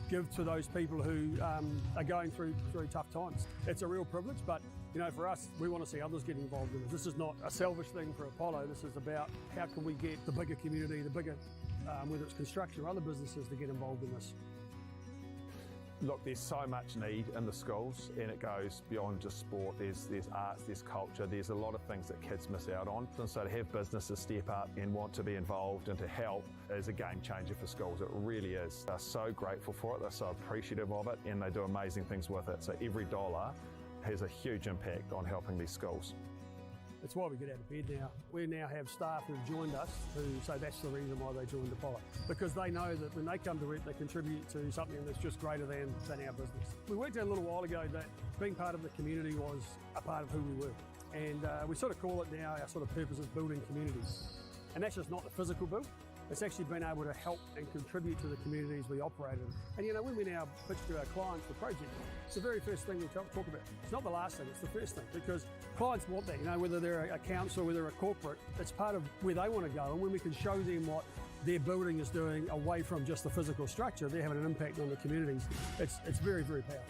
give to those people who um, are going through through tough times. It's a real privilege, but you know, for us, we want to see others get involved in this. This is not a selfish thing for Apollo. This is about how can we get the bigger community, the bigger, um, whether it's construction or other businesses, to get involved in this. Look, there's so much need in the schools, and it goes beyond just sport. There's, there's arts, there's culture, there's a lot of things that kids miss out on. And so to have businesses step up and want to be involved and to help is a game changer for schools. It really is. They're so grateful for it, they're so appreciative of it, and they do amazing things with it. So every dollar has a huge impact on helping these schools. It's why we get out of bed now. We now have staff who've joined us who say that's the reason why they joined Apollo. Because they know that when they come to work, they contribute to something that's just greater than, than our business. We worked out a little while ago that being part of the community was a part of who we were. And uh, we sort of call it now our sort of purpose is building communities. And that's just not the physical build, it's actually been able to help and contribute to the communities we operate in. And you know, when we now pitch to our clients the project, it's the very first thing we talk, talk about. It's not the last thing, it's the first thing because clients want that, you know, whether they're a council, whether a corporate, it's part of where they want to go. And when we can show them what their building is doing away from just the physical structure, they're having an impact on the communities. It's, it's very, very powerful.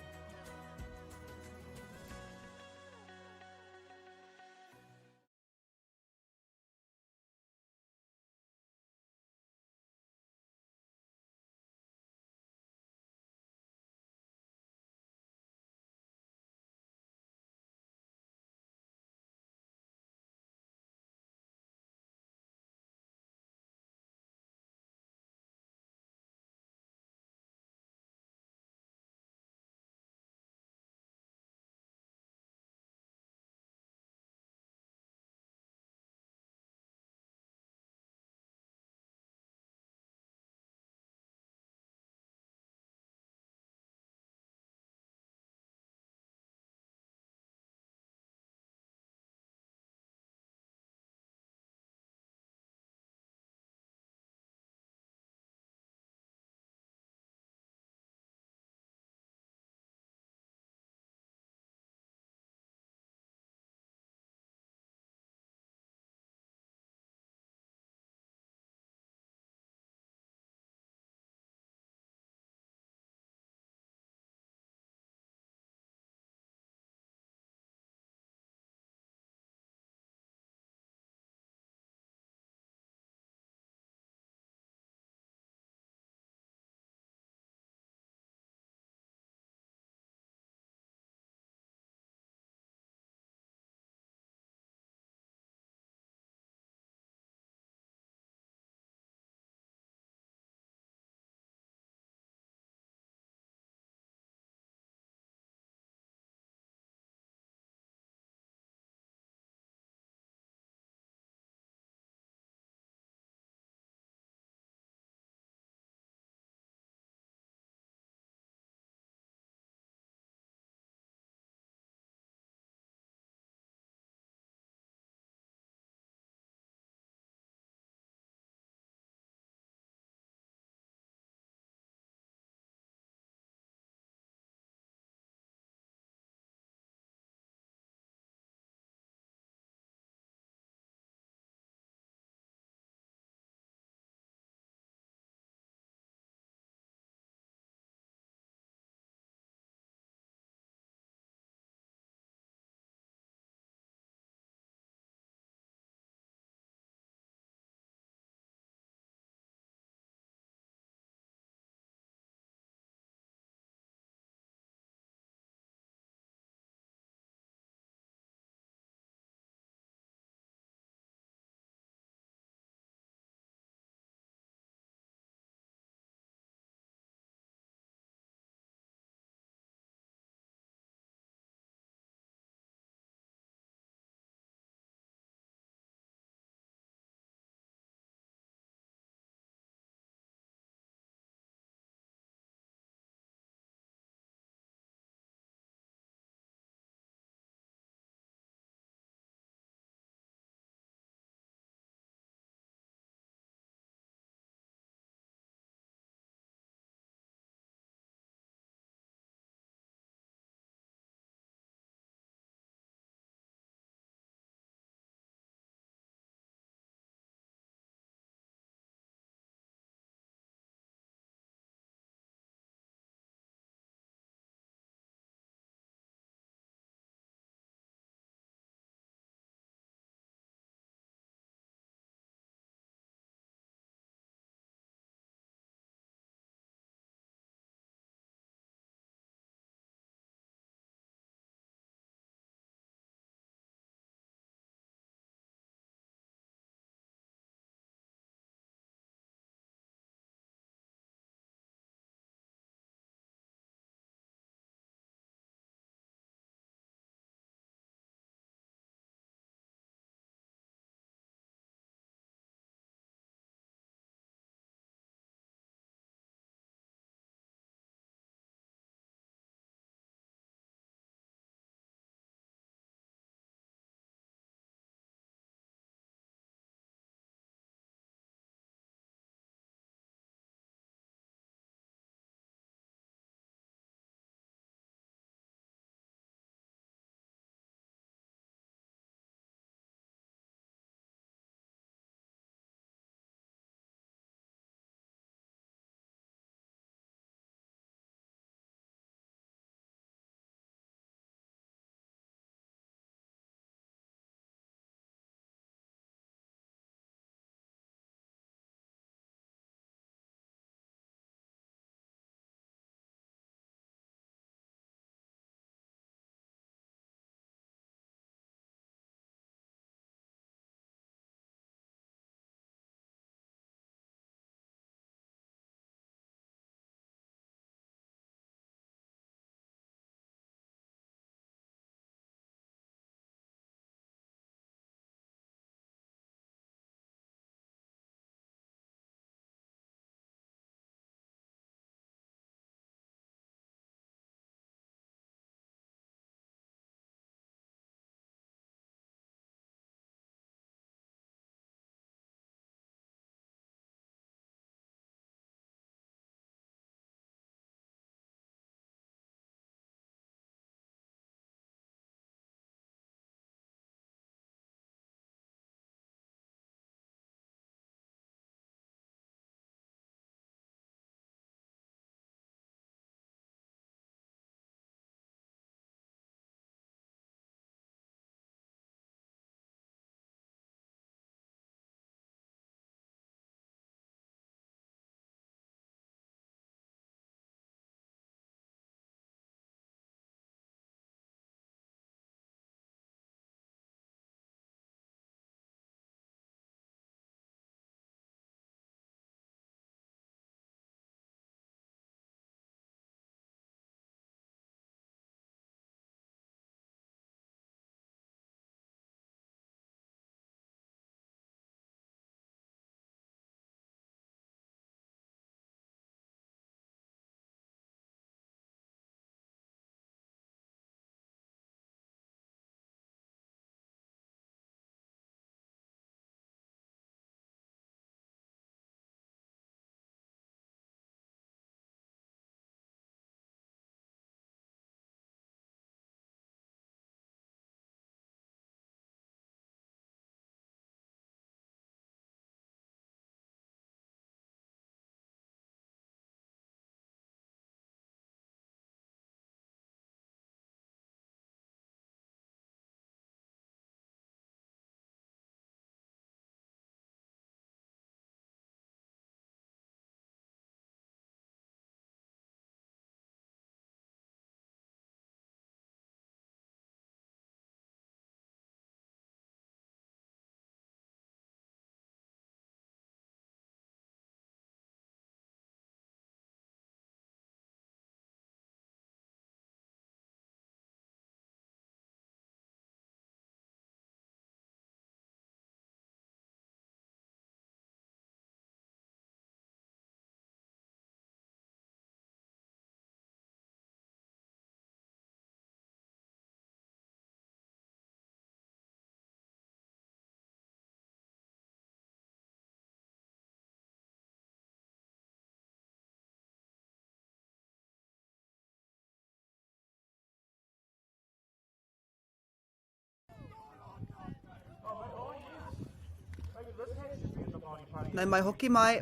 Nau mai hoki mai.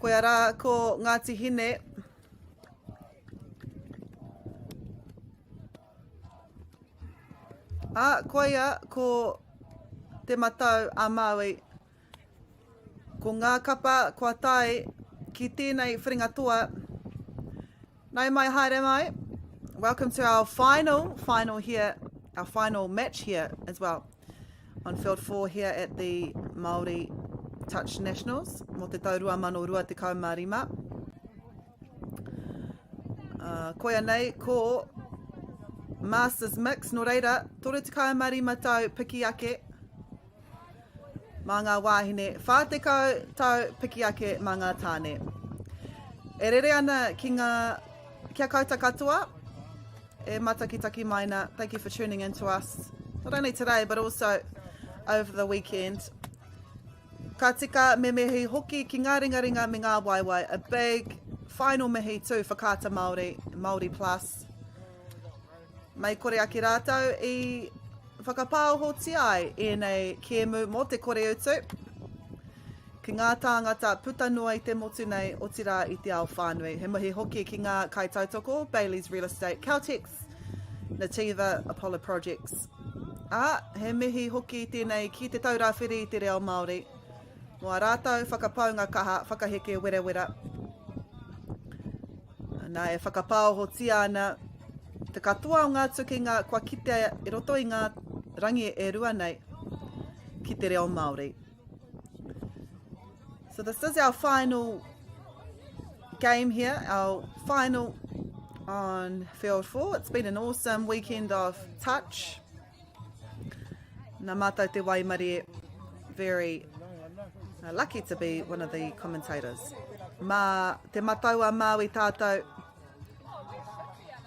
Koia rā ko Ngāti Hine. Ā, koia ko Te Matau a Māui. Ko ngā kapa kua tae ki tēnei whiringa toa. Nau mai haere mai. Welcome to our final, final here, our final match here as well. On field 4 here at the Māori Touch Nationals mō te tau 2025. Uh, koia nei ko Masters Mix, nō reira, 35 tau piki ake mā ngā wāhine, 40 tau piki ake mā ngā tāne. E rere ana ki ngā, kia koutou katoa, e matakitaki mai na. Thank you for tuning in to us, not only today, but also over the weekend. Ka tika me mihi hoki ki ngā ringaringa me ngā waewae. A big final mihi to Whakaata Māori, Māori Plus. Mei kore ake rātou i whakapāohotia ai ēnei kēmu mō te kore utu ki ngā tāngata puta noa i te motu nei, otirā i te ao whānui. He mihi hoki ki ngā kaitautoko, Bayleys Real Estate, Caltex, Nativa, Apollo Projects. Ā, he mihi hoki tēnei ki Te Taura Whiri i te Reo Māori mō ā rātou whakapaunga kaha whakaheke werawera. Nā, e whakapāohotia ana te katoa o ngā tukinga kua kitea i roto i ngā rangi e rua nei ki te reo Māori. So this is our final game here, our final on field 4. It's been an awesome weekend of touch. Nā mātou te waimarie, very uh, lucky to be one of the commentators. Mā Te Matau a Māui tātou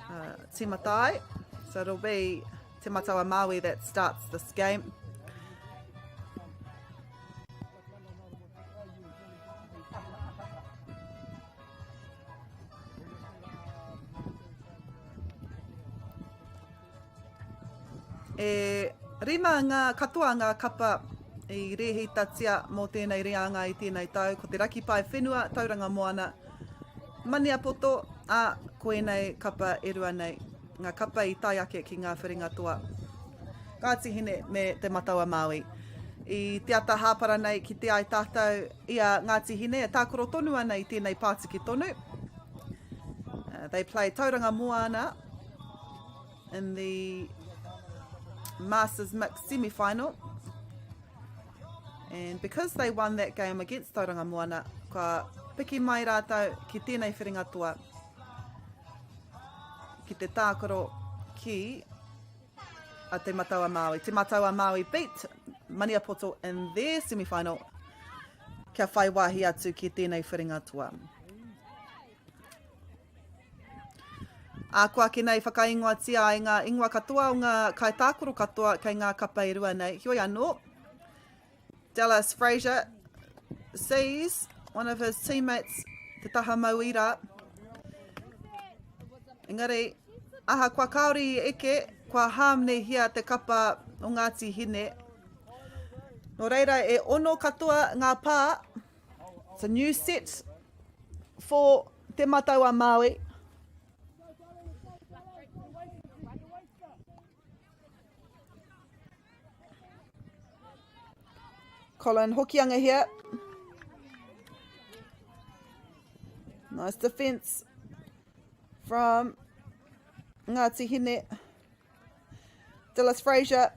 uh, tīmata ai. So it'll be Te Matau a Māui that starts this game. E rima ngā katoa ngā kapa i rēhitatia mō tēnei reanga i tēnei tau, ko te Raki Paewhenua, Tauranga Moana, Maniapoto, ā, ko ēnei kapa e rua nei, ngā kapa i tae ake ki ngā whiringa toa. Ngāti Hine me Te Matau-a-Māui. I te ata hāpara nei kite ai tātou i a Ngāti Hine e tākaro tonu ana i tēnei pātiki tonu. Uh, they play Tauranga Moana in the Masters Mixed semi-final. And because they won that game against Tauranga Moana, kua piki mai rātou ki tēnei whiringa toa ki te tākaro ki a Te Matau-a-Māui. Te Matau-a-Māui beat Maniapoto in their semi-final kia whai wāhi atu ki tēnei whiringa toa. Ā, ko ake nei whakaingoatia ai ngā ingoa katoa o ngā kaitākaro katoa kei ngā kapa e rua nei. Heoi anō, Dallas Fraser sees one of his teammates te taha mauī rā. Engari, ahakoa kāore i eke, kua hāmnehia te kapa o Ngāti Hine. Nō reira, e ono katoa ngā pā. It's a new set for Te Matau a Māui. Colin Hokianga here. Nice defence from Ngāti Hine. Dillis Frazier.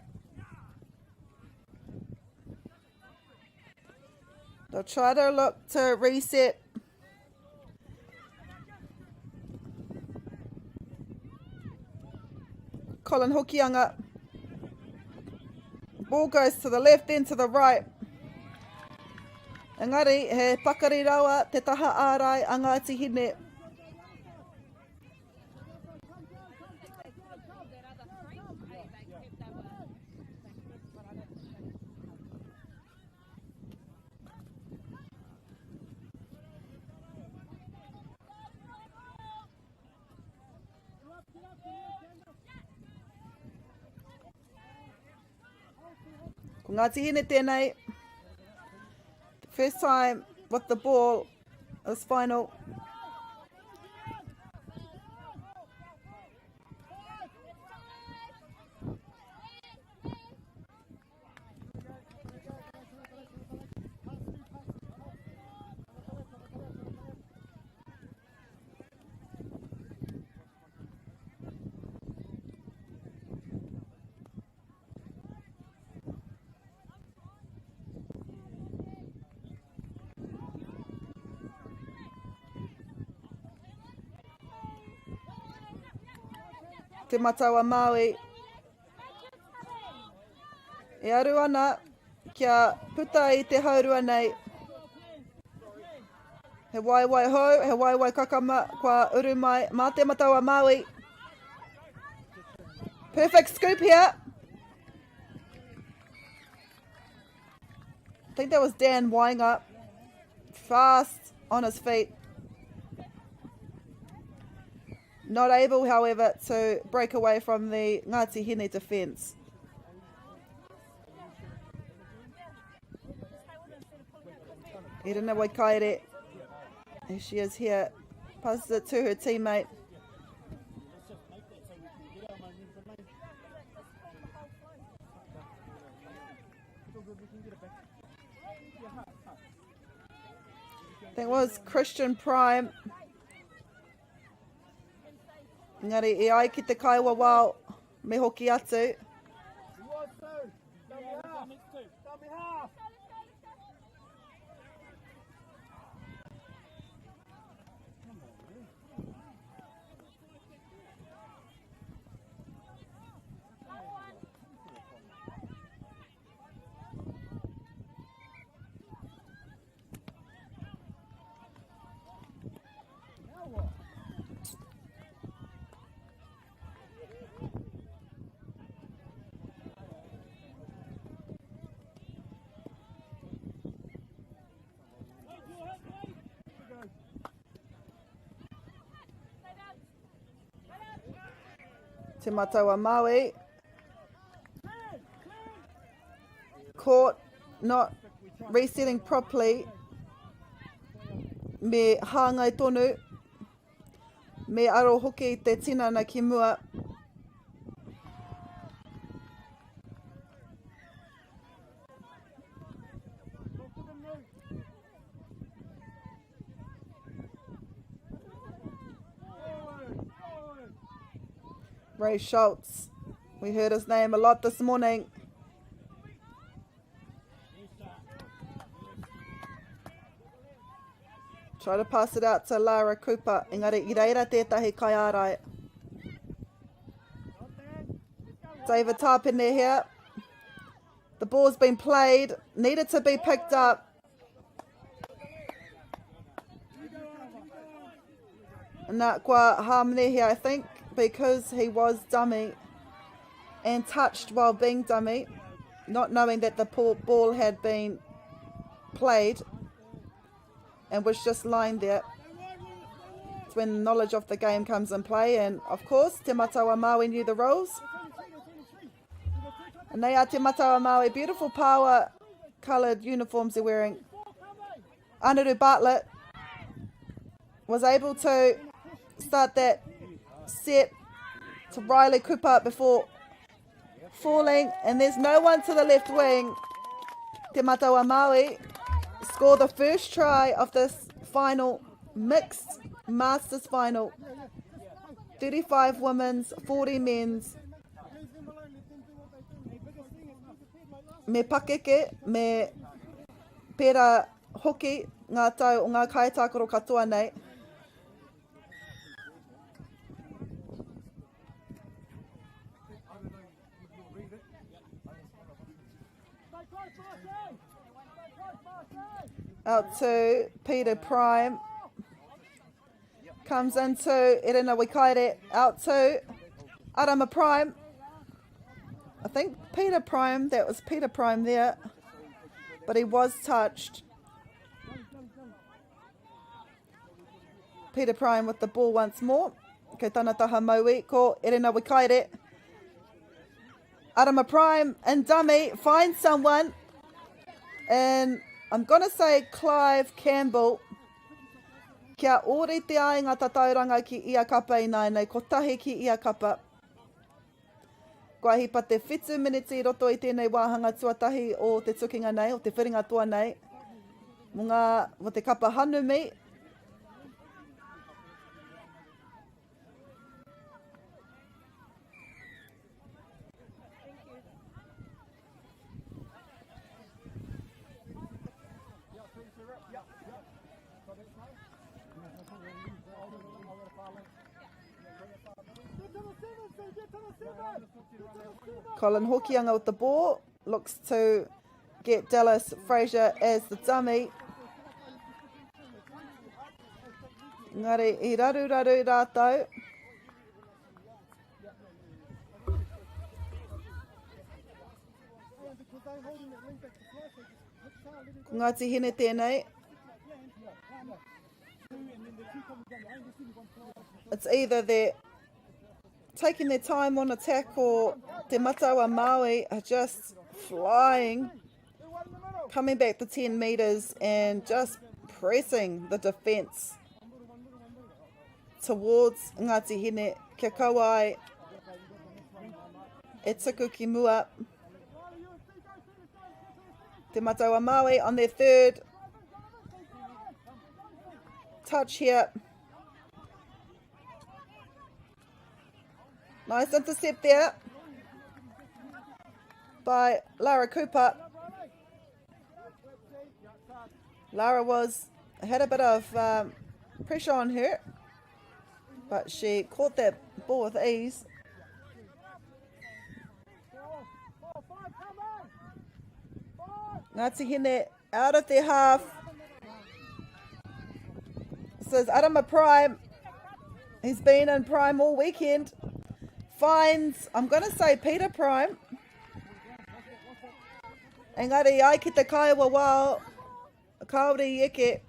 They'll try to look to reset. Colin Hokianga. Ball goes to the left, then to the right. Engari, he pakari rawa te taha ārai a Ngāti Hine. Ko Ngāti Hine tēnei. First time with the ball this final. Te Matau a Māui. E aru ana kia puta i te haurua nei. He waewae hou, he waewae kakama kua uru mai mā Te Matau a Māui. Perfect scoop here. I think that was Dan Wainga. Fast on his feet. Not able, however, to break away from the Ngāti Hine defence. Irina Waikaire, here she is here, passes it to her teammate. That was Christian Prime. Engari, e ai ki te kaiwawao, me hoki atu. Te Matau a Maui. Caught not resetting properly. Me hāngai tonu. Me aro hoki te tinana ki mua. Ray Schultz. We heard his name a lot this morning. Try to pass it out to Lara Cooper. Engari i reira tētahi kaiārai. David Tāpene here. The ball's been played. Needed to be picked up. Nā, kua hāmene here, I think, because he was dummy and touched while being dummy, not knowing that the ball had been played and was just lying there. It's when knowledge of the game comes in play, and of course, Te Matau a Māui knew the rules. And they are Te Matau a Māui, beautiful power coloured uniforms they're wearing. Anaru Bartlett was able to start that set to Riley Cooper before falling, and there's no one to the left wing. Te Matau a Māui score the first try of this final mixed Masters final. 35 women's, 40 men's. Me pakeke, me pērā hoki ngā tau o ngā kaitākaro katoa nei. Out to Peter Prime. Comes into Irina Wikaire. Out to Arama Prime. I think Peter Prime, that was Peter Prime there. But he was touched. Peter Prime with the ball once more. Kei tana taha maui, ko Erena Wikaire. Arama Prime and dummy find someone. And I'm going to say Clive Campbell. Kia ōrite ai ngā tatauranga ki ia kapa ināianei, kotahi ki ia kapa. Kua hipa te whitu miniti i roto i tēnei wāhanga tuatahi o te tukinga nei, o te whiringa toa nei, mō ngā, mō te kapa hanumi. Colin Hokianga with the ball. Looks to get Dallas Fraser as the dummy. Ngari i raru raru rātou. Ko Ngāti Hine tēnei. It's either they're taking their time on attack or Te Matau a Maui are just flying, coming back the 10 metres and just pressing the defence towards Ngāti Hine. Kia kaua ai e tuku ki mua. Te Matau a Maui on their third touch here. Nice intercept there by Lara Cooper. Lara was had a bit of um, pressure on her, but she caught that ball with ease. Ngāti Hine out of their half. This is Arama Prime. He's been in Prime all weekend. Finds, I'm going to say Peter Prime. Engari ai ki te kaiwa wao, kāore i eke.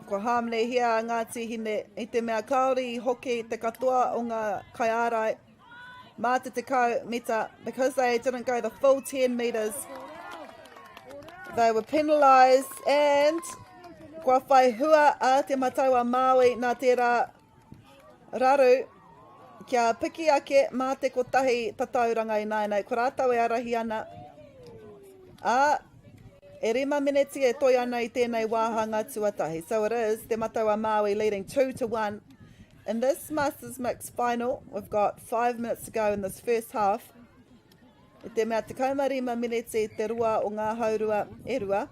Kua hāmnehia a Ngāti Hine i te mea kāore i hoki te katoa o ngā kaiārai mā te 10 mita because they didn't go the full 10 metres. They were penalised and kua whai hua a Te Matau a Māui nā tērā raru kia piki ake mā te kotahi tatauranga ināianei. Ko rātou e ārahi ana, ā, e rima meneti e toe ana i tēnei wāhanga tuatahi. So it is Te Matau a Māui leading 2 to 1 in this Masters Mix final. We've got 5 minutes to go in this first half. I te mea 15 meneti te roa o ngā haurua e rua.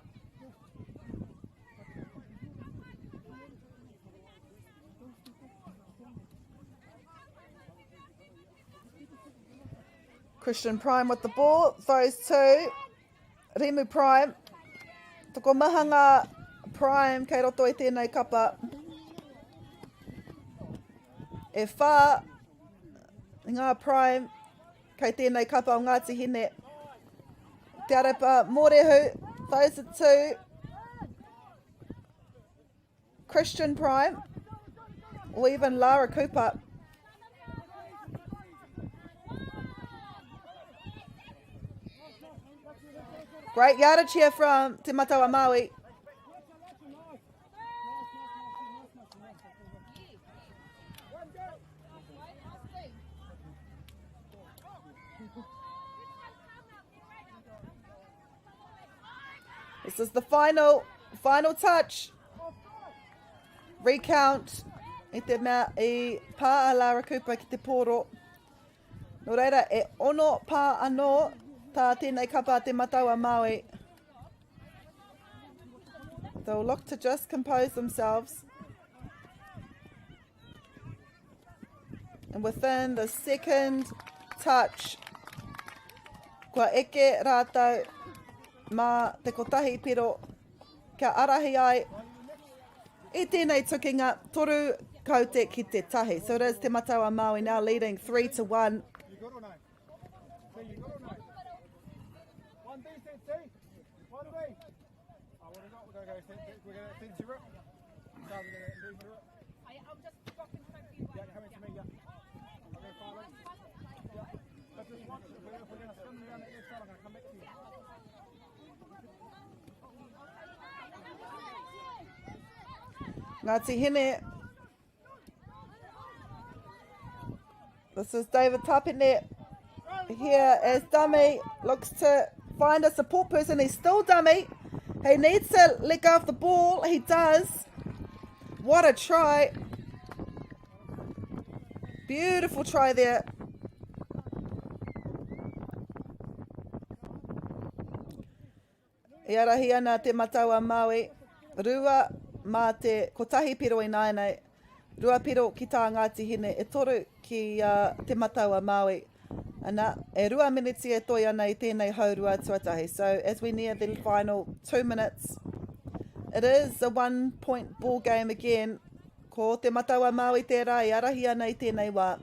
Christian Prime with the ball, throws to Rimu Prime. Tokomaha ngā Prime kei roto i tēnei kapa. E whā ngā Prime kei tēnei kapa o Ngāti Hine. Te Arepa Mōrehu, throws it to Christian Prime or even Lara Cooper. Great yardage here from Te Matau a Maui. This is the final, final touch. Recount i te mea i pā a Lara Cooper ki te pōro. Nō reira, e ono pā anō tā tēnei kapa a Te Matau a Māui. They'll look to just compose themselves. And within the second touch, kua eke rātou mā te kotahi piro kia arahi ai i tēnei tukinga toru kaute ki te tahi. So it is Te Matau a Māui now leading 3 to 1. You good or no? See, you good or no? 1B, set C. 1B. Oh, what we got? We're going to go, we're going to send you up. So we're going to move it up. I'm just dropping front you. Yeah, come into me, yeah. I'll go far left. Yeah. But just watch, if we're going to spin around that left side, I'm going to come back to you. Ngāti Hine. This is David Tapine here as dummy looks to find a support person. He's still dummy. He needs to let go of the ball. He does. What a try. Beautiful try there. E arahi ana Te Matau a Māui, rua mā te kotahi piro ināianei, rua piro ki tā Ngāti Hine, e toru ki a Te Matau a Māui. Ana, e rua miniti e toi ana i tēnei haurua tuatahi. So, as we near the final 2 minutes, it is a one point ball game again. Ko Te Matau a Māui tērā e arahi ana i tēnei wā.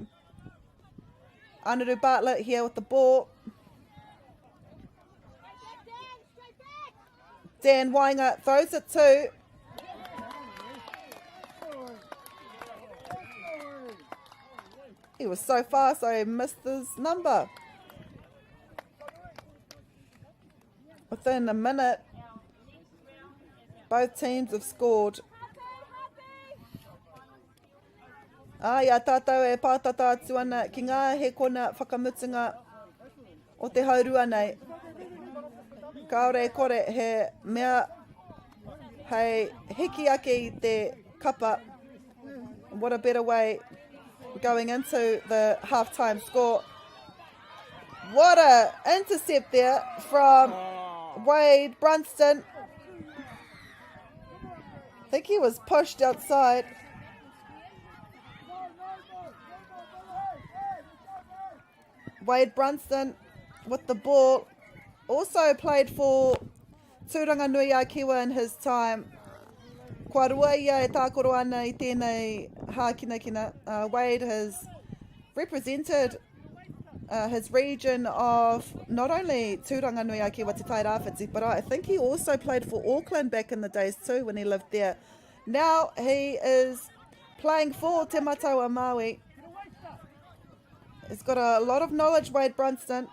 Anaru Bartlett here with the ball. Dan Wainga throws it to He was so fast I missed his number. Within a minute, both teams have scored. Ā, i a tātou e pātata atu ana ki ngā hekona whakamutunga o te haurua nei, kāore e kore he mea hei hiki ake i te kapa. What a better way going into the halftime score. What a intercept there from Wade Brunston. I think he was pushed outside. Wade Brunston with the ball. Also played for Tūranga Nui a Kiwa in his time. Kua rua ia e tākoro ana i tēnei hākinakina. Wade has represented his region of not only Tūranga Nui a Kiwa Te Tairāwhiti, but I think he also played for Auckland back in the days too when he lived there. Now he is playing for Te Matau a Māui. He's got a lot of knowledge, Wade Brunston.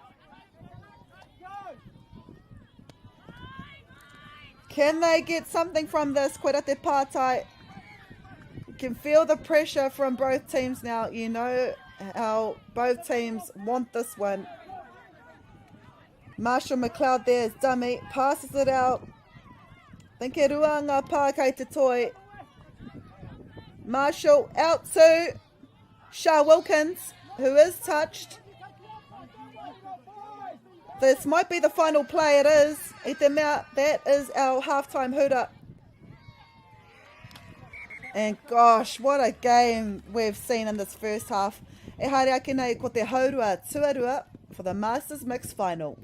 Can they get something from this? Koira te pātai. You can feel the pressure from both teams now. You know how both teams want this one. Marshall McLeod there is dummy. Passes it out. Think e rua ngā pā kei te toi. Marshall out to Shah Wilkins, who is touched. This might be the final play. It is. I te mea, that is our halftime hura. And gosh, what a game we've seen in this first half. E haere ake nei ko te haurua tuarua for the Masters Mixed Final.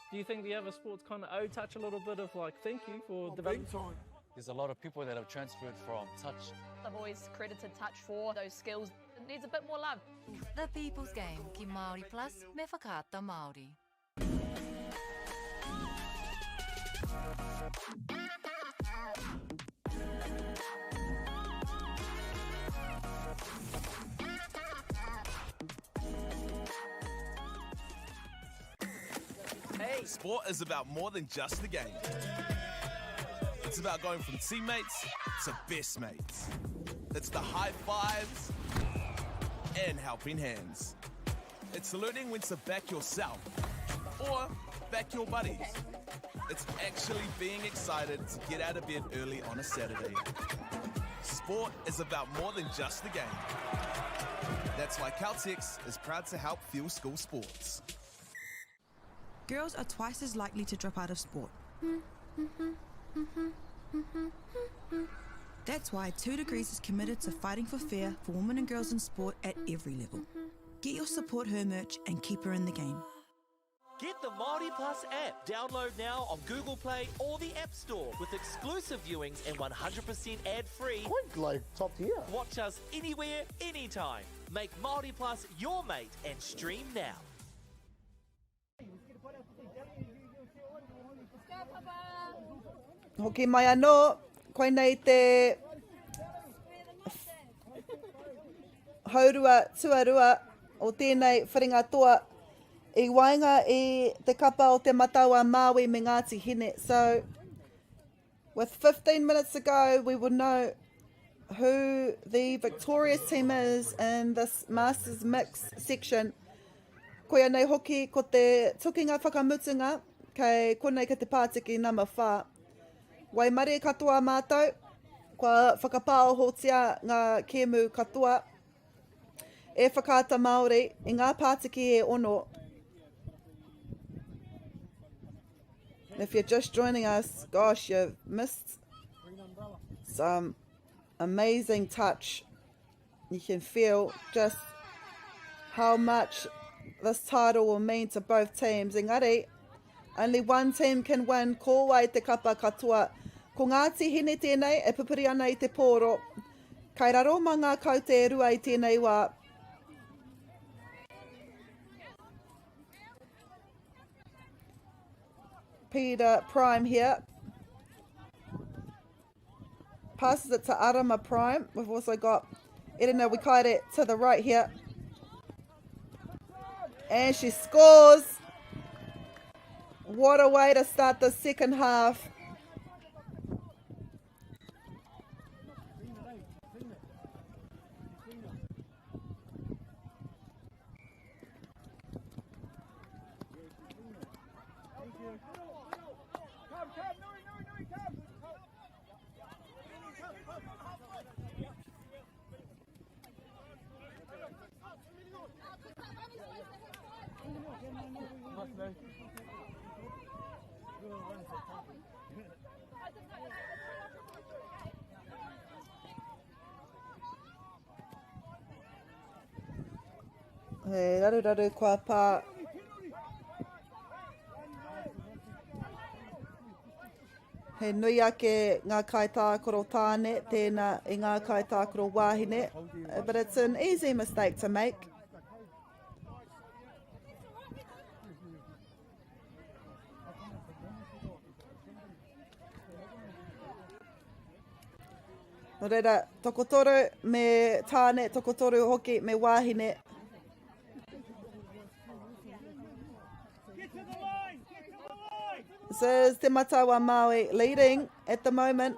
Do you think the other sports kind of owe touch a little bit of like thank you for developing? Big time. There's a lot of people that have transferred from touch. I've always credited touch for those skills. It needs a bit more love. The People's Game ki Māori Plus me Whakaata Māori. Sport is about more than just the game. It's about going from teammates to best mates. It's the high fives and helping hands. It's learning when to back yourself or back your buddies. It's actually being excited to get out of bed early on a Saturday. Sport is about more than just the game. That's why Caltex is proud to help fuel school sports. Girls are twice as likely to drop out of sport. That's why 2 Degrees is committed to fighting for fair for women and girls in sport at every level. Get your Support Her merch and keep her in the game. Get the Māori Plus app. Download now on Google Play or the App Store with exclusive viewings and 100% ad-free. Quite like top tier. Watch us anywhere, anytime. Make Māori Plus your mate and stream now. Hoki mai anō, koinei te haurua tuarua o tēnei whiringa toa i waenga i te kapa o Te Matau a Māui me Ngāti Hine. So, with 15 minutes to go, we will know who the victorious team is in this Masters Mix section. Koia nei hoki ko te tukinga whakamutunga kei konei kei te pātiki nama 4. Waimarie katoa mātou, kua whakapāohotia ngā kēmu katoa e Whakaata Māori i ngā pātiki e ono. If you're just joining us, gosh, you've missed some amazing touch. You can feel just how much this title will mean to both teams. Engari, only one team can win. Ko wai te kapa katoa. Ko Ngāti Hine tēnei e pupuri ana i te pōro. Kai raro mā ngā kaute e rua i tēnei wā. Peter Prime here. Passes it to Arama Prime. We've also got Erina Wikaire to the right here. And she scores. What a way to start the second half. He raruraru kua pā. He nui ake ngā kaitākaro tāne tēnā i ngā kaitākaro wāhine, but it's an easy mistake to make. Nō reira, tokotoru me tāne, tokotoru hoki me wāhine. This is Te Matau a Māui leading at the moment.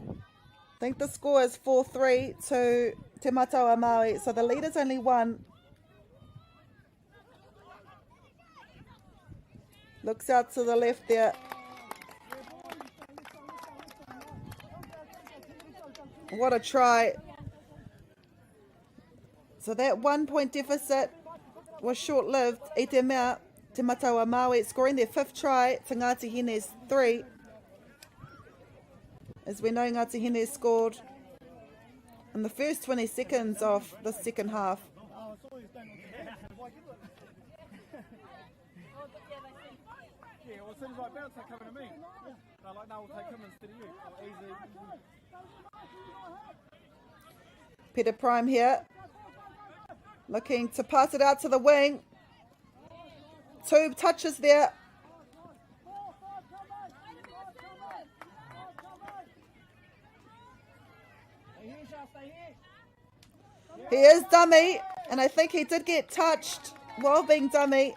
I think the score is 4-3 to Te Matau a Māui, so the lead is only one. Looks out to the left there. What a try. So that 1 point deficit was short-lived. I te mea, Te Matau a Māui scoring their fifth try to Ngāti Hine's 3. As we know, Ngāti Hine scored in the first 20 seconds of the second half. Yeah, well, as soon as I bounce, they're coming to me. They're like, no, we'll take him instead of you. Easy. Peter Prime here. Looking to pass it out to the wing. 2 touches there. He is dummy, and I think he did get touched while being dummy.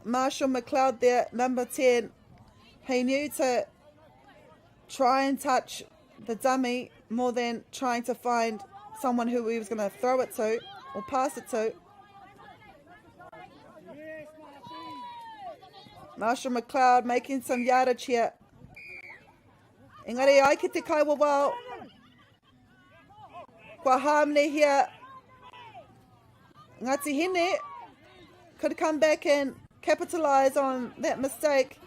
Marshall McLeod there, number 10. He knew to try and touch the dummy more than trying to find someone who he was going to throw it to or pass it to. Marshall McLeod making some yardage here. Engari ai ki te kaiwawao. Kua hāmnehia Ngāti Hine could come back and capitalise on that mistake.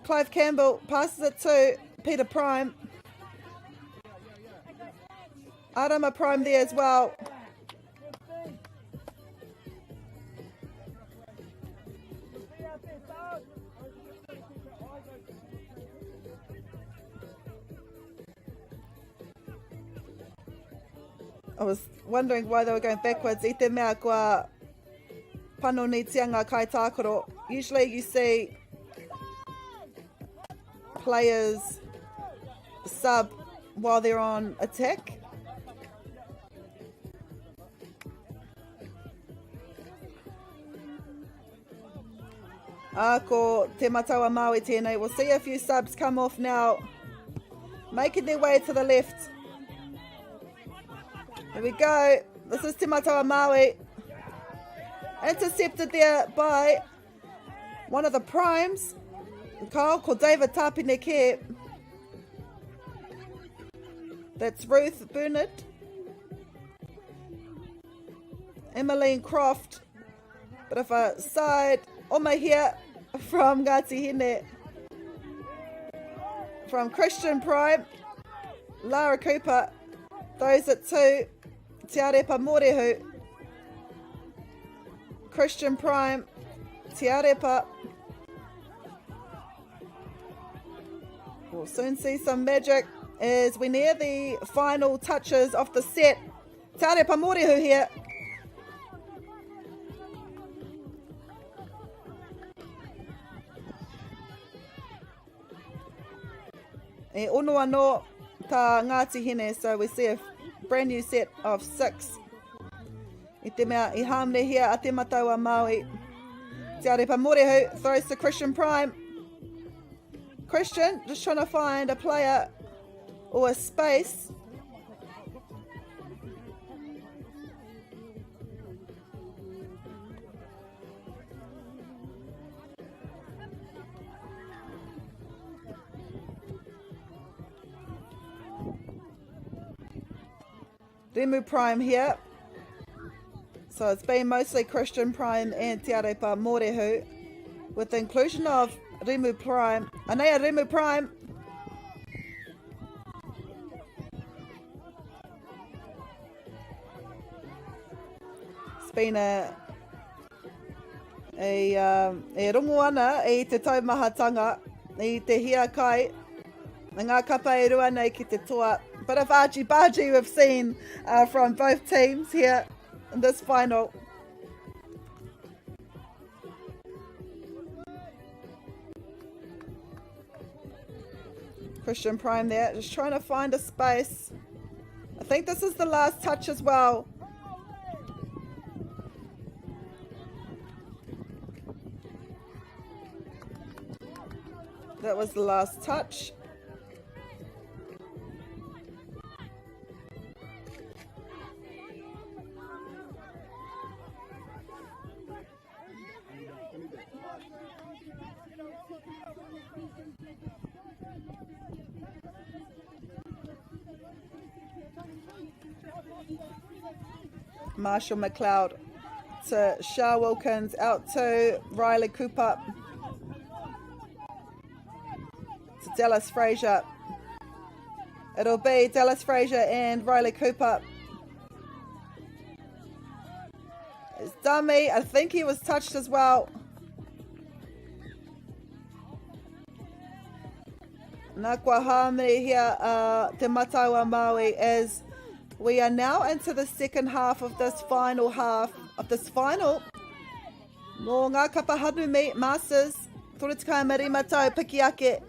Clive Campbell passes it to Peter Prime. Arama Prime there as well. I was wondering why they were going backwards. I te mea kua panonitia ngā kaitākaro. Usually you see players sub while they're on attack. Ā, ko Te Matau a Māui tēnei. We'll see a few subs come off now, making their way to the left. Here we go. This is Te Matau a Māui. Intercepted there by one of the primes. Kyle ko David Tapine That's Ruth Bernard. Emmeline Croft. Bit of a side oma here from Ngāti Hine. From Christian Prime, Lara Cooper throws it to Te Arepa Mōrehu. Christian Prime, Te Arepa. We'll soon see some magic as we near the final touches of the set. Te Arepa Mōrehu here. E ono anō tā Ngāti Hine, so we see a brand new set of six. I te mea i hāmnehia a Te Matau a Māui. Te Arepa Mōrehu throws to Christian Prime. Christian just trying to find a player or a space. Rimu Prime here. So it's been mostly Christian Prime and Te Arepa Mōrehu with the inclusion of Rimu Prime. Anea Rimu Prime. It's been a e, um, e rongo ana i te taumahatanga, i te hiakai, ngā kapa e rua nei ki te toa. Bit of argy-bargy we've seen uh, from both teams here in this final. Christian Prime there, just trying to find a space. I think this is the last touch as well. That was the last touch. Marshall McLeod to Shah Wilkins, out to Riley Cooper, to Dallas Frazier. It'll be Dallas Frazier and Riley Cooper. It's dummy. I think he was touched as well. Nā kua hāmnehia uh, Te Matau a Māui as we are now into the second half of this final half of this final. Mō ngā kapa hanumi, Masters, 35 tau piki ake.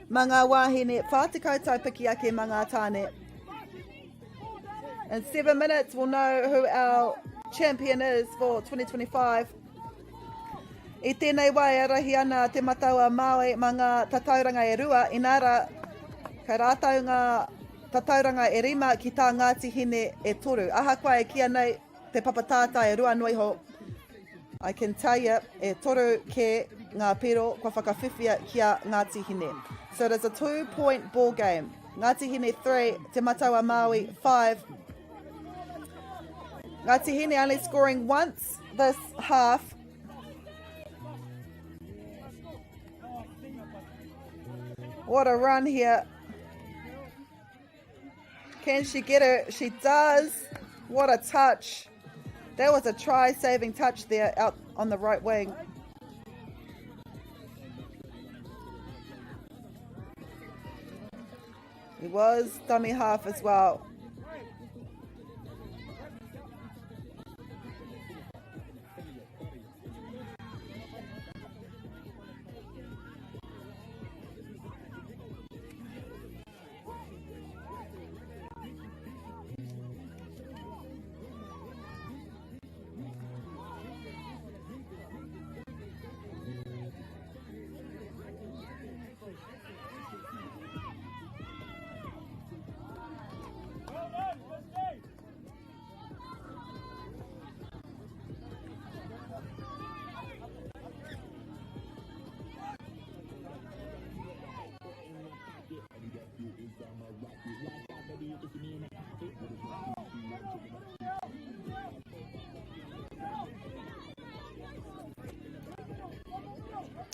Ma ngā wāhine, 40 tau piki ake ma ngā tāne. In 7 minutes we'll know who our champion is for 2025. I tēnei wā e arahi ana Te Matau a Māui mā ngā tatauranga e rua, inā rā, kei rātou ngā tatauranga e rima ki tā Ngāti Hine e toru. Ahakoa e kīia nei te papa tātai e rua noa iho, I can tell you, e toru kē ngā piro kua whakawhiwhia ki a Ngāti Hine. So it is a two-point ball game. Ngāti Hine 3, Te Matau a Māui 5. Ngāti Hine only scoring once this half. What a run here. Can she get it? She does. What a touch. That was a try-saving touch there out on the right wing. He was dummy half as well.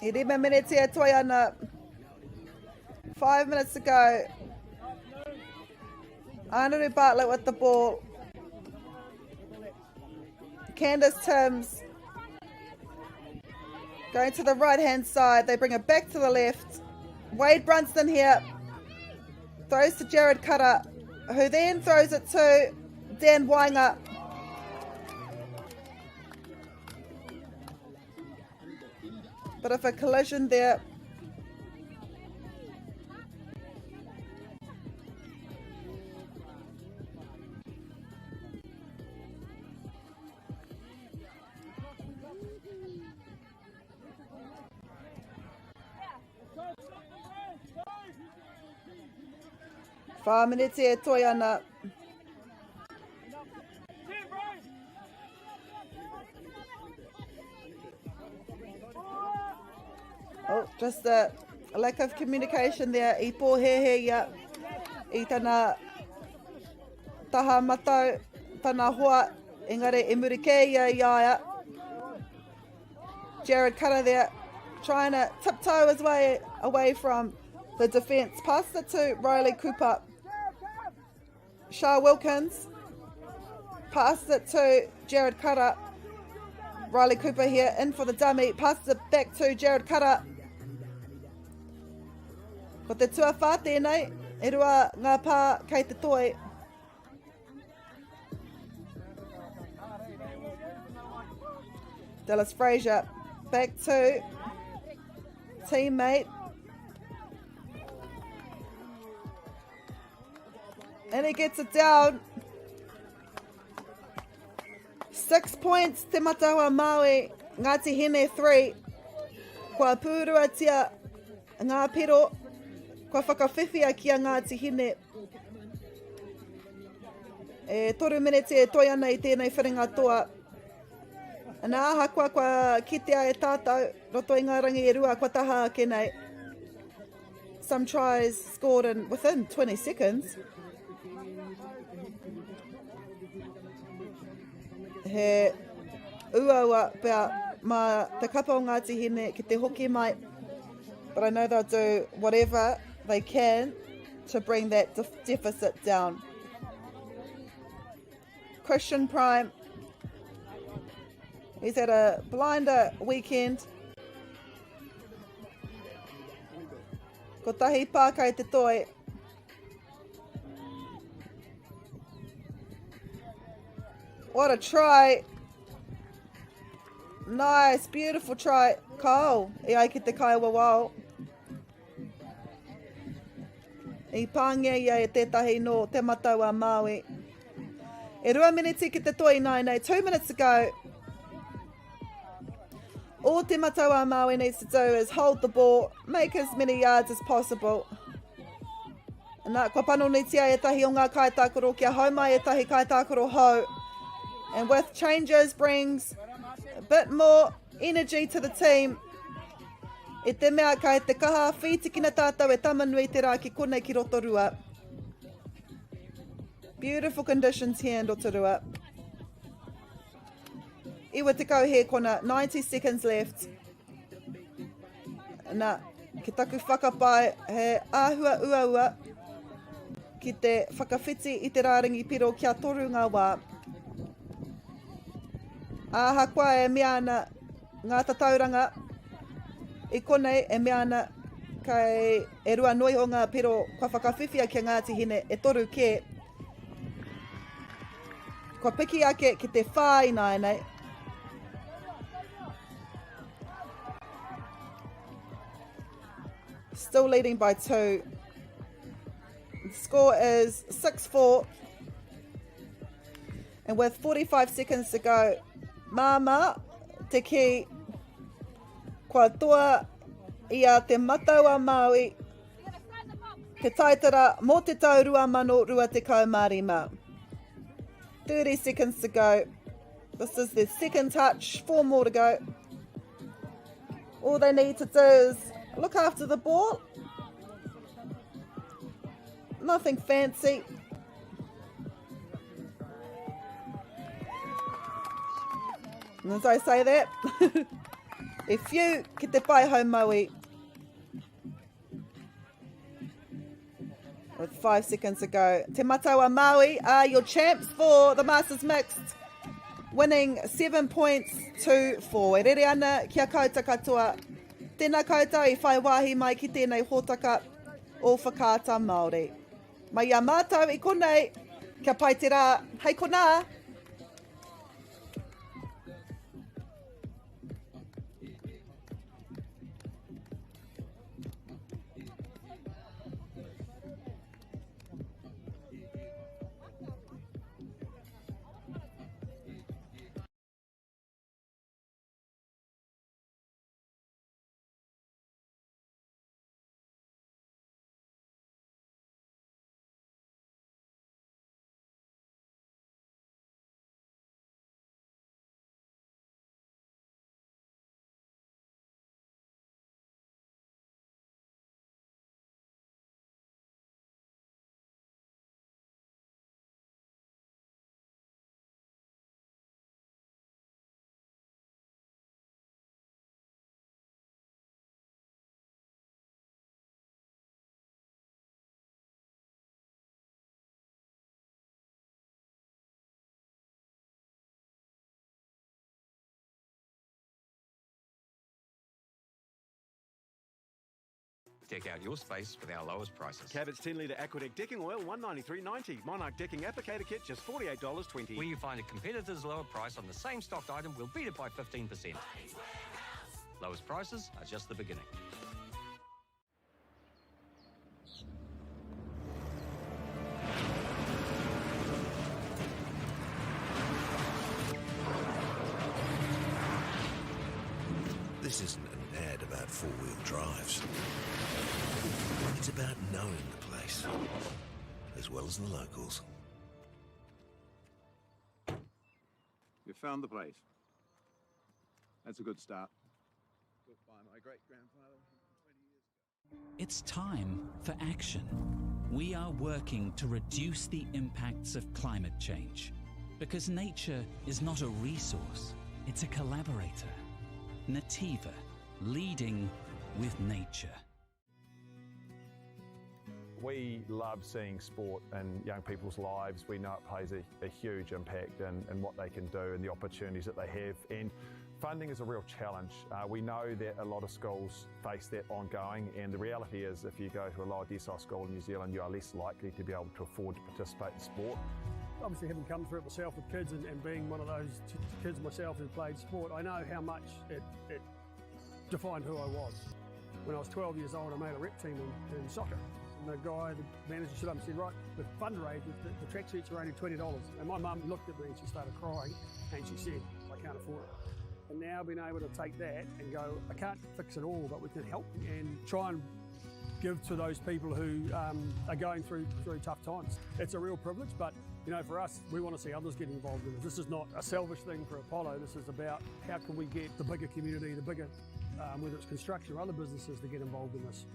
E rima mineti e toi ana. 5 minutes to go. Anaru Bartlett with the ball. Candace Timms going to the right-hand side. They bring it back to the left. Wade Brunson here throws to Jared Cutter, who then throws it to Dan Weinger. Bit of a collision there. Whā miniti e toi ana. Oh, just a lack of communication there. I pōhēhē ia i tana taha matau, tana hoa, engari e muri kē ia i a ia. Jared Cutter there trying to tiptoe his way away from the defence. Passes it to Riley Cooper. Shah Wilkins passes it to Jared Cutter. Riley Cooper here in for the dummy. Passes it back to Jared Cutter. Ko te tuawhā tēnei, e rua ngā pā kei te toi. Dallas Frazier back to teammate. And he gets it down. 6 points Te Matau a Māui, Ngāti Hine 3. Kua pūruatia ngā piro, kua whakawhiwhia ki a Ngāti Hine. E toru miniti e toi ana i tēnei whiringa toa. Nā, ahakoa kua kitea e tātou, roto i ngā rangi e rua kua taha ake nei. Some tries scored in within 20 seconds. He uaua pea mā te kapa o Ngāti Hine ki te hoki mai, but I know they'll do whatever they can to bring that deficit down. Christian Prime, he's had a blinder weekend. Kotahi pā kai te toi. What a try. Nice, beautiful try. Kyle, e ai ki te kai wawao. I pāngia ia e tētahi nō Te Matau a Māui. E rua miniti ki te toi ināianei, 2 minutes to go. All Te Matau a Māui needs to do is hold the ball, make as many yards as possible. Nā, kua panonitia ētahi o ngā kaitākaro kia hou mai ētahi kaitākaro hou. And with changes brings a bit more energy to the team. I te mea kai te kaha whītikina tātou e Tamanui te rā ki konei ki Rotorua. Beautiful conditions here in Rotorua. 90 hēkona, 90 seconds left. Nā, ki taku whakapae, he āhua uaua ki te whakawhiti i te rārangi piro kia toru ngā wā. Ahakoa e mea ana ngā tatauranga i konei e mea ana kei e rua noa iho ngā piro kua whakawhiwhia ki a Ngāti Hine, e toru kē. Kua piki ake ki te whā ināianei. Still leading by two. The score is 6-4. And with 45 seconds to go, Māmā te kī, kua toa i a Te Matau a Māui te taitara mō te tau 2025. 30 seconds to go. This is their second touch, four more to go. All they need to do is look after the ball. Nothing fancy. And as I say that, if you ki te pai hau Maui, with five seconds to go. Te Matau a Maui are your champs for the Masters Mixed, winning 7 points to 4. E rere ana kia koutou katoa. Tēnā koutou i whai wāhi mai ki tēnei hōtaka o Whakaata Māori. Mai i a mātou i konei, kia pai te rā, hei konā! Deck out your space with our lowest prices. Cabot's 10 litre Aquadeck decking oil, $193.90. Monarch decking applicator kit, just $48.20. Where you find a competitor's lower price on the same stocked item, we'll beat it by 15%. Lowest prices are just the beginning. This isn't an ad about four-wheel drives. It's about knowing the place, as well as the locals. You found the place. That's a good start. Built by my great-grandfather 20 years ago. It's time for action. We are working to reduce the impacts of climate change. Because nature is not a resource, it's a collaborator. Nativa, leading with nature. We love seeing sport in young people's lives. We know it plays a, a huge impact in, in what they can do and the opportunities that they have. And funding is a real challenge. Uh, we know that a lot of schools face that ongoing, and the reality is if you go to a lower decile school in New Zealand, you are less likely to be able to afford to participate in sport. Obviously, having come through it myself with kids and, and being one of those kids myself who played sport, I know how much it, it defined who I was. When I was 12 years old, I made a rep team in, in soccer. And the guy, the manager stood up and said, right, the fundraiser, the, the tracksuits are only $20. And my mum looked at me and she started crying and she said, I can't afford it. And now being able to take that and go, I can't fix it all, but we can help and try and give to those people who um, are going through through tough times. It's a real privilege, but you know, for us, we want to see others get involved in it. This is not a selfish thing for Apollo. This is about how can we get the bigger community, the bigger, um, whether it's construction or other businesses, to get involved in this.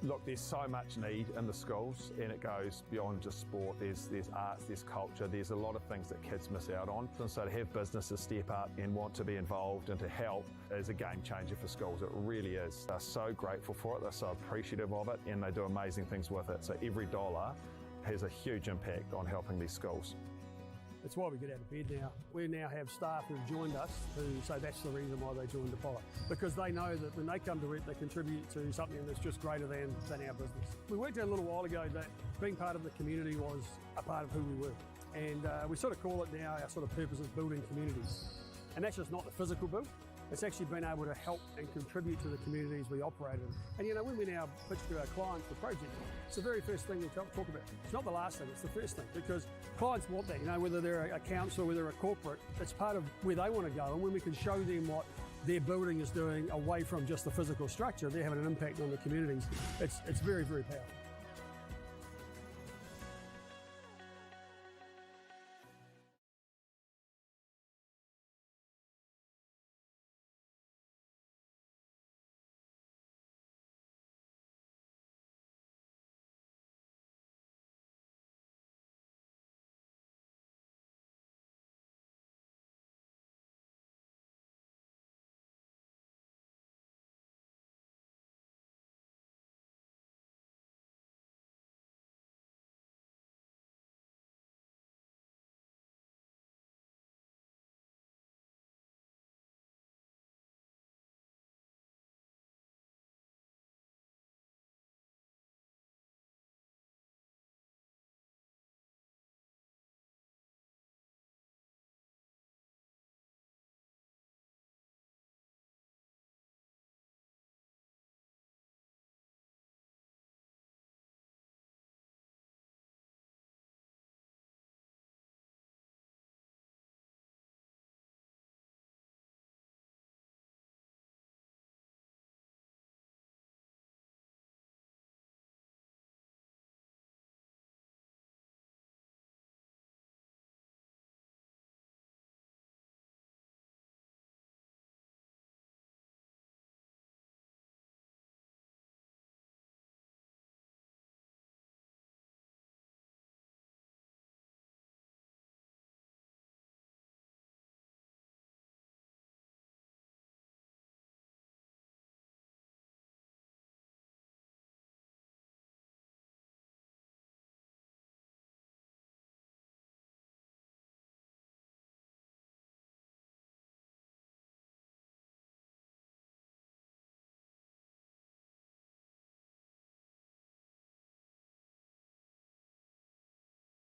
Look, there's so much need in the schools, and it goes beyond just sport. There's, there's arts, there's culture, there's a lot of things that kids miss out on. And so to have businesses step up and want to be involved and to help is a game changer for schools. It really is. They're so grateful for it, they're so appreciative of it, and they do amazing things with it. So every dollar has a huge impact on helping these schools. It's why we get out of bed now. We now have staff who've joined us who say that's the reason why they joined Apollo. Because they know that when they come to work, they contribute to something that's just greater than, than our business. We worked out a little while ago that being part of the community was a part of who we were. And uh, we sort of call it now our sort of purpose is building communities. And that's just not the physical build, it's actually been able to help and contribute to the communities we operate in. And you know, when we now pitch to our clients the project, it's the very first thing we talk, talk about. It's not the last thing, it's the first thing because clients want that, you know, whether they're a council, whether a corporate, it's part of where they want to go. And when we can show them what their building is doing away from just the physical structure, they're having an impact on the communities. It's, it's very, very powerful.